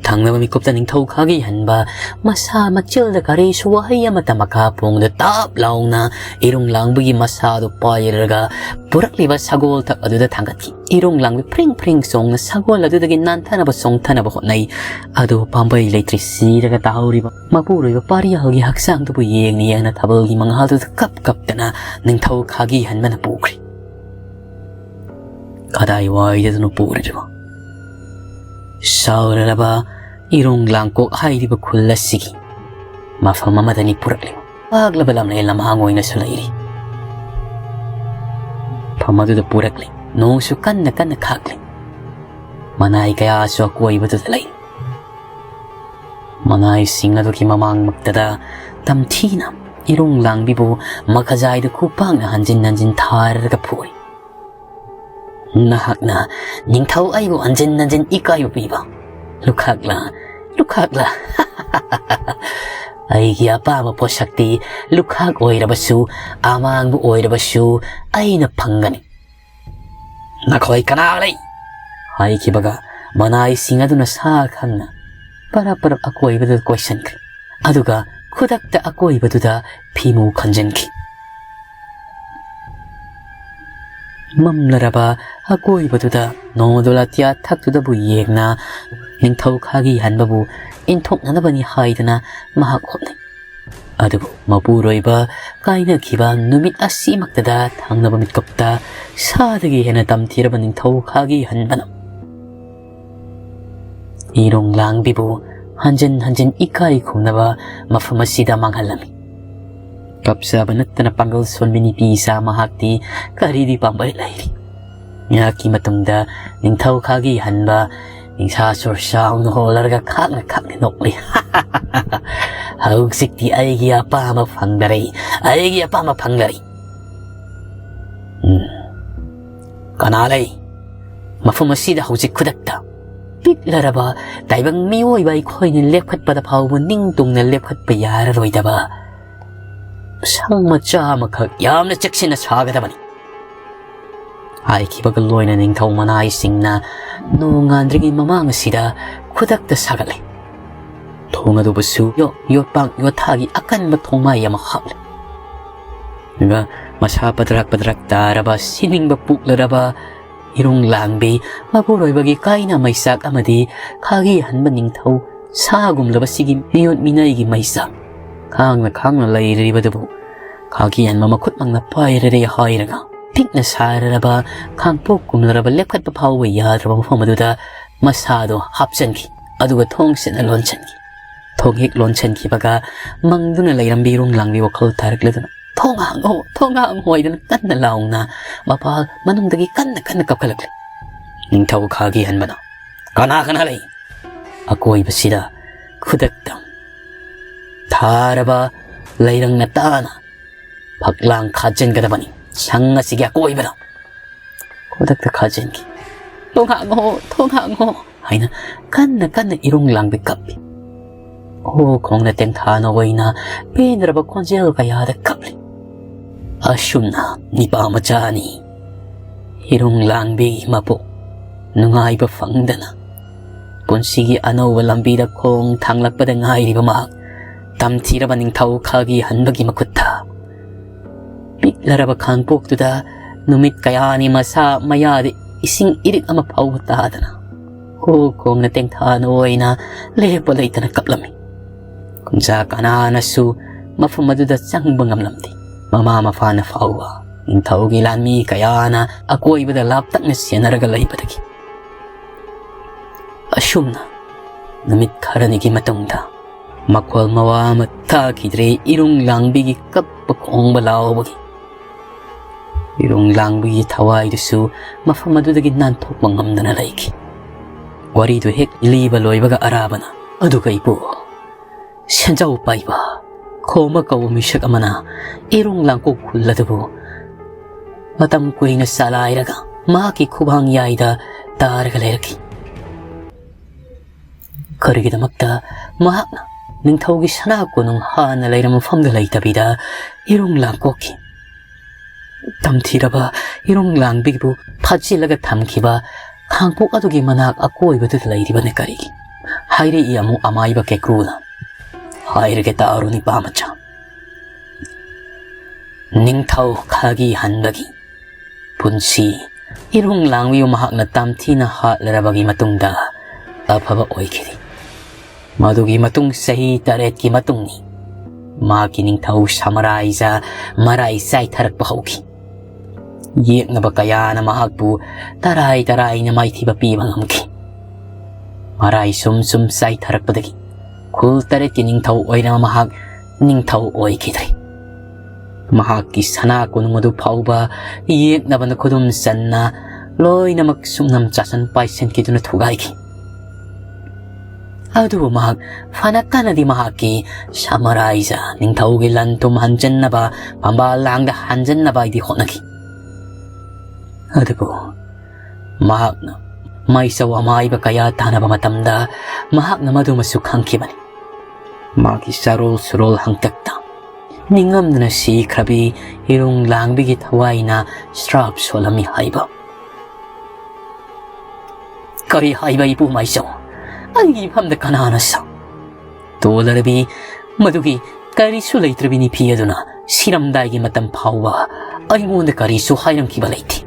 ꯊꯪꯅꯕ ꯃꯤꯀꯨꯞꯇ ꯅꯤꯡꯊꯧ ꯈꯥꯒꯤ ꯍꯟꯕ ꯃꯁꯥ ꯃꯆꯤꯜꯗ ꯀꯔꯤꯁꯨ ꯋꯥꯍꯩ ꯑꯃꯠꯇ ꯃꯈꯥ ꯐꯣꯡꯗ ꯇꯥꯞ ꯂꯥꯎꯅ ꯏꯔꯨꯡ ꯂꯥꯡꯕꯒꯤ ꯃꯁꯥꯗꯨ ꯄꯥꯏꯔꯒ ꯄꯨꯔꯛꯂꯤꯕ ꯁꯒꯣꯜ ꯊꯛ ꯑꯗꯨꯗ ꯊꯥꯡꯒꯠꯈꯤ꯫ ꯏꯔꯨꯡ ꯂꯥꯡꯕꯤ ꯐ꯭ꯔꯤꯡ ꯐ꯭ꯔꯤꯡ ꯆꯣꯡꯅ ꯁꯒꯣꯜ ꯑꯗꯨꯗꯒꯤ ꯅꯥꯟꯊꯅꯕ ꯆꯣꯡꯊꯅꯕ ꯍꯣꯠꯅꯩ꯫ ꯑꯗꯨ ꯄꯥꯝꯕꯩ ꯂꯩꯇ꯭ꯔꯤ ꯁꯤꯔꯒ ꯇꯥꯍꯧꯔꯤꯕ ꯃꯄꯨꯔꯣꯏꯕ ꯄꯥꯔꯤꯌꯥꯜꯒꯤ ꯍꯛꯆꯥꯡꯗꯨꯕꯨ ꯌꯦꯡꯅ ꯌꯦꯡꯅ ꯊꯥꯕꯜꯒꯤ ꯃꯉꯥꯜꯗꯨꯗ ꯀꯞ ꯀꯞꯇꯅ ꯅꯤꯡꯊꯧ ꯈꯥꯒꯤ ꯍꯟꯕꯅ ꯄꯨꯈ꯭ꯔꯦ꯫ ꯀꯗꯥꯏꯋꯥꯏꯗꯅꯣ ꯄꯨꯔꯤꯕ? ꯁꯥꯎꯔꯔꯕ ꯏꯔꯣꯡ ꯂꯥꯡꯀꯣꯛ ꯍꯥꯏꯔꯤꯕ ꯈꯨꯜ ꯑꯁꯤꯒꯤ ꯃꯐꯝ ꯑꯃꯗꯅꯤ ꯄꯨꯔꯛꯂꯤꯕ꯫ ꯄꯥꯛꯂꯕ ꯂꯝꯂꯦꯟ ꯂꯝꯍꯥꯡ ꯑꯣꯏꯅꯁꯨ ꯂꯩꯔꯤ꯫ ꯃꯐꯝ ꯑꯗꯨꯗ ꯄꯨꯔꯛꯂꯤ꯫ ꯅꯣꯡꯁꯨ ꯀꯟꯅ ꯀꯟꯅ ꯈꯥꯛꯂꯤ꯫ ꯃꯅꯥꯏ ꯀꯌꯥꯁꯨ ꯑꯀꯣꯏꯕꯗꯨꯗ ꯂꯩ꯫ ꯃꯅꯥꯏꯁꯤꯡ ꯑꯗꯨꯒꯤ ꯃꯃꯥꯡꯃꯛꯇꯗ ꯇꯝꯊꯤꯅ ꯏꯔꯣꯡ ꯂꯥꯡꯕꯤꯕꯨ ꯃꯈꯖꯥꯏꯗ ꯈꯨꯄꯥꯛꯅ ꯍꯟꯖꯤꯟ ꯍꯟꯖꯤꯟ ꯊꯥꯔꯒ ꯐꯨꯔꯤ꯫ "ꯅꯍꯥꯛꯅ ꯅꯤꯡꯊꯧ ꯑꯩꯕꯨ ꯍꯟꯖꯤꯟ ꯍꯟꯖꯤꯟ ꯏꯀꯥꯏꯕ ꯄꯤꯕ ꯂꯨꯈꯥꯛꯂꯥ? ꯂꯨꯈꯥꯛꯂꯥ? ꯑꯩꯒꯤ ꯑꯄꯥꯝꯕ ꯄꯣꯠꯁꯛꯇꯤ ꯂꯨꯈꯥꯛ ꯑꯣꯏꯔꯕꯁꯨ, ꯑꯃꯥꯡꯕ ꯑꯣꯏꯔꯕꯁꯨ ꯑꯩꯅ ꯐꯪꯒꯅꯤ꯫ ꯅꯈꯣꯏ ꯀꯅꯥ ꯂꯩ?" ꯍꯥꯏꯈꯤꯕꯒ ꯃꯅꯥꯏꯁꯤꯡ ꯑꯗꯨꯅ ꯁꯥ ꯈꯪꯅ ꯄꯔꯞ ꯄꯔꯞ ꯑꯀꯣꯏꯕꯗ ꯀꯣꯏꯁꯤꯟꯈ꯭ꯔꯦ꯫ ꯑꯗꯨꯒ ꯈꯨꯗꯛꯇ ꯑꯀꯣꯏꯕꯗꯨꯗ ꯐꯤꯃꯨ ꯈꯟꯖꯤꯟꯈꯤ꯫ ꯃꯝꯂꯔꯕ ꯑꯀꯣꯏꯕꯗꯨꯗ ꯅꯣꯡꯗꯣꯂꯥꯇꯤꯌꯥ ꯊꯛꯇꯨꯗꯕꯨ ꯌꯦꯡꯅ ꯅꯤꯡꯊꯧ ꯈꯥꯒꯤ ꯍꯟꯕꯕꯨ ꯏꯟꯊꯣꯛꯅꯅꯕꯅꯤ ꯍꯥꯏꯗꯨꯅ ꯃꯍꯥꯛ ꯍꯣꯠꯅꯩ꯫ ꯑꯗꯨꯕꯨ ꯃꯄꯨꯔꯣꯏꯕ ꯀꯥꯏꯅꯈꯤꯕ ꯅꯨꯃꯤꯠ ꯑꯁꯤꯃꯛꯇꯗ ꯊꯪꯅꯕ ꯃꯤꯀꯨꯞꯇ ꯁꯥꯗꯒꯤ ꯍꯦꯟꯅ ꯇꯝꯊꯤꯔꯕ ꯅꯤꯡꯊꯧ ꯈꯥꯒꯤ ꯍꯟꯕꯅ ꯏꯔꯣꯡ ꯂꯥꯡꯕꯤꯕꯨ ꯍꯟꯖꯤꯟ ꯍꯟꯖꯤꯟ ꯏꯀꯥꯏ ꯈꯨꯝꯅꯕ ꯃꯐꯝ ꯑꯁꯤꯗ ꯃꯥꯡꯍꯜꯂꯝꯃꯤ꯫ ꯀꯞꯆꯕ ꯅꯠꯇꯅ ꯄꯥꯡꯒꯜ ꯁꯣꯟꯕꯤ ꯅꯨꯄꯤ ꯏꯆꯥ ꯃꯍꯥꯛꯇꯤ ꯀꯔꯤꯗꯤ ꯄꯥꯝꯕꯩ ꯂꯩꯔꯤ? ꯉꯥꯏꯍꯥꯛꯀꯤ ꯃꯇꯨꯡꯗ ꯅꯤꯡꯊꯧ ꯈꯥꯒꯤ ꯍꯟꯕ ꯅꯤꯡꯁꯥ ꯁꯣꯔ ꯆꯥꯎꯅ ꯍꯣꯜꯂꯔꯒ ꯈꯥꯛꯅ ꯈꯥꯛꯅ ꯅꯣꯛꯂꯤ꯫ "ꯍꯧꯖꯤꯛꯇꯤ ꯑꯩꯒꯤ ꯑꯄꯥꯝꯕ ꯐꯪꯗꯔꯦ, ꯑꯩꯒꯤ ꯑꯄꯥꯝꯕ ꯐꯪꯗꯔꯦ꯫ ꯎꯝ, ꯀꯅꯥ ꯂꯩ ꯃꯐꯝ ꯑꯁꯤꯗ ꯍꯧꯖꯤꯛ ꯈꯨꯗꯛꯇ?" ꯄꯤꯛꯂꯔꯕ ꯇꯥꯏꯕꯪ ꯃꯤꯑꯣꯏꯕ ꯑꯩꯈꯣꯏꯅ ꯂꯦꯞꯈꯠꯄꯗ ꯐꯥꯎꯕ ꯅꯤꯡꯇꯨꯝꯅ ꯂꯦꯞꯈꯠꯄ ꯌꯥꯔꯔꯣꯏꯗꯕ ꯁꯪ ꯃꯆꯥ ꯑꯃꯈꯛ ꯌꯥꯝꯅ ꯆꯦꯛꯁꯤꯟꯅ ꯁꯥꯒꯗꯕꯅꯤ꯫ ꯍꯥꯏꯈꯤꯕꯒ ꯂꯣꯏꯅ ꯅꯤꯡꯊꯧ ꯃꯅꯥꯏꯁꯤꯡꯅ ꯅꯣꯡꯉꯥꯟꯗ꯭ꯔꯤꯉꯩ ꯃꯃꯥꯡ ꯑꯁꯤꯗ ꯈꯨꯗꯛꯇ ꯁꯥꯒꯠꯂꯦ꯫ ꯊꯣꯡ ꯑꯗꯨꯕꯨꯁꯨ ꯌꯣ-, ꯌꯣꯠꯄꯥꯛ ꯌꯣꯠꯊꯥꯒꯤ ꯑꯀꯟꯕ ꯊꯣꯡꯃꯥꯏ ꯑꯃ ꯍꯥꯞꯂꯦ꯫ ꯑꯗꯨꯒ ꯃꯁꯥ ꯄꯗ꯭ꯔꯛ ꯄꯗ꯭ꯔꯛ ꯇꯥꯔꯕ, ꯁꯤꯅꯤꯡꯕ ꯄꯣꯛꯂꯔꯕ ꯏꯔꯨꯡ ꯂꯥꯡꯕꯤ, ꯃꯄꯨꯔꯣꯏꯕꯒꯤ ꯀꯥꯏꯅ ꯃꯩꯆꯥꯛ ꯑꯃꯗꯤ ꯈꯥꯒꯤ ꯍꯟꯕ ꯅꯤꯡꯊꯧ ꯁꯥꯒꯨꯝꯂꯕꯁꯤꯒꯤ ꯃꯤꯑꯣꯠ ꯃꯤꯅꯩꯒꯤ ꯃꯩꯆꯥꯛ ꯈꯥꯡꯅ ꯈꯥꯡꯅ ꯂꯩꯔꯤꯕꯗꯨꯕꯨ ꯈꯥꯒꯤ ꯍꯟꯕ ꯃꯈꯨꯠꯃꯛꯅ ꯄꯥꯏꯔꯔꯦ ꯍꯥꯏꯔꯒ ꯄꯤꯛꯅ ꯁꯥꯔꯔꯕ ꯈꯥꯡꯄꯣꯛ ꯀꯨꯝꯂꯔꯕ ꯂꯦꯞꯈꯠꯄ ꯐꯥꯎꯕ ꯌꯥꯗ꯭ꯔꯕ ꯃꯐꯝ ꯑꯗꯨꯗ ꯃꯁꯥꯗꯣ ꯍꯥꯞꯆꯟꯈꯤ꯫ ꯑꯗꯨꯒ ꯊꯣꯡꯁꯤꯅ ꯂꯣꯟꯁꯤꯟꯈꯤ꯫ ꯊꯣꯡ ꯍꯦꯛ ꯂꯣꯟꯁꯤꯟꯈꯤꯕꯒ ꯃꯪꯗꯨꯅ ꯂꯩꯔꯝꯕꯤ ꯏꯔꯨꯡ ꯂꯥꯡꯕꯤ ꯋꯥꯈꯜ ꯊꯥꯔꯛꯂꯗꯨꯅ "ꯊꯣꯡ ꯍꯥꯡꯉꯣ, ꯊꯣꯡ ꯍꯥꯡꯉꯣ" ꯍꯥꯏꯗꯨꯅ ꯀꯟꯅ ꯂꯥꯎꯅ ꯃꯄꯥ ꯃꯅꯨꯡꯗꯒꯤ ꯀꯟꯅ ꯀꯟꯅ ꯀꯞꯈꯠꯂꯛꯂꯤ꯫ ꯅꯤꯡꯊꯧ ꯈꯥꯒꯤ ꯍꯟꯕꯅ "ꯀꯅꯥ ꯀꯅꯥ ꯂꯩ?" ꯑꯀꯣꯏꯕꯁꯤꯗ ꯈꯨꯗꯛꯇ ꯊꯥꯔꯕ ꯂꯩꯔꯪꯅ ꯇꯥꯅ ꯐꯛꯂꯥꯡ ꯈꯥꯖꯤꯟꯒꯗꯕꯅꯤ ꯁꯪ ꯑꯁꯤꯒꯤ ꯑꯀꯣꯏꯕꯗ꯫ ꯈꯨꯗꯛꯇ ꯈꯥꯖꯤꯟꯈꯤ꯫ "ꯊꯣꯡ ꯍꯥꯡꯉꯣ, ꯊꯣꯡ ꯍꯥꯡꯉꯣ" ꯍꯥꯏꯅ ꯀꯟꯅ ꯀꯟꯅ ꯏꯔꯨꯡ ꯂꯥꯡꯕꯤ ꯀꯞꯄꯤ꯫ ꯍꯣ ꯈꯣꯡꯅ ꯇꯦꯡꯊꯥꯅ ꯑꯣꯏꯅ ꯄꯦꯟꯗ꯭ꯔꯕ ꯈꯣꯟꯖꯦꯜ ꯀꯌꯥꯗ ꯀꯞꯂꯤ꯫ ꯑꯁꯨꯝꯅ ꯅꯤꯄꯥ ꯃꯆꯥ ꯑꯅꯤ ꯏꯔꯨꯡ ꯂꯥꯡꯕꯤ ꯃꯄꯣꯛ ꯅꯨꯡꯉꯥꯏꯕ ꯐꯪꯗꯅ ꯄꯨꯟꯁꯤꯒꯤ ꯑꯅꯧꯕ ꯂꯝꯕꯤꯗ ꯈꯣꯡ ꯊꯥꯡꯂꯛꯄꯗ ꯉꯥꯏꯔꯤꯕ ꯃꯍꯥꯛ ꯇꯝꯊꯤꯔꯕ ꯅꯤꯡꯊꯧ ꯈꯥꯒꯤ ꯍꯟꯕꯒꯤ ꯃꯈꯨꯠꯇ ꯄꯤꯛꯂꯔꯕ ꯈꯥꯡꯄꯣꯛꯇꯨꯗ ꯅꯨꯃꯤꯠ ꯀꯌꯥꯅꯤ ꯃꯁꯥ ꯃꯌꯥꯗ ꯏꯁꯤꯡ ꯏꯔꯤꯛ ꯑꯃ ꯐꯥꯎꯕ ꯇꯥꯗꯅ ꯍꯣ ꯈꯣꯡꯅ ꯇꯦꯡꯊꯥꯅ ꯑꯣꯏꯅ ꯂꯦꯞꯄ ꯂꯩꯇꯅ ꯀꯞꯂꯝꯃꯤ꯫ ꯈꯨꯟꯖꯥ ꯀꯅꯥꯅꯁꯨ ꯃꯐꯝ ꯑꯗꯨꯗ ꯆꯪꯕ ꯉꯝꯂꯝꯗꯦ꯫ ꯃꯃꯥ ꯃꯄꯥꯅ ꯐꯥꯎꯕ ꯅꯤꯡꯊꯧꯒꯤ ꯂꯥꯟꯃꯤ ꯀꯌꯥꯅ ꯑꯀꯣꯏꯕꯗ ꯂꯥꯞꯇꯛꯅ ꯁꯦꯟꯅꯔꯒ ꯂꯩꯕꯗꯒꯤ꯫ ꯑꯁꯨꯝꯅ ꯅꯨꯃꯤꯠ ꯈꯔꯅꯤꯒꯤ ꯃꯇꯨꯡꯗ ꯃꯈꯣꯜ ꯃꯋꯥ ꯑꯃ ꯇꯥꯈꯤꯗ꯭ꯔꯦ ꯏꯔꯨꯡ ꯂꯥꯡꯕꯤꯒꯤ ꯀꯞꯄ ꯈꯣꯡꯕ ꯂꯥꯎꯕꯒꯤ꯫ ꯏꯔꯨꯡ ꯂꯥꯡꯕꯤꯒꯤ ꯊꯋꯥꯏꯗꯨꯁꯨ ꯃꯐꯝ ꯑꯗꯨꯗꯒꯤ ꯅꯥꯟꯊꯣꯛꯄ ꯉꯝꯗꯅ ꯂꯩꯈꯤ꯫ ꯋꯥꯔꯤꯗꯨ ꯍꯦꯛ ꯂꯤꯕ ꯂꯣꯏꯕꯒ ꯑꯔꯥꯕꯅ, "ꯑꯗꯨꯒ ꯏꯄꯨ, ꯁꯦꯟꯖꯥꯎ ꯄꯥꯏꯕ ꯈꯣꯝꯕ ꯀꯧꯕ ꯃꯤꯁꯛ ꯑꯃꯅ ꯏꯔꯨꯡ ꯂꯥꯡꯀꯣꯛ ꯈꯨꯜ ꯑꯗꯨꯕꯨ ꯃꯇꯝ ꯀꯨꯏꯅ ꯆꯂꯥꯏꯔꯒ ꯃꯍꯥꯛꯀꯤ ꯈꯨꯕꯥꯡ ꯌꯥꯏꯗ ꯇꯥꯔꯒ ꯂꯩꯔꯛꯈꯤ꯫ ꯀꯔꯤꯒꯤꯗꯃꯛꯇ ꯃꯍꯥꯛꯅ ꯅꯤꯡꯊꯧꯒꯤ ꯁꯅꯥ ꯀꯣꯅꯨꯡ ꯍꯥꯟꯅ ꯂꯩꯔꯝꯕ ꯃꯐꯝꯗ ꯂꯩꯇꯕꯤꯗ ꯏꯔꯨꯡ ꯂꯥꯡꯀꯣꯛꯈꯤ? ꯇꯝꯊꯤꯔꯕ ꯏꯔꯨꯡ ꯂꯥꯡꯕꯤꯕꯨ ꯐꯥꯖꯤꯜꯂꯒ ꯊꯝꯈꯤꯕ ꯈꯥꯡꯄꯣꯛ ꯑꯗꯨꯒꯤ ꯃꯅꯥꯛ ꯑꯀꯣꯏꯕꯗꯨꯗ ꯂꯩꯔꯤꯕꯅ ꯀꯔꯤꯒꯤ?" ꯍꯥꯏꯔꯛꯏ ꯑꯃꯨꯛ ꯑꯃꯥꯏꯕ ꯀꯦꯀ꯭ꯔꯨꯅ꯫ "ꯍꯥꯏꯔꯒꯦ ꯇꯥꯔꯣ, ꯅꯤꯄꯥ ꯃꯆꯥ꯫ ꯅꯤꯡꯊꯧ ꯈꯥꯒꯤ ꯍꯟꯕꯒꯤ ꯄꯨꯟꯁꯤ ꯏꯔꯨꯡ ꯂꯥꯡꯕꯤꯕꯨ ꯃꯍꯥꯛꯅ ꯇꯝꯊꯤꯅ ꯍꯥꯠꯂꯔꯕꯒꯤ ꯃꯇꯨꯡꯗ ꯑꯐꯕ ꯑꯣꯏꯈꯤꯗꯦ꯫ ꯃꯗꯨꯒꯤ ꯃꯇꯨꯡ ꯆꯍꯤ ꯇꯔꯦꯠꯀꯤ ꯃꯇꯨꯡꯅꯤ꯫ ꯃꯍꯥꯛꯀꯤ ꯅꯤꯡꯊꯧ ꯁꯃꯔꯥꯏꯖ ꯃꯔꯥꯏ ꯆꯥꯏꯊꯔꯛꯄ ꯍꯧꯈꯤ꯫ ꯌꯦꯛꯅꯕ ꯀꯌꯥꯅ ꯃꯍꯥꯛꯄꯨ ꯇꯔꯥꯏ ꯇꯔꯥꯏꯅ ꯃꯥꯏꯊꯤꯕ ꯄꯤꯕ ꯉꯝꯈꯤ꯫ ꯃꯔꯥꯏ ꯁꯨꯝ ꯁꯨꯝ ꯆꯥꯏꯊꯔꯛꯄꯗꯒꯤ ꯈꯨꯜ ꯇꯔꯦꯠꯀꯤ ꯅꯤꯡꯊꯧ ꯑꯣꯏꯅ ꯃꯍꯥꯛ ꯅꯤꯡꯊꯧ ꯑꯣꯏꯈꯤꯗ꯭ꯔꯦ꯫ ꯃꯍꯥꯛꯀꯤ ꯁꯅꯥ ꯀꯣꯅꯨꯡ ꯑꯗꯨ ꯐꯥꯎꯕ ꯌꯦꯛꯅꯕꯅ ꯈꯨꯗꯨꯝ ꯆꯟꯅ ꯂꯣꯏꯅꯃꯛ ꯁꯨꯞꯅꯝ ꯆꯥꯁꯟ ꯄꯥꯏꯁꯟꯈꯤꯗꯨꯅ ꯊꯨꯒꯥꯏꯈꯤ꯫ ꯑꯗꯨꯕꯨ ꯃꯍꯥꯛ ꯐꯅ ꯀꯟꯅꯗꯤ ꯃꯍꯥꯛꯀꯤ ꯁꯃꯔꯥꯏꯖ ꯅꯤꯡꯊꯧꯒꯤ ꯂꯟ ꯊꯨꯝ ꯍꯟꯖꯟꯅꯕ, ꯐꯝꯕꯥꯜ ꯂꯥꯡꯗ ꯍꯟꯖꯟꯅꯕ ꯍꯥꯏꯗꯤ ꯍꯣꯠꯅꯈꯤ꯫ ꯑꯗꯨꯕꯨ ꯃꯍꯥꯛꯅ ꯃꯥꯏꯆꯧ ꯑꯃꯥꯏꯕ ꯀꯌꯥ ꯇꯥꯟꯅꯕ ꯃꯇꯝꯗ ꯃꯍꯥꯛꯅ ꯃꯗꯨꯃꯁꯨ ꯈꯪꯈꯤꯕꯅꯤ꯫ ꯃꯥꯒꯤ ꯆꯥꯔꯣꯜ ꯁꯨꯔꯣꯜ ꯍꯪꯇꯛꯇ ꯅꯤꯡꯉꯝꯗꯅ ꯁꯤꯈ꯭ꯔꯕꯤ ꯏꯔꯨꯡ ꯂꯥꯡꯕꯤꯒꯤ ꯊꯋꯥꯏꯅ ꯁ꯭ꯔꯥꯞ ꯁꯣꯜꯂꯝꯃꯤ ꯍꯥꯏꯕ꯫ "ꯀꯔꯤ ꯍꯥꯏꯕ, ꯏꯄꯨ ꯃꯥꯏꯆꯧ? ꯑꯩꯒꯤ ꯏꯐꯝꯗ ꯀꯅꯥꯅ ꯁꯥ-" "ꯇꯣꯜꯂꯔꯕꯤ, ꯃꯗꯨꯒꯤ ꯀꯔꯤꯁꯨ ꯂꯩꯇ꯭ꯔꯕꯤ ꯅꯨꯄꯤ ꯑꯗꯨꯅ ꯁꯤꯔꯝꯗꯥꯏꯒꯤ ꯃꯇꯝ ꯐꯥꯎꯕ ꯑꯩꯉꯣꯟꯗ ꯀꯔꯤꯁꯨ ꯍꯥꯏꯔꯝꯈꯤꯕ ꯂꯩꯇꯦ꯫"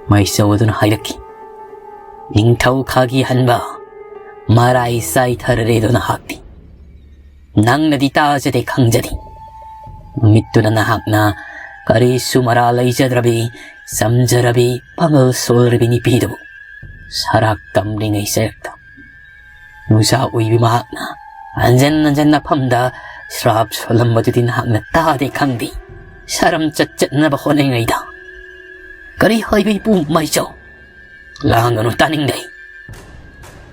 ꯃꯥꯏꯆꯧ ꯑꯗꯨꯅ ꯍꯥꯏꯔꯛꯈꯤ, "ꯅꯤꯡꯊꯧ ꯈꯥꯒꯤ ꯍꯟꯕ ꯃꯔꯥꯏ ꯆꯥꯏꯊꯔꯔꯦꯗꯣ ꯅꯍꯥꯛꯇꯤ꯫ ꯅꯪꯅꯗꯤ ꯇꯥꯖꯗꯦ, ꯈꯪꯖꯗꯦ꯫ ꯅꯨꯃꯤꯠꯇꯨꯗ ꯅꯍꯥꯛꯅ ꯀꯔꯤꯁꯨ ꯃꯔꯥ ꯂꯩꯖꯗ꯭ꯔꯕꯤ, ꯆꯝꯖꯔꯕꯤ, ꯄꯥꯡꯒꯜ ꯁꯣꯜꯂꯔꯕꯤ ꯅꯨꯄꯤꯗꯨꯕꯨ ꯁꯔꯥꯛ ꯇꯝꯂꯤꯉꯩ ꯆꯩꯔꯛꯇ ꯅꯨꯡꯁꯥ ꯑꯣꯏꯕꯤ ꯃꯍꯥꯛꯅ ꯍꯟꯖꯟ ꯍꯟꯖꯟ ꯃꯐꯝꯗ ꯁ꯭ꯔꯥꯞ ꯁꯣꯜꯂꯝꯕꯗꯨꯗꯤ ꯅꯍꯥꯛꯅ ꯇꯥꯗꯦ ꯈꯪꯗꯦ꯫ ꯁꯔꯝ ꯆꯠ ꯆꯠꯅꯕ ꯍꯣꯠꯅꯔꯤꯉꯩꯗ, "ꯀꯔꯤ ꯍꯥꯏꯕ ꯏꯄꯨ ꯃꯥꯏꯆꯧ? ꯂꯥꯡꯒꯅꯨ, ꯇꯥꯅꯤꯡꯗꯦ꯫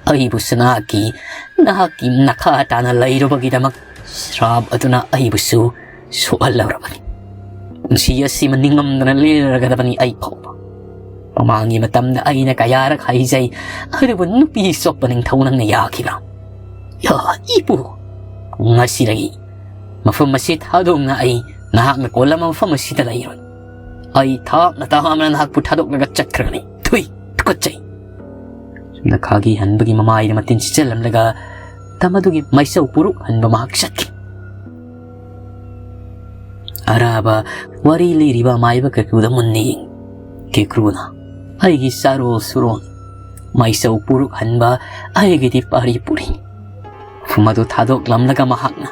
ꯑꯩꯕꯨꯁꯨ ꯅꯍꯥꯛꯀꯤ, ꯅꯍꯥꯛꯀꯤ ꯅꯈꯥ ꯇꯥꯅ ꯂꯩꯔꯨꯕꯒꯤꯗꯃꯛ ꯁ꯭ꯔꯥꯞ ꯑꯗꯨꯅ ꯑꯩꯕꯨꯁꯨ ꯁꯣꯛꯍꯜꯂꯧꯔꯕꯅꯤ꯫ ꯄꯨꯟꯁꯤ ꯑꯁꯤꯃ ꯅꯤꯡꯉꯝꯗꯅ ꯂꯦꯜꯂꯒꯗꯕꯅꯤ ꯑꯩ ꯐꯥꯎꯕ꯫ ꯃꯃꯥꯡꯒꯤ ꯃꯇꯝꯗ ꯑꯩꯅ ꯀꯌꯥꯔꯛ ꯍꯥꯏꯖꯩ, ꯑꯗꯨꯕꯨ ꯅꯨꯄꯤ ꯆꯣꯞꯄ ꯅꯤꯡꯊꯧ ꯅꯪꯅ ꯌꯥꯈꯤꯕ꯭ꯔꯥ? ꯌꯥ, ꯏꯄꯨ꯫ ꯉꯁꯤꯗꯒꯤ ꯃꯐꯝ ꯑꯁꯤ ꯊꯥꯗꯣꯛꯅ ꯑꯩ ꯅꯍꯥꯛꯅ ꯀꯣꯜꯂꯝꯕ ꯃꯐꯝ ꯑꯁꯤꯗ ꯂꯩꯔꯣꯏ꯫ ꯑꯩ ꯊꯥꯞꯅ ꯇꯥꯝꯅ ꯅꯍꯥꯛꯄꯨ ꯊꯥꯗꯣꯛꯂꯒ ꯆꯠꯈ꯭ꯔꯒꯅꯤ꯫ ꯊꯨꯏ, ꯇꯨꯀꯠꯆꯩ!" ꯁꯨꯝꯅ ꯈꯥꯒꯤ ꯍꯟꯕꯒꯤ ꯃꯃꯥꯏꯗ ꯃꯇꯤꯟ ꯁꯤꯠꯆꯜꯂꯝꯂꯒ ꯇꯝ ꯑꯗꯨꯒꯤ ꯃꯩꯆꯧ ꯄꯨꯔꯨꯛ ꯍꯟꯕ ꯃꯍꯥꯛ ꯆꯠꯈꯤ꯫ ꯑꯔꯥꯕ ꯋꯥꯔꯤ ꯂꯤꯔꯤꯕ ꯑꯃꯥꯏꯕ ꯀꯦꯀ꯭ꯔꯨꯗ ꯃꯨꯟꯅ ꯌꯦꯡ꯫ ꯀꯦꯀ꯭ꯔꯨꯅ, "ꯑꯩꯒꯤ ꯆꯥꯔꯣꯜ ꯁꯨꯔꯣꯜ, ꯃꯩꯆꯧ ꯄꯨꯔꯨꯛ ꯍꯟꯕ ꯑꯩꯒꯤꯗꯤ ꯄꯥꯔꯤ ꯄꯨꯔꯤ꯫ ꯃꯐꯝ ꯑꯗꯨ ꯊꯥꯗꯣꯛꯂꯝꯂꯒ ꯃꯍꯥꯛꯅ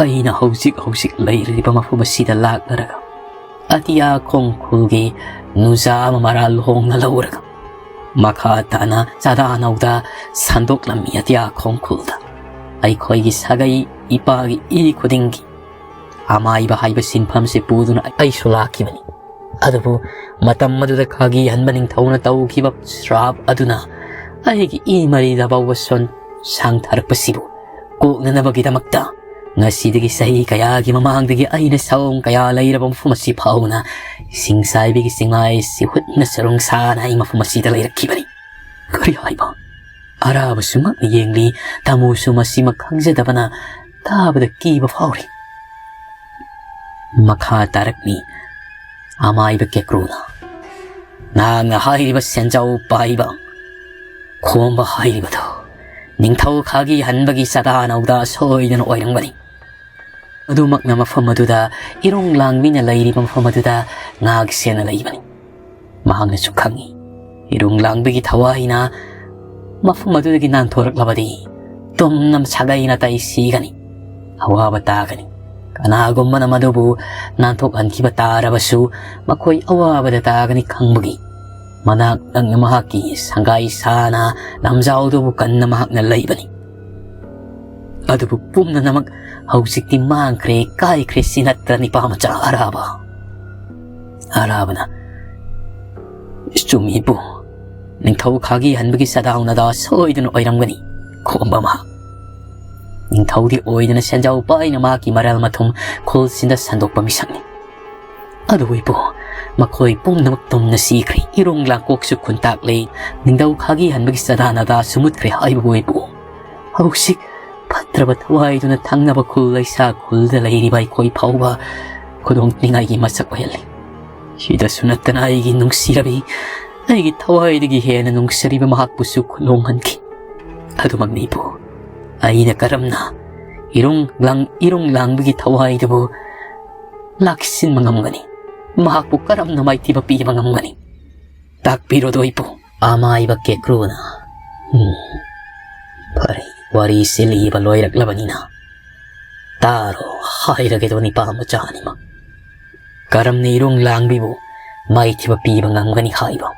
ꯑꯩꯅ ꯍꯧꯖꯤꯛ ꯍꯧꯖꯤꯛ ꯂꯩꯔꯤꯕ ꯃꯐꯝ ꯑꯁꯤꯗ ꯂꯥꯛꯂꯔꯒ ꯑꯇꯤꯌꯥ ꯈꯣꯡꯈꯨꯜꯒꯤ ꯅꯨꯖꯥ ꯑꯃ ꯃꯔꯥꯜ ꯍꯣꯡꯅ ꯂꯧꯔꯒ ꯃꯈꯥ ꯇꯥꯅ ꯆꯥꯗꯥ ꯅꯧꯗꯥ ꯁꯟꯗꯣꯛꯂꯝꯃꯤ꯫ ꯑꯇꯤꯌꯥ ꯈꯣꯡꯈꯨꯜꯗ ꯑꯩꯈꯣꯏꯒꯤ ꯁꯥꯒꯩ ꯏꯄꯥꯒꯤ ꯏ ꯈꯨꯗꯤꯡꯒꯤ ꯑꯃꯥꯏꯕ ꯍꯥꯏꯕ ꯁꯤꯟꯐꯝꯁꯤ ꯄꯨꯗꯨꯅ ꯑꯩꯁꯨ ꯂꯥꯛꯈꯤꯕꯅꯤ꯫ ꯑꯗꯨꯕꯨ ꯃꯇꯝ ꯑꯗꯨꯗ ꯈꯥꯒꯤ ꯍꯟꯕ ꯅꯤꯡꯊꯧꯅ ꯇꯧꯈꯤꯕ ꯁ꯭ꯔꯥꯞ ꯑꯗꯨꯅ ꯑꯩꯒꯤ ꯏ ꯃꯔꯤꯗ ꯐꯥꯎꯕ ꯁꯣꯟ ꯁꯥꯡꯊꯔꯛꯄꯁꯤꯕꯨ ꯀꯣꯛꯅꯅꯕꯒꯤꯗꯃꯛꯇ ꯉꯁꯤꯗꯒꯤ ꯆꯍꯤ ꯀꯌꯥꯒꯤ ꯃꯃꯥꯡꯗꯒꯤ ꯑꯩꯅ ꯁꯑꯣꯡ ꯀꯌꯥ ꯂꯩꯔꯕ ꯃꯐꯝ ꯑꯁꯤ ꯐꯥꯎꯅ ꯏꯁꯤꯡ ꯆꯥꯏꯕꯤꯒꯤ ꯆꯤꯡꯃꯥꯏ ꯁꯤꯍꯨꯠꯅ ꯆꯔꯨꯡ ꯁꯥꯅ ꯑꯩ ꯃꯐꯝ ꯑꯁꯤꯗ ꯂꯩꯔꯛꯈꯤꯕꯅꯤ꯫" ꯀꯔꯤ ꯍꯥꯏꯕ? ꯑꯔꯥꯕꯁꯨ ꯉꯛꯅ ꯌꯦꯡꯂꯤ꯫ ꯇꯥꯃꯣꯁꯨ ꯃꯁꯤꯃꯛ ꯈꯪꯖꯗꯕꯅ ꯇꯥꯕꯗ ꯀꯤꯕ ꯐꯥꯎꯔꯤ꯫ ꯃꯈꯥ ꯇꯥꯔꯛꯂꯤ ꯑꯃꯥꯏꯕ ꯀꯦꯀ꯭ꯔꯨꯅ, "ꯅꯍꯥꯛꯅ ꯍꯥꯏꯔꯤꯕ ꯁꯦꯟꯖꯥꯎ ꯄꯥꯏꯕ ꯈꯣꯝꯕ ꯍꯥꯏꯔꯤꯕꯗꯨ ꯅꯤꯡꯊꯧ ꯈꯥꯒꯤ ꯍꯟꯕꯒꯤ ꯆꯥꯗꯥ ꯅꯧꯗꯥ ꯁꯣꯏꯗꯅ ꯑꯣꯏꯔꯝꯒꯅꯤ꯫ ꯑꯗꯨꯃꯛꯅ ꯃꯐꯝ ꯑꯗꯨꯗ ꯏꯔꯣꯡ ꯂꯥꯡꯕꯤꯅ ꯂꯩꯔꯤꯕ ꯃꯐꯝ ꯑꯗꯨꯗ ꯉꯥꯛ ꯁꯦꯟꯅ ꯂꯩꯕꯅꯤ꯫ ꯃꯍꯥꯛꯅꯁꯨ ꯈꯪꯏ, ꯏꯔꯣꯡ ꯂꯥꯡꯕꯤꯒꯤ ꯊꯋꯥꯏꯅ ꯃꯐꯝ ꯑꯗꯨꯗꯒꯤ ꯅꯥꯟꯊꯣꯔꯛꯂꯕꯗꯤ ꯇꯨꯝꯅ ꯁꯥꯒꯩ ꯅꯥꯇꯩ ꯁꯤꯒꯅꯤ, ꯑꯋꯥꯕ ꯇꯥꯒꯅꯤ꯫ ꯀꯅꯥꯒꯨꯝꯕꯅ ꯃꯗꯨꯕꯨ ꯅꯥꯟꯊꯣꯛꯍꯟꯈꯤꯕ ꯇꯥꯔꯕꯁꯨ ꯃꯈꯣꯏ ꯑꯋꯥꯕꯗ ꯇꯥꯒꯅꯤ ꯈꯪꯕꯒꯤ ꯃꯅꯥꯛ ꯅꯛꯅ ꯃꯍꯥꯛꯀꯤ ꯁꯪꯒꯥꯏ ꯁꯥꯅ ꯂꯝꯖꯥꯎꯗꯨꯕꯨ ꯀꯟꯅ ꯃꯍꯥꯛꯅ ꯂꯩꯕꯅꯤ꯫ ꯑꯗꯨꯕꯨ ꯄꯨꯝꯅꯃꯛ ꯍꯧꯖꯤꯛꯇꯤ ꯃꯥꯡꯈ꯭ꯔꯦ, ꯀꯥꯏꯈ꯭ꯔꯦ, ꯁꯤ ꯅꯠꯇ꯭ꯔ ꯅꯤꯄꯥ ꯃꯆꯥ ꯑꯔꯥꯕ? ꯑꯔꯥꯕꯅ, "ꯆꯨꯝꯃꯤ ꯏꯄꯨ, ꯅꯤꯡꯊꯧ ꯈꯥꯒꯤ ꯍꯟꯕꯒꯤ ꯆꯗꯥꯎ ꯅꯗꯥ ꯁꯣꯏꯗꯅ ꯑꯣꯏꯔꯝꯒꯅꯤ" ꯈꯣꯝꯕ ꯃꯍꯥꯛ꯫ ꯅꯤꯡꯊꯧꯗꯤ ꯑꯣꯏꯗꯅ ꯁꯦꯟꯖꯥꯎ ꯄꯥꯏꯅ ꯃꯍꯥꯛꯀꯤ ꯃꯔꯜ ꯃꯊꯨꯝ ꯈꯨꯜꯁꯤꯗ ꯁꯟꯗꯣꯛꯄ ꯃꯤꯁꯛꯅꯤ꯫ ꯑꯗꯨꯕꯨ ꯏꯄꯨ, ꯃꯈꯣꯏ ꯄꯨꯝꯅꯃꯛ ꯇꯨꯝꯅ ꯁꯤꯈ꯭ꯔꯦ꯫ ꯏꯔꯣꯡ ꯂꯥꯡꯀꯣꯛꯁꯨ ꯈꯨꯟꯇꯥꯛꯂꯦ꯫ ꯅꯤꯡꯊꯧ ꯈꯥꯒꯤ ꯍꯟꯕꯒꯤ ꯆꯗꯥ ꯅꯗꯥꯁꯨ ꯃꯨꯠꯈ꯭ꯔꯦ ꯍꯥꯏꯕꯕꯨ ꯏꯄꯨ, ꯍꯧꯖꯤꯛ ꯐꯠꯇ꯭ꯔꯕ ꯊꯋꯥꯏꯗꯨꯅ ꯊꯪꯅꯕ ꯈꯨꯜ ꯂꯩꯁꯥ ꯈꯨꯜꯗ ꯂꯩꯔꯤꯕ ꯑꯩꯈꯣꯏ ꯐꯥꯎꯕ ꯈꯨꯗꯣꯡ ꯊꯤꯅꯤꯡꯉꯥꯏꯒꯤ ꯃꯁꯛ ꯑꯣꯏꯍꯜꯂꯤ꯫ ꯁꯤꯗꯁꯨ ꯅꯠꯇꯅ ꯑꯩꯒꯤ ꯅꯨꯡꯁꯤꯔꯕꯤ, ꯑꯩꯒꯤ ꯊꯋꯥꯏꯗꯒꯤ ꯍꯦꯟꯅ ꯅꯨꯡꯁꯤꯔꯤꯕ ꯃꯍꯥꯛꯄꯨꯁꯨ ꯈꯨꯂꯣꯡꯍꯟꯈꯤ꯫ ꯑꯗꯨꯃꯛꯅꯤ ꯏꯄꯨ, ꯑꯩꯅ ꯀꯔꯝꯅ ꯏꯔꯨꯡ ꯂꯥꯡ-, ꯏꯔꯨꯡ ꯂꯥꯡꯕꯒꯤ ꯊꯋꯥꯏꯗꯨꯕꯨ ꯂꯥꯛꯁꯤꯟꯕ ꯉꯝꯒꯅꯤ? ꯃꯍꯥꯛꯄꯨ ꯀꯔꯝꯅ ꯃꯥꯏꯊꯤꯕ ꯄꯤꯕ ꯉꯝꯒꯅꯤ? ꯇꯥꯛꯄꯤꯔꯣꯗꯣ ꯏꯄꯨ꯫ ꯑꯃꯥꯏꯕ ꯀꯦꯀ꯭ꯔꯨꯅ, "ꯎꯝ, ꯐꯔꯦ, ꯋꯥꯔꯤꯁꯤ ꯂꯤꯕ ꯂꯣꯏꯔꯛꯂꯕꯅꯤꯅ ꯇꯥꯔꯣ ꯍꯥꯏꯔꯒꯦꯗꯣ ꯅꯤꯄꯥ ꯃꯆꯥ ꯑꯅꯤꯃꯛ꯫ ꯀꯔꯝꯅ ꯏꯔꯣꯡ ꯂꯥꯡꯕꯤꯕꯨ ꯃꯥꯏꯊꯤꯕ ꯄꯤꯕ ꯉꯝꯒꯅꯤ ꯍꯥꯏꯕ?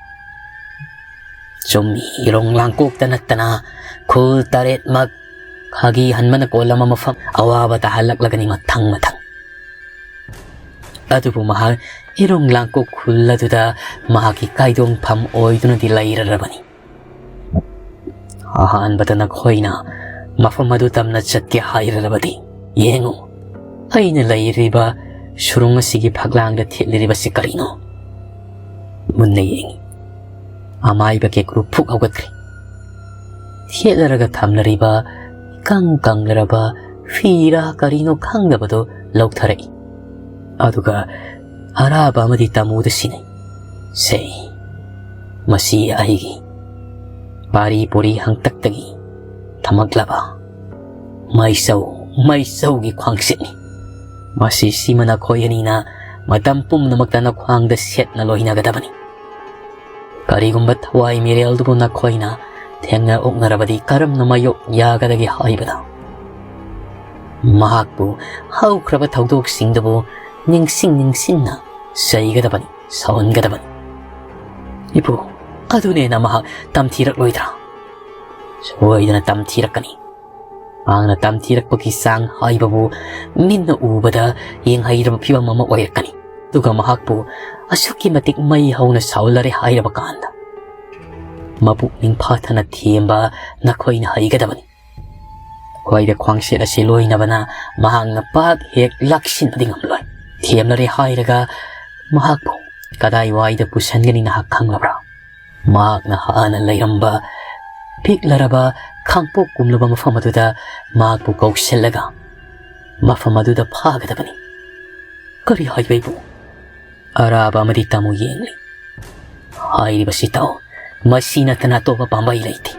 ꯆꯨꯝꯃꯤ, ꯏꯔꯣꯡ ꯂꯥꯡꯀꯣꯛꯇ ꯅꯠꯇꯅ ꯈꯨꯜ ꯇꯔꯦꯠꯃꯛ ꯈꯥꯒꯤ ꯍꯟꯕꯅ ꯀꯣꯜꯂꯝꯕ ꯃꯐꯝ ꯑꯋꯥꯕ ꯇꯥꯍꯜꯂꯛꯂꯒꯅꯤ ꯃꯊꯪ ꯃꯊꯪ꯫ ꯑꯗꯨꯕꯨ ꯃꯍꯥꯛ ꯏꯔꯣꯡ ꯂꯥꯡꯀꯣꯛ ꯈꯨꯜ ꯑꯗꯨꯗ ꯃꯍꯥꯛꯀꯤ ꯀꯥꯏꯗꯣꯡꯐꯝ ꯑꯣꯏꯗꯨꯅꯗꯤ ꯂꯩꯔꯔꯕꯅꯤ꯫ ꯑꯍꯥꯟꯕꯗ ꯅꯈꯣꯏꯅ ꯃꯐꯝ ꯑꯗꯨ ꯇꯝꯅ ꯆꯠꯀꯦ ꯍꯥꯏꯔꯕꯗꯤ ꯌꯦꯡꯉꯨ, ꯑꯩꯅ ꯂꯩꯔꯤꯕ ꯁꯨꯔꯨꯡ ꯑꯁꯤꯒꯤ ꯐꯛꯂꯥꯡꯗ ꯊꯦꯠꯂꯤꯕꯁꯤ ꯀꯔꯤꯅꯣ?" ꯃꯨꯟꯅ ꯌꯦꯡꯉꯤ꯫ ꯑꯃꯥꯏꯕ ꯀꯦꯀ꯭ꯔꯨ ꯐꯨꯛ ꯍꯧꯒꯠꯈ꯭ꯔꯦ꯫ ꯊꯦꯠꯂꯔꯒ ꯊꯝꯂꯔꯤꯕ ꯏꯀꯪ ꯀꯪꯂꯔꯕ ꯐꯤꯔꯥ ꯀꯔꯤꯅꯣ ꯈꯪꯗꯕꯗꯨ ꯂꯧꯊꯔꯛꯏ꯫ ꯑꯗꯨꯒ ꯑꯔꯥꯕ ꯑꯃꯗꯤ ꯇꯥꯃꯨꯗ ꯁꯤꯟꯅꯩ꯫ "ꯁꯦ, ꯃꯁꯤ ꯑꯩꯒꯤ ꯄꯥꯔꯤ ꯄꯨꯔꯤ ꯍꯪꯇꯛꯇꯒꯤ ꯊꯝꯃꯛꯂꯕ ꯃꯩꯁꯧ, ꯃꯩꯁꯧꯒꯤ ꯈ꯭ꯋꯥꯡꯁꯤꯠꯅꯤ꯫ ꯃꯁꯤ ꯁꯤꯃ ꯅꯈꯣꯏ ꯑꯅꯤꯅ ꯃꯇꯝ ꯄꯨꯝꯅꯃꯛꯇ ꯅꯈ꯭ꯋꯥꯡꯗ ꯁꯦꯠꯅ ꯂꯣꯏꯅꯒꯗꯕꯅꯤ꯫ ꯀꯔꯤꯒꯨꯝꯕ ꯊꯋꯥꯏ ꯃꯤꯔꯦꯜꯗꯨꯕꯨ ꯅꯈꯣꯏꯅ ꯊꯦꯡꯅ ꯑꯣꯛꯅꯔꯕꯗꯤ ꯀꯔꯝꯅ ꯃꯥꯌꯣꯛ ꯌꯥꯒꯗꯒꯦ ꯍꯥꯏꯕꯗ ꯃꯍꯥꯛꯄꯨ ꯍꯧꯈ꯭ꯔꯕ ꯊꯧꯗꯣꯛꯁꯤꯡꯗꯨꯕꯨ ꯅꯤꯡꯁꯤꯡ ꯅꯤꯡꯁꯤꯡꯅ ꯆꯩꯒꯗꯕꯅꯤ, ꯁꯥꯎꯍꯟꯒꯗꯕꯅꯤ꯫ ꯏꯄꯨ, ꯑꯗꯨꯅꯦꯅ ꯃꯍꯥꯛ ꯇꯝꯊꯤꯔꯛꯂꯣꯏꯗ꯭ꯔꯥ? ꯁꯣꯏꯗꯅ ꯇꯝꯊꯤꯔꯛꯀꯅꯤ꯫ ꯃꯍꯥꯛꯅ ꯇꯝꯊꯤꯔꯛꯄꯒꯤ ꯆꯥꯡ ꯍꯥꯏꯕꯕꯨ ꯃꯤꯠꯅ ꯎꯕꯗ ꯌꯦꯡꯍꯩꯗ꯭ꯔꯕ ꯐꯤꯕꯝ ꯑꯃ ꯑꯣꯏꯔꯛꯀꯅꯤ꯫ ꯑꯗꯨꯒ ꯃꯍꯥꯛꯄꯨ ꯑꯁꯨꯛꯀꯤ ꯃꯇꯤꯛ ꯃꯩ ꯍꯧꯅ ꯁꯥꯎꯍꯜꯂꯔꯦ ꯍꯥꯏꯔꯕ ꯀꯥꯟꯗ, ꯃꯄꯨꯛꯅꯤꯡ ꯐꯥꯊꯅ ꯊꯦꯝꯕ ꯅꯈꯣꯏꯅ ꯍꯩꯒꯗꯕꯅꯤ꯫ ꯈ꯭ꯋꯥꯏꯗ ꯈ꯭ꯋꯥꯡꯁꯦꯠ ꯑꯁꯤ ꯂꯣꯏꯅꯕꯅ ꯃꯍꯥꯛꯅ ꯄꯥꯛ ꯍꯦꯛ ꯂꯥꯛꯁꯤꯟꯕꯗꯤ ꯉꯝꯂꯣꯏ꯫ ꯊꯦꯝꯂꯔꯦ ꯍꯥꯏꯔꯒ ꯃꯍꯥꯛꯄꯨ ꯀꯗꯥꯏꯋꯥꯏꯗ ꯄꯨꯁꯟꯒꯅꯤ ꯅꯍꯥꯛ ꯈꯪꯂꯕ꯭ꯔꯥ? ꯃꯍꯥꯛꯅ ꯍꯥꯟꯅ ꯂꯩꯔꯝꯕ ꯄꯤꯛꯂꯔꯕ ꯈꯥꯡꯄꯣꯛ ꯀꯨꯝꯂꯕ ꯃꯐꯝ ꯑꯗꯨꯗ ꯃꯍꯥꯛꯄꯨ ꯀꯧꯁꯤꯜꯂꯒ ꯃꯐꯝ ꯑꯗꯨꯗ ꯐꯥꯒꯗꯕꯅꯤ꯫ ꯀꯔꯤ ꯍꯥꯏꯕ ꯏꯕꯨꯡ? ꯑꯔꯥꯕ ꯑꯃꯗꯤ ꯇꯥꯃꯨ ꯌꯦꯡꯂꯤ꯫ ꯍꯥꯏꯔꯤꯕꯁꯤ ꯇꯥꯎ, ꯃꯁꯤ ꯅꯠꯇꯅ ꯑꯇꯣꯞꯄ ꯄꯥꯝꯕꯩ ꯂꯩꯇꯦ꯫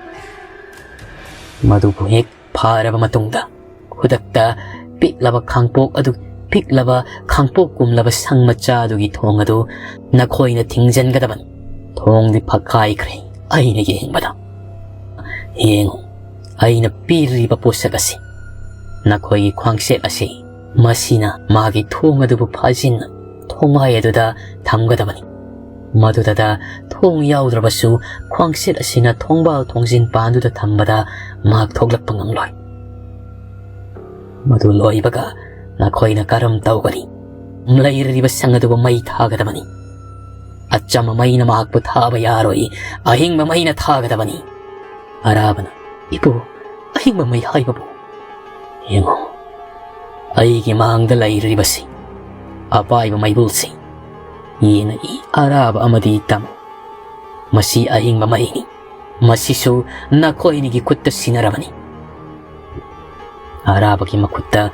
ꯃꯗꯨꯕꯨ ꯍꯦꯛ ꯐꯥꯔꯕ ꯃꯇꯨꯡꯗ, ꯈꯨꯗꯛꯇ ꯄꯤꯛꯂꯕ ꯈꯥꯡꯄꯣꯛ ꯑꯗꯨ, ꯄꯤꯛꯂꯕ ꯈꯥꯡꯄꯣꯛ ꯀꯨꯝꯂꯕ ꯁꯪ ꯃꯆꯥ ꯑꯗꯨꯒꯤ ꯊꯣꯡ ꯑꯗꯨ ꯅꯈꯣꯏꯅ ꯊꯤꯡꯖꯤꯟꯒꯗꯕꯅꯤ꯫ ꯊꯣꯡꯗꯤ ꯐꯛꯀꯥꯏꯈ꯭ꯔꯦ ꯑꯩꯅ ꯌꯦꯡꯕꯗ꯫ ꯌꯦꯡꯉꯨ, ꯑꯩꯅ ꯄꯤꯔꯤꯕ ꯄꯣꯠꯁꯛ ꯑꯁꯤ, ꯅꯈꯣꯏꯒꯤ ꯈ꯭ꯋꯥꯡꯁꯦꯠ ꯑꯁꯤ, ꯃꯁꯤꯅ ꯃꯥꯒꯤ ꯊꯣꯡ ꯑꯗꯨꯕꯨ ꯐꯥꯖꯤꯟꯅ ꯊꯣꯡꯃꯥꯏ ꯑꯗꯨꯗ ꯊꯝꯒꯗꯕꯅꯤ꯫ ꯃꯗꯨꯗ ꯊꯣꯡ ꯌꯥꯎꯗ꯭ꯔꯕꯁꯨ ꯈ꯭ꯋꯥꯡꯁꯦꯠ ꯑꯁꯤꯅ ꯊꯣꯡꯕꯥꯜ ꯊꯣꯡꯖꯤꯟ ꯄꯥꯟꯗꯨꯗ ꯊꯝꯕꯗ ꯃꯍꯥꯛ ꯊꯣꯛꯂꯛꯄ ꯉꯝꯂꯣꯏ꯫ ꯃꯗꯨ ꯂꯣꯏꯕꯒ ꯅꯈꯣꯏꯅ ꯀꯔꯝ ꯇꯧꯒꯅꯤ? ꯂꯩꯔꯤꯕ ꯁꯪ ꯑꯗꯨꯕꯨ ꯃꯩ ꯊꯥꯒꯗꯕꯅꯤ꯫ ꯑꯆꯝꯕ ꯃꯩꯅ ꯃꯍꯥꯛꯄꯨ ꯊꯥꯕ ꯌꯥꯔꯣꯏ, ꯑꯍꯤꯡꯕ ꯃꯩꯅ ꯊꯥꯒꯗꯕꯅꯤ꯫ ꯑꯔꯥꯕꯅ, ꯏꯄꯨ, ꯑꯍꯤꯡꯕ ꯃꯩ ꯍꯥꯏꯕꯕꯨ? ꯌꯦꯡꯉꯨ, ꯑꯩꯒꯤ ꯃꯥꯡꯗ ꯂꯩꯔꯤꯕꯁꯤ, ꯑꯄꯥꯏꯕ ꯃꯩꯕꯨꯜꯁꯤ, ꯌꯦꯡꯉꯛꯏ ꯑꯔꯥꯕ ꯑꯃꯗꯤ ꯇꯥꯃꯨ꯫ ꯃꯁꯤ ꯑꯍꯤꯡꯕ ꯃꯩꯅꯤ꯫ ꯃꯁꯤꯁꯨ ꯅꯈꯣꯏ ꯑꯅꯤꯒꯤ ꯈꯨꯠꯇ ꯁꯤꯟꯅꯔꯕꯅꯤ꯫ ꯑꯔꯥꯕꯒꯤ ꯃꯈꯨꯠꯇ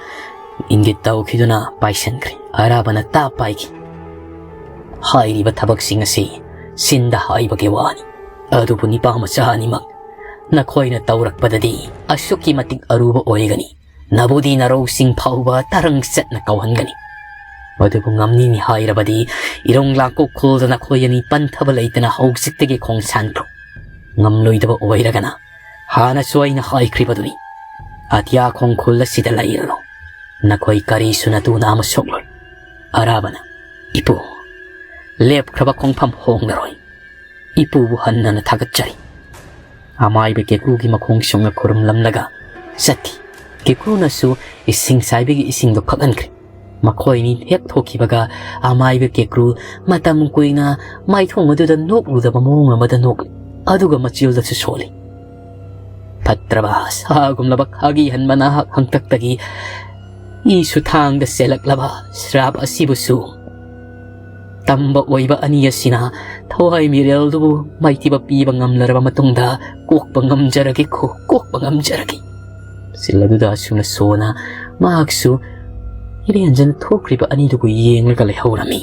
ꯏꯪꯒꯤꯠ ꯇꯧꯈꯤꯗꯨꯅ ꯄꯥꯏꯁꯟꯈ꯭ꯔꯦ꯫ ꯑꯔꯥꯕꯅ ꯇꯥꯞ ꯄꯥꯏꯈꯤ꯫ ꯍꯥꯏꯔꯤꯕ ꯊꯕꯛꯁꯤꯡ ꯑꯁꯤ ꯆꯤꯟꯗ ꯍꯥꯏꯕꯒꯤ ꯋꯥꯅꯤ꯫ ꯑꯗꯨꯕꯨ ꯅꯤꯄꯥ ꯃꯆꯥ ꯑꯅꯤꯃꯛ, ꯅꯈꯣꯏꯅ ꯇꯧꯔꯛꯄꯗꯗꯤ ꯑꯁꯨꯛꯀꯤ ꯃꯇꯤꯛ ꯑꯔꯨꯕ ꯑꯣꯏꯒꯅꯤ꯫ ꯅꯕꯨꯗꯤ ꯅꯔꯧꯁꯤꯡ ꯐꯥꯎꯕ ꯇꯔꯪ ꯆꯠꯅ ꯀꯧꯍꯟꯒꯅꯤ꯫ ꯃꯗꯨꯕꯨ ꯉꯝꯅꯤꯡꯏ ꯍꯥꯏꯔꯕꯗꯤ ꯏꯔꯣꯡ ꯂꯥꯡꯀꯣꯛ ꯈꯨꯜꯗ ꯅꯈꯣꯏ ꯑꯅꯤ ꯄꯟꯊꯕ ꯂꯩꯇꯅ ꯍꯧꯖꯤꯛꯇꯒꯤ ꯈꯣꯡꯁꯥꯟꯈ꯭ꯔꯣ꯫ ꯉꯝꯂꯣꯏꯗꯕ ꯑꯣꯏꯔꯒꯅ ꯍꯥꯟꯅꯁꯨ ꯑꯩꯅ ꯍꯥꯏꯈ꯭ꯔꯤꯕꯗꯨꯅꯤ, ꯑꯇꯤꯌꯥ ꯈꯣꯡ ꯈꯨꯜ ꯑꯁꯤꯗ ꯂꯩꯔꯅꯨ꯫ ꯅꯈꯣꯏ ꯀꯔꯤꯁꯨ ꯅꯇꯨ ꯅꯥꯝꯃ ꯁꯣꯛꯂꯣꯏ꯫ ꯑꯔꯥꯕꯅ, ꯏꯄꯨ, ꯂꯦꯞꯈ꯭ꯔꯕ ꯈꯣꯡꯐꯝ ꯍꯣꯡꯂꯔꯣꯏ꯫ ꯏꯄꯨꯕꯨ ꯍꯟꯅ ꯍꯟꯅ ꯊꯥꯒꯠꯆꯔꯤ꯫ ꯑꯃꯥꯏꯕ ꯀꯦꯀ꯭ꯔꯨꯒꯤ ꯃꯈꯣꯡ ꯁꯨꯡꯅ ꯈꯨꯔꯨꯝꯂꯝꯂꯒ ꯆꯠꯈꯤ꯫ ꯀꯦꯀ꯭ꯔꯨꯅꯁꯨ ꯏꯁꯤꯡ ꯆꯥꯏꯕꯤꯒꯤ ꯏꯁꯤꯡꯗꯣ ꯐꯛꯍꯟꯈ꯭ꯔꯦ꯫ ꯃꯈꯣꯏꯅꯤ ꯍꯦꯛ ꯊꯣꯛꯈꯤꯕꯒ ꯑꯃꯥꯏꯕ ꯀꯦꯀ꯭ꯔꯨ ꯃꯇꯝ ꯀꯨꯏꯅ ꯃꯥꯏꯊꯣꯡ ꯑꯗꯨꯗ ꯅꯣꯛꯂꯨꯗꯕ ꯃꯑꯣꯡ ꯑꯃꯗ ꯅꯣꯛꯂꯤ, ꯑꯗꯨꯒ ꯃꯆꯤꯜꯗꯁꯨ ꯁꯣꯜꯂꯤ꯫ ꯐꯠꯇ꯭ꯔꯕ ꯁꯥꯒꯨꯝꯂꯕ ꯈꯥꯒꯤ ꯍꯟꯕ ꯅꯍꯥꯛ ꯍꯪꯇꯛꯇꯒꯤ ꯏꯁꯨ ꯊꯥꯡꯗ ꯆꯦꯜꯂꯛꯂꯕ ꯁ꯭ꯔꯥꯞ ꯑꯁꯤꯕꯨꯁꯨ ꯇꯝꯕ ꯑꯣꯏꯕ ꯑꯅꯤ ꯑꯁꯤꯅ ꯊꯋꯥꯏ ꯃꯤꯔꯦꯜꯗꯨꯕꯨ ꯃꯥꯏꯊꯤꯕ ꯄꯤꯕ ꯉꯝꯂꯔꯕ ꯃꯇꯨꯡꯗ ꯀꯣꯛꯄ ꯉꯝꯖꯔꯒꯦ ꯈꯣ, ꯀꯣꯛꯄ ꯉꯝꯖꯔꯒꯦ꯫ ꯆꯤꯜ ꯑꯗꯨꯗ ꯑꯁꯨꯝꯅ ꯁꯣꯅ ꯃꯍꯥꯛꯁꯨ ꯏꯔꯦꯟꯖꯅ ꯊꯣꯛꯈ꯭ꯔꯤꯕ ꯑꯅꯤꯗꯨꯕꯨ ꯌꯦꯡꯂꯒ ꯂꯩꯍꯧꯔꯝꯃꯤ꯫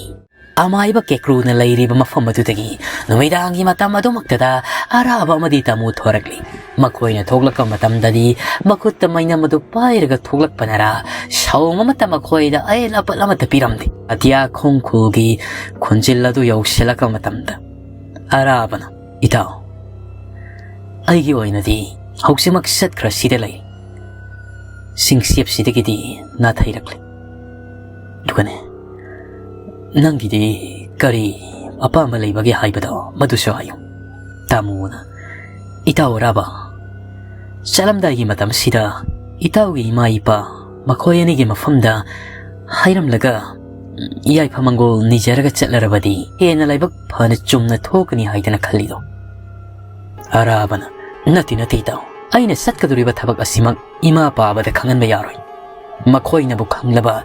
ꯑꯃꯥꯏꯕ ꯀꯦꯀ꯭ꯔꯨꯅ ꯂꯩꯔꯤꯕ ꯃꯐꯝ ꯑꯗꯨꯗꯒꯤ ꯅꯨꯃꯤꯗꯥꯡꯒꯤ ꯃꯇꯝ ꯑꯗꯨꯃꯛꯇꯗ ꯑꯔꯥꯕ ꯑꯃꯗꯤ ꯇꯥꯃꯨ ꯊꯣꯔꯛꯂꯤ꯫ ꯃꯈꯣꯏꯅ ꯊꯣꯛꯂꯛꯄ ꯃꯇꯝꯗꯗꯤ ꯃꯈꯨꯠꯇ ꯃꯩꯅꯝ ꯑꯗꯨ ꯄꯥꯏꯔꯒ ꯊꯣꯛꯂꯛꯄꯅꯔꯥ, ꯁꯥꯎꯝ ꯑꯃꯠꯇ ꯃꯈꯣꯏꯗ ꯑꯌꯦꯠ ꯑꯄꯠ ꯑꯃꯠꯇ ꯄꯤꯔꯝꯗꯦ꯫ ꯑꯇꯤꯌꯥ ꯈꯣꯡꯈꯨꯜꯒꯤ ꯈꯣꯟꯖꯦꯜ ꯑꯗꯨ ꯌꯧꯁꯤꯜꯂꯛꯄ ꯃꯇꯝꯗ ꯑꯔꯥꯕꯅ, "ꯏꯇꯥꯎ, ꯑꯩꯒꯤ ꯑꯣꯏꯅꯗꯤ ꯍꯧꯖꯤꯛꯃꯛ ꯆꯠꯈ꯭ꯔꯁꯤꯗ ꯂꯩ꯫ ꯁꯤꯡꯁꯤꯞꯁꯤꯗꯒꯤꯗꯤ ꯅꯥꯊꯩꯔꯛꯂꯦ꯫ ꯑꯗꯨꯒꯅꯦ, ꯅꯪꯒꯤꯗꯤ ꯀꯔꯤ ꯑꯄꯥꯝꯕ ꯂꯩꯕꯒꯦ ꯍꯥꯏꯕꯗꯣ ꯃꯗꯨꯁꯨ ꯍꯥꯏꯌꯨ꯫" ꯇꯥꯃꯣꯅ, "ꯏꯇꯥꯎ ꯑꯔꯥꯕ, ꯆꯠꯂꯝꯗꯥꯏꯒꯤ ꯃꯇꯝꯁꯤꯗ ꯏꯇꯥꯎꯒꯤ ꯏꯃꯥ ꯏꯄꯥ ꯃꯈꯣꯏ ꯑꯅꯤꯒꯤ ꯃꯐꯝꯗ ꯍꯥꯏꯔꯝꯂꯒ ꯌꯥꯏꯐ ꯃꯪꯒꯣꯜ ꯅꯤꯖꯔꯒ ꯆꯠꯂꯔꯕꯗꯤ ꯍꯦꯟꯅ ꯂꯥꯏꯕꯛ ꯐꯅ ꯆꯨꯝꯅ ꯊꯣꯛꯀꯅꯤ ꯍꯥꯏꯗꯅ ꯈꯜꯂꯤꯗꯣ?" ꯑꯔꯥꯕꯅ, "ꯅꯠꯇꯦ, ꯅꯠꯇꯦ ꯏꯇꯥꯎ, ꯑꯩꯅ ꯆꯠꯀꯗꯧꯔꯤꯕ ꯊꯕꯛ ꯑꯁꯤꯃꯛ ꯏꯃꯥ ꯄꯥꯕꯗ ꯈꯪꯍꯟꯕ ꯌꯥꯔꯣꯏ꯫ ꯃꯈꯣꯏꯅꯕꯨ ꯈꯪꯂꯕ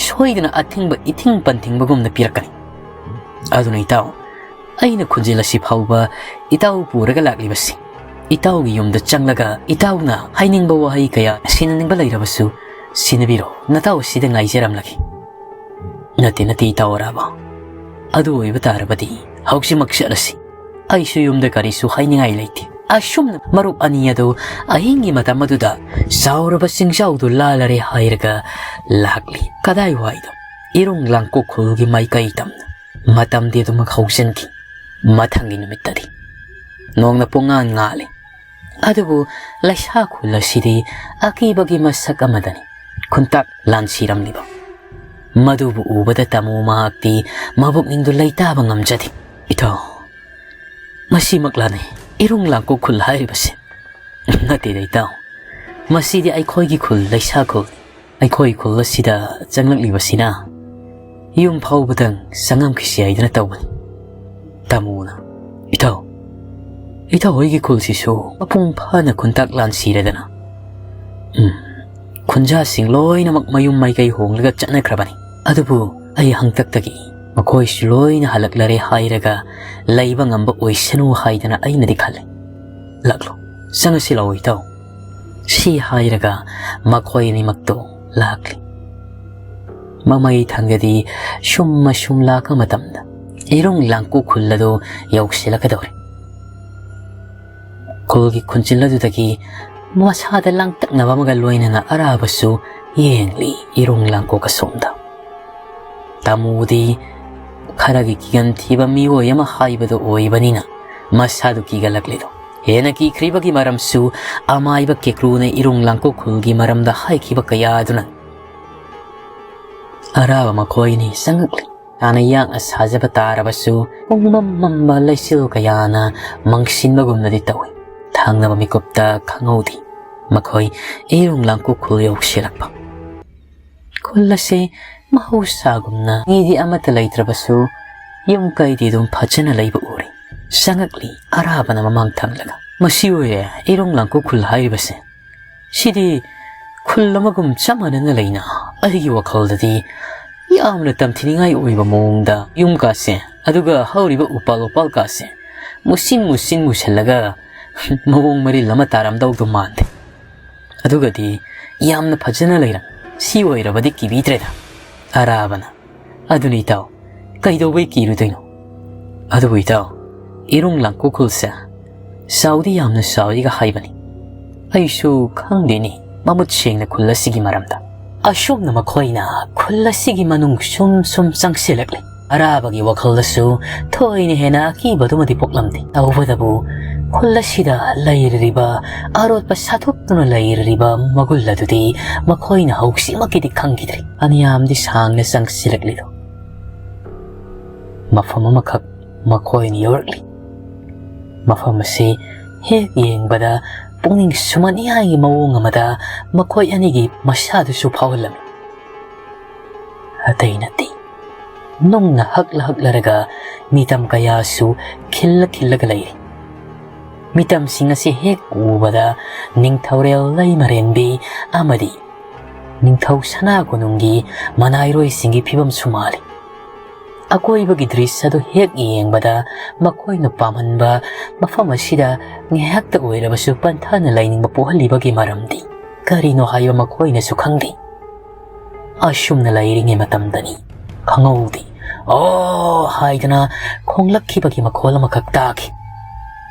ꯁꯣꯏꯗꯅ ꯑꯊꯤꯡꯕ ꯏꯊꯤꯡ ꯄꯟꯊꯤꯡꯕꯒꯨꯝꯅ ꯄꯤꯔꯛꯀꯅꯤ꯫ ꯑꯗꯨꯅ ꯏꯇꯥꯎ, ꯑꯩꯅ ꯈꯣꯟꯖꯦꯜ ꯑꯁꯤ ꯐꯥꯎꯕ ꯏꯇꯥꯎ ꯄꯨꯔꯒ ꯂꯥꯛꯂꯤꯕꯁꯤ ꯏꯇꯥꯎꯒꯤ ꯌꯨꯝꯗ ꯆꯪꯂꯒ ꯏꯇꯥꯎꯅ ꯍꯥꯏꯅꯤꯡꯕ ꯋꯥꯍꯩ ꯀꯌꯥ ꯁꯤꯟꯅꯅꯤꯡꯕ ꯂꯩꯔꯕꯁꯨ ꯁꯤꯟꯅꯕꯤꯔꯣ, ꯅꯇꯥꯎ ꯑꯁꯤꯗ ꯉꯥꯏꯖꯔꯝꯂꯒꯦ꯫" "ꯅꯠꯇꯦ, ꯅꯠꯇꯦ ꯏꯇꯥꯎ ꯑꯔꯥꯕ, ꯑꯗꯨ ꯑꯣꯏꯕ ꯇꯥꯔꯕꯗꯤ ꯍꯧꯖꯤꯛꯃꯛ ꯆꯠꯂꯁꯤ꯫ ꯑꯩꯁꯨ ꯌꯨꯝꯗ ꯀꯔꯤꯁꯨ ꯍꯥꯏꯅꯤꯡꯉꯥꯏ ꯂꯩꯇꯦ꯫" ꯑꯁꯨꯝꯅ ꯃꯔꯨꯞ ꯑꯅꯤ ꯑꯗꯨ ꯑꯍꯤꯡꯒꯤ ꯃꯇꯝ ꯑꯗꯨꯗ ꯆꯥꯎꯔꯕ ꯆꯤꯡꯖꯥꯎꯗꯨ ꯂꯥꯜꯂꯔꯦ ꯍꯥꯏꯔꯒ ꯂꯥꯛꯂꯤ꯫ ꯀꯗꯥꯏꯋꯥꯏꯗ ꯏꯔꯨꯡ ꯂꯥꯡꯀꯣꯛ ꯈꯨꯜꯒꯤ ꯃꯥꯏꯀꯩ ꯇꯝꯅ ꯃꯇꯝꯗꯤ ꯑꯗꯨꯃꯛ ꯍꯧꯖꯤꯟꯈꯤ꯫ ꯃꯊꯪꯒꯤ ꯅꯨꯃꯤꯠꯇꯗꯤ ꯅꯣꯡꯅ ꯄꯨꯡꯉꯥꯟ ꯉꯥꯜꯂꯤ꯫ ꯑꯗꯨꯕꯨ ꯂꯩꯁꯥ ꯈꯨꯜ ꯑꯁꯤꯗꯤ ꯑꯀꯤꯕꯒꯤ ꯃꯁꯛ ꯑꯃꯗꯅꯤ ꯈꯨꯟꯇꯥꯛ ꯂꯥꯟꯁꯤꯔꯝꯂꯤꯕ꯫ ꯃꯗꯨꯕꯨ ꯎꯕꯗ ꯇꯥꯃꯣ ꯃꯍꯥꯛꯇꯤ ꯃꯕꯨꯛꯅꯤꯡꯗꯨ ꯂꯩꯇꯥꯕ ꯉꯝꯖꯗꯦ꯫ "ꯏꯇꯥꯎ, "ꯃꯁꯤꯃꯛꯂꯥꯅꯦ ꯏꯔꯨꯡ ꯂꯥꯡꯀꯣꯛ ꯈꯨꯜ ꯍꯥꯏꯔꯤꯕꯁꯦ?" "ꯅꯠꯇꯦꯗ ꯏꯇꯥꯎ, ꯃꯁꯤꯗꯤ ꯑꯩꯈꯣꯏꯒꯤ ꯈꯨꯜ, ꯂꯩꯁꯥ ꯈꯨꯜ, ꯑꯩꯈꯣꯏ ꯈꯨꯜ ꯑꯁꯤꯗ ꯆꯪꯂꯛꯂꯤꯕꯁꯤꯅ ꯌꯨꯝ ꯐꯥꯎꯕꯗꯪ ꯆꯪꯉꯝꯈꯤꯁꯤ ꯍꯥꯏꯗꯅ ꯇꯧꯕꯅꯤ ꯇꯥꯃꯣꯅ꯫" "ꯏꯇꯥꯎ, ꯏꯇꯥꯎ ꯍꯣꯏꯒꯤ ꯈꯨꯜꯁꯤꯁꯨ ꯃꯄꯨꯡ ꯐꯥꯅ ꯈꯨꯟꯇꯥꯛ ꯂꯥꯟꯁꯤꯔꯗꯅ꯫ ꯎꯝ, ꯈꯨꯟꯖꯥꯁꯤꯡ ꯂꯣꯏꯅꯃꯛ ꯃꯌꯨꯝ ꯃꯥꯏꯀꯩ ꯍꯣꯡꯂꯒ ꯆꯠꯅꯈ꯭ꯔꯕꯅꯤ꯫ ꯑꯗꯨꯕꯨ ꯑꯩ ꯍꯪꯇꯛꯇꯒꯤ ꯃꯈꯣꯏꯁꯨ ꯂꯣꯏꯅ ꯍꯜꯂꯛꯂꯔꯦ ꯍꯥꯏꯔꯒ ꯂꯩꯕ ꯉꯝꯕ ꯑꯣꯏꯁꯅꯨ ꯍꯥꯏꯗꯅ ꯑꯩꯅꯗꯤ ꯈꯜꯂꯤ꯫ ꯂꯥꯛꯂꯣ, ꯆꯪꯉꯁꯤ ꯂꯥꯛꯑꯣ ꯏꯇꯥꯎ꯫" ꯁꯤ ꯍꯥꯏꯔꯒ ꯃꯈꯣꯏ ꯑꯅꯤꯃꯛꯇꯣ ꯂꯥꯛꯂꯤ꯫ ꯃꯃꯩ ꯊꯪꯗꯗꯤ ꯁꯨꯝ ꯑꯁꯨꯝ ꯂꯥꯛꯄ ꯃꯇꯝꯗ ꯏꯔꯨꯡ ꯂꯥꯡꯀꯨ ꯈꯨꯜ ꯑꯗꯨ ꯌꯧꯁꯤꯜꯂꯛꯀꯗꯧꯔꯦ꯫ ꯈꯨꯜꯒꯤ ꯈꯨꯟꯖꯤꯜ ꯑꯗꯨꯗꯒꯤ ꯃꯁꯥꯗ ꯂꯥꯡꯇꯛꯅꯕ ꯑꯃꯒ ꯂꯣꯏꯅꯅ ꯑꯔꯥꯕꯁꯨ ꯌꯦꯡꯂꯤ ꯏꯔꯨꯡ ꯂꯥꯡꯀꯣꯛ ꯑꯁꯣꯝꯗ꯫ ꯇꯥꯃꯨꯗꯤ ꯈꯔꯒꯤ ꯀꯤꯒꯟ ꯊꯤꯕ ꯃꯤꯑꯣꯏ ꯑꯃ ꯍꯥꯏꯕꯗꯨ ꯑꯣꯏꯕꯅꯤꯅ ꯃꯁꯥꯗꯨ ꯀꯤꯒꯠꯂꯛꯂꯤꯗꯣ꯫ ꯍꯦꯟꯅ ꯀꯤꯈ꯭ꯔꯤꯕꯒꯤ ꯃꯔꯝꯁꯨ ꯑꯃꯥꯏꯕ ꯀꯦꯀ꯭ꯔꯨꯅ ꯏꯔꯨꯡ ꯂꯥꯡꯀꯣꯛ ꯈꯨꯜꯒꯤ ꯃꯔꯝꯗ ꯍꯥꯏꯈꯤꯕ ꯀꯌꯥ ꯑꯗꯨꯅ꯫ ꯑꯔꯥꯕ ꯃꯈꯣꯏꯅꯤ ꯆꯪꯉꯛꯂꯤ꯫ ꯍꯥꯟꯅ ꯌꯥꯡꯅ ꯁꯥꯖꯕ ꯇꯥꯔꯕꯁꯨ ꯄꯨꯡꯃꯝ ꯃꯝꯕ ꯂꯩꯆꯤꯜ ꯀꯌꯥꯅ ꯃꯪꯁꯤꯟꯕꯒꯨꯝꯅꯗꯤ ꯇꯧꯏ꯫ ꯊꯥꯡꯅꯕ ꯃꯤꯀꯨꯞꯇ ꯈꯪꯍꯧꯗꯦ ꯃꯈꯣꯏ ꯏꯔꯨꯡ ꯂꯥꯡꯀꯣꯛ ꯈꯨꯜ ꯌꯧꯁꯤꯜꯂꯛꯄ꯫ ꯈꯨꯜ ꯑꯁꯤ ꯃꯍꯧꯁꯥꯒꯨꯝꯅ ꯃꯤꯗꯤ ꯑꯃꯠꯇ ꯂꯩꯇ꯭ꯔꯕꯁꯨ ꯌꯨꯝ ꯀꯩꯗꯤ ꯑꯗꯨꯝ ꯐꯖꯅ ꯂꯩꯕ ꯎꯔꯤ꯫ ꯆꯪꯉꯛꯂꯤ ꯑꯔꯥꯕꯅ ꯃꯃꯥꯡ ꯊꯪꯂꯒ꯫ "ꯃꯁꯤ ꯑꯣꯏꯔꯦ ꯏꯔꯣꯡ ꯂꯥꯡꯀꯣꯛ ꯈꯨꯜ ꯍꯥꯏꯔꯤꯕꯁꯦ꯫ ꯁꯤꯗꯤ ꯈꯨꯜ ꯑꯃꯒꯨꯝ ꯆꯞ ꯃꯥꯟꯅꯅ ꯂꯩꯅ ꯑꯩꯒꯤ ꯋꯥꯈꯜꯗꯗꯤ ꯌꯥꯝꯅ ꯇꯝꯊꯤꯅꯤꯡꯉꯥꯏ ꯑꯣꯏꯕ ꯃꯑꯣꯡꯗ ꯌꯨꯝ ꯀꯥꯁꯦ, ꯑꯗꯨꯒ ꯍꯧꯔꯤꯕ ꯎꯄꯥꯜ ꯋꯥꯄꯥꯜ ꯀꯥꯁꯦ ꯃꯨꯁꯤꯟ ꯃꯨꯁꯤꯟ ꯃꯨꯁꯜꯂꯒ ꯃꯑꯣꯡ ꯃꯔꯤꯜ ꯑꯃ ꯇꯥꯔꯝꯗꯧꯗꯣ ꯃꯥꯟꯗꯦ꯫ ꯑꯗꯨꯒꯗꯤ ꯌꯥꯝꯅ ꯐꯖꯅ ꯂꯩꯔꯝ꯫ ꯁꯤ ꯑꯣꯏꯔꯕꯗꯤ ꯀꯤꯕꯤꯗ꯭ꯔꯦꯗ꯫" ꯑꯔꯥꯕꯅ, "ꯑꯗꯨꯅꯤ ꯏꯇꯥꯎ, ꯀꯩꯗꯧꯕꯩ ꯀꯤꯔꯨꯗꯣꯏꯅꯣ? ꯑꯗꯨꯕꯨ ꯏꯇꯥꯎ, ꯏꯔꯨꯡ ꯂꯥꯡꯀꯣꯛ ꯈꯨꯜꯁꯦ ꯆꯥꯎꯗꯤ ꯌꯥꯝꯅ ꯆꯥꯎꯏꯒ ꯍꯥꯏꯕꯅꯤ꯫ ꯑꯩꯁꯨ ꯈꯪꯗꯦꯅꯦ ꯃꯃꯨꯠ ꯁꯦꯡꯅ ꯈꯨꯜ ꯑꯁꯤꯒꯤ ꯃꯔꯝꯗ꯫" ꯑꯁꯨꯝꯅ ꯃꯈꯣꯏꯅ ꯈꯨꯜ ꯑꯁꯤꯒꯤ ꯃꯅꯨꯡ ꯁꯨꯝ ꯁꯨꯝ ꯆꯪꯁꯤꯜꯂꯛꯂꯤ꯫ ꯑꯔꯥꯕꯒꯤ ꯋꯥꯈꯜꯗꯁꯨ ꯊꯣꯏꯅ ꯍꯦꯟꯅ ꯑꯀꯤꯕꯗꯨꯃꯗꯤ ꯄꯣꯛꯂꯝꯗꯦ꯫ ꯇꯧꯕꯇꯕꯨ ꯈꯨꯜ ꯑꯁꯤꯗ ꯂꯩꯔꯤꯕ ꯑꯔꯣꯠꯄ ꯁꯥꯊꯣꯛꯇꯨꯅ ꯂꯩꯔꯤꯕ ꯃꯒꯨꯜ ꯑꯗꯨꯗꯤ ꯃꯈꯣꯏꯅ ꯍꯧꯖꯤꯛꯃꯛꯀꯤꯗꯤ ꯈꯪꯈꯤꯗ꯭ꯔꯤ꯫ ꯑꯅꯤꯌꯥꯝꯗꯤ ꯁꯥꯡꯅ ꯆꯪꯁꯤꯜꯂꯛꯂꯤꯗꯣ꯫ ꯃꯐꯝ ꯑꯃꯈꯛ ꯃꯈꯣꯏꯅ ꯌꯧꯔꯛꯂꯤ꯫ ꯃꯐꯝ ꯑꯁꯤ ꯍꯦꯛ ꯌꯦꯡꯕꯗ ꯄꯨꯛꯅꯤꯡ ꯁꯨꯝꯍꯠꯅꯤꯡꯉꯥꯏꯒꯤ ꯃꯑꯣꯡ ꯑꯃꯗ ꯃꯈꯣꯏ ꯑꯅꯤꯒꯤ ꯃꯁꯥꯗꯨꯁꯨ ꯐꯥꯎꯍꯜꯂꯝꯃꯤ꯫ ꯑꯇꯩ ꯅꯠꯇꯦ, ꯅꯨꯡꯅ ꯍꯛꯂ ꯍꯛꯂꯔꯒ ꯃꯤꯇꯝ ꯀꯌꯥꯁꯨ ꯈꯤꯜꯂ ꯈꯤꯜꯂꯒ ꯂꯩꯔꯤ꯫ ꯃꯤꯇꯝꯁꯤꯡ ꯑꯁꯤ ꯍꯦꯛ ꯎꯕꯗ ꯅꯤꯡꯊꯧꯔꯦꯜ ꯂꯩꯃꯔꯦꯟꯕꯤ ꯑꯃꯗꯤ ꯅꯤꯡꯊꯧ ꯁꯅꯥ ꯀꯣꯅꯨꯡꯒꯤ ꯃꯅꯥꯏꯔꯣꯏꯁꯤꯡꯒꯤ ꯐꯤꯕꯝꯁꯨ ꯃꯥꯜꯂꯤ꯫ ꯑꯀꯣꯏꯕꯒꯤ ꯗ꯭ꯔꯤꯁ ꯑꯗꯨ ꯍꯦꯛ ꯌꯦꯡꯕꯗ ꯃꯈꯣꯏꯅ ꯄꯥꯝꯍꯟꯕ ꯃꯐꯝ ꯑꯁꯤꯗ ꯉꯥꯏꯍꯥꯛꯇ ꯑꯣꯏꯔꯕꯁꯨ ꯄꯟꯊꯥꯅ ꯂꯩꯅꯤꯡꯕ ꯄꯣꯛꯍꯜꯂꯤꯕꯒꯤ ꯃꯔꯝꯗꯤ ꯀꯔꯤꯅꯣ ꯍꯥꯏꯕ ꯃꯈꯣꯏꯅꯁꯨ ꯈꯪꯗꯦ꯫ ꯑꯁꯨꯝꯅ ꯂꯩꯔꯤꯉꯩ ꯃꯇꯝꯗꯅꯤ ꯈꯪꯍꯧꯗꯦ "ꯑꯣ" ꯍꯥꯏꯗꯅ ꯈꯣꯡꯂꯛꯈꯤꯕꯒꯤ ꯃꯈꯣꯜ ꯑꯃꯈꯛ ꯇꯥꯈꯤ꯫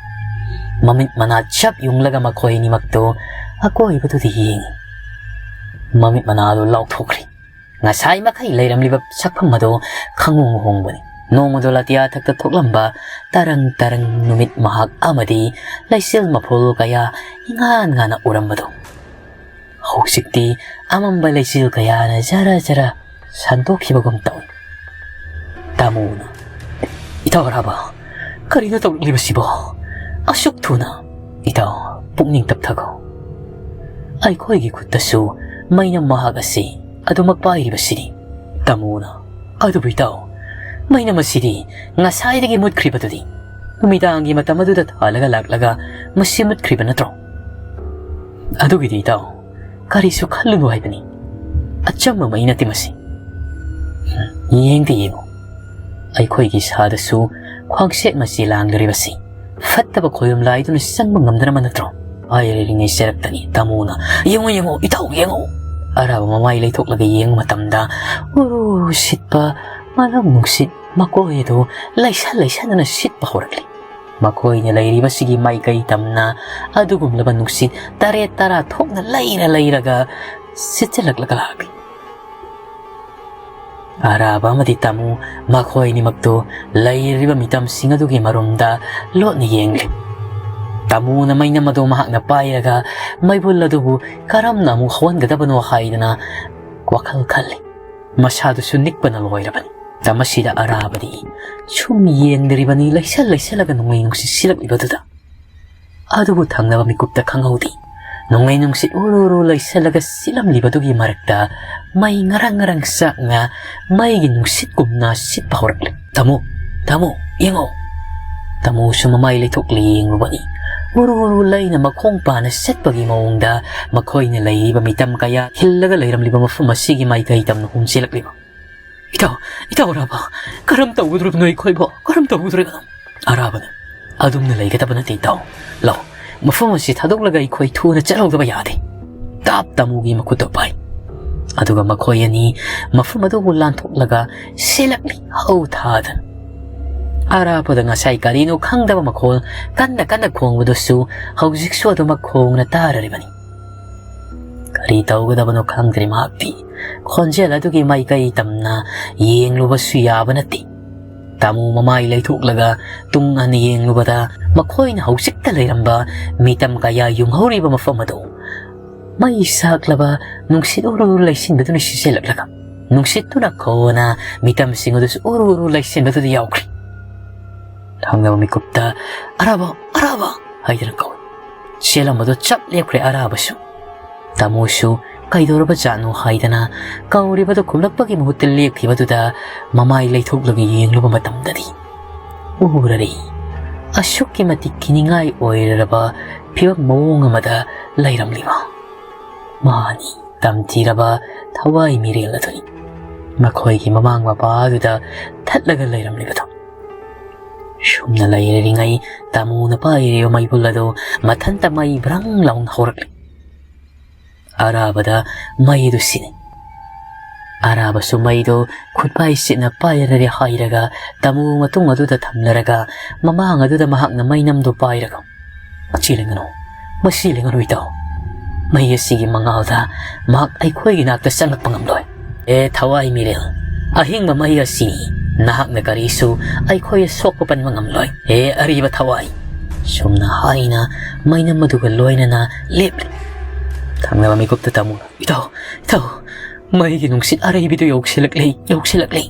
ꯃꯃꯤꯠ ꯃꯅꯥ ꯆꯞ ꯌꯨꯡꯂꯒ ꯃꯈꯣꯏ ꯑꯅꯤꯃꯛꯇꯨ ꯑꯀꯣꯏꯕꯗꯨꯗ ꯌꯦꯡꯉꯤ꯫ ꯃꯃꯤꯠ ꯃꯅꯥꯗꯨ ꯂꯥꯎꯊꯣꯛꯈ꯭ꯔꯤ꯫ ꯉꯁꯥꯏ ꯃꯈꯩ ꯂꯩꯔꯝꯂꯤꯕ ꯁꯛꯐꯝ ꯑꯗꯨ ꯈꯪꯍꯣꯡ ꯍꯣꯡꯕꯅꯤ꯫ ꯅꯣꯡꯃꯗꯨ ꯑꯇꯤꯌꯥ ꯊꯛꯇ ꯊꯣꯛꯂꯝꯕ ꯇꯔꯪ ꯇꯔꯪ ꯅꯨꯃꯤꯠ ꯃꯍꯥꯛ ꯑꯃꯗꯤ ꯂꯩꯆꯤꯜ ꯃꯐꯨꯜ ꯀꯌꯥ ꯏꯉꯥꯟ ꯉꯥꯟꯅ ꯎꯔꯝꯕꯗꯨ ꯍꯧꯖꯤꯛꯇꯤ ꯑꯃꯝꯕ ꯂꯩꯆꯤꯜ ꯀꯌꯥꯅ ꯖꯔ ꯖꯔ ꯁꯟꯗꯣꯛꯈꯤꯕꯒꯨꯝ ꯇꯧꯏ꯫ ꯇꯥꯃꯣꯅ, "ꯏꯇꯥꯎ ꯑꯔꯥꯕ, ꯀꯔꯤꯅꯣ ꯇꯧꯔꯛꯂꯤꯕꯁꯤꯕꯣ? ꯑꯁꯨꯛ ꯊꯨꯅ?" "ꯏꯇꯥꯎ, ꯄꯨꯛꯅꯤꯡ ꯇꯞꯊꯈꯣ꯫ ꯑꯩꯈꯣꯏꯒꯤ ꯈꯨꯠꯇꯁꯨ ꯃꯩꯅꯝ ꯃꯍꯥꯛ ꯑꯁꯤ ꯑꯗꯨꯃꯛ ꯄꯥꯏꯔꯤꯕꯁꯤꯅꯤ꯫" ꯇꯥꯃꯣꯅ, "ꯑꯗꯨꯕꯨ ꯏꯇꯥꯎ, ꯃꯩꯅꯝ ꯑꯁꯤꯗꯤ ꯉꯁꯥꯏꯗꯒꯤ ꯃꯨꯠꯈ꯭ꯔꯤꯕꯗꯨꯗꯤ? ꯅꯨꯃꯤꯗꯥꯡꯒꯤ ꯃꯇꯝ ꯑꯗꯨꯗ ꯊꯥꯜꯂꯒ ꯂꯥꯛꯂꯒ ꯃꯁꯤ ꯃꯨꯠꯈ꯭ꯔꯤꯕ ꯅꯠꯇ꯭ꯔꯣ? ꯑꯗꯨꯒꯤꯗꯤ ꯏꯇꯥꯎ, ꯀꯔꯤꯁꯨ ꯈꯜꯂꯨꯅꯨ ꯍꯥꯏꯕꯅꯤ꯫ ꯑꯆꯝꯕ ꯃꯩ ꯅꯠꯇꯦ ꯃꯁꯤ꯫ ꯌꯦꯡꯗꯤ ꯌꯦꯡꯉꯨ, ꯑꯩꯈꯣꯏꯒꯤ ꯏꯁꯥꯗꯁꯨ ꯈ꯭ꯋꯥꯡꯁꯦꯠ ꯃꯆꯤ ꯂꯥꯡꯂꯤꯕꯁꯤ ꯐꯠꯇꯕ ꯈꯣꯏꯔꯨꯝ ꯂꯥꯏꯗꯨꯅ ꯆꯪꯕ ꯉꯝꯗꯅꯕ ꯅꯠꯇ꯭ꯔꯣ?" ꯍꯥꯏꯔꯤꯉꯩ ꯆꯔꯛꯇꯅꯤ ꯇꯥꯃꯣꯅ, "ꯌꯦꯡꯉꯨ, ꯌꯦꯡꯉꯨ, ꯏꯇꯥꯎ, ꯌꯦꯡꯉꯨ!" ꯑꯔꯥꯕ ꯃꯃꯥꯏ ꯂꯩꯊꯣꯛꯂꯒ ꯌꯦꯡꯕ ꯃꯇꯝꯗ ꯎꯔꯨ ꯁꯤꯠꯄ ꯃꯅꯝ ꯅꯨꯡꯁꯤꯠ ꯃꯀꯣꯏ ꯑꯗꯨ ꯂꯩꯁꯟ ꯂꯩꯁꯟꯗꯨꯅ ꯁꯤꯠꯄ ꯍꯧꯔꯛꯂꯤ꯫ ꯃꯈꯣꯏꯅ ꯂꯩꯔꯤꯕꯁꯤꯒꯤ ꯃꯥꯏꯀꯩ ꯇꯝꯅ ꯑꯗꯨꯒꯨꯝꯂꯕ ꯅꯨꯡꯁꯤꯠ ꯇꯔꯦꯠ ꯇꯔꯥ ꯊꯣꯛꯅ ꯂꯩꯔ ꯂꯩꯔꯒ ꯁꯤꯠꯆꯜꯂꯛꯂꯒ ꯂꯥꯛꯂꯤ꯫ ꯑꯔꯥꯕ ꯑꯃꯗꯤ ꯇꯥꯃꯨ ꯃꯈꯣꯏ ꯑꯅꯤꯃꯛꯇꯨ ꯂꯩꯔꯤꯕ ꯃꯤꯇꯝꯁꯤꯡ ꯑꯗꯨꯒꯤ ꯃꯔꯨꯝꯗ ꯂꯣꯠꯅ ꯌꯦꯡꯂꯤ꯫ ꯇꯥꯃꯨꯅ ꯃꯩꯅꯝ ꯑꯗꯨ ꯃꯍꯥꯛꯅ ꯄꯥꯏꯔꯒ ꯃꯩꯕꯨꯜ ꯑꯗꯨꯕꯨ ꯀꯔꯝꯅ ꯑꯃꯨꯛ ꯍꯧꯍꯟꯒꯗꯕꯅꯣ ꯍꯥꯏꯗꯅ ꯋꯥꯈꯜ ꯈꯜꯂꯤ꯫ ꯃꯁꯥꯗꯨꯁꯨ ꯅꯤꯛꯄꯅ ꯂꯣꯏꯔꯕꯅꯤ꯫ ꯃꯇꯝ ꯑꯁꯤꯗ ꯑꯔꯥꯕꯗꯤ ꯁꯨꯝ ꯌꯦꯡꯗ꯭ꯔꯤꯕꯅꯤ, ꯂꯩꯁꯜ ꯂꯩꯁꯜꯂꯒ ꯅꯣꯡꯂꯩ ꯅꯨꯡꯁꯤꯠ ꯁꯤꯜꯂꯛꯂꯤꯕꯗꯨꯗ꯫ ꯑꯗꯨꯕꯨ ꯊꯪꯅꯕ ꯃꯤꯀꯨꯞꯇ ꯈꯪꯍꯧꯗꯦ, ꯅꯣꯡꯂꯩ ꯅꯨꯡꯁꯤꯠ ꯎꯔꯨ ꯎꯔꯨ ꯂꯩꯁꯜꯂꯒ ꯁꯤꯠꯂꯝꯂꯤꯕꯗꯨꯒꯤ ꯃꯔꯛꯇ ꯃꯩ ꯉꯔꯪ ꯉꯔꯪ ꯆꯥꯛꯅ ꯃꯩꯒꯤ ꯅꯨꯡꯁꯤꯠꯀꯨꯝꯅ ꯁꯤꯠꯄ ꯍꯧꯔꯛꯂꯦ꯫ "ꯇꯥꯃꯣ, ꯇꯥꯃꯣ, ꯌꯦꯡꯉꯣ!" ꯇꯥꯃꯣꯁꯨ ꯃꯃꯥꯏ ꯂꯩꯊꯣꯛꯂꯦ ꯌꯦꯡꯂꯨꯕꯅꯤ꯫ ꯎꯔꯨ ꯎꯔꯨ ꯂꯩꯅ ꯃꯈꯣꯡ ꯄꯥꯅ ꯆꯠꯄꯒꯤ ꯃꯑꯣꯡꯗ ꯃꯈꯣꯏꯅ ꯂꯩꯔꯤꯕ ꯃꯤꯇꯝ ꯀꯌꯥ ꯈꯤꯜꯂꯒ ꯂꯩꯔꯝꯂꯤꯕ ꯃꯐꯝ ꯑꯁꯤꯒꯤ ꯃꯥꯏꯀꯩ ꯇꯝꯅ ꯍꯨꯝ ꯆꯦꯜꯂꯛꯂꯤꯕ꯫ "ꯏꯇꯥꯎ, ꯏꯇꯥꯎ ꯑꯔꯥꯕ, ꯀꯔꯝ ꯇꯧꯒꯗꯧꯔꯤꯕꯅꯣ ꯑꯩꯈꯣꯏꯕꯣ? ꯀꯔꯝ ꯇꯧꯒꯗꯧꯔꯤꯕꯅꯣ?" ꯑꯔꯥꯕꯅ, "ꯑꯗꯨꯝꯅ ꯂꯩꯒꯗꯕ ꯅꯠꯇꯦ ꯏꯇꯥꯎ꯫ ꯂꯥꯎ, ꯃꯐꯝ ꯑꯁꯤ ꯊꯥꯗꯣꯛꯂꯒ ꯑꯩꯈꯣꯏ ꯊꯨꯅ ꯆꯠꯍꯧꯗꯕ ꯌꯥꯗꯦ꯫" ꯇꯥꯞ ꯇꯥꯃꯨꯒꯤ ꯃꯈꯨꯠꯇ ꯄꯥꯏ꯫ ꯑꯗꯨꯒ ꯃꯈꯣꯏ ꯑꯅꯤ ꯃꯐꯝ ꯑꯗꯨꯕꯨ ꯂꯥꯟꯊꯣꯛꯂꯒ ꯆꯦꯜꯂꯛꯂꯤ ꯍꯧ ꯊꯥꯗꯅ꯫ ꯑꯔꯥꯕꯗ ꯉꯁꯥꯏ ꯀꯔꯤꯅꯣ ꯈꯪꯗꯕ ꯃꯈꯣꯜ ꯀꯟꯅ ꯀꯟꯅ ꯈꯣꯡꯕꯗꯨꯁꯨ ꯍꯧꯖꯤꯛꯁꯨ ꯑꯗꯨꯃꯛ ꯈꯣꯡꯅ ꯇꯥꯔꯔꯤꯕꯅꯤ꯫ ꯀꯔꯤ ꯇꯧꯒꯗꯕꯅꯣ ꯈꯪꯗ꯭ꯔꯦ ꯃꯍꯥꯛꯇꯤ꯫ ꯈꯣꯟꯖꯦꯜ ꯑꯗꯨꯒꯤ ꯃꯥꯏꯀꯩ ꯇꯝꯅ ꯌꯦꯡꯂꯨꯕꯁꯨ ꯌꯥꯕ ꯅꯠꯇꯦ꯫ ꯇꯥꯃꯨ ꯃꯃꯥꯏ ꯂꯩꯊꯣꯛꯂꯒ ꯇꯨꯡ ꯍꯟꯅ ꯌꯦꯡꯂꯨꯕꯗ ꯃꯈꯣꯏꯅ ꯍꯧꯖꯤꯛꯇ ꯂꯩꯔꯝꯕ ꯃꯤꯇꯝ ꯀꯌꯥ ꯌꯨꯡꯍꯧꯔꯤꯕ ꯃꯐꯝ ꯑꯗꯨ ꯃꯩ ꯁꯥꯛꯂꯕ ꯅꯨꯡꯁꯤꯠ ꯎꯔꯨ ꯎꯔꯨ ꯂꯩꯁꯤꯟꯕꯗꯨꯅ ꯁꯤꯠꯆꯤꯜꯂꯛꯂꯒ ꯅꯨꯡꯁꯤꯠꯇꯨꯅ ꯈꯣꯅ ꯃꯤꯇꯝꯁꯤꯡ ꯑꯗꯨꯁꯨ ꯎꯔꯨ ꯎꯔꯨ ꯂꯩꯁꯤꯟꯕꯗꯨꯗ ꯌꯥꯎꯈ꯭ꯔꯦ꯫ ꯊꯪꯅꯕ ꯃꯤꯀꯨꯞꯇ, "ꯑꯔꯥꯕ, ꯑꯔꯥꯕ!" ꯍꯥꯏꯗꯨꯅ ꯀꯧꯏ꯫ ꯆꯦꯜꯂꯝꯕꯗꯨ ꯆꯞ ꯂꯦꯞꯈ꯭ꯔꯦ ꯑꯔꯥꯕꯁꯨ꯫ ꯇꯥꯃꯣꯁꯨ ꯀꯩꯗꯧꯔꯕ ꯖꯥꯠꯅꯣ ꯍꯥꯏꯗꯅ ꯀꯧꯔꯤꯕꯗꯨ ꯈꯨꯝꯂꯛꯄꯒꯤ ꯃꯍꯨꯠꯇ ꯂꯦꯞꯈꯤꯕꯗꯨꯗ ꯃꯃꯥꯏ ꯂꯩꯊꯣꯛꯂꯒ ꯌꯦꯡꯂꯨꯕ ꯃꯇꯝꯗꯗꯤ ꯎꯔꯔꯦ꯫ ꯑꯁꯨꯛꯀꯤ ꯃꯇꯤꯛ ꯀꯤꯅꯤꯡꯉꯥꯏ ꯑꯣꯏꯔꯔꯕ ꯐꯤꯕꯝ ꯃꯑꯣꯡ ꯑꯃꯗ ꯂꯩꯔꯝꯂꯤꯕ ꯃꯥꯅꯤ ꯇꯝꯊꯤꯔꯕ ꯊꯋꯥꯏ ꯃꯤꯔꯦꯜ ꯑꯗꯨꯅꯤ꯫ ꯃꯈꯣꯏꯒꯤ ꯃꯃꯥꯡ ꯃꯄꯥ ꯑꯗꯨꯗ ꯊꯠꯂꯒ ꯂꯩꯔꯝꯂꯤꯕꯗꯨ꯫ ꯁꯨꯝꯅ ꯂꯩꯔꯤꯉꯩ ꯇꯥꯃꯨꯅ ꯄꯥꯏꯔꯤꯕ ꯃꯩꯕꯨꯜ ꯑꯗꯨ ꯃꯊꯟꯇ ꯃꯩ ꯕ꯭ꯔꯪ ꯂꯥꯎꯅ ꯍꯧꯔꯛꯂꯤ꯫ ꯑꯔꯥꯕꯗ ꯃꯩꯗꯨ ꯁꯤꯟꯅꯩ꯫ ꯑꯔꯥꯕꯁꯨ ꯃꯩꯗꯨ ꯈꯨꯠꯄꯥꯏ ꯁꯤꯠꯅ ꯄꯥꯏꯔꯔꯦ ꯍꯥꯏꯔꯒ ꯇꯥꯃꯨ ꯃꯇꯨꯡ ꯑꯗꯨꯗ ꯊꯝꯂꯔꯒ ꯃꯃꯥꯡ ꯑꯗꯨꯗ ꯃꯍꯥꯛꯅ ꯃꯩꯅꯝꯗꯨ ꯄꯥꯏꯔꯒ, "ꯃꯁꯤ ꯂꯦꯡꯒꯅꯨ, ꯃꯁꯤ ꯂꯦꯡꯒꯅꯨ ꯏꯇꯥꯎ꯫ ꯃꯩ ꯑꯁꯤꯒꯤ ꯃꯉꯥꯜꯗ ꯃꯍꯥꯛ ꯑꯩꯈꯣꯏꯒꯤ ꯅꯥꯛꯇ ꯆꯪꯂꯛꯄ ꯉꯝꯂꯣꯏ꯫ ꯑꯦ ꯊꯋꯥꯏ ꯃꯤꯔꯦꯜ, ꯑꯍꯤꯡꯕ ꯃꯩ ꯑꯁꯤ ꯅꯍꯥꯛꯅ ꯀꯔꯤꯁꯨ ꯑꯩꯈꯣꯏ ꯁꯣꯛꯄ ꯄꯟꯕ ꯉꯝꯂꯣꯏ꯫ ꯑꯦ ꯑꯔꯤꯕ ꯊꯋꯥꯏ!" ꯁꯨꯝꯅ ꯍꯥꯏꯅ ꯃꯩꯅꯝ ꯑꯗꯨꯒ ꯂꯣꯏꯅꯅ ꯂꯦꯞꯂꯤ꯫ ꯊꯪꯅꯕ ꯃꯤꯀꯨꯞꯇ ꯇꯥꯃꯨꯅ, "ꯏꯇꯥꯎ, ꯏꯇꯥꯎ, ꯃꯩꯒꯤ ꯅꯨꯡꯁꯤꯠ ꯑꯔꯩꯕꯤꯗꯨ ꯌꯧꯁꯤꯜꯂꯛꯂꯦ, ꯌꯧꯁꯤꯜꯂꯛꯂꯦ!"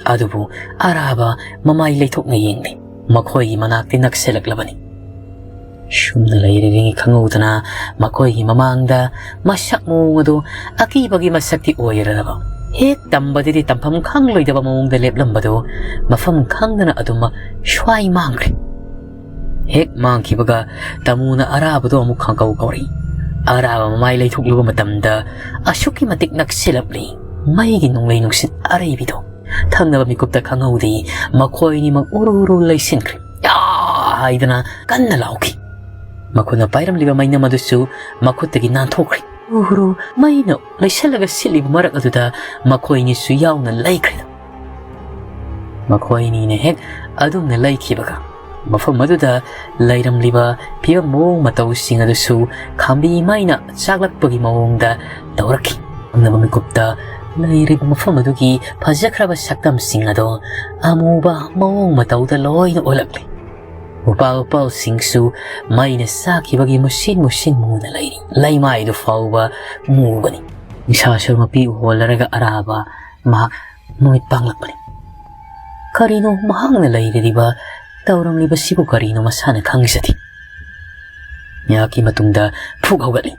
ꯑꯗꯨꯕꯨ ꯑꯔꯥꯕ ꯃꯃꯥꯏ ꯂꯩꯊꯣꯛꯅ ꯌꯦꯡꯂꯤ꯫ ꯃꯈꯣꯏꯒꯤ ꯃꯅꯥꯛꯇꯤ ꯅꯛꯁꯤꯜꯂꯛꯂꯕꯅꯤ꯫ ꯁꯨꯝꯅ ꯂꯩꯔꯤꯉꯩ ꯈꯪꯍꯧꯗꯅ ꯃꯈꯣꯏꯒꯤ ꯃꯃꯥꯡꯗ ꯃꯁꯛ ꯃꯑꯣꯡ ꯑꯗꯨ ꯑꯀꯤꯕꯒꯤ ꯃꯁꯛꯇꯤ ꯑꯣꯏꯔꯔꯕ, ꯍꯦꯛ ꯇꯝꯕꯗꯗꯤ ꯇꯝꯐꯝ ꯈꯪꯂꯣꯏꯗꯕ ꯃꯑꯣꯡꯗ ꯂꯦꯞꯂꯝꯕꯗꯨ ꯃꯐꯝ ꯈꯪꯗꯅ ꯑꯗꯨꯃꯛ ꯁ꯭ꯋꯥꯏ ꯃꯥꯡꯈ꯭ꯔꯦ꯫ ꯍꯦꯛ ꯃꯥꯡꯈꯤꯕꯒ ꯇꯥꯃꯨꯅ ꯑꯔꯥꯕꯗꯣ ꯑꯃꯨꯛ ꯈꯪꯀꯧ ꯀꯧꯔꯛꯏ꯫ ꯑꯔꯥꯕ ꯃꯃꯥꯏ ꯂꯩꯊꯣꯛꯂꯨꯕ ꯃꯇꯝꯗ ꯑꯁꯨꯛꯀꯤ ꯃꯇꯤꯛ ꯅꯛꯁꯤꯜꯂꯛꯂꯤ꯫ ꯃꯩꯒꯤ ꯅꯣꯡꯂꯩ ꯅꯨꯡꯁꯤꯠ ꯑꯔꯩꯕꯤꯗꯣ ꯊꯪꯅꯕ ꯃꯤꯀꯨꯞꯇ ꯈꯪꯍꯧꯗꯦ꯫ ꯃꯈꯣꯏ ꯑꯅꯤꯃꯛ ꯎꯔꯨ ꯎꯔꯨ ꯂꯩꯁꯤꯟꯈ꯭ꯔꯦ꯫ "ꯌꯥ!" ꯍꯥꯏꯗꯅ ꯀꯟꯅ ꯂꯥꯎꯈꯤ꯫ ꯃꯈꯨꯠꯅ ꯄꯥꯏꯔꯝꯂꯤꯕ ꯃꯩꯅꯝ ꯑꯗꯨꯁꯨ ꯃꯈꯨꯠꯇꯒꯤ ꯅꯥꯟꯊꯣꯛꯈ꯭ꯔꯦ꯫ ꯎꯔꯨ ꯃꯩꯅ ꯂꯩꯁꯜꯂꯒ ꯁꯤꯠꯂꯤꯕ ꯃꯔꯛ ꯑꯗꯨꯗ ꯃꯈꯣꯏ ꯑꯅꯤꯁꯨ ꯌꯥꯎꯅ ꯂꯩꯈ꯭ꯔꯦ꯫ ꯃꯈꯣꯏ ꯑꯅꯤꯅ ꯍꯦꯛ ꯑꯗꯨꯝꯅ ꯂꯩꯈꯤꯕꯒ ꯃꯐꯝ ꯑꯗꯨꯗ ꯂꯩꯔꯝꯂꯤꯕ ꯐꯤꯕꯝ ꯃꯑꯣꯡ ꯃꯇꯧꯁꯤꯡ ꯑꯗꯨꯁꯨ ꯈꯥꯝꯕꯤ ꯃꯩꯅ ꯆꯥꯛꯂꯛꯄꯒꯤ ꯃꯑꯣꯡꯗ ꯇꯧꯔꯛꯈꯤ꯫ ꯊꯪꯅꯕ ꯃꯤꯀꯨꯞꯇ ꯂꯩꯔꯤꯕ ꯃꯐꯝ ꯑꯗꯨꯒꯤ ꯐꯖꯈ꯭ꯔꯕ ꯁꯛꯇꯝꯁꯤꯡ ꯑꯗꯣ ꯑꯃꯨꯕ ꯃꯑꯣꯡ ꯃꯇꯧꯗ ꯂꯣꯏꯅ ꯑꯣꯜꯂꯛꯂꯤ꯫ ꯎꯄꯥꯜ ꯎꯄꯥꯜꯁꯤꯡꯁꯨ ꯃꯩꯅ ꯆꯥꯛꯈꯤꯕꯒꯤ ꯃꯨꯁꯤꯟ ꯃꯨꯁꯤꯟ ꯃꯨꯅ ꯂꯩꯔꯤ꯫ ꯂꯩꯃꯥꯏꯗꯨ ꯐꯥꯎꯕ ꯃꯨꯕꯅꯤ꯫ ꯅꯤꯁꯥꯁꯨ ꯃꯄꯤ ꯎꯍꯣꯜꯂꯔꯒ ꯑꯔꯥꯕ ꯃꯍꯥꯛ ꯃꯃꯤꯠ ꯄꯥꯡꯂꯛꯄꯅꯤ꯫ ꯀꯔꯤꯅꯣ ꯃꯍꯥꯛꯅ ꯂꯩꯔꯤꯕ, ꯇꯧꯔꯝꯂꯤꯕꯁꯤꯕꯨ ꯀꯔꯤꯅꯣ ꯃꯁꯥꯅ ꯈꯪꯖꯗꯦ꯫ ꯉꯥꯏꯍꯥꯛꯀꯤ ꯃꯇꯨꯡꯗ ꯐꯨꯛ ꯍꯧꯒꯠꯂꯤ꯫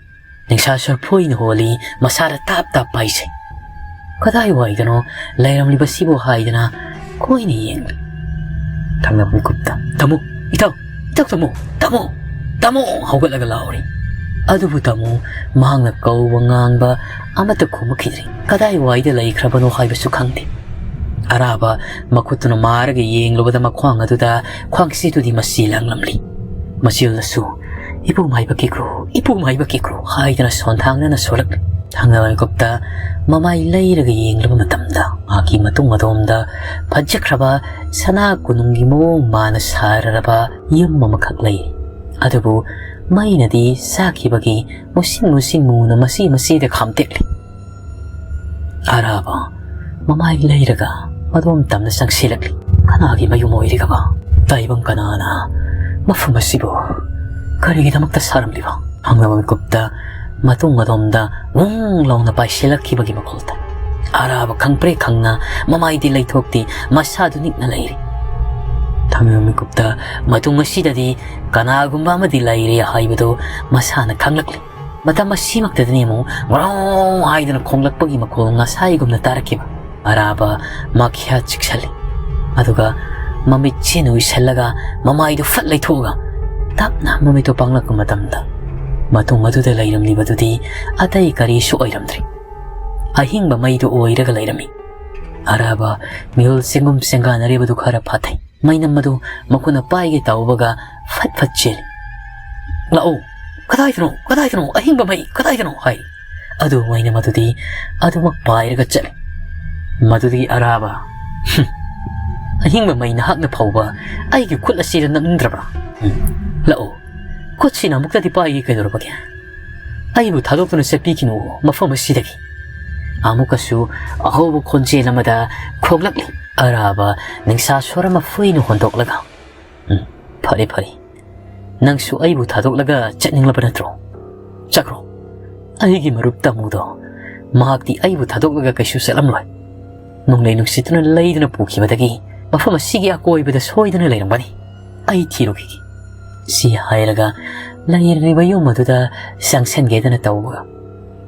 ꯅꯤꯡꯁꯥ ꯁꯣꯔ ꯐꯣꯏꯅ ꯍꯣꯜꯂꯤ, ꯃꯁꯥꯗ ꯇꯥꯞ ꯇꯥꯞ ꯄꯥꯏꯖꯩ꯫ ꯀꯗꯥꯏꯋꯥꯏꯗꯅꯣ ꯂꯩꯔꯝꯂꯤꯕꯁꯤꯕꯨ ꯍꯥꯏꯗꯅ ꯀꯣꯏꯅ ꯌꯦꯡꯂꯤ꯫ ꯊꯪꯅꯕ ꯃꯤꯀꯨꯞꯇ, "ꯇꯥꯃꯣ, ꯏꯇꯥꯎ, ꯏꯇꯥꯎ ꯇꯥꯃꯣ, ꯇꯥꯃꯣ, ꯇꯥꯃꯣ!" ꯍꯧꯒꯠꯂꯒ ꯂꯥꯎꯔꯤ꯫ ꯑꯗꯨꯕꯨ ꯇꯥꯃꯣ ꯃꯍꯥꯛꯅ ꯀꯧꯕ ꯉꯥꯡꯕ ꯑꯃꯠꯇ ꯈꯨꯝꯃꯛꯈꯤꯗ꯭ꯔꯦ꯫ ꯀꯗꯥꯏꯋꯥꯏꯗ ꯂꯩꯈ꯭ꯔꯕꯅꯣ ꯍꯥꯏꯕꯁꯨ ꯈꯪꯗꯦ꯫ ꯑꯔꯥꯕ ꯃꯈꯨꯠꯇꯨꯅ ꯃꯥꯔꯒ ꯌꯦꯡꯂꯨꯕꯗ ꯃꯈ꯭ꯋꯥꯡ ꯑꯗꯨꯗ ꯈ꯭ꯋꯥꯡꯁꯤꯠꯇꯨꯗꯤ ꯃꯆꯤ ꯂꯥꯡꯂꯝꯂꯤ꯫ ꯃꯆꯤꯜꯗꯁꯨ, "ꯏꯄꯨ ꯃꯥꯏꯕ ꯀꯤꯈ꯭ꯔꯣ, ꯏꯄꯨ ꯃꯥꯏꯕ ꯀꯤꯈ꯭ꯔꯣ" ꯍꯥꯏꯗꯅ ꯁꯣꯟꯊꯥꯡꯅꯅ ꯁꯣꯜꯂꯛꯂꯤ꯫ ꯊꯪꯅꯕ ꯃꯤꯀꯨꯞꯇ ꯃꯃꯥꯏ ꯂꯩꯔꯒ ꯌꯦꯡꯂꯨꯕ ꯃꯇꯝꯗ ꯃꯍꯥꯛꯀꯤ ꯃꯇꯨꯡ ꯑꯗꯣꯝꯗ ꯐꯖꯈ꯭ꯔꯕ ꯁꯅꯥ ꯀꯣꯅꯨꯡꯒꯤ ꯃꯑꯣꯡ ꯃꯥꯅ ꯁꯥꯔꯔꯕ ꯌꯨꯝ ꯑꯃꯈꯛ ꯂꯩ꯫ ꯑꯗꯨꯕꯨ ꯃꯩꯅꯗꯤ ꯆꯥꯈꯤꯕꯒꯤ ꯃꯨꯁꯤꯟ ꯃꯨꯁꯤꯟ ꯃꯨꯅ ꯃꯆꯤ ꯃꯆꯤꯗ ꯈꯥꯝꯇꯦꯛꯂꯤ꯫ ꯑꯔꯥꯕ ꯃꯃꯥꯏ ꯂꯩꯔꯒ ꯃꯗꯣꯝ ꯇꯝꯅ ꯆꯪꯁꯤꯜꯂꯛꯂꯤ꯫ ꯀꯅꯥꯒꯤ ꯃꯌꯨꯝ ꯑꯣꯏꯔꯤꯒꯕ? ꯇꯥꯏꯕꯪ ꯀꯅꯥꯅ ꯃꯐꯝ ꯑꯁꯤꯕꯨ ꯀꯔꯤꯒꯤꯗꯃꯛꯇ ꯁꯥꯔꯝꯂꯤꯕ? ꯍꯪꯅꯕ ꯃꯤꯀꯨꯞꯇ ꯃꯇꯨꯡ ꯑꯗꯣꯝꯗ ꯋꯨꯡ ꯂꯥꯎꯅ ꯄꯥꯏꯁꯤꯜꯂꯛꯈꯤꯕꯒꯤ ꯃꯈꯣꯜ ꯇꯥꯏ꯫ ꯑꯔꯥꯕ ꯈꯪꯄ꯭ꯔꯦꯛ ꯈꯪꯅ ꯃꯃꯥꯏꯗꯤ ꯂꯩꯊꯣꯛꯇꯦ, ꯃꯁꯥꯗꯨ ꯅꯤꯛꯅ ꯂꯩꯔꯤ꯫ ꯊꯥꯡꯅꯕ ꯃꯤꯀꯨꯞꯇ ꯃꯇꯨꯡ ꯑꯁꯤꯗꯗꯤ ꯀꯅꯥꯒꯨꯝꯕ ꯑꯃꯗꯤ ꯂꯩꯔꯦ ꯍꯥꯏꯕꯗꯨ ꯃꯁꯥꯅ ꯈꯪꯂꯛꯂꯤ꯫ ꯃꯇꯝ ꯑꯁꯤꯃꯛꯇꯗꯅꯤ ꯑꯃꯨꯛ ꯒ꯭ꯔꯣꯡ ꯍꯥꯏꯗꯨꯅ ꯈꯣꯡꯂꯛꯄꯒꯤ ꯃꯈꯣꯜ ꯉꯁꯥꯏꯒꯨꯝꯅ ꯇꯥꯔꯛꯈꯤꯕ꯫ ꯑꯔꯥꯕ ꯃꯈ꯭ꯌꯥ ꯆꯤꯛꯁꯜꯂꯤ꯫ ꯑꯗꯨꯒ ꯃꯃꯤꯠꯁꯤꯅ ꯎꯏꯁꯜꯂꯒ ꯃꯃꯥꯏꯗꯨ ꯐꯠ ꯂꯩꯊꯣꯛꯑꯒ ꯇꯞꯅ ꯃꯃꯤꯠꯇꯨ ꯄꯥꯡꯂꯛꯄ ꯃꯇꯝꯗ ꯃꯇꯨꯡ ꯑꯗꯨꯗ ꯂꯩꯔꯝꯂꯤꯕꯗꯨꯗꯤ ꯑꯇꯩ ꯀꯔꯤꯁꯨ ꯑꯣꯏꯔꯝꯗ꯭ꯔꯤ꯫ ꯑꯍꯤꯡꯕ ꯃꯩꯗꯨ ꯑꯣꯏꯔꯒ ꯂꯩꯔꯝꯃꯤ꯫ ꯑꯔꯥꯕ ꯃꯤꯍꯨꯜ ꯆꯦꯡꯒꯨꯝ ꯆꯦꯡꯒꯥꯟꯅꯔꯤꯕꯗꯨ ꯈꯔ ꯐꯥꯊꯩ꯫ ꯃꯩꯅꯝ ꯑꯗꯨ ꯃꯈꯨꯠꯅ ꯄꯥꯏꯒꯦ ꯇꯧꯕꯒ ꯐꯠ ꯐꯠ ꯆꯦꯜꯂꯤ꯫ "ꯂꯥꯛꯑꯣ, ꯀꯗꯥꯏꯗꯅꯣ, ꯀꯗꯥꯏꯗꯅꯣ, ꯑꯍꯤꯡꯕ ꯃꯩ ꯀꯗꯥꯏꯗꯅꯣ?" ꯍꯥꯏ꯫ ꯑꯗꯨ ꯃꯩꯅꯝ ꯑꯗꯨꯗꯤ ꯑꯗꯨꯃꯛ ꯄꯥꯏꯔꯒ ꯆꯠꯂꯤ꯫ ꯃꯗꯨꯗꯒꯤ ꯑꯔꯥꯕ, "ꯍꯨꯝ, ꯑꯍꯤꯡꯕ ꯃꯩ ꯅꯍꯥꯛꯅ ꯐꯥꯎꯕ ꯑꯩꯒꯤ ꯈꯨꯠ ꯑꯁꯤꯗ ꯅꯝꯗ꯭ꯔꯕ꯭ꯔꯥ? ꯎꯝ, ꯂꯥꯛꯑꯣ, ꯈꯨꯠꯁꯤꯅ ꯑꯃꯨꯛꯇꯗꯤ ꯄꯥꯏꯒꯦ, ꯀꯩꯗꯧꯔꯕꯒꯦ? ꯑꯩꯕꯨ ꯊꯥꯗꯣꯛꯇꯨꯅ ꯆꯠꯄꯤꯈꯤꯅꯨ ꯃꯐꯝ ꯑꯁꯤꯗꯒꯤ꯫" ꯑꯃꯨꯛꯀꯁꯨ ꯑꯍꯧꯕ ꯈꯣꯟꯖꯦꯜ ꯑꯃꯗ ꯈꯣꯡꯂꯛꯂꯤ꯫ ꯑꯔꯥꯕ ꯅꯤꯡꯁꯥ ꯁꯣꯔ ꯑꯃ ꯐꯨꯏꯅ ꯍꯣꯟꯗꯣꯛꯂꯒ, "ꯎꯝ, ꯐꯔꯦ, ꯐꯔꯦ꯫ ꯅꯪꯁꯨ ꯑꯩꯕꯨ ꯊꯥꯗꯣꯛꯂꯒ ꯆꯠꯅꯤꯡꯂꯕ ꯅꯠꯇ꯭ꯔꯣ? ꯆꯠꯈ꯭ꯔꯣ꯫ ꯑꯩꯒꯤ ꯃꯔꯨꯞ ꯇꯥꯃꯨꯗꯣ, ꯃꯍꯥꯛꯇꯤ ꯑꯩꯕꯨ ꯊꯥꯗꯣꯛꯂꯒ ꯀꯩꯁꯨ ꯆꯠꯂꯝꯂꯣꯏ꯫ ꯅꯣꯡꯂꯩ ꯅꯨꯡꯁꯤꯠꯇꯨꯅ ꯂꯩꯗꯨꯅ ꯄꯨꯈꯤꯕꯗꯒꯤ ꯃꯐꯝ ꯑꯁꯤꯒꯤ ꯑꯀꯣꯏꯕꯗ ꯁꯣꯏꯗꯅ ꯂꯩꯔꯝꯒꯅꯤ꯫ ꯑꯩ ꯊꯤꯔꯨꯈꯤꯒꯦ꯫" ꯁꯤ ꯍꯥꯏꯔꯒ ꯂꯩꯔꯤꯕ ꯌꯨꯝ ꯑꯗꯨꯗ ꯆꯪꯁꯟꯒꯦꯗꯅ ꯇꯧꯕꯒ,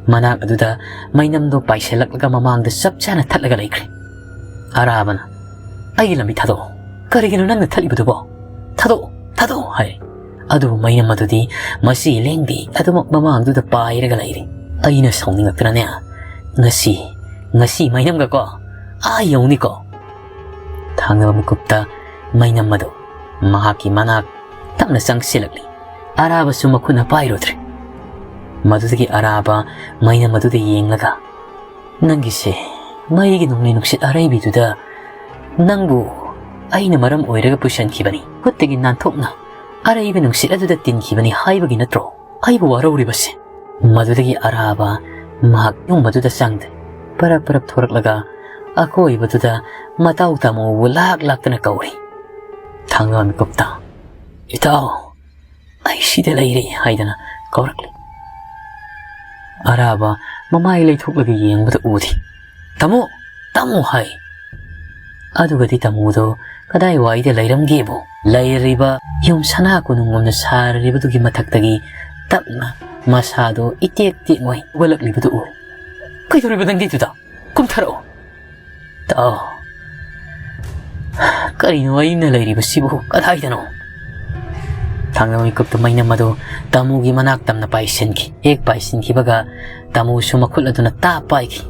ꯃꯅꯥꯛ ꯑꯗꯨꯗ ꯃꯩꯅꯝꯗꯣ ꯄꯥꯏꯁꯤꯜꯂꯛꯂꯒ ꯃꯃꯥꯡꯗ ꯆꯞ ꯆꯥꯅ ꯊꯠꯂꯒ ꯂꯩꯈ꯭ꯔꯦ꯫ ꯑꯔꯥꯕꯅ, "ꯑꯩꯒꯤ ꯂꯝꯕꯤ ꯊꯥꯗꯣꯛꯑꯣ꯫ ꯀꯔꯤꯒꯤꯅꯣ ꯅꯪꯅ ꯊꯠꯂꯤꯕꯗꯨꯕꯣ? ꯊꯥꯗꯣꯛꯑꯣ, ꯊꯥꯗꯣꯛꯑꯣ," ꯍꯥꯏꯔꯦ꯫ ꯑꯗꯨꯕꯨ ꯃꯩꯅꯝ ꯑꯗꯨꯗꯤ ꯃꯁꯤ ꯂꯦꯡꯗꯦ, ꯑꯗꯨꯃꯛ ꯃꯃꯥꯡꯗꯨꯗ ꯄꯥꯏꯔꯒ ꯂꯩꯔꯦ꯫ ꯑꯩꯅ ꯁꯥꯎꯅꯤꯡꯉꯛꯇꯅꯅꯦ, "ꯉꯁꯤ, ꯉꯁꯤ ꯃꯩꯅꯝꯒꯀꯣ, ꯑꯥ ꯌꯧꯅꯤꯀꯣ꯫" ꯊꯥꯡꯅꯕ ꯃꯤꯀꯨꯞꯇ ꯃꯩꯅꯝ ꯑꯗꯨ ꯃꯍꯥꯛꯀꯤ ꯃꯅꯥꯛ ꯇꯞꯅ ꯆꯪꯁꯤꯜꯂꯛꯂꯤ꯫ ꯑꯔꯥꯕꯁꯨ ꯃꯈꯨꯠꯅ ꯄꯥꯏꯔꯨꯗ꯭ꯔꯦ꯫ ꯃꯗꯨꯗꯒꯤ ꯑꯔꯥꯕ ꯃꯩꯅꯝ ꯑꯗꯨꯗ ꯌꯦꯡꯂꯒ, "ꯅꯪꯒꯤꯁꯦ ꯃꯩꯒꯤ ꯅꯣꯡꯂꯩ ꯅꯨꯡꯁꯤꯠ ꯑꯔꯩꯕꯤꯗꯨꯗ ꯅꯪꯕꯨ ꯑꯩꯅ ꯃꯔꯝ ꯑꯣꯏꯔꯒ ꯄꯨꯁꯤꯟꯈꯤꯕꯅꯤ, ꯈꯨꯠꯇꯒꯤ ꯅꯥꯟꯊꯣꯛꯅ ꯑꯔꯩꯕ ꯅꯨꯡꯁꯤꯠ ꯑꯗꯨꯗ ꯇꯤꯟꯈꯤꯕꯅꯤ ꯍꯥꯏꯕꯒꯤ ꯅꯠꯇ꯭ꯔꯣ ꯑꯩꯕꯨ ꯋꯥꯔꯧꯔꯤꯕꯁꯦ?" ꯃꯗꯨꯗꯒꯤ ꯑꯔꯥꯕ ꯃꯍꯥꯛ ꯌꯨꯝ ꯑꯗꯨꯗ ꯆꯪꯗꯦ꯫ ꯄꯔꯞ ꯄꯔꯞ ꯊꯣꯔꯛꯂꯒ ꯑꯀꯣꯏꯕꯗꯨꯗ ꯃꯇꯥꯎ ꯇꯥꯃꯨꯕꯨ ꯂꯥꯛ ꯂꯥꯛꯇꯅ ꯀꯧꯔꯤ꯫ ꯊꯥꯡꯅꯕ ꯃꯤꯀꯨꯞꯇ, "ꯏꯇꯥꯎ, ꯑꯩ ꯁꯤꯗ ꯂꯩꯔꯦ" ꯍꯥꯏꯗꯅ ꯀꯧꯔꯛꯂꯤ꯫ ꯑꯔꯥꯕ ꯃꯃꯥꯏ ꯂꯩꯊꯣꯛꯂꯒ ꯌꯦꯡꯕꯗ ꯎꯗꯦ꯫ "ꯇꯥꯃꯣ! ꯇꯥꯃꯣ!" ꯍꯥꯏ꯫ ꯑꯗꯨꯒꯗꯤ ꯇꯥꯃꯣꯗꯣ ꯀꯗꯥꯏꯋꯥꯏꯗ ꯂꯩꯔꯝꯒꯦꯕꯨ, ꯂꯩꯔꯤꯕ ꯌꯨꯝ ꯁꯅꯥ ꯀꯣꯅꯨꯡꯒꯨꯝꯅ ꯁꯥꯔꯤꯕꯗꯨꯒꯤ ꯃꯊꯛꯇꯒꯤ ꯇꯞꯅ ꯃꯁꯥꯗꯣ ꯏꯇꯦꯛ ꯇꯦꯛꯉꯣꯏ ꯍꯧꯒꯠꯂꯛꯂꯤꯕꯗꯨ ꯎ꯫ "ꯀꯩꯗꯧꯔꯤꯕ ꯅꯪꯗꯤ ꯑꯗꯨꯗ? ꯀꯨꯝꯊꯔꯛꯑꯣ!" "ꯇꯥꯎ, ꯀꯔꯤꯅꯣ ꯑꯩꯅ ꯂꯩꯔꯤꯕꯁꯤꯕꯨ? ꯀꯗꯥꯏꯗꯅꯣ?" ꯊꯥꯡꯗꯕ ꯃꯤꯀꯨꯞꯇ ꯃꯩꯅꯝ ꯑꯗꯨ ꯇꯥꯃꯨꯒꯤ ꯃꯅꯥꯛ ꯇꯝꯅ ꯄꯥꯏꯁꯤꯟꯈꯤ꯫ ꯍꯦꯛ ꯄꯥꯏꯁꯤꯟꯈꯤꯕꯒ ꯇꯥꯃꯨꯁꯨ ꯃꯈꯨꯠ ꯑꯗꯨꯅ ꯇꯥꯞ ꯄꯥꯏꯈꯤ꯫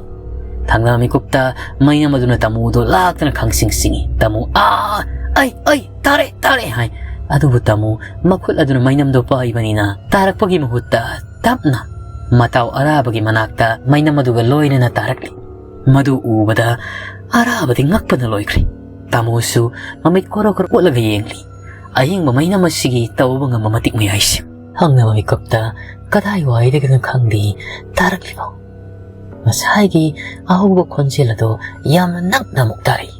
ꯊꯥꯡꯗꯕ ꯃꯤꯀꯨꯞꯇ ꯃꯩꯅꯝ ꯑꯗꯨꯅ ꯇꯥꯃꯨꯗꯨ ꯂꯥꯛꯇꯅ ꯈꯪꯁꯤꯡ ꯁꯤꯡꯉꯤ꯫ ꯇꯥꯃꯨ, "ꯑꯥ! ꯑꯩ! ꯑꯩ! ꯇꯥꯔꯦ! ꯇꯥꯔꯦ!" ꯍꯥꯏ꯫ ꯑꯗꯨꯕꯨ ꯇꯥꯃꯨ ꯃꯈꯨꯠ ꯑꯗꯨꯅ ꯃꯩꯅꯝꯗꯨ ꯄꯥꯏꯕꯅꯤꯅ ꯇꯥꯔꯛꯄꯒꯤ ꯃꯍꯨꯠꯇ ꯇꯞꯅ ꯃꯇꯥꯎ ꯑꯔꯥꯕꯒꯤ ꯃꯅꯥꯛꯇ ꯃꯩꯅꯝ ꯑꯗꯨꯒ ꯂꯣꯏꯅꯅ ꯇꯥꯔꯛꯂꯤ꯫ ꯃꯗꯨ ꯎꯕꯗ ꯑꯔꯥꯕꯗꯤ ꯉꯛꯄꯅ ꯂꯣꯏꯈ꯭ꯔꯦ꯫ ꯇꯥꯃꯨꯁꯨ ꯃꯃꯤꯠ ꯀꯣꯔꯣ ꯀꯣꯔꯣ ꯑꯣꯠꯂꯒ ꯌꯦꯡꯂꯤ꯫ ꯑꯍꯤꯡꯕ ꯃꯩꯅꯝ ꯑꯁꯤꯒꯤ ꯇꯧꯕ ꯉꯝꯕ ꯃꯇꯤꯛ ꯃꯌꯥꯏꯁꯦ꯫ ꯍꯪꯅꯕ ꯃꯤꯀꯨꯞꯇ ꯀꯗꯥꯏꯋꯥꯏꯗꯒꯤꯅꯣ ꯈꯪꯗꯦ ꯇꯥꯔꯛꯂꯤꯕ ꯉꯁꯥꯏꯒꯤ ꯑꯍꯧꯕ ꯈꯣꯟꯖꯦꯜ ꯑꯗꯨ ꯌꯥꯝꯅ ꯅꯛꯅ ꯑꯃꯨꯛ ꯇꯥꯔꯛꯏ꯫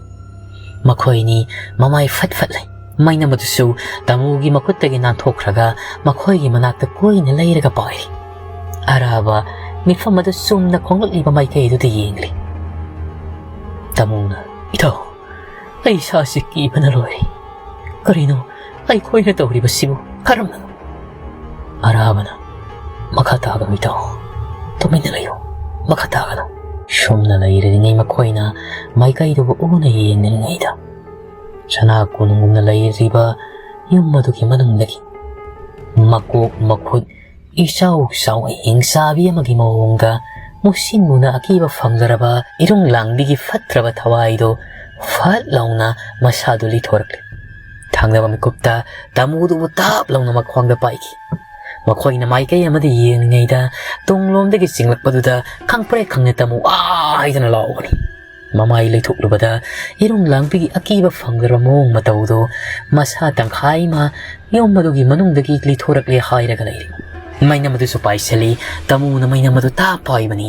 ꯃꯈꯣꯏꯅꯤ ꯃꯃꯥꯏ ꯐꯠ ꯐꯠ ꯂꯩ꯫ ꯃꯩꯅꯝ ꯑꯗꯨꯁꯨ ꯇꯥꯃꯨꯒꯤ ꯃꯈꯨꯠꯇꯒꯤ ꯅꯥꯟꯊꯣꯛꯈ꯭ꯔꯒ ꯃꯈꯣꯏꯒꯤ ꯃꯅꯥꯛꯇ ꯀꯣꯏꯅ ꯂꯩꯔꯒ ꯄꯥꯏꯔꯤ꯫ ꯑꯔꯥꯕ ꯃꯤꯐꯝ ꯑꯗꯨ ꯆꯨꯝꯅ ꯈꯣꯡꯂꯛꯂꯤꯕ ꯃꯥꯏꯀꯩ ꯑꯗꯨꯗ ꯌꯦꯡꯂꯤ꯫ ꯇꯥꯃꯨꯅ, "ꯏꯇꯥꯎ, ꯑꯩ ꯏꯁꯥꯁꯤ ꯀꯤꯕꯅ ꯂꯣꯏꯔꯦ꯫ ꯀꯔꯤꯅꯣ ꯑꯩꯈꯣꯏꯅ ꯇꯧꯔꯤꯕꯁꯤꯕꯨ? ꯀꯔꯝꯕꯅꯣ?" ꯑꯔꯥꯕꯅ, "ꯃꯈꯥ ꯇꯥꯒꯅꯨ ꯏꯇꯥꯎ, ꯇꯨꯃꯤꯟꯅ ꯂꯩꯌꯨ, ꯃꯈꯥ ꯇꯥꯒꯅꯨ꯫" ꯁꯨꯝꯅ ꯂꯩꯔꯤꯉꯩ ꯃꯈꯣꯏꯅ ꯃꯥꯏꯀꯩꯗꯨꯕꯨ ꯎꯅ ꯌꯦꯡꯂꯤꯉꯩꯗ ꯁꯅꯥ ꯀꯣꯅꯨꯡꯒꯨꯝꯅ ꯂꯩꯔꯤꯕ ꯌꯨꯝ ꯑꯗꯨꯒꯤ ꯃꯅꯨꯡꯗꯒꯤ ꯃꯀꯣꯛ ꯃꯈꯨꯠ ꯏꯆꯥꯎ ꯆꯥꯎꯅ ꯍꯤꯡꯆꯥꯕꯤ ꯑꯃꯒꯤ ꯃꯑꯣꯡꯗ ꯃꯨꯁꯤꯟ ꯃꯨꯅ ꯑꯀꯤꯕ ꯐꯪꯖꯔꯕ ꯏꯔꯨꯡ ꯂꯥꯡꯕꯤꯒꯤ ꯐꯠꯇ꯭ꯔꯕ ꯊꯋꯥꯏꯗꯣ ꯐꯠ ꯂꯥꯎꯅ ꯃꯁꯥꯗꯨ ꯂꯤꯊꯣꯔꯛꯂꯦ꯫ ꯊꯥꯡꯗꯕ ꯃꯤꯀꯨꯞꯇ ꯇꯥꯃꯨꯗꯨꯕꯨ ꯇꯥꯞ ꯂꯥꯎꯅ ꯃꯈ꯭ꯋꯥꯡꯗ ꯄꯥꯏꯈꯤ꯫ ꯃꯈꯣꯏꯅ ꯃꯥꯏꯀꯩ ꯑꯃꯗ ꯌꯦꯡꯂꯤꯉꯩꯗ ꯇꯨꯡꯂꯣꯝꯗꯒꯤ ꯆꯤꯡꯂꯛꯄꯗꯨꯗ ꯈꯪꯄ꯭ꯔꯦꯛ ꯈꯪꯅ ꯇꯥꯃꯨ "ꯑꯥ!" ꯍꯥꯏꯗꯨꯅ ꯂꯥꯎꯕꯅꯤ꯫ ꯃꯃꯥꯏ ꯂꯩꯊꯣꯛꯂꯨꯕꯗ ꯏꯔꯨꯡ ꯂꯥꯡꯕꯤꯒꯤ ꯑꯀꯤꯕ ꯐꯪꯗ꯭ꯔꯕ ꯃꯑꯣꯡ ꯃꯇꯧꯗꯣ ꯃꯁꯥ ꯇꯪꯈꯥꯏ ꯑꯃ ꯌꯨꯝ ꯑꯗꯨꯒꯤ ꯃꯅꯨꯡꯗꯒꯤ ꯂꯤꯊꯣꯔꯛꯂꯦ ꯍꯥꯏꯔꯒ ꯂꯩꯔꯤ꯫ ꯃꯩꯅꯝ ꯑꯗꯨꯁꯨ ꯄꯥꯏꯁꯤꯜꯂꯤ꯫ ꯇꯥꯃꯨꯅ ꯃꯩꯅꯝ ꯑꯗꯨ ꯇꯥꯞ ꯄꯥꯏꯕꯅꯤ꯫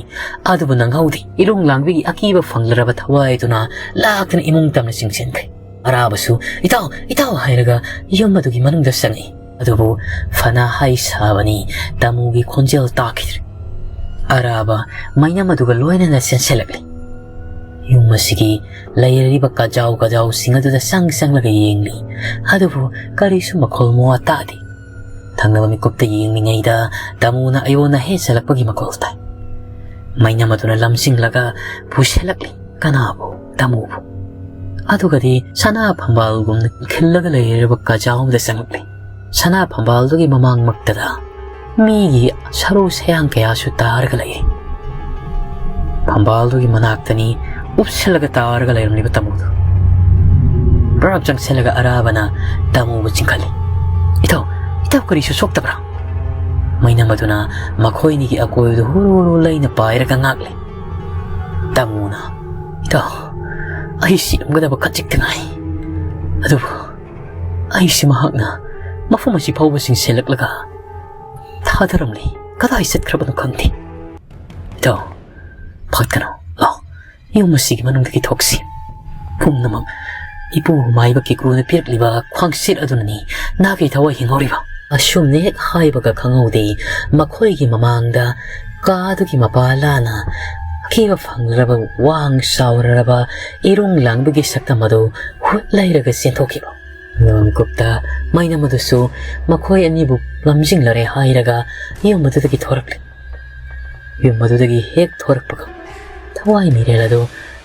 ꯑꯗꯨꯕꯨ ꯅꯪꯍꯧꯗꯦ꯫ ꯏꯔꯨꯡ ꯂꯥꯡꯕꯤꯒꯤ ꯑꯀꯤꯕ ꯐꯪꯂꯔꯕ ꯊꯋꯥꯏꯗꯨꯅ ꯂꯥꯛꯇꯨꯅ ꯏꯃꯨꯡ ꯇꯝꯅ ꯆꯤꯡꯁꯤꯟꯈ꯭ꯔꯦ꯫ ꯑꯔꯥꯕꯁꯨ, "ꯏꯇꯥꯎ, ꯏꯇꯥꯎ" ꯍꯥꯏꯔꯒ ꯌꯨꯝ ꯑꯗꯨꯒꯤ ꯃꯅꯨꯡꯗ ꯆꯪꯉꯛꯏ꯫ ꯑꯗꯨꯕꯨ ꯐꯅ ꯍꯥꯏ ꯁꯥꯕꯅꯤ, ꯇꯥꯃꯨꯒꯤ ꯈꯣꯟꯖꯦꯜ ꯇꯥꯈꯤꯗ꯭ꯔꯦ꯫ ꯑꯔꯥꯕ ꯃꯩꯅꯝ ꯑꯗꯨꯒ ꯂꯣꯏꯅꯅ ꯆꯦꯟꯁꯤꯜꯂꯛꯂꯤ꯫ ꯌꯨꯝ ꯑꯁꯤꯒꯤ ꯂꯩꯔꯤꯕ ꯀꯖꯥꯎ ꯀꯖꯥꯎꯁꯤꯡ ꯑꯗꯨꯗ ꯆꯪ ꯆꯪꯂꯒ ꯌꯦꯡꯂꯤ꯫ ꯑꯗꯨꯕꯨ ꯀꯔꯤꯁꯨ ꯃꯈꯣꯜ ꯃꯋꯥ ꯇꯥꯗꯦ꯫ ꯊꯪꯅꯕ ꯃꯤꯀꯨꯞꯇ ꯌꯦꯡꯂꯤꯉꯩꯗ ꯇꯥꯃꯨꯅ ꯑꯌꯣꯟꯅ ꯍꯦꯛ ꯆꯠꯂꯛꯄꯒꯤ ꯃꯈꯣꯜ ꯇꯥꯏ꯫ ꯃꯩꯅꯝ ꯑꯗꯨꯅ ꯂꯝꯖꯤꯡꯂꯒ ꯄꯨꯁꯤꯜꯂꯛꯂꯤ꯫ ꯀꯅꯥꯕꯨ? ꯇꯥꯃꯨꯕꯨ꯫ ꯑꯗꯨꯒꯗꯤ ꯁꯅꯥ ꯐꯝꯕꯥꯜꯒꯨꯝꯅ ꯈꯤꯜꯂꯒ ꯂꯩꯔꯕ ꯀꯖꯥꯎ ꯑꯃꯗ ꯆꯪꯂꯛꯂꯤ꯫ ꯁꯅꯥ ꯐꯝꯕꯥꯜꯗꯨꯒꯤ ꯃꯃꯥꯡꯃꯛꯇꯗ ꯃꯤꯒꯤ ꯁꯔꯨ ꯁꯌꯥꯡ ꯀꯌꯥꯁꯨ ꯇꯥꯔꯒ ꯂꯩ꯫ ꯐꯝꯕꯥꯜꯗꯨꯒꯤ ꯃꯅꯥꯛꯇꯅꯤ ꯎꯞꯁꯤꯜꯂꯒ ꯇꯥꯔꯒ ꯂꯩꯔꯝꯂꯤꯕ ꯇꯥꯃꯨꯗꯨ꯫ ꯄ꯭ꯔꯞ ꯆꯪꯁꯤꯜꯂꯒ ꯑꯔꯥꯕꯅ ꯇꯥꯃꯨꯕꯨ ꯆꯤꯡꯈꯠꯂꯤ꯫ "ꯏꯇꯥꯎ, ꯏꯇꯥꯎ ꯀꯔꯤꯁꯨ ꯁꯣꯛꯇꯕ꯭ꯔꯥ?" ꯃꯩꯅꯝ ꯑꯗꯨꯅ ꯃꯈꯣꯏꯅꯤꯒꯤ ꯑꯀꯣꯏꯕꯗꯨ ꯍꯨꯔꯨ ꯍꯨꯔꯨ ꯂꯩꯅ ꯄꯥꯏꯔꯒ ꯉꯥꯛꯂꯤ꯫ ꯇꯥꯃꯨꯅ, "ꯏꯇꯥꯎ, ꯑꯩ ꯁꯤꯔꯝꯒꯗꯕ ꯈꯖꯤꯛꯇ ꯉꯥꯏ꯫ ꯑꯗꯨꯕꯨ ꯑꯩꯁꯤ ꯃꯍꯥꯛꯅ ꯃꯐꯝ ꯑꯁꯤ ꯐꯥꯎꯕ ꯆꯤꯡꯁꯤꯜꯂꯛꯂꯒ ꯊꯥꯗꯔꯝꯂꯤ꯫ ꯀꯗꯥꯏ ꯆꯠꯈ꯭ꯔꯕꯅꯣ ꯈꯪꯗꯦ꯫ ꯏꯇꯥꯎ, ꯐꯠꯀꯅꯨ꯫ ꯂꯥꯎ, ꯌꯨꯝ ꯑꯁꯤꯒꯤ ꯃꯅꯨꯡꯗꯒꯤ ꯊꯣꯛꯁꯤ꯫ ꯄꯨꯝꯅꯃꯛ ꯏꯄꯨ ꯃꯥꯏꯕ ꯀꯦꯀ꯭ꯔꯨꯅ ꯄꯤꯔꯛꯂꯤꯕ ꯈ꯭ꯋꯥꯡꯆꯦꯠ ꯑꯗꯨꯅꯅꯤ ꯅꯍꯥꯛꯀꯤ ꯊꯋꯥꯏ ꯍꯤꯡꯍꯧꯔꯤꯕ꯫" ꯑꯁꯨꯝꯅ ꯍꯦꯛ ꯍꯥꯏꯕꯒ ꯈꯪꯍꯧꯗꯦ, ꯃꯈꯣꯏꯒꯤ ꯃꯃꯥꯡꯗ ꯀꯥꯗꯨꯒꯤ ꯃꯄꯥ ꯂꯥꯅ ꯑꯀꯤꯕ ꯐꯪꯂꯔꯕ ꯋꯥꯡ ꯆꯥꯎꯔꯔꯕ ꯏꯔꯨꯡ ꯂꯥꯡꯕꯒꯤ ꯁꯛꯇꯝ ꯑꯗꯨ ꯍꯨꯠ ꯂꯩꯔꯒ ꯆꯦꯟꯊꯣꯛꯈꯤꯕ꯫ ꯃꯤꯀꯨꯞꯇ ꯃꯩꯅꯝ ꯑꯗꯨꯁꯨ ꯃꯈꯣꯏ ꯑꯅꯤꯕꯨ ꯂꯝꯖꯤꯡꯂꯔꯦ ꯍꯥꯏꯔꯒ ꯌꯨꯝ ꯑꯗꯨꯗꯒꯤ ꯊꯣꯔꯛꯂꯤ꯫ ꯌꯨꯝ ꯑꯗꯨꯗꯒꯤ ꯍꯦꯛ ꯊꯣꯔꯛꯄꯒ ꯊꯋꯥꯏ ꯃꯤꯔꯦꯜ ꯑꯗꯨ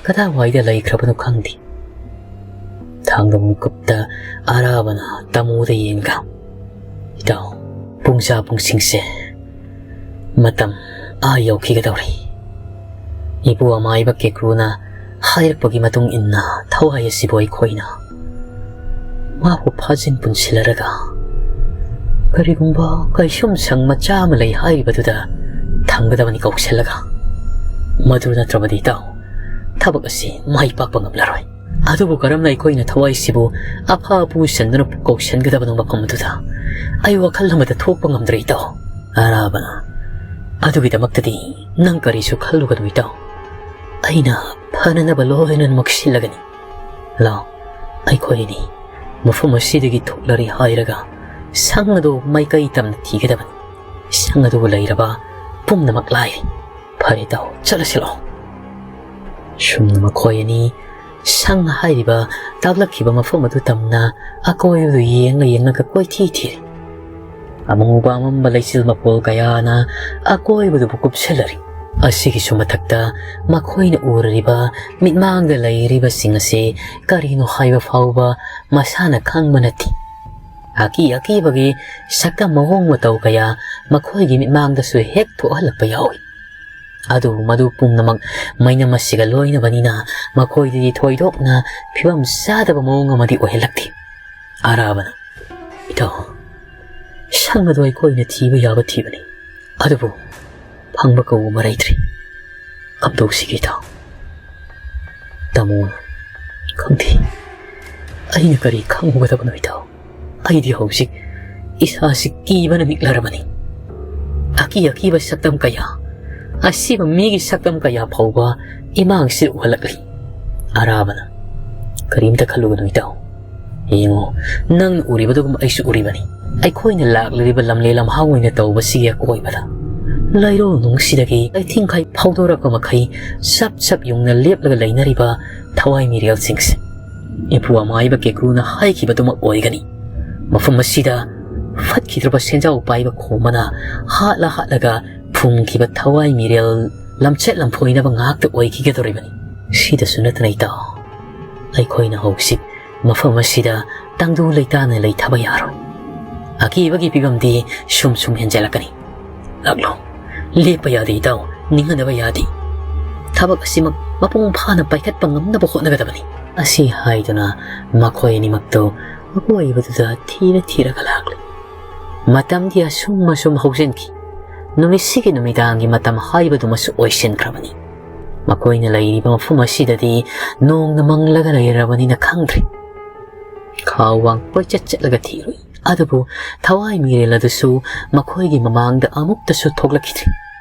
ꯀꯗꯥꯏꯋꯥꯏꯗ ꯂꯩꯈ꯭ꯔꯕꯅꯣ ꯈꯪꯗꯦ꯫ ꯊꯥꯡꯗ ꯃꯤꯀꯨꯞꯇ ꯑꯔꯥꯕꯅ ꯇꯥꯃꯨꯗ ꯌꯦꯡꯒ, "ꯏꯇꯥꯎ, ꯄꯨꯡꯖꯥ ꯄꯨꯡꯁꯤꯡꯁꯦ ꯃꯇꯝ ꯑꯥ ꯌꯧꯈꯤꯒꯗꯧꯔꯦ꯫ ꯏꯄꯨ ꯑꯃꯥꯏꯕ ꯀꯦꯀ꯭ꯔꯨꯅ ꯍꯥꯏꯔꯛꯄꯒꯤ ꯃꯇꯨꯡ ꯏꯟꯅ ꯊꯋꯥꯏ ꯑꯁꯤꯕꯨ ꯑꯩꯈꯣꯏꯅ ꯃꯥꯕꯨ ꯐꯥꯖꯤꯟ ꯄꯨꯟꯁꯤꯜꯂꯔꯒ ꯀꯔꯤꯒꯨꯝꯕ ꯀꯩꯁꯨꯝꯁꯪ ꯃꯆꯥ ꯑꯃ ꯂꯩ ꯍꯥꯏꯔꯤꯕꯗꯨꯗ ꯊꯝꯒꯗꯕꯅꯤ ꯀꯧꯁꯤꯜꯂꯒ꯫ ꯃꯗꯨ ꯅꯠꯇ꯭ꯔꯕꯗꯤ ꯏꯇꯥꯎ, ꯊꯕꯛ ꯑꯁꯤ ꯃꯥꯏ ꯄꯥꯛꯄ ꯉꯝꯂꯔꯣꯏ꯫ ꯑꯗꯨꯕꯨ ꯀꯔꯝꯅ ꯑꯩꯈꯣꯏꯅ ꯊꯋꯥꯏꯁꯤꯕꯨ ꯑꯐ ꯑꯄꯨ ꯁꯟꯗꯨꯅ ꯀꯧꯁꯤꯟꯒꯗꯕꯅꯣ ꯃꯐꯝ ꯑꯗꯨꯗ? ꯑꯩ ꯋꯥꯈꯜ ꯑꯃꯗ ꯊꯣꯛꯄ ꯉꯝꯗ꯭ꯔꯦ ꯏꯇꯥꯎ꯫" ꯑꯔꯥꯕꯅ, "ꯑꯗꯨꯒꯤꯗꯃꯛꯇꯗꯤ ꯅꯪ ꯀꯔꯤꯁꯨ ꯈꯜꯂꯨꯒꯅꯨ ꯏꯇꯥꯎ꯫ ꯑꯩꯅ ꯐꯅꯅꯕ ꯂꯣꯏꯅꯃꯛ ꯁꯤꯜꯂꯒꯅꯤ꯫ ꯂꯥꯎ, ꯑꯩꯈꯣꯏ ꯑꯅꯤ ꯃꯐꯝ ꯑꯁꯤꯗꯒꯤ ꯊꯣꯛꯂꯔꯦ ꯍꯥꯏꯔꯒ ꯁꯪ ꯑꯗꯨ ꯃꯥꯏꯀꯩ ꯇꯝꯅ ꯊꯤꯒꯗꯕꯅꯤ꯫ ꯁꯪ ꯑꯗꯨꯕꯨ ꯂꯩꯔꯕ ꯄꯨꯝꯅꯃꯛ ꯂꯥꯏ꯫ ꯐꯔꯦ ꯏꯇꯥꯎ, ꯆꯠꯂꯁꯤ ꯂꯥꯎ꯫" ꯁꯨꯝꯅ ꯃꯈꯣꯏ ꯑꯅꯤ ꯁꯪ ꯍꯥꯏꯔꯤꯕ ꯇꯥꯛꯂꯛꯈꯤꯕ ꯃꯐꯝ ꯑꯗꯨ ꯇꯝꯅ ꯑꯀꯣꯏꯕꯗꯨ ꯌꯦꯡꯂ ꯌꯦꯡꯂꯒ ꯀꯣꯏꯊꯤ ꯊꯤꯔꯦ꯫ ꯑꯃꯨꯕ ꯑꯃꯝꯕ ꯂꯩꯆꯤꯜ ꯃꯄꯣꯜ ꯀꯌꯥꯅ ꯑꯀꯣꯏꯕꯗꯨꯕꯨ ꯀꯨꯞꯁꯤꯜꯂꯔꯤ꯫ ꯑꯁꯤꯒꯤꯁꯨ ꯃꯊꯛꯇ ꯃꯈꯣꯏꯅ ꯎꯔꯤꯕ ꯃꯤꯠꯃꯥꯡꯗ ꯂꯩꯔꯤꯕꯁꯤꯡ ꯑꯁꯤ ꯀꯔꯤꯅꯣ ꯍꯥꯏꯕ ꯐꯥꯎꯕ ꯃꯁꯥꯅ ꯈꯪꯕ ꯅꯠꯇꯦ꯫ ꯑꯀꯤ ꯑꯀꯤꯕꯒꯤ ꯁꯛꯇꯝ ꯃꯑꯣꯡ ꯃꯇꯧ ꯀꯌꯥ ꯃꯈꯣꯏꯒꯤ ꯃꯤꯠꯃꯥꯡꯗꯁꯨ ꯍꯦꯛ ꯊꯣꯛꯍꯜꯂꯛꯄ ꯌꯥꯎꯏ꯫ ꯑꯗꯨꯕꯨ ꯃꯗꯨ ꯄꯨꯝꯅꯃꯛ ꯃꯩꯅꯝ ꯑꯁꯤꯒ ꯂꯣꯏꯅꯕꯅꯤꯅ ꯃꯈꯣꯏꯗꯗꯤ ꯊꯣꯏꯗꯣꯛꯅ ꯐꯤꯕꯝ ꯆꯥꯗꯕ ꯃꯑꯣꯡ ꯑꯃꯗꯤ ꯑꯣꯏꯍꯜꯂꯛꯇꯦ꯫ ꯑꯔꯥꯕꯅ, "ꯏꯇꯥꯎ, ꯁꯪ ꯑꯗꯨ ꯑꯩꯈꯣꯏꯅ ꯊꯤꯕ ꯌꯥꯕ ꯊꯤꯕꯅꯤ, ꯑꯗꯨꯕꯨ ꯐꯪꯕ ꯀꯧꯕ ꯂꯩꯇ꯭ꯔꯤ꯫ ꯀꯝꯗꯧꯁꯤꯒꯦ ꯏꯇꯥꯎ?" ꯇꯥꯃꯣ, "ꯈꯪꯗꯦ꯫ ꯑꯩꯅ ꯀꯔꯤ ꯈꯪꯉꯨꯒꯗꯕꯅꯣ ꯏꯇꯥꯎ? ꯑꯩꯗꯤ ꯍꯧꯖꯤꯛ ꯏꯁꯥꯁꯤ ꯀꯤꯕꯅ ꯅꯤꯛꯂꯔꯕꯅꯤ꯫ ꯑꯀꯤ ꯑꯀꯤꯕ ꯁꯛꯇꯝ ꯀꯌꯥ, ꯑꯁꯤꯕ ꯃꯤꯒꯤ ꯁꯛꯇꯝ ꯀꯌꯥ ꯐꯥꯎꯕ ꯏꯃꯥꯡꯁꯤꯗ ꯎꯍꯜꯂꯛꯂꯤ꯫" ꯑꯔꯥꯕꯅ, "ꯀꯔꯤꯝꯇ ꯈꯜꯂꯨꯒꯅꯨ ꯏꯇꯥꯎ꯫ ꯌꯦꯡꯉꯣ, ꯅꯪꯅ ꯎꯔꯤꯕꯗꯨꯒꯨꯝꯕ ꯑꯩꯁꯨ ꯎꯔꯤꯕꯅꯤ꯫ ꯑꯩꯈꯣꯏꯅ ꯂꯥꯛꯂꯤꯕ ꯂꯝꯂꯦꯟ ꯂꯝꯍꯥꯡ ꯑꯣꯏꯅ ꯇꯧꯕꯁꯤꯒꯤ ꯑꯀꯣꯏꯕꯗ ꯂꯩꯔꯣꯜ ꯅꯨꯡꯁꯤꯗꯒꯤ ꯂꯩꯊꯤꯡꯈꯩ ꯐꯥꯎꯗꯣꯔꯛꯄ ꯃꯈꯩ ꯆꯞ ꯆꯞ ꯌꯨꯡꯅ ꯂꯦꯞꯂꯒ ꯂꯩꯅꯔꯤꯕ ꯊꯋꯥꯏ ꯃꯤꯔꯦꯜꯁꯤꯡꯁꯦ ꯏꯄꯨ ꯑꯃꯥꯏꯕ ꯀꯦꯀ꯭ꯔꯨꯅ ꯍꯥꯏꯈꯤꯕꯗꯨꯃꯛ ꯑꯣꯏꯒꯅꯤ꯫ ꯃꯐꯝ ꯑꯁꯤꯗ ꯐꯠꯈꯤꯗ꯭ꯔꯕ ꯁꯦꯟꯖꯥꯎ ꯄꯥꯏꯕ ꯈꯣꯝꯕꯅ ꯍꯥꯠꯂ ꯍꯥꯠꯂꯒ ꯐꯨꯝꯈꯤꯕ ꯊꯋꯥꯏ ꯃꯤꯔꯦꯜ ꯂꯝꯆꯠ ꯂꯝꯐꯣꯏꯅꯕ ꯉꯥꯛꯇ ꯑꯣꯏꯈꯤꯒꯗꯧꯔꯤꯕꯅꯤ꯫ ꯁꯤꯗꯁꯨ ꯅꯠꯇꯅ ꯏꯇꯥꯎ, ꯑꯩꯈꯣꯏꯅ ꯍꯧꯖꯤꯛ ꯃꯐꯝ ꯑꯁꯤꯗ ꯇꯪꯗꯨ ꯂꯩꯇꯥꯅ ꯂꯩꯊꯕ ꯌꯥꯔꯣꯏ꯫ ꯑꯀꯤꯕꯒꯤ ꯐꯤꯕꯝꯗꯤ ꯁꯨꯝ ꯁꯨꯝ ꯍꯦꯟꯖꯜꯂꯛꯀꯅꯤ꯫ ꯂꯥꯛꯂꯣ꯫ ꯂꯦꯞꯄ ꯌꯥꯗꯦ ꯏꯇꯥꯎ, ꯅꯤꯡꯍꯟꯅꯕ ꯌꯥꯗꯦ꯫ ꯊꯕꯛ ꯑꯁꯤꯃꯛ ꯃꯄꯨꯡ ꯐꯥꯅ ꯄꯥꯏꯈꯠꯄ ꯉꯝꯅꯕ ꯍꯣꯠꯅꯒꯗꯕꯅꯤ꯫" ꯑꯁꯤ ꯍꯥꯏꯗꯨꯅ ꯃꯈꯣꯏ ꯑꯅꯤꯃꯛꯇꯨ ꯑꯀꯣꯏꯕꯗꯨꯗ ꯊꯤꯔ ꯊꯤꯔꯒ ꯂꯥꯛꯂꯤ꯫ ꯃꯇꯝꯗꯤ ꯑꯁꯨꯝ ꯑꯁꯨꯝ ꯍꯧꯖꯤꯟꯈꯤ꯫ ꯅꯨꯃꯤꯠꯁꯤꯒꯤ ꯅꯨꯃꯤꯗꯥꯡꯒꯤ ꯃꯇꯝ ꯍꯥꯏꯕꯗꯨꯃꯁꯨ ꯑꯣꯏꯁꯤꯟꯈ꯭ꯔꯕꯅꯤ꯫ ꯃꯈꯣꯏꯅ ꯂꯩꯔꯤꯕ ꯃꯐꯝ ꯑꯁꯤꯗꯗꯤ ꯅꯣꯡꯅ ꯃꯪꯂꯒ ꯂꯩꯔꯕꯅꯤꯅ ꯈꯪꯗ꯭ꯔꯦ꯫ ꯈꯥꯎ ꯋꯥꯡ ꯀꯣꯏꯆꯠ ꯆꯠꯂꯒ ꯊꯤꯔꯨꯏ꯫ ꯑꯗꯨꯕꯨ ꯊꯋꯥꯏ ꯃꯤꯔꯦꯜ ꯑꯗꯨꯁꯨ ꯃꯈꯣꯏꯒꯤ ꯃꯃꯥꯡꯗ ꯑꯃꯨꯛꯇꯁꯨ ꯊꯣꯛꯂꯛꯈꯤꯗ꯭ꯔꯦ꯫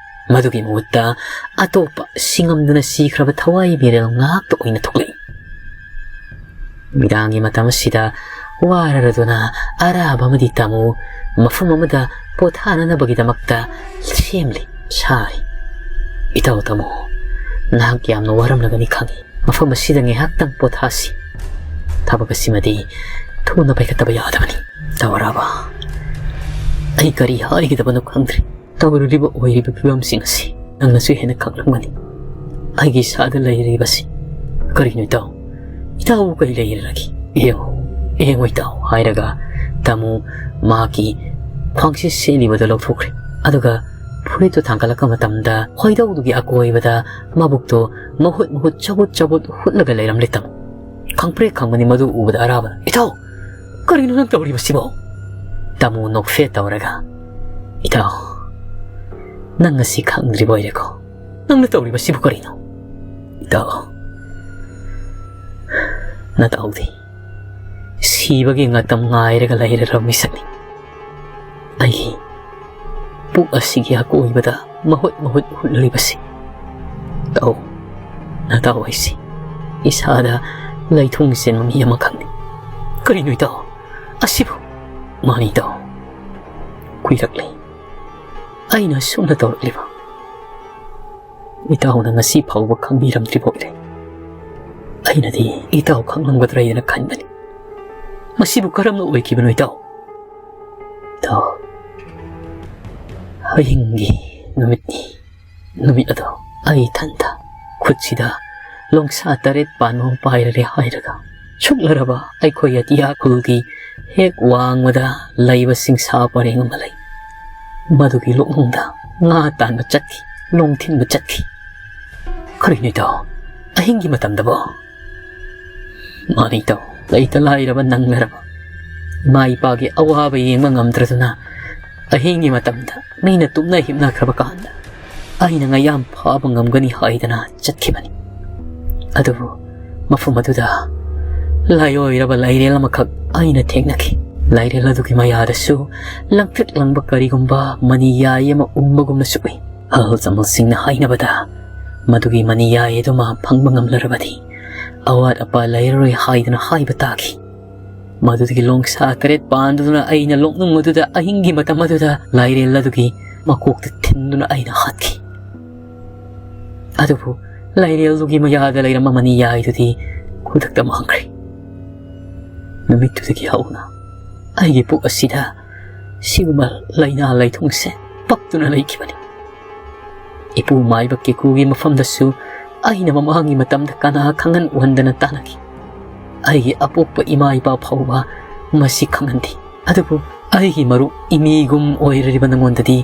ꯃꯗꯨꯒꯤ ꯃꯍꯨꯠꯇ ꯑꯇꯣꯞꯄ ꯁꯤꯡꯉꯝꯗꯅ ꯁꯤꯈ꯭ꯔꯕ ꯊꯋꯥꯏ ꯃꯤꯔꯦꯜ ꯉꯥꯛꯇ ꯑꯣꯏꯅ ꯊꯣꯛꯂꯛꯏ꯫ ꯅꯨꯃꯤꯗꯥꯡꯒꯤ ꯃꯇꯝ ꯑꯁꯤꯗ ꯋꯥꯔꯔꯗꯨꯅ ꯑꯔꯥꯕ ꯑꯃꯗꯤ ꯇꯥꯃꯣ ꯃꯐꯝ ꯑꯃꯗ ꯄꯣꯊꯥꯅꯅꯕꯒꯤꯗꯃꯛꯇ ꯁꯦꯝꯂꯤ, ꯁꯥꯔꯤ꯫ "ꯏꯇꯥꯎ ꯇꯥꯃꯣ, ꯅꯍꯥꯛ ꯌꯥꯝꯅ ꯋꯥꯔꯝꯂꯒꯅꯤ ꯈꯪꯏ꯫ ꯃꯐꯝ ꯑꯁꯤꯗ ꯉꯥꯏꯍꯥꯛꯇꯪ ꯄꯣꯊꯥꯁꯤ꯫ ꯊꯕꯛ ꯑꯁꯤꯃꯗꯤ ꯊꯨꯅ ꯄꯥꯏꯈꯠꯇꯕ ꯌꯥꯗꯕꯅꯤ꯫ ꯇꯥꯃꯣ ꯑꯔꯥꯕ, ꯑꯩ ꯀꯔꯤ ꯍꯥꯏꯒꯗꯕꯅꯣ ꯈꯪꯗ꯭ꯔꯦ꯫ ꯇꯧꯔꯤꯕ ꯑꯣꯏꯔꯤꯕ ꯐꯤꯕꯝꯁꯤꯡ ꯑꯁꯤ ꯅꯪꯅꯁꯨ ꯍꯦꯟꯅ ꯈꯪꯂꯝꯒꯅꯤ꯫ ꯑꯩꯒꯤ ꯏꯁꯥꯗ ꯂꯩꯔꯤꯕꯁꯤ ꯀꯔꯤꯅꯣ ꯏꯇꯥꯎ? ꯏꯇꯥꯎꯕꯨ ꯀꯔꯤ ꯂꯩꯔꯒꯦ? "ꯌꯦꯡꯉꯨ, ꯌꯦꯡꯉꯨ ꯏꯇꯥꯎ" ꯍꯥꯏꯔꯒ ꯇꯥꯃꯣ ꯃꯍꯥꯛꯀꯤ ꯈ꯭ꯋꯥꯡꯁꯤ ꯁꯦꯠꯂꯤꯕꯗꯨ ꯂꯧꯊꯣꯛꯈ꯭ꯔꯦ꯫ ꯑꯗꯨꯒ ꯐꯨꯔꯤꯠꯇꯨ ꯊꯥꯡꯒꯠꯂꯛꯄ ꯃꯇꯝꯗ ꯈꯣꯏꯗꯧꯗꯨꯒꯤ ꯑꯀꯣꯏꯕꯗ ꯃꯕꯨꯛꯇꯣ ꯃꯍꯨꯠ ꯃꯍꯨꯠ ꯆꯕꯨꯠ ꯆꯕꯨꯠ ꯍꯨꯠꯂꯒ ꯂꯩꯔꯝꯂꯦ ꯇꯥꯃꯣ꯫ ꯈꯪꯄ꯭ꯔꯦꯛ ꯈꯪꯕꯅꯤ ꯃꯗꯨ ꯎꯕꯗ ꯑꯔꯥꯕꯅ꯫ "ꯏꯇꯥꯎ, ꯀꯔꯤꯅꯣ ꯅꯪ ꯇꯧꯔꯤꯕꯁꯤꯕꯣ?" ꯇꯥꯃꯣ ꯅꯣꯛꯐꯦꯠ ꯇꯧꯔꯒ, "ꯏꯇꯥꯎ, ꯅꯪ ꯉꯁꯤ ꯈꯪꯗ꯭ꯔꯤꯕ ꯑꯣꯏꯔꯦꯀꯣ? ꯅꯪꯅ ꯇꯧꯔꯤꯕꯁꯤꯕꯨ ꯀꯔꯤꯅꯣ?" "ꯏꯇꯥꯎ, ꯅꯇꯥꯎꯗꯤ ꯁꯤꯕꯒꯤ ꯃꯇꯝ ꯉꯥꯏꯔꯒ ꯂꯩꯔꯔꯕ ꯃꯤꯁꯛꯅꯤ꯫ ꯑꯩꯒꯤ ꯄꯨꯛ ꯑꯁꯤꯒꯤ ꯑꯀꯣꯏꯕꯗ ꯃꯍꯨꯠ ꯃꯍꯨꯠ ꯍꯨꯠꯂꯤꯕꯁꯤ꯫ ꯇꯧ, ꯅꯇꯥꯎ ꯑꯩꯁꯤ ꯏꯁꯥꯗ ꯂꯩꯊꯨꯡ ꯆꯦꯟꯕ ꯃꯤ ꯑꯃꯈꯛꯅꯤ꯫" "ꯀꯔꯤꯅꯣ ꯏꯇꯥꯎ ꯑꯁꯤꯕꯨ?" "ꯃꯥꯅꯤ ꯏꯇꯥꯎ, ꯀꯨꯏꯔꯛꯂꯦ ꯑꯩꯅ ꯑꯁꯨꯝꯅ ꯇꯧꯔꯛꯂꯤꯕ꯫ ꯏꯇꯥꯎꯅ ꯉꯁꯤ ꯐꯥꯎꯕ ꯈꯪꯕꯤꯔꯝꯗ꯭ꯔꯤꯕ ꯑꯣꯏꯔꯦ꯫ ꯑꯩꯅꯗꯤ ꯏꯇꯥꯎ ꯈꯪꯂꯝꯒꯗ꯭ꯔꯥ ꯍꯥꯏꯅ ꯈꯟꯕꯅꯤ꯫ ꯃꯁꯤꯕꯨ ꯀꯔꯝꯅ ꯑꯣꯏꯈꯤꯕꯅꯣ ꯏꯇꯥꯎ?" "ꯏꯇꯥꯎ, ꯍꯌꯦꯡꯒꯤ ꯅꯨꯃꯤꯠꯅꯤ꯫ ꯅꯨꯃꯤꯠ ꯑꯗꯣ ꯑꯩ ꯏꯊꯟꯇ ꯈꯨꯠꯁꯤꯗ ꯂꯣꯡꯁꯥ ꯇꯔꯦꯠ ꯄꯥꯟꯕ ꯑꯃ ꯄꯥꯏꯔꯔꯦ ꯍꯥꯏꯔꯒ ꯁꯨꯛꯂꯔꯕ ꯑꯩꯈꯣꯏ ꯑꯇꯤꯌꯥ ꯈꯨꯜꯒꯤ ꯍꯦꯛ ꯋꯥꯡꯃꯗ ꯂꯩꯕ ꯆꯤꯡꯁꯥ ꯄꯔꯦꯡ ꯑꯃ ꯂꯩ꯫ ꯃꯗꯨꯒꯤ ꯂꯣꯛꯅꯨꯡꯗ ꯉꯥ ꯇꯥꯟꯕ ꯆꯠꯈꯤ, ꯂꯣꯡ ꯊꯤꯟꯕ ꯆꯠꯈꯤ꯫" "ꯀꯔꯤꯅꯣ ꯏꯇꯥꯎ, ꯑꯍꯤꯡꯒꯤ ꯃꯇꯝꯗꯕꯣ?" "ꯃꯥꯅꯤ ꯏꯇꯥꯎ, ꯂꯩꯇ ꯂꯥꯏꯔꯕ ꯅꯪꯅꯔꯕ ꯏꯃꯥ ꯏꯄꯥꯒꯤ ꯑꯋꯥꯕ ꯌꯦꯡꯕ ꯉꯝꯗ꯭ꯔꯗꯨꯅ ꯑꯍꯤꯡꯒꯤ ꯃꯇꯝꯗ ꯃꯤꯅ ꯇꯨꯝꯅ ꯍꯤꯞꯅꯈ꯭ꯔꯕ ꯀꯥꯟꯗ ꯑꯩꯅ ꯉꯥꯌꯥꯝ ꯐꯥꯕ ꯉꯝꯒꯅꯤ ꯍꯥꯏꯗꯅ ꯆꯠꯈꯤꯕꯅꯤ꯫ ꯑꯗꯨꯕꯨ ꯃꯐꯝ ꯑꯗꯨꯗ ꯂꯥꯏꯑꯣꯏꯔꯕ ꯂꯥꯏꯔꯦꯜ ꯑꯃꯈꯛ ꯑꯩꯅ ꯊꯦꯡꯅꯈꯤ꯫ ꯂꯥꯏꯔꯦꯜ ꯑꯗꯨꯒꯤ ꯃꯌꯥꯗꯁꯨ ꯂꯪꯇ꯭ꯔꯤꯛ ꯂꯪꯕ ꯀꯔꯤꯒꯨꯝꯕ ꯃꯅꯤ ꯌꯥꯏ ꯑꯃ ꯎꯪꯕꯒꯨꯝꯅꯁꯨ ꯎꯏ꯫ ꯑꯍꯜ ꯂꯃꯟꯁꯤꯡꯅ ꯍꯥꯏꯅꯕꯗ ꯃꯗꯨꯒꯤ ꯃꯅꯤ ꯌꯥꯏ ꯑꯗꯨꯃ ꯐꯪꯕ ꯉꯝꯂꯔꯕꯗꯤ ꯑꯋꯥꯠ ꯑꯄꯥ ꯂꯩꯔꯔꯣꯏ ꯍꯥꯏꯗꯅ ꯍꯥꯏꯕ ꯇꯥꯈꯤ꯫ ꯃꯗꯨꯗꯒꯤ ꯂꯣꯡꯁꯥ ꯇꯔꯦꯠ ꯄꯥꯟꯗꯨꯅ ꯑꯩꯅ ꯂꯣꯛꯅꯨꯡ ꯑꯗꯨꯗ ꯑꯍꯤꯡꯒꯤ ꯃꯇꯝ ꯑꯗꯨꯗ ꯂꯥꯏꯔꯦꯜ ꯑꯗꯨꯒꯤ ꯃꯀꯣꯛꯇ ꯊꯤꯟꯗꯨꯅ ꯑꯩꯅ ꯍꯥꯠꯈꯤ꯫ ꯑꯗꯨꯕꯨ ꯂꯥꯏꯔꯦꯜꯗꯨꯒꯤ ꯃꯌꯥꯗ ꯂꯩꯔꯝꯕ ꯃꯅꯤ ꯌꯥꯏꯗꯨꯗꯤ ꯈꯨꯗꯛꯇ ꯃꯥꯡꯈ꯭ꯔꯦ꯫ ꯅꯨꯃꯤꯠꯇꯨꯗꯒꯤ ꯍꯧꯅ ꯑꯩꯒꯤ ꯄꯨꯛ ꯑꯁꯤꯗ ꯁꯤꯒꯨꯝꯕ ꯂꯥꯏꯅꯥ ꯂꯥꯏꯊꯨꯡꯁꯦ ꯄꯛꯇꯨꯅ ꯂꯩꯈꯤꯕꯅꯤ꯫ ꯏꯄꯨ ꯃꯥꯏꯕ ꯀꯦꯀꯨꯒꯤ ꯃꯐꯝꯗꯁꯨ ꯑꯩꯅ ꯃꯃꯥꯡꯒꯤ ꯃꯇꯝꯗ ꯀꯅꯥ ꯈꯪꯍꯟ ꯎꯍꯟꯗꯅ ꯇꯥꯟꯅꯈꯤ꯫ ꯑꯩꯒꯤ ꯑꯄꯣꯛꯄ ꯏꯃꯥ ꯏꯄꯥ ꯐꯥꯎꯕ ꯃꯁꯤ ꯈꯪꯍꯟꯗꯦ꯫ ꯑꯗꯨꯕꯨ ꯑꯩꯒꯤ ꯃꯔꯨꯞ ꯏꯃꯤꯒꯨꯝ ꯑꯣꯏꯔꯤꯕ ꯅꯉꯣꯟꯗꯗꯤ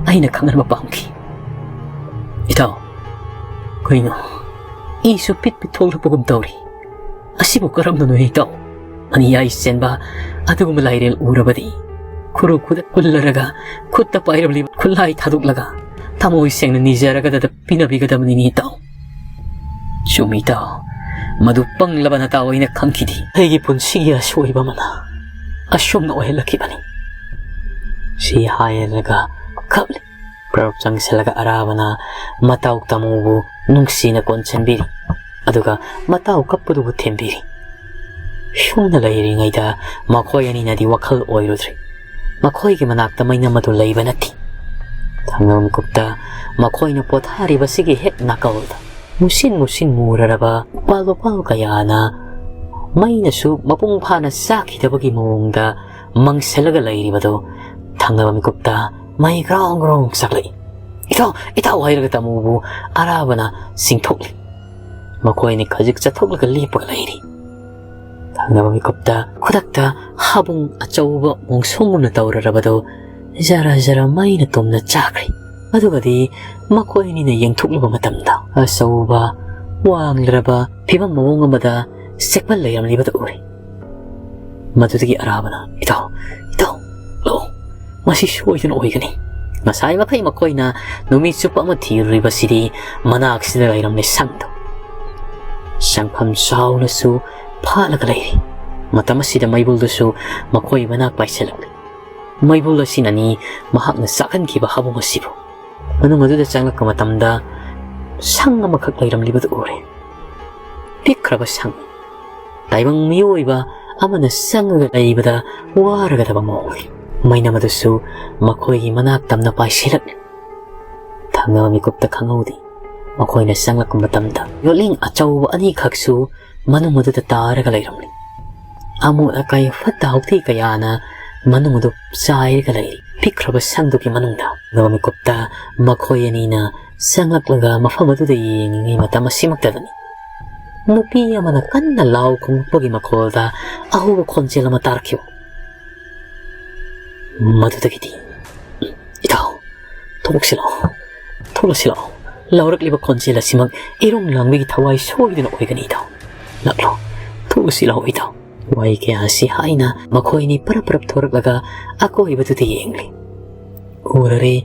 ꯑꯩꯅ ꯈꯪꯍꯟꯕ ꯄꯥꯝꯈꯤ꯫ ꯏꯇꯥꯎ, ꯀꯩꯅꯣ? ꯏꯁꯨ ꯄꯤꯠ ꯄꯤꯠ ꯊꯣꯛꯂꯛꯄꯒꯨꯝ ꯇꯧꯔꯤ꯫ ꯑꯁꯤꯕꯨ ꯀꯔꯝꯕꯅꯣ ꯏꯇꯥꯎ? ꯃꯅꯤ ꯌꯥꯏ ꯆꯦꯟꯕ ꯑꯗꯨꯒꯨꯝꯕ ꯂꯥꯏꯔꯦꯜ ꯎꯔꯕꯗꯤ ꯈꯨꯔꯨ ꯈꯨꯗ ꯀꯨꯜꯂꯔꯒ ꯈꯨꯠꯇ ꯄꯥꯏꯔꯕ ꯈꯨꯠꯂꯥꯏ ꯊꯥꯗꯣꯛꯂꯒ ꯊꯃꯣꯏ ꯁꯦꯡꯅ ꯅꯤꯖꯔꯒꯗ ꯄꯤꯅꯕꯤꯒꯗꯕꯅꯤꯅꯦ ꯏꯇꯥꯎ꯫ ꯆꯨꯝꯃꯤ ꯏꯇꯥꯎ, ꯃꯗꯨ ꯄꯪꯂꯕ ꯅꯇꯥꯎ ꯑꯩꯅ ꯈꯪꯈꯤꯗꯦ꯫ ꯑꯩꯒꯤ ꯄꯨꯟꯁꯤꯒꯤ ꯑꯁꯣꯏꯕ ꯑꯃꯅ ꯑꯁꯨꯝꯅ ꯑꯣꯏꯍꯜꯂꯛꯈꯤꯕꯅꯤ꯫ ꯁꯤ ꯍꯥꯏꯔꯒ ꯀꯞꯂꯤ꯫ ꯄ꯭ꯔꯞ ꯆꯪꯁꯤꯜꯂꯒ ꯑꯔꯥꯕꯅ ꯃꯇꯥꯎ ꯇꯥꯃꯨꯕꯨ ꯅꯨꯡꯁꯤꯅ ꯀꯣꯟꯁꯤꯟꯕꯤꯔꯤ꯫ ꯑꯗꯨꯒ ꯃꯇꯥꯎ ꯀꯞꯄꯗꯨꯕꯨ ꯊꯦꯝꯕꯤꯔꯤ꯫ ꯁꯨꯝꯅ ꯂꯩꯔꯤꯉꯩꯗ ꯃꯈꯣꯏ ꯑꯅꯤꯅꯗꯤ ꯋꯥꯈꯜ ꯑꯣꯏꯔꯨꯗ꯭ꯔꯤ꯫ ꯃꯈꯣꯏꯒꯤ ꯃꯅꯥꯛꯇ ꯃꯩꯅꯝ ꯑꯗꯨ ꯂꯩꯕ ꯅꯠꯇꯦ꯫ ꯊꯪꯅꯕ ꯃꯤꯀꯨꯞꯇ ꯃꯈꯣꯏꯅ ꯄꯣꯊꯥꯔꯤꯕꯁꯤꯒꯤ ꯍꯦꯛ ꯅꯥꯀꯜꯗ ꯃꯨꯁꯤꯟ ꯃꯨꯁꯤꯟ ꯃꯨꯔꯔꯕ ꯎꯄꯥꯜ ꯋꯥꯄꯥꯜ ꯀꯌꯥꯅ ꯃꯩꯅꯁꯨ ꯃꯄꯨꯡ ꯐꯥꯅ ꯆꯥꯛꯈꯤꯗꯕꯒꯤ ꯃꯑꯣꯡꯗ ꯃꯪꯁꯤꯜꯂꯒ ꯂꯩꯔꯤꯕꯗꯨ ꯊꯪꯅꯕ ꯃꯤꯀꯨꯞꯇ ꯃꯩ ꯒ꯭ꯔꯣꯡ ꯒ꯭ꯔꯣꯡ ꯆꯥꯛꯂꯛꯏ꯫ "ꯏꯇꯥꯎ, ꯏꯇꯥꯎ!" ꯍꯥꯏꯔꯒ ꯇꯥꯃꯨꯕꯨ ꯑꯔꯥꯕꯅ ꯆꯤꯡꯊꯣꯛꯂꯤ꯫ ꯃꯈꯣꯏꯅꯤ ꯈꯖꯤꯛ ꯆꯠꯊꯣꯛꯂꯒ ꯂꯦꯞꯄꯒ ꯂꯩꯔꯤ꯫ ꯊꯪꯅꯕ ꯃꯤꯀꯨꯞꯇ ꯈꯨꯗꯛꯇ ꯍꯥꯕꯨꯡ ꯑꯆꯧꯕ ꯃꯣꯡꯁꯣꯡꯒꯨꯝꯅ ꯇꯧꯔꯔꯕꯗꯨ ꯖꯔ ꯖꯔ ꯃꯩꯅ ꯇꯨꯝꯅ ꯆꯥꯈ꯭ꯔꯦ꯫ ꯑꯗꯨꯒꯗꯤ ꯃꯈꯣꯏ ꯑꯅꯤꯅ ꯌꯦꯡꯊꯣꯛꯂꯨꯕ ꯃꯇꯝꯗ ꯑꯆꯧꯕ ꯋꯥꯡꯂꯔꯕ ꯐꯤꯕꯝ ꯃꯑꯣꯡ ꯑꯃꯗ ꯆꯦꯛꯄꯜ ꯂꯩꯔꯝꯂꯤꯕꯗꯨ ꯎꯔꯦ꯫ ꯃꯗꯨꯗꯒꯤ ꯑꯔꯥꯕꯅ, "ꯏꯇꯥꯎ, ꯏꯇꯥꯎ, ꯂꯥꯛꯑꯣ, ꯃꯁꯤ ꯁꯣꯏꯗꯅ ꯑꯣꯏꯒꯅꯤ꯫ ꯉꯁꯥꯏ ꯃꯈꯩ ꯃꯈꯣꯏꯅ ꯅꯨꯃꯤꯠ ꯆꯨꯞꯄ ꯑꯃ ꯊꯤꯔꯨꯔꯤꯕꯁꯤꯗꯤ ꯃꯅꯥꯛꯁꯤꯗ ꯂꯩꯔꯝꯂꯦ ꯁꯪꯗꯣ꯫ ꯁꯪꯐꯝ ꯆꯥꯎꯅꯁꯨ ꯐꯥꯠꯂꯒ ꯂꯩꯔꯤ꯫ ꯃꯇꯝ ꯑꯁꯤꯗ ꯃꯩꯕꯨꯜꯗꯨꯁꯨ ꯃꯈꯣꯏ ꯃꯅꯥꯛ ꯄꯥꯏꯁꯤꯜꯂꯛꯂꯤ꯫ ꯃꯩꯕꯨꯜ ꯑꯁꯤꯅꯅꯤ ꯃꯍꯥꯛꯅ ꯆꯥꯛꯍꯟꯈꯤꯕ ꯍꯥꯕꯨꯡ ꯑꯁꯤꯕꯨ꯫ ꯃꯅꯨꯡ ꯑꯗꯨꯗ ꯆꯪꯂꯛꯄ ꯃꯇꯝꯗ ꯁꯪ ꯑꯃꯈꯛ ꯂꯩꯔꯝꯂꯤꯕꯗꯨ ꯎꯔꯦ꯫ ꯄꯤꯛꯈ꯭ꯔꯕ ꯁꯪ꯫ ꯇꯥꯏꯕꯪ ꯃꯤꯑꯣꯏꯕ ꯑꯃꯅ ꯆꯪꯉꯒ ꯂꯩꯕꯗ ꯋꯥꯔꯒꯗꯕ ꯃꯑꯣꯡꯅꯤ꯫ ꯃꯩꯅꯝ ꯑꯗꯨꯁꯨ ꯃꯈꯣꯏꯒꯤ ꯃꯅꯥꯛ ꯇꯝꯅ ꯄꯥꯏꯁꯤꯜꯂꯛꯂꯤ꯫ ꯊꯪꯅꯕ ꯃꯤꯀꯨꯞꯇ ꯈꯪꯍꯧꯗꯦ꯫ ꯃꯈꯣꯏꯅ ꯆꯪꯂꯛꯄ ꯃꯇꯝꯗ ꯌꯣꯠꯂꯤꯡ ꯑꯆꯧꯕ ꯑꯅꯤꯈꯛꯁꯨ ꯃꯅꯨꯡ ꯑꯗꯨꯗ ꯇꯥꯔꯒ ꯂꯩꯔꯝꯂꯤ꯫ ꯑꯃꯣꯠ ꯑꯀꯥꯏ ꯐꯠꯇ ꯍꯥꯎꯊꯤ ꯀꯌꯥꯅ ꯃꯅꯨꯡ ꯑꯗꯨ ꯆꯥꯏꯔꯒ ꯂꯩꯔꯤ꯫ ꯄꯤꯛꯈ꯭ꯔꯕ ꯁꯪꯗꯨꯒꯤ ꯃꯅꯨꯡꯗ ꯅꯣꯡꯃ ꯃꯤꯀꯨꯞꯇ ꯃꯈꯣꯏ ꯑꯅꯤꯅ ꯆꯪꯂꯛꯂꯒ ꯃꯐꯝ ꯑꯗꯨꯗ ꯌꯦꯡꯂꯤꯉꯩ ꯃꯇꯝ ꯑꯁꯤꯃꯛꯇꯗꯅꯤ ꯅꯨꯄꯤ ꯑꯃꯅ ꯀꯟꯅ ꯂꯥꯎ ꯈꯣꯡꯂꯛꯄꯒꯤ ꯃꯈꯣꯜꯗ ꯑꯍꯧꯕ ꯈꯣꯟꯖꯦꯜ ꯑꯃ ꯇꯥꯔꯛꯈꯤꯕ꯫ ꯃꯗꯨꯗꯒꯤꯗꯤ, "ꯏꯇꯥꯎ, ꯊꯣꯛꯂꯛꯁꯤ ꯂꯥꯛꯑꯣ, ꯊꯣꯛꯂꯛꯁꯤ ꯂꯥꯛꯑꯣ꯫ ꯂꯥꯎꯔꯛꯂꯤꯕ ꯈꯣꯟꯖꯦꯜ ꯑꯁꯤꯃꯛ ꯏꯔꯨꯝ ꯂꯥꯡꯕꯒꯤ ꯊꯋꯥꯏ ꯁꯣꯏꯗꯅ ꯑꯣꯏꯒꯅꯤ ꯏꯇꯥꯎ꯫ ꯂꯥꯛꯂꯣ, ꯊꯣꯛꯂꯛꯁꯤ ꯂꯥꯛꯑꯣ ꯏꯇꯥꯎ"꯫ ꯋꯥꯍꯩ ꯀꯌꯥ ꯑꯁꯤ ꯍꯥꯏꯅ ꯃꯈꯣꯏ ꯑꯅꯤ ꯄꯔꯞ ꯄꯔꯞ ꯊꯣꯔꯛꯂꯒ ꯑꯀꯣꯏꯕꯗꯨꯗ ꯌꯦꯡꯂꯤ꯫ ꯎꯔꯔꯦ,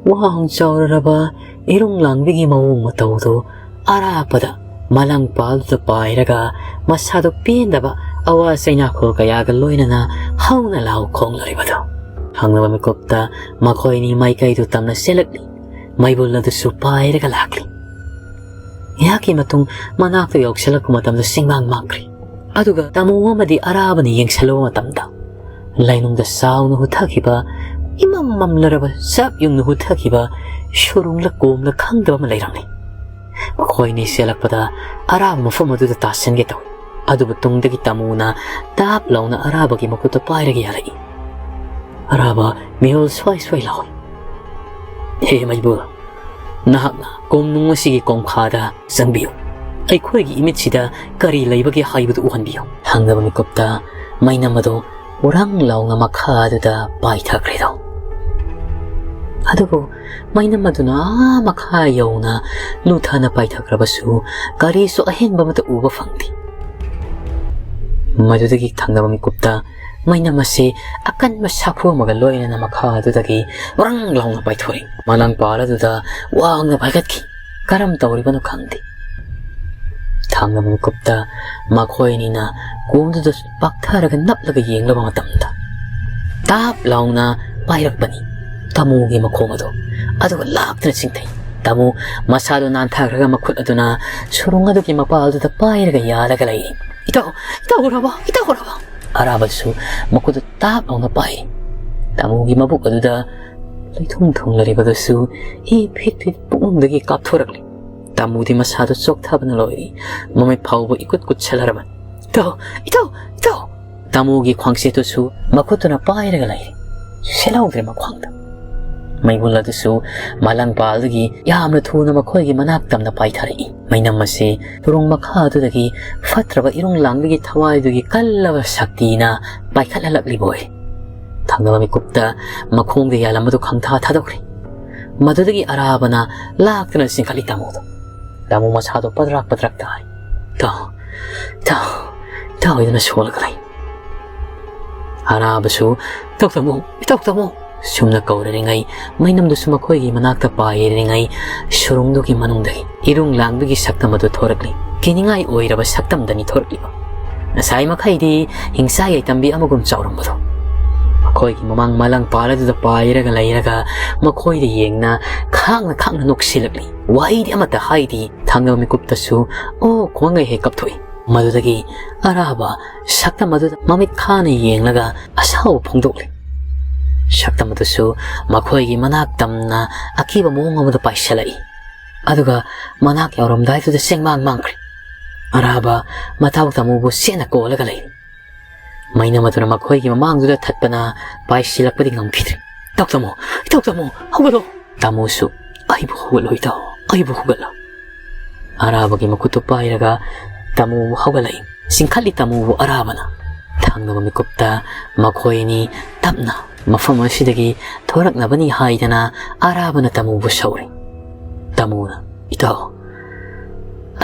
ꯋꯥꯡ ꯆꯥꯎꯔꯔꯕ ꯏꯔꯨꯝ ꯂꯥꯡꯕꯤꯒꯤ ꯃꯑꯣꯡ ꯃꯇꯧꯗꯨ ꯑꯔꯥꯞꯄꯗ ꯃꯂꯪꯄꯥꯜꯗꯨꯗ ꯄꯥꯏꯔꯒ ꯃꯁꯥꯗꯨ ꯄꯦꯟꯗꯕ ꯑꯋꯥ ꯆꯩꯅꯥꯈꯣꯜ ꯀꯌꯥꯒ ꯂꯣꯏꯅꯅ ꯍꯧꯅ ꯂꯥꯎ ꯈꯣꯡꯂꯔꯤꯕꯗꯨ꯫ ꯊꯪꯅꯕ ꯃꯤꯀꯨꯞꯇ ꯃꯈꯣꯏ ꯑꯅꯤ ꯃꯥꯏꯀꯩꯗꯨ ꯇꯝꯅ ꯆꯦꯜꯂꯛꯂꯤ꯫ ꯃꯩꯕꯨꯜ ꯑꯗꯨꯁꯨ ꯄꯥꯏꯔꯒ ꯂꯥꯛꯂꯤ꯫ ꯉꯥꯏꯍꯥꯛꯀꯤ ꯃꯇꯨꯡ ꯃꯅꯥꯛꯇ ꯌꯧꯁꯤꯜꯂꯛꯄ ꯃꯇꯝꯗ ꯆꯤꯡꯃꯥꯡ ꯃꯥꯡꯈ꯭ꯔꯤ꯫ ꯑꯗꯨꯒ ꯇꯥꯃꯣ ꯑꯃꯗꯤ ꯑꯔꯥꯕꯅ ꯌꯦꯡꯁꯤꯜꯂꯨꯕ ꯃꯇꯝꯗ ꯂꯩꯅꯨꯡꯗ ꯆꯥꯎꯅ ꯍꯨꯊꯈꯤꯕ ꯏꯃꯝ ꯃꯝꯂꯔꯕ ꯆꯞ ꯌꯨꯡꯅ ꯍꯨꯊꯈꯤꯕ ꯁꯨꯔꯨꯡꯂ ꯀꯣꯝꯂ ꯈꯪꯗꯕ ꯑꯃ ꯂꯩꯔꯝꯃꯤ꯫ ꯃꯈꯣꯏꯅꯤ ꯆꯦꯜꯂꯛꯄꯗ ꯑꯔꯥꯕ ꯃꯐꯝ ꯑꯗꯨꯗ ꯇꯥꯁꯤꯟꯒꯦ ꯇꯧꯏ꯫ ꯑꯗꯨꯕꯨ ꯇꯨꯡꯗꯒꯤ ꯇꯥꯃꯣꯅ ꯇꯥꯞ ꯂꯥꯎꯅ ꯑꯔꯥꯕꯒꯤ ꯃꯈꯨꯠꯇ ꯄꯥꯏꯔꯒ ꯌꯥꯔꯛꯏ꯫ ꯑꯔꯥꯕ ꯃꯤꯍꯨꯜ ꯁ꯭ꯋꯥꯏ ꯁ꯭ꯋꯥꯏ ꯂꯥꯎꯏ꯫ "ꯍꯦ ꯃꯩꯕꯨꯜ, ꯅꯍꯥꯛꯅ ꯀꯣꯝꯅꯨꯡ ꯑꯁꯤꯒꯤ ꯀꯣꯡꯈꯥꯗ ꯆꯪꯕꯤꯌꯨ꯫ ꯑꯩꯈꯣꯏꯒꯤ ꯏꯃꯤꯠꯁꯤꯗ ꯀꯔꯤ ꯂꯩꯕꯒꯦ ꯍꯥꯏꯕꯗꯨ ꯎꯍꯟꯕꯤꯌꯨ"꯫ ꯊꯪꯅꯕ ꯃꯤꯀꯨꯞꯇ ꯃꯩꯅꯝ ꯑꯗꯨ ꯎꯔꯪ ꯂꯥꯎꯅ ꯃꯈꯥ ꯑꯗꯨꯗ ꯄꯥꯏꯊꯈ꯭ꯔꯦꯗꯣ꯫ ꯑꯗꯨꯕꯨ ꯃꯩꯅꯝ ꯑꯗꯨꯅ ꯑꯥ ꯃꯈꯥ ꯌꯧꯅ ꯂꯨꯊꯅ ꯄꯥꯏꯊꯈ꯭ꯔꯕꯁꯨ ꯀꯔꯤꯁꯨ ꯑꯍꯦꯟꯕ ꯑꯃꯠꯇ ꯎꯕ ꯐꯪꯗꯦ꯫ ꯃꯗꯨꯗꯒꯤ ꯊꯪꯅꯕ ꯃꯤꯀꯨꯞꯇ ꯃꯩꯅꯝ ꯑꯁꯤ ꯑꯀꯟꯕ ꯁꯥꯐꯨ ꯑꯃꯒ ꯂꯣꯏꯅꯅ ꯃꯈꯥ ꯑꯗꯨꯗꯒꯤ ꯎꯔꯪ ꯂꯥꯎꯅ ꯄꯥꯏꯊꯣꯔꯛꯏ꯫ ꯃꯂꯪꯄꯥꯜ ꯑꯗꯨꯗ ꯋꯥꯡꯅ ꯄꯥꯏꯈꯠꯈꯤ꯫ ꯀꯔꯝ ꯇꯧꯔꯤꯕꯅꯣ ꯈꯪꯗꯦ꯫ ꯊꯪꯅꯕ ꯃꯤꯀꯨꯞꯇ ꯃꯈꯣꯏ ꯑꯅꯤꯅ ꯀꯣꯝꯗꯨꯗ ꯄꯥꯛꯊꯔꯒ ꯅꯞꯂꯒ ꯌꯦꯡꯂꯕ ꯃꯇꯝꯗ ꯇꯥꯞ ꯂꯥꯎꯅ ꯄꯥꯏꯔꯛꯄꯅꯤ ꯇꯥꯃꯣꯒꯤ ꯃꯈꯣꯡ ꯑꯗꯨ꯫ ꯑꯗꯨꯒ ꯂꯥꯛꯇꯨꯅ ꯆꯤꯡꯊꯩ꯫ ꯇꯥꯃꯣ ꯃꯁꯥꯗꯨ ꯅꯥꯟꯊꯈ꯭ꯔꯒ ꯃꯈꯨꯠ ꯑꯗꯨꯅ ꯁꯨꯔꯨꯡ ꯑꯗꯨꯒꯤ ꯃꯄꯥꯜꯗꯨꯗ ꯄꯥꯏꯔꯒ ꯌꯥꯜꯂꯒ ꯂꯩꯔꯤ꯫ "ꯏꯇꯥꯎ, ꯏꯇꯥꯎ ꯎꯔꯕ? ꯏꯇꯥꯎ ꯎꯔꯕ?" ꯑꯔꯥꯕꯁꯨ ꯃꯈꯨꯠꯇ ꯇꯥꯞ ꯂꯥꯎꯅ ꯄꯥꯏ꯫ ꯇꯥꯃꯣꯒꯤ ꯃꯕꯨꯛ ꯑꯗꯨꯗ ꯂꯩꯊꯨꯡ ꯊꯨꯡꯂꯔꯤꯕꯗꯨꯁꯨ ꯏ ꯐꯤꯠ ꯐꯤꯠ ꯄꯨꯛꯅꯨꯡꯗꯒꯤ ꯀꯥꯞꯊꯣꯔꯛꯂꯤ꯫ ꯇꯥꯃꯨꯗꯤ ꯃꯁꯥꯗꯨ ꯆꯣꯛꯊꯕꯅ ꯂꯣꯏꯔꯦ꯫ ꯃꯃꯤꯠ ꯐꯥꯎꯕ ꯏꯀꯨꯠ ꯀꯨꯠꯁꯜꯂꯔꯕꯅꯤ꯫ "ꯏꯇꯥꯎ, ꯏꯇꯥꯎ, ꯏꯇꯥꯎ!" ꯇꯥꯃꯨꯒꯤ ꯈ꯭ꯋꯥꯡꯆꯦꯠꯇꯨꯁꯨ ꯃꯈꯨꯠꯇꯨꯅ ꯄꯥꯏꯔꯒ ꯂꯩꯔꯦ꯫ ꯁꯦꯠꯍꯧꯗ꯭ꯔꯦ ꯃꯈ꯭ꯋꯥꯡꯗ꯫ ꯃꯩꯕꯨꯜ ꯑꯗꯨꯁꯨ ꯃꯥꯂꯪꯄꯥꯜꯗꯒꯤ ꯌꯥꯝꯅ ꯊꯨꯅ ꯃꯈꯣꯏꯒꯤ ꯃꯅꯥꯛ ꯇꯝꯅ ꯄꯥꯏꯊꯔꯛꯏ꯫ ꯃꯩꯅꯝ ꯑꯁꯤ ꯎꯔꯨꯝ ꯃꯈꯥ ꯑꯗꯨꯗꯒꯤ ꯐꯠꯇ꯭ꯔꯕ ꯏꯔꯨꯡ ꯂꯥꯡꯕꯒꯤ ꯊꯋꯥꯏꯗꯨꯒꯤ ꯀꯜꯂꯕ ꯁꯛꯇꯤꯅ ꯄꯥꯏꯈꯠꯍꯜꯂꯛꯂꯤꯕ ꯑꯣꯏ꯫ ꯊꯪꯅꯕ ꯃꯤꯀꯨꯞꯇ ꯃꯈꯣꯡꯗ ꯌꯥꯜꯂꯝꯕꯗꯨ ꯈꯪꯊꯥ ꯊꯥꯗꯣꯛꯈ꯭ꯔꯦ꯫ ꯃꯗꯨꯗꯒꯤ ꯑꯔꯥꯕꯅ ꯂꯥꯛꯇꯨꯅ ꯆꯤꯡꯈꯠꯂꯤ ꯇꯥꯃꯣꯗ꯫ ꯇꯥꯃꯣ ꯃꯁꯥꯗꯣ ꯄꯗ꯭ꯔꯥꯛ ꯄꯗ꯭ꯔꯥꯛ ꯇꯥꯔꯤ꯫ "ꯏꯇꯥꯎ, ꯏꯇꯥꯎ, ꯏꯇꯥꯎ" ꯍꯥꯏꯗꯨꯅ ꯁꯣꯜꯂꯒ ꯂꯩ꯫ ꯑꯔꯥꯕꯁꯨ "ꯏꯇꯥꯎ ꯇꯥꯃꯣ, ꯏꯇꯥꯎ ꯇꯥꯃꯣ" ꯁꯨꯝꯅ ꯀꯧꯔꯔꯤꯉꯩ, ꯃꯩꯅꯝꯗꯨꯁꯨ ꯃꯈꯣꯏꯒꯤ ꯃꯅꯥꯛꯇ ꯄꯥꯏꯔꯤꯉꯩ, ꯁꯨꯔꯨꯡꯗꯨꯒꯤ ꯃꯅꯨꯡꯗꯒꯤ ꯏꯔꯨꯡ ꯂꯥꯡꯕꯒꯤ ꯁꯛꯇꯝ ꯑꯗꯨ ꯊꯣꯔꯛꯂꯤ꯫ ꯀꯤꯅꯤꯡꯉꯥꯏ ꯑꯣꯏꯔꯕ ꯁꯛꯇꯝꯗꯅꯤ ꯊꯣꯔꯛꯂꯤꯕ꯫ ꯉꯁꯥꯏ ꯃꯈꯩꯗꯤ ꯍꯤꯡꯆꯥꯏ ꯌꯥꯏꯇꯝꯕꯤ ꯑꯃꯒꯨꯝ ꯆꯥꯎꯔꯝꯕꯗꯣ꯫ ꯃꯈꯣꯏꯒꯤ ꯃꯃꯥꯡ ꯃꯂꯪ ꯄꯥꯜ ꯑꯗꯨꯗ ꯄꯥꯏꯔꯒ ꯂꯩꯔꯒ ꯃꯈꯣꯏꯗ ꯌꯦꯡꯅ ꯈꯥꯡꯅ ꯈꯥꯡꯅ ꯅꯣꯛꯁꯤꯜꯂꯛꯂꯤ꯫ ꯋꯥꯍꯩꯗꯤ ꯑꯃꯠꯇ ꯍꯥꯏꯗꯦ꯫ ꯊꯪꯅꯕ ꯃꯤꯀꯨꯞꯇꯁꯨ "ꯑꯣ" ꯈꯣꯡꯉꯩ ꯍꯦꯛ ꯀꯞꯊꯣꯛꯏ꯫ ꯃꯗꯨꯗꯒꯤ ꯑꯔꯥꯕ ꯁꯛꯇꯝ ꯑꯗꯨꯗ ꯃꯃꯤꯠ ꯈꯥꯅ ꯌꯦꯡꯂꯒ ꯑꯁꯥꯎꯕ ꯐꯣꯡꯗꯣꯛꯂꯤ꯫ ꯁꯛꯇꯝ ꯑꯗꯨꯁꯨ ꯃꯈꯣꯏꯒꯤ ꯃꯅꯥꯛ ꯇꯝꯅ ꯑꯀꯤꯕ ꯃꯑꯣꯡ ꯑꯃꯗ ꯄꯥꯏꯁꯤꯜꯂꯛꯏ꯫ ꯑꯗꯨꯒ ꯃꯅꯥꯛ ꯌꯧꯔꯝꯗꯥꯏꯗꯨꯗ ꯆꯦꯡꯃꯥꯡ ꯃꯥꯡꯈ꯭ꯔꯦ꯫ ꯑꯔꯥꯕ ꯃꯇꯥꯎ ꯇꯥꯃꯨꯕꯨ ꯆꯦꯠꯅ ꯀꯣꯜꯂꯒ ꯂꯩꯔꯤ꯫ ꯃꯩꯅꯝ ꯑꯗꯨꯅ ꯃꯈꯣꯏꯒꯤ ꯃꯃꯥꯡꯗꯨꯗ ꯊꯠꯄꯅ ꯄꯥꯏꯁꯤꯜꯂꯛꯄꯗꯤ ꯉꯝꯈꯤꯗ꯭ꯔꯦ꯫ "ꯏꯇꯥꯎ ꯇꯥꯃꯣ, ꯏꯇꯥꯎ ꯇꯥꯃꯣ, ꯍꯧꯒꯠꯂꯣ!" ꯇꯥꯃꯣꯁꯨ "ꯑꯩꯕꯨ ꯍꯧꯒꯠꯂꯣ ꯏꯇꯥꯎ, ꯑꯩꯕꯨ ꯍꯧꯒꯠꯂꯣ!" ꯑꯔꯥꯕꯒꯤ ꯃꯈꯨꯠꯇꯨ ꯄꯥꯏꯔꯒ ꯇꯥꯃꯣꯕꯨ ꯍꯧꯒꯠꯂꯛꯏ꯫ ꯆꯤꯡꯈꯠꯂꯤ ꯇꯥꯃꯣꯕꯨ ꯑꯔꯥꯕꯅ꯫ ꯊꯪꯅꯕ ꯃꯤꯀꯨꯞꯇ ꯃꯈꯣꯏ ꯑꯅꯤ ꯇꯞꯅ ꯃꯐꯝ ꯑꯁꯤꯗꯒꯤ ꯊꯣꯔꯛꯅꯕꯅꯤ ꯍꯥꯏꯗꯅ ꯑꯔꯥꯕꯅ ꯇꯥꯃꯣꯕꯨ ꯁꯧꯔꯤ꯫ ꯇꯥꯃꯣꯅ, "ꯏꯇꯥꯎ,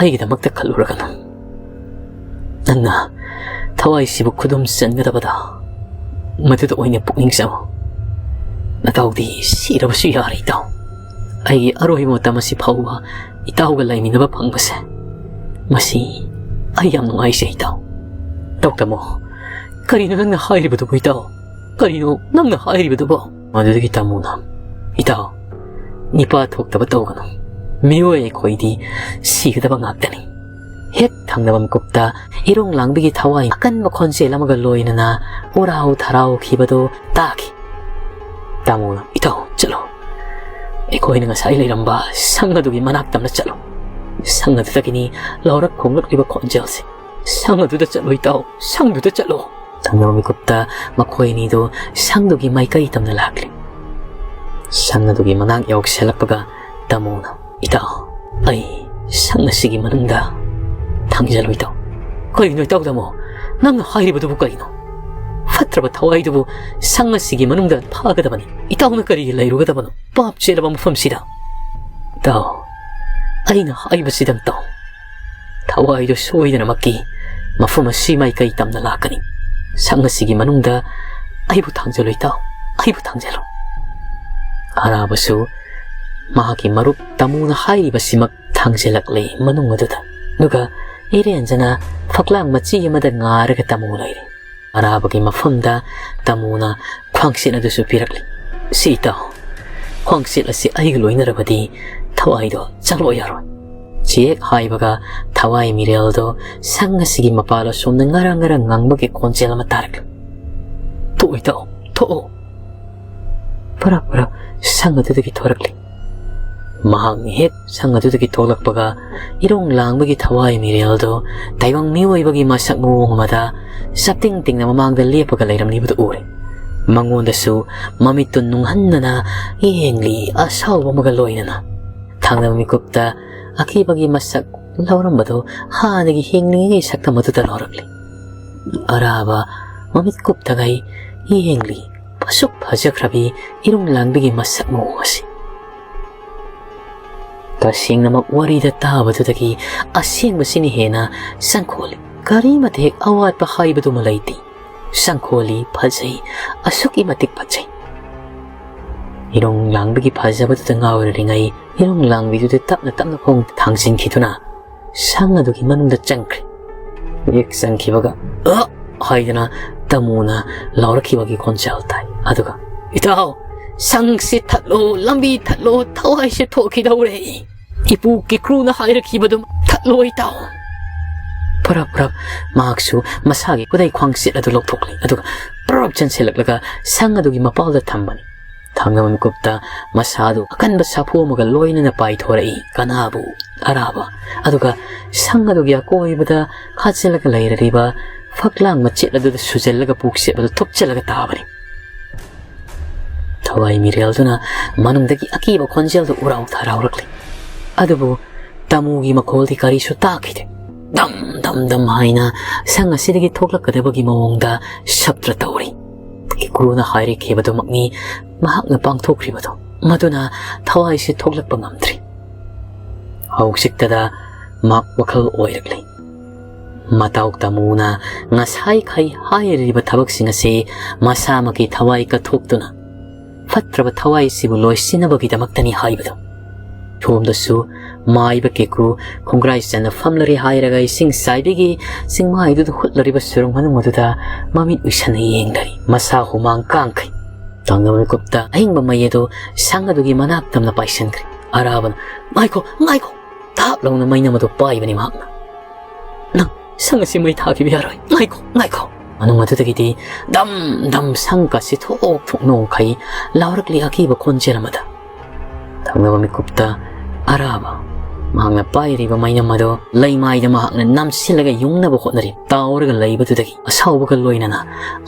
ꯑꯩꯒꯤꯗꯃꯛꯇ ꯈꯜꯂꯨꯔꯒꯅꯨ꯫ ꯅꯪꯅ ꯊꯋꯥꯏꯁꯤꯕꯨ ꯈꯨꯗꯨꯝ ꯆꯟꯒꯗꯕꯗ ꯃꯗꯨꯗ ꯑꯣꯏꯅ ꯄꯨꯛꯅꯤꯡ ꯆꯪꯉꯨ꯫ ꯅꯇꯥꯎꯗꯤ ꯁꯤꯔꯕꯁꯨ ꯌꯥꯔꯦ ꯏꯇꯥꯎ꯫ ꯑꯩꯒꯤ ꯑꯔꯣꯏꯕ ꯃꯇꯝ ꯑꯁꯤ ꯐꯥꯎꯕ ꯏꯇꯥꯎꯒ ꯂꯩꯃꯤꯟꯅꯕ ꯐꯪꯕꯁꯦ, ꯃꯁꯤ ꯑꯩ ꯌꯥꯝ ꯅꯨꯡꯉꯥꯏꯖꯩ ꯏꯇꯥꯎ꯫" "ꯏꯇꯥꯎ ꯇꯥꯃꯣ, ꯀꯔꯤꯅꯣ ꯅꯪꯅ ꯍꯥꯏꯔꯤꯕꯗꯨꯕꯨ ꯏꯇꯥꯎ? ꯀꯔꯤꯅꯣ ꯅꯪꯅ ꯍꯥꯏꯔꯤꯕꯗꯨꯕꯨ?" ꯃꯗꯨꯗꯒꯤ ꯇꯥꯃꯣꯅ, "ꯏꯇꯥꯎ, ꯅꯤꯄꯥ ꯊꯣꯛꯇꯕ ꯇꯧꯒꯅꯨ꯫ ꯃꯤꯑꯣꯏ ꯑꯩꯈꯣꯏꯗꯤ ꯁꯤꯒꯗꯕ ꯉꯥꯛꯇꯅꯤ꯫" ꯍꯦꯛ ꯊꯪꯅꯕ ꯃꯤꯀꯨꯞꯇ ꯏꯔꯣꯡ ꯂꯥꯡꯕꯒꯤ ꯊꯋꯥꯏ ꯑꯀꯟꯕ ꯈꯣꯟꯖꯦꯜ ꯑꯃꯒ ꯂꯣꯏꯅꯅ ꯎꯔꯥꯎ ꯊꯔꯥꯎꯈꯤꯕꯗꯨ ꯇꯥꯈꯤ꯫ ꯇꯥꯃꯣꯅ, "ꯏꯇꯥꯎ, ꯆꯠꯂꯣ꯫ ꯑꯩꯈꯣꯏꯅ ꯉꯁꯥꯏ ꯂꯩꯔꯝꯕ ꯁꯪ ꯑꯗꯨꯒꯤ ꯃꯅꯥꯛ ꯇꯝꯅ ꯆꯠꯂꯣ꯫ ꯁꯪ ꯑꯗꯨꯗꯒꯤꯅꯤ ꯂꯥꯎꯔꯛ ꯈꯣꯡꯂꯛꯂꯤꯕ ꯈꯣꯟꯖꯦꯜꯁꯦ꯫ "ꯁꯪ ꯑꯗꯨꯗ ꯆꯠꯂꯣ ꯏꯇꯥꯎ, ꯁꯪꯗꯨꯗ ꯆꯠꯂꯣ!" ꯊꯪꯅꯕ ꯃꯤꯀꯨꯞꯇ ꯃꯈꯣꯏ ꯑꯅꯤꯗꯨ ꯁꯪꯗꯨꯒꯤ ꯃꯥꯏꯀꯩ ꯇꯝꯅ ꯂꯥꯛꯂꯤ꯫ ꯁꯪ ꯑꯗꯨꯒꯤ ꯃꯅꯥꯛ ꯌꯧꯁꯤꯜꯂꯛꯄꯒ ꯇꯥꯃꯣꯅ, "ꯏꯇꯥꯎ, ꯑꯩ ꯁꯪ ꯑꯁꯤꯒꯤ ꯃꯅꯨꯡꯗ ꯊꯥꯡꯖꯜꯂꯨ ꯏꯇꯥꯎ꯫" "ꯀꯔꯤꯅꯣ ꯏꯇꯥꯎ ꯇꯥꯃꯣ? ꯅꯪꯅ ꯍꯥꯏꯔꯤꯕꯗꯨꯕꯨ ꯀꯔꯤꯅꯣ? ꯐꯠꯇ꯭ꯔꯕ ꯊꯋꯥꯏꯗꯨꯕꯨ ꯁꯪ ꯑꯁꯤꯒꯤ ꯃꯅꯨꯡꯗ ꯐꯥꯒꯗꯕꯅꯤ꯫ ꯏꯇꯥꯎꯅ ꯀꯔꯤꯒꯤ ꯂꯩꯔꯨꯒꯗꯕꯅꯣ ꯄꯥꯞ ꯆꯦꯜꯂꯕ ꯃꯐꯝꯁꯤꯗ?" "ꯏꯇꯥꯎ, ꯑꯩꯅ ꯍꯥꯏꯕꯁꯤꯗꯪ ꯇꯥꯎ꯫ ꯊꯋꯥꯏꯗꯨ ꯁꯣꯏꯗꯅꯃꯛꯀꯤ ꯃꯐꯝ ꯑꯁꯤ ꯃꯥꯏꯀꯩ ꯇꯝꯅ ꯂꯥꯛꯀꯅꯤ꯫ ꯁꯪ ꯑꯁꯤꯒꯤ ꯃꯅꯨꯡꯗ ꯑꯩꯕꯨ ꯊꯥꯡꯖꯜꯂꯨ ꯏꯇꯥꯎ, ꯑꯩꯕꯨ ꯊꯥꯡꯖꯜꯂꯨ꯫" ꯑꯔꯥꯕꯁꯨ ꯃꯍꯥꯛꯀꯤ ꯃꯔꯨꯞ ꯇꯥꯃꯣꯅ ꯍꯥꯏꯔꯤꯕꯁꯤꯃꯛ ꯊꯥꯡꯖꯜꯂꯛꯂꯦ ꯃꯅꯨꯡ ꯑꯗꯨꯗ꯫ ꯑꯗꯨꯒ ꯏꯔꯦꯟꯖꯅ ꯐꯛꯂꯥꯡ ꯃꯆꯤ ꯑꯃꯗ ꯉꯥꯔꯒ ꯇꯥꯃꯣ ꯂꯩꯔꯦ꯫ ꯑꯔꯥꯕꯒꯤ ꯃꯐꯝꯗ ꯇꯥꯃꯣꯅ ꯈ꯭ꯋꯥꯡꯁꯦꯠ ꯑꯗꯨꯁꯨ ꯄꯤꯔꯛꯂꯤ꯫ "ꯁꯤ ꯏꯇꯥꯎ, ꯈ꯭ꯋꯥꯡꯁꯦꯠ ꯑꯁꯤ ꯑꯩꯒ ꯂꯣꯏꯅꯔꯕꯗꯤ ꯊꯋꯥꯏꯗꯣ ꯆꯪꯂꯛꯑꯣ ꯌꯥꯔꯣꯏ꯫" ꯆꯦꯛ ꯍꯥꯏꯕꯒ ꯊꯋꯥꯏ ꯃꯤꯔꯦꯜꯗꯣ ꯁꯪ ꯑꯁꯤꯒꯤ ꯃꯄꯥꯜ ꯑꯁꯣꯝꯗ ꯉꯔꯪ ꯉꯔꯪ ꯉꯪꯕꯒꯤ ꯈꯣꯟꯖꯦꯜ ꯑꯃ ꯇꯥꯔꯛꯂꯤ꯫ "ꯊꯣꯛꯑꯣ ꯏꯇꯥꯎ, ꯊꯣꯛꯑꯣ!" ꯄꯔꯞ ꯄꯔꯞ ꯁꯪ ꯑꯗꯨꯗꯒꯤ ꯊꯣꯔꯛꯂꯤ꯫ ꯃꯍꯥꯛꯅ ꯍꯦꯛ ꯁꯪ ꯑꯗꯨꯗꯒꯤ ꯊꯣꯛꯂꯛꯄꯒ ꯏꯔꯣꯡ ꯂꯥꯡꯕꯒꯤ ꯊꯋꯥꯏ ꯃꯤꯔꯦꯜꯗꯣ ꯇꯥꯏꯕꯪ ꯃꯤꯑꯣꯏꯕꯒꯤ ꯃꯁꯛ ꯃꯑꯣꯡ ꯑꯃꯗ ꯆꯞꯇꯤꯡ ꯇꯤꯡꯅ ꯃꯃꯥꯡꯗ ꯂꯦꯞꯄꯒ ꯂꯩꯔꯝꯂꯤꯕꯗꯨ ꯎꯔꯦ꯫ ꯃꯉꯣꯟꯗꯁꯨ ꯃꯃꯤꯠꯇꯨ ꯅꯨꯡꯍꯟꯅꯅ ꯌꯦꯡꯂꯤ, ꯑꯁꯥꯎꯕ ꯑꯃꯒ ꯂꯣꯏꯅꯅ꯫ ꯊꯪꯅꯕ ꯃꯤꯀꯨꯞꯇ ꯑꯀꯤꯕꯒꯤ ꯃꯁꯛ ꯂꯧꯔꯝꯕꯗꯨ ꯍꯥꯟꯅꯒꯤ ꯍꯤꯡꯂꯤꯉꯩꯒꯤ ꯁꯛꯇꯝ ꯑꯗꯨꯗ ꯂꯧꯔꯛꯂꯤ꯫ ꯑꯔꯥꯕ ꯃꯃꯤꯠ ꯀꯨꯞꯇꯈꯩ ꯌꯦꯡꯂꯤ꯫ ꯑꯁꯨꯛ ꯐꯖꯈ꯭ꯔꯕꯤ ꯏꯔꯨꯝ ꯂꯥꯡꯕꯤꯒꯤ ꯃꯁꯛ ꯃꯑꯣꯡ ꯑꯁꯤ꯫ ꯇꯁꯦꯡꯅꯃꯛ ꯋꯥꯔꯤꯗ ꯇꯥꯕꯗꯨꯗꯒꯤ ꯑꯁꯦꯡꯕꯁꯤꯅ ꯍꯦꯟꯅ ꯆꯪꯈꯣꯜꯂꯤ꯫ ꯀꯔꯤꯃꯇ ꯍꯦꯛ ꯑꯋꯥꯠꯄ ꯍꯥꯏꯕꯗꯨꯃ ꯂꯩꯇꯦ꯫ ꯆꯪꯈꯣꯜꯂꯤ, ꯐꯖꯩ, ꯑꯁꯨꯛꯀꯤ ꯃꯇꯤꯛ ꯐꯖꯩ꯫ ꯏꯔꯨꯝ ꯂꯥꯡꯕꯤꯒꯤ ꯐꯖꯕꯗꯨꯗ ꯉꯥꯎꯔꯤꯉꯩ ꯏꯔꯨꯝ ꯂꯥꯡꯕꯤꯗꯨꯗ ꯇꯞꯅ ꯇꯞꯅ ꯈꯣꯡ ꯊꯥꯡꯖꯤꯟꯈꯤꯗꯨꯅ ꯁꯪ ꯑꯗꯨꯒꯤ ꯃꯅꯨꯡꯗ ꯆꯪꯈ꯭ꯔꯦ꯫ ꯍꯦꯛ ꯆꯪꯈꯤꯕꯒ "ꯑ!" ꯍꯥꯏꯗꯅ ꯇꯥꯃꯣꯅ ꯂꯥꯎꯔꯛꯈꯤꯕꯒꯤ ꯈꯣꯟꯖꯦꯜ ꯇꯥꯏ꯫ ꯑꯗꯨꯒ, "ꯏꯇꯥꯎ, ꯁꯪꯁꯤ ꯊꯠꯂꯣ, ꯂꯝꯕꯤ ꯊꯠꯂꯣ, ꯊꯋꯥꯏꯁꯦ ꯊꯣꯛꯈꯤꯗꯧꯔꯦ꯫ ꯏꯄꯨ ꯀꯤꯀ꯭ꯔꯨꯅ ꯍꯥꯏꯔꯛꯈꯤꯕꯗꯨ ꯊꯠꯂꯣ ꯏꯇꯥꯎ꯫" ꯐꯔꯞ ꯐꯔꯞ ꯃꯍꯥꯛꯁꯨ ꯃꯁꯥꯒꯤ ꯈꯨꯗꯩ ꯈ꯭ꯋꯥꯡꯁꯦꯠ ꯑꯗꯨ ꯂꯧꯊꯣꯛꯂꯦ꯫ ꯑꯗꯨꯒ ꯐꯔꯞ ꯆꯦꯟꯁꯤꯜꯂꯛꯂꯒ ꯁꯪ ꯑꯗꯨꯒꯤ ꯃꯄꯥꯜꯗ ꯊꯝꯕꯅꯤ꯫ ꯊꯥꯡꯅꯕ ꯃꯤꯀꯨꯞꯇ ꯃꯁꯥꯗꯨ ꯑꯀꯟꯕ ꯁꯥꯐꯨ ꯑꯃꯒ ꯂꯣꯏꯅꯅ ꯄꯥꯏꯊꯣꯔꯛꯏ꯫ ꯀꯅꯥꯕꯨ? ꯑꯔꯥꯕ꯫ ꯑꯗꯨꯒ ꯁꯪ ꯑꯗꯨꯒꯤ ꯑꯀꯣꯏꯕꯗ ꯈꯥꯖꯤꯜꯂꯒ ꯂꯩꯔꯤꯕ ꯐꯛꯂꯥꯡ ꯃꯆꯦꯠ ꯑꯗꯨꯗ ꯁꯨꯖꯜꯂꯒ ꯄꯨꯛꯆꯦꯞ ꯑꯗꯨ ꯊꯨꯞꯆꯜꯂꯒ ꯇꯥꯕꯅꯤ꯫ ꯊꯋꯥꯏ ꯃꯤꯔꯦꯜꯗꯨꯅ ꯃꯅꯨꯡꯗꯒꯤ ꯑꯀꯤꯕ ꯈꯣꯟꯖꯦꯜꯗꯨ ꯎꯔꯥꯎ ꯊꯔꯥꯎꯔꯛꯂꯤ꯫ ꯑꯗꯨꯕꯨ ꯇꯥꯃꯨꯒꯤ ꯃꯈꯣꯜꯗꯤ ꯀꯔꯤꯁꯨ ꯇꯥꯈꯤꯗꯦ꯫ ꯗꯝ ꯗꯝ ꯗꯝ ꯍꯥꯏꯅ ꯁꯪ ꯑꯁꯤꯗꯒꯤ ꯊꯣꯛꯂꯛꯀꯗꯕꯒꯤ ꯃꯑꯣꯡꯗ ꯁꯞꯇ꯭ꯔ ꯇꯧꯔꯤ꯫ ꯀꯦꯀ꯭ꯔꯨꯅ ꯍꯥꯏꯔꯛꯈꯤꯕꯗꯨꯃꯛꯅꯤ ꯃꯍꯥꯛꯅ ꯄꯥꯡꯊꯣꯛꯈ꯭ꯔꯤꯕꯗꯨ꯫ ꯃꯗꯨꯅ ꯊꯋꯥꯏꯁꯤ ꯊꯣꯛꯂꯛꯄ ꯉꯝꯗ꯭ꯔꯤ꯫ ꯍꯧꯖꯤꯛꯇꯗ ꯃꯍꯥꯛ ꯋꯥꯈꯜ ꯑꯣꯏꯔꯛꯂꯤ꯫ ꯃꯇꯥꯎ ꯇꯥꯃꯨꯅ ꯉꯁꯥꯏꯈꯩ ꯍꯥꯏꯔꯤꯕ ꯊꯕꯛꯁꯤꯡ ꯑꯁꯤ ꯃꯁꯥꯃꯛꯀꯤ ꯊꯋꯥꯏ ꯀꯠꯊꯣꯛꯇꯨꯅ ꯐꯠꯇ꯭ꯔꯕ ꯊꯋꯥꯏꯁꯤꯕꯨ ꯂꯣꯏꯁꯤꯟꯅꯕꯒꯤꯗꯃꯛꯇꯅꯤ ꯍꯥꯏꯕꯗꯨ꯫ ꯁꯣꯝꯗꯁꯨ ꯃꯥꯏꯕ ꯀꯦꯀ꯭ꯔꯨ ꯈꯣꯡꯒ꯭ꯔꯥꯏ ꯆꯟꯅ ꯐꯝꯂꯔꯦ ꯍꯥꯏꯔꯒ ꯏꯁꯤꯡ ꯆꯥꯏꯕꯤꯒꯤ ꯆꯤꯡꯃꯥꯏꯗꯨꯗ ꯍꯨꯠꯂꯔꯤꯕ ꯁꯨꯔꯨꯡ ꯃꯅꯨꯡ ꯑꯗꯨꯗ ꯃꯃꯤꯠ ꯎꯏꯁꯟꯅ ꯌꯦꯡꯂꯔꯤ꯫ ꯃꯁꯥ ꯍꯨꯃꯥꯡ ꯀꯥꯡꯈꯩ꯫ ꯊꯥꯡꯅꯕ ꯃꯤꯀꯨꯞꯇ ꯑꯍꯤꯡꯕ ꯃꯩ ꯑꯗꯨ ꯁꯪ ꯑꯗꯨꯒꯤ ꯃꯅꯥꯛ ꯇꯝꯅ ꯄꯥꯏꯁꯟꯈ꯭ꯔꯦ꯫ ꯑꯔꯥꯕꯅ, "ꯉꯥꯏꯈꯣ, ꯉꯥꯏꯈꯣ!" ꯊꯥꯞ ꯂꯥꯎꯅ ꯃꯩꯅꯝ ꯑꯗꯨ ꯄꯥꯏꯕꯅꯤ ꯃꯍꯥꯛꯅ꯫ "ꯅꯪ ꯁꯪ ꯑꯁꯤ ꯃꯩ ꯊꯥꯈꯤꯕ ꯌꯥꯔꯣꯏ꯫ ꯉꯥꯏꯈꯣ, ꯉꯥꯏꯈꯣ!" ꯃꯅꯨꯡ ꯑꯗꯨꯗꯒꯤꯗꯤ ꯗꯝ ꯗꯝ ꯁꯪ ꯀꯥꯁꯤ ꯊꯣꯛ ꯊꯣꯛ ꯅꯣꯡꯈꯩ ꯂꯥꯎꯔꯛꯂꯤ ꯑꯀꯤꯕ ꯈꯣꯟꯖꯦꯜ ꯑꯃꯗ꯫ ꯊꯥꯡꯅꯕ ꯃꯤꯀꯨꯞꯇ ꯑꯔꯥꯕ ꯃꯍꯥꯛꯅ ꯄꯥꯏꯔꯤꯕ ꯃꯩꯅꯝ ꯑꯗꯨ ꯂꯩꯃꯥꯏꯗ ꯃꯍꯥꯛꯅ ꯅꯝꯁꯤꯜꯂꯒ ꯌꯨꯡꯅꯕ ꯍꯣꯠꯅꯔꯤ꯫ ꯇꯥꯎꯔꯒ ꯂꯩꯕꯗꯨꯗꯒꯤ ꯑꯁꯥꯎꯕꯒ ꯂꯣꯏꯅꯅ,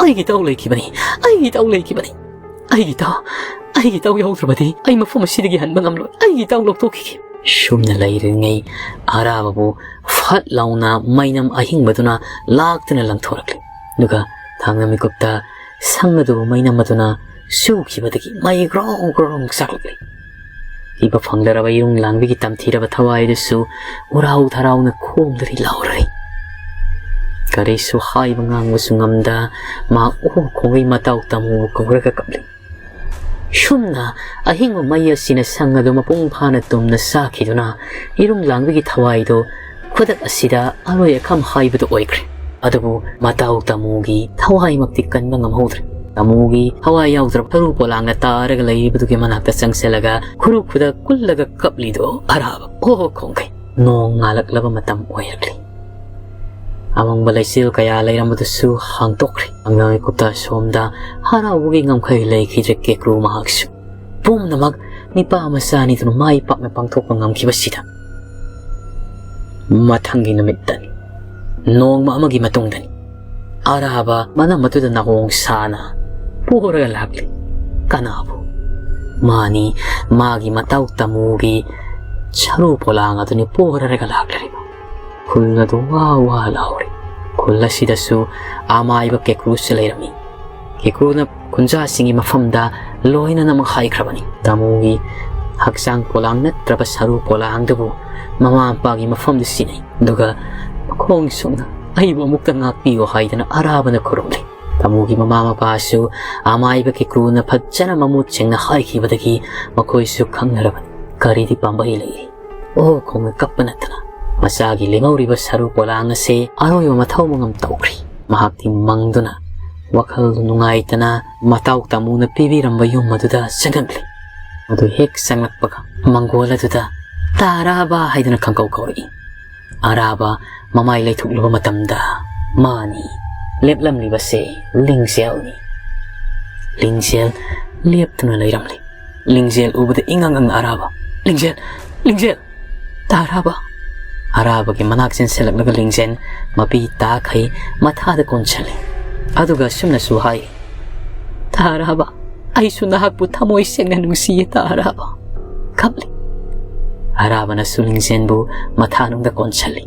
"ꯑꯩꯒꯤ ꯏꯇꯥꯎ ꯂꯩꯈꯤꯕꯅꯤ! ꯑꯩꯒꯤ ꯏꯇꯥꯎ ꯂꯩꯈꯤꯕꯅꯤ! ꯑꯩꯒꯤ ꯏꯇꯥꯎ, ꯑꯩꯒꯤ ꯏꯇꯥꯎ ꯌꯥꯎꯗ꯭ꯔꯕꯗꯤ ꯑꯩ ꯃꯐꯝ ꯑꯁꯤꯗꯒꯤ ꯍꯟꯕ ꯉꯝꯂꯣꯏ! ꯑꯩꯒꯤ ꯏꯇꯥꯎ ꯂꯧꯊꯣꯛꯈꯤꯒꯦ!" ꯁꯨꯝꯅ ꯂꯩꯔꯤꯉꯩ ꯑꯔꯥꯕꯕꯨ ꯐꯠ ꯂꯥꯎꯅ ꯃꯩꯅꯝ ꯑꯍꯤꯡꯕꯗꯨꯅ ꯂꯥꯛꯇꯨꯅ ꯂꯪꯊꯣꯔꯛꯂꯤ꯫ ꯑꯗꯨꯒ ꯊꯥꯡꯅ ꯃꯤꯀꯨꯞꯇ ꯁꯪ ꯑꯗꯨꯕꯨ ꯃꯩꯅꯝ ꯑꯗꯨꯅ ꯁꯨꯈꯤꯕꯗꯒꯤ ꯃꯩ ꯒ꯭ꯔꯣꯡ ꯒ꯭ꯔꯣꯡ ꯆꯥꯛꯂꯛꯂꯤ꯫ ꯊꯤꯕ ꯐꯪꯂꯔꯕ ꯏꯔꯨꯡ ꯂꯥꯡꯕꯤꯒꯤ ꯇꯝꯊꯤꯔꯕ ꯊꯋꯥꯏꯗꯨꯁꯨ ꯎꯔꯥꯎ ꯊꯔꯥꯎꯅ ꯈꯣꯡꯗꯔꯤ ꯂꯥꯎꯔꯔꯤ꯫ ꯀꯔꯤꯁꯨ ꯍꯥꯏꯕ ꯉꯥꯡꯕꯁꯨ ꯉꯝꯗ ꯃꯍꯥꯛ ꯑꯣ ꯈꯣꯡꯒꯩ ꯃꯇꯥꯎ ꯇꯥꯃꯨꯕꯨ ꯀꯧꯔꯒ ꯀꯞꯂꯤ꯫ ꯁꯨꯝꯅ ꯑꯍꯤꯡꯕ ꯃꯩ ꯑꯁꯤꯅ ꯁꯪ ꯑꯗꯨ ꯃꯄꯨꯡ ꯐꯥꯅ ꯇꯨꯝꯅ ꯆꯥꯈꯤꯗꯨꯅ ꯏꯔꯨꯡ ꯂꯥꯡꯕꯒꯤ ꯊꯋꯥꯏꯗꯨ ꯈꯨꯗꯛ ꯑꯁꯤꯗ ꯑꯂꯣꯏ ꯑꯈꯝ ꯍꯥꯏꯕꯗꯨ ꯑꯣꯏꯈ꯭ꯔꯦ꯫ ꯑꯗꯨꯕꯨ ꯃꯇꯥꯎ ꯇꯥꯃꯨꯒꯤ ꯊꯋꯥꯏꯃꯛꯇꯤ ꯀꯟꯕ ꯉꯝꯍꯧꯗ꯭ꯔꯦ꯫ ꯇꯥꯃꯨꯒꯤ ꯊꯋꯥꯏ ꯌꯥꯎꯗ꯭ꯔꯕ ꯇꯔꯨ ꯄꯣꯂꯥꯡꯅ ꯇꯥꯔꯒ ꯂꯩꯔꯤꯕꯗꯨꯒꯤ ꯃꯅꯥꯛꯇ ꯆꯪꯁꯤꯜꯂꯒ ꯈꯨꯔꯨ ꯈꯨꯗꯛ ꯀꯨꯜꯂꯒ ꯀꯞꯂꯤꯗꯣ ꯑꯔꯥꯕ ꯑꯣ ꯈꯣꯡꯈꯩ꯫ ꯅꯣꯡ ꯉꯥꯜꯂꯛꯂꯕ ꯃꯇꯝ ꯑꯣꯏꯔꯛꯂꯤ꯫ ꯑꯃꯪꯕ ꯂꯩꯆꯤꯜ ꯀꯌꯥ ꯂꯩꯔꯝꯕꯗꯨꯁꯨ ꯍꯥꯡꯗꯣꯛꯈ꯭ꯔꯦ꯫ ꯑꯉꯥꯡꯒꯤ ꯀꯨꯞꯇ ꯁꯣꯝꯗ ꯍꯔꯥꯎꯕꯒꯤ ꯉꯝꯈꯩ ꯂꯩꯈꯤꯗ꯭ꯔꯦ ꯀꯦꯀ꯭ꯔꯨ ꯃꯍꯥꯛꯁꯨ꯫ ꯄꯨꯝꯅꯃꯛ ꯅꯤꯄꯥ ꯃꯆꯥ ꯑꯅꯤꯗꯨꯅ ꯃꯥꯏ ꯄꯥꯛꯅ ꯄꯥꯡꯊꯣꯛꯄ ꯉꯝꯈꯤꯕꯁꯤꯗ꯫ ꯃꯊꯪꯒꯤ ꯅꯨꯃꯤꯠꯇꯅꯤ, ꯅꯣꯡꯃ ꯑꯃꯒꯤ ꯃꯇꯨꯡꯗꯅꯤ, ꯑꯔꯥꯕ ꯃꯅꯝ ꯑꯗꯨꯗ ꯅꯥꯍꯣꯡ ꯁꯥꯅ ꯄꯣꯔꯒ ꯂꯥꯛꯂꯤ꯫ ꯀꯅꯥꯕꯨ? ꯃꯥꯅꯤ, ꯃꯥꯒꯤ ꯃꯇꯥꯎ ꯇꯥꯃꯨꯒꯤ ꯁꯔꯨ ꯄꯣꯂꯥꯡ ꯑꯗꯨꯅꯤ ꯄꯣꯔꯔꯒ ꯂꯥꯛꯂꯤꯕ꯫ ꯈꯨꯜ ꯑꯗꯨ ꯋꯥ ꯋꯥ ꯂꯥꯎꯔꯤ꯫ ꯈꯨꯜ ꯑꯁꯤꯗꯁꯨ ꯑꯃꯥꯏꯕ ꯀꯦꯀ꯭ꯔꯨꯁꯨ ꯂꯩꯔꯝꯃꯤ꯫ ꯀꯦꯀ꯭ꯔꯨꯅ ꯈꯨꯟꯖꯥꯁꯤꯡꯒꯤ ꯃꯐꯝꯗ ꯂꯣꯏꯅꯅꯃꯛ ꯍꯥꯏꯈ꯭ꯔꯕꯅꯤ꯫ ꯇꯥꯃꯨꯒꯤ ꯍꯛꯆꯥꯡ ꯄꯣꯂꯥꯡ ꯅꯠꯇ꯭ꯔꯕ ꯁꯔꯨ ꯄꯣꯂꯥꯡꯗꯨꯕꯨ ꯃꯃꯥ ꯃꯄꯥꯒꯤ ꯃꯐꯝꯗ ꯁꯤꯟꯅꯩ꯫ ꯑꯗꯨꯒ ꯃꯈꯣꯡ ꯁꯨꯛꯅ "ꯑꯩꯕꯨ ꯑꯃꯨꯛꯇ ꯉꯥꯛꯄꯤꯌꯨ" ꯍꯥꯏꯗꯅ ꯑꯔꯥꯕꯅ ꯈꯨꯔꯨꯝꯂꯤ꯫ ꯇꯥꯃꯨꯒꯤ ꯃꯃꯥ ꯃꯄꯥꯁꯨ ꯑꯃꯥꯏꯕ ꯀꯦꯀ꯭ꯔꯨꯅ ꯐꯖꯅ ꯃꯃꯨꯠ ꯁꯦꯡꯅ ꯍꯥꯏꯈꯤꯕꯗꯒꯤ ꯃꯈꯣꯏꯁꯨ ꯈꯪꯅꯔꯕꯅꯤ꯫ ꯀꯔꯤꯗꯤ ꯄꯥꯝꯕꯩ ꯂꯩꯔꯤ? ꯑꯣ ꯈꯣꯡꯅ ꯀꯞꯄ ꯅꯠꯇꯅ꯫ ꯃꯆꯥꯒꯤ ꯂꯦꯝꯍꯧꯔꯤꯕ ꯁꯔꯨ ꯄꯣꯂꯥꯡ ꯑꯁꯤ ꯑꯔꯣꯏꯕ ꯃꯊꯧ ꯃꯉꯝ ꯇꯧꯈ꯭ꯔꯤ꯫ ꯃꯍꯥꯛꯇꯤ ꯃꯪꯗꯨꯅ ꯋꯥꯈꯜ ꯅꯨꯡꯉꯥꯏꯇꯅ ꯃꯇꯥꯎ ꯇꯥꯃꯨꯅ ꯄꯤꯕꯤꯔꯝꯕ ꯌꯨꯝ ꯑꯗꯨꯗ ꯆꯪꯂꯛꯂꯤ꯫ ꯃꯗꯨ ꯍꯦꯛ ꯆꯪꯂꯛꯄꯒ ꯃꯪꯒꯣꯜ ꯑꯗꯨꯗ "ꯇꯥꯔꯥꯕ" ꯍꯥꯏꯗꯨꯅ ꯈꯪꯀꯧ ꯀꯧꯔꯛꯏ꯫ ꯑꯔꯥꯕ ꯃꯃꯥꯏ ꯂꯩꯊꯣꯛꯂꯨꯕ ꯃꯇꯝꯗ ꯃꯥꯅꯤ, ꯂꯦꯞꯂꯝꯂꯤꯕꯁꯦ ꯂꯤꯡꯖꯦꯜꯅꯤ꯫ ꯂꯤꯡꯖꯦꯜ ꯂꯦꯞꯇꯨꯅ ꯂꯩꯔꯝꯂꯤ꯫ ꯂꯤꯡꯖꯦꯜ ꯎꯕꯗ ꯏꯉꯪ ꯉꯪꯅ ꯑꯔꯥꯕ, "ꯂꯤꯡꯖꯦꯜ! ꯂꯤꯡꯖꯦꯜ! ꯇꯥꯔꯥꯕ!" ꯑꯔꯥꯕꯒꯤ ꯃꯅꯥꯛ ꯆꯦꯟꯁꯤꯜꯂꯛꯂꯒ ꯂꯤꯡꯖꯦꯜ ꯃꯄꯤ ꯇꯥꯈꯩ ꯃꯊꯥꯗ ꯀꯣꯟꯁꯤꯜꯂꯤ꯫ ꯑꯗꯨꯒ ꯑꯁꯨꯝꯅꯁꯨ ꯍꯥꯏ, "ꯇꯥꯔꯥꯕ, ꯑꯩꯁꯨ ꯅꯍꯥꯛꯄꯨ ꯊꯃꯣꯏ ꯁꯦꯡꯅ ꯅꯨꯡꯁꯤꯌꯦ ꯇꯥꯔꯥꯕ"꯫ ꯀꯞꯂꯤ꯫ ꯑꯔꯥꯕꯅꯁꯨ ꯂꯤꯡꯖꯦꯜꯕꯨ ꯃꯊꯥꯅꯨꯡꯗ ꯀꯣꯟꯁꯤꯜꯂꯤ꯫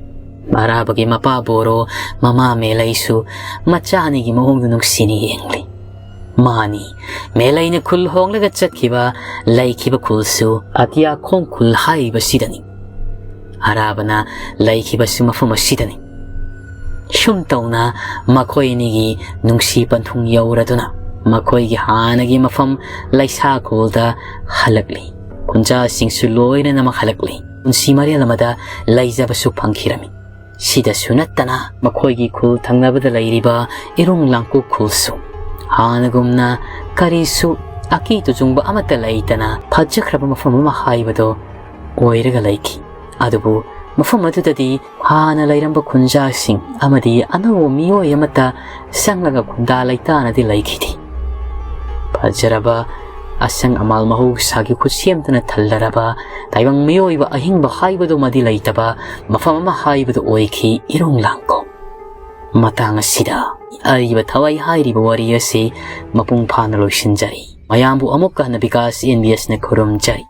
ꯑꯔꯥꯕꯒꯤ ꯃꯄꯥ ꯕꯣꯔꯣ, ꯃꯃꯥ ꯃꯦꯂꯩꯁꯨ ꯃꯆꯥ ꯑꯅꯤꯒꯤ ꯃꯑꯣꯡꯗ ꯅꯨꯡꯁꯤꯅ ꯌꯦꯡꯂꯤ꯫ ꯃꯥꯅꯤ, ꯃꯦꯂꯩꯅ ꯈꯨꯜ ꯍꯣꯡꯂꯒ ꯆꯠꯈꯤꯕ, ꯂꯩꯈꯤꯕ ꯈꯨꯜꯁꯨ ꯑꯇꯤꯌꯥꯈꯣꯡ ꯈꯨꯜ ꯍꯥꯏꯔꯤꯕꯁꯤꯗꯅꯤ꯫ ꯑꯔꯥꯕꯅ ꯂꯩꯈꯤꯕꯁꯨ ꯃꯐꯝ ꯑꯁꯤꯗꯅꯤ꯫ ꯁꯨꯝ ꯇꯧꯅ ꯃꯈꯣꯏ ꯑꯅꯤꯒꯤ ꯅꯨꯡꯁꯤ ꯄꯟꯊꯨꯡ ꯌꯧꯔꯗꯨꯅ ꯃꯈꯣꯏꯒꯤ ꯍꯥꯟꯅꯒꯤ ꯃꯐꯝ ꯂꯩꯁꯥꯈꯣꯜꯗ ꯍꯜꯂꯛꯂꯤ꯫ ꯈꯨꯟꯖꯥꯁꯤꯡꯁꯨ ꯂꯣꯏꯅꯅꯃꯛ ꯍꯜꯂꯛꯂꯤ꯫ ꯄꯨꯟꯁꯤ ꯃꯔꯦꯜ ꯑꯃꯗ ꯂꯩꯖꯕꯁꯨ ꯐꯪꯈꯤꯔꯝꯃꯤ꯫ ꯁꯤꯗꯁꯨ ꯅꯠꯇꯅ ꯃꯈꯣꯏꯒꯤ ꯈꯨꯜ ꯊꯪꯅꯕꯗ ꯂꯩꯔꯤꯕ ꯏꯔꯨꯡ ꯂꯥꯡꯀꯨꯛ ꯈꯨꯜꯁꯨ ꯍꯥꯟꯅꯒꯨꯝꯅ ꯀꯔꯤꯁꯨ ꯑꯀꯤ ꯇꯨꯖꯨꯡꯕ ꯑꯃꯠꯇ ꯂꯩꯇꯅ ꯐꯖꯈ꯭ꯔꯕ ꯃꯐꯝ ꯑꯃ ꯍꯥꯏꯕꯗꯣ ꯑꯣꯏꯔꯒ ꯂꯩꯈꯤ꯫ ꯑꯗꯨꯕꯨ ꯃꯐꯝ ꯑꯗꯨꯗꯗꯤ ꯍꯥꯟꯅ ꯂꯩꯔꯝꯕ ꯈꯨꯟꯖꯥꯁꯤꯡ ꯑꯃꯗꯤ ꯑꯅꯧꯕ ꯃꯤꯑꯣꯏ ꯑꯃꯠꯇ ꯆꯪꯂꯒ ꯈꯨꯟꯗꯥ ꯂꯩꯇꯥꯅꯗꯤ ꯂꯩꯈꯤꯗꯦ꯫ ꯐꯖꯔꯕ ꯑꯁꯪ ꯑꯃꯥꯜ ꯃꯍꯧꯁꯥꯒꯤ ꯈꯨꯠꯁꯦꯝꯗꯨꯅ ꯊꯜꯂꯔꯕ ꯇꯥꯏꯕꯪ ꯃꯤꯑꯣꯏꯕ ꯑꯍꯤꯡꯕ ꯍꯥꯏꯕꯗꯨꯃꯗꯤ ꯂꯩꯇꯕ ꯃꯐꯝ ꯑꯃ ꯍꯥꯏꯕꯗꯨ ꯑꯣꯏꯈꯤ ꯏꯔꯣꯡ ꯂꯥꯡꯒꯣ꯫ ꯃꯇꯥꯡ ꯑꯁꯤꯗ ꯑꯔꯤꯕ ꯊꯋꯥꯏ ꯍꯥꯏꯔꯤꯕ ꯋꯥꯔꯤ ꯑꯁꯤ ꯃꯄꯨꯡ ꯐꯥꯅ ꯂꯣꯏꯁꯤꯟꯖꯔꯤ꯫ ꯃꯌꯥꯝꯕꯨ ꯑꯃꯨꯛꯀ ꯍꯟꯅ ꯕꯤꯀꯥꯁ ꯑꯦꯟ ꯕꯤ ꯑꯦꯁꯅ ꯈꯨꯔꯨꯝꯖꯔꯤ꯫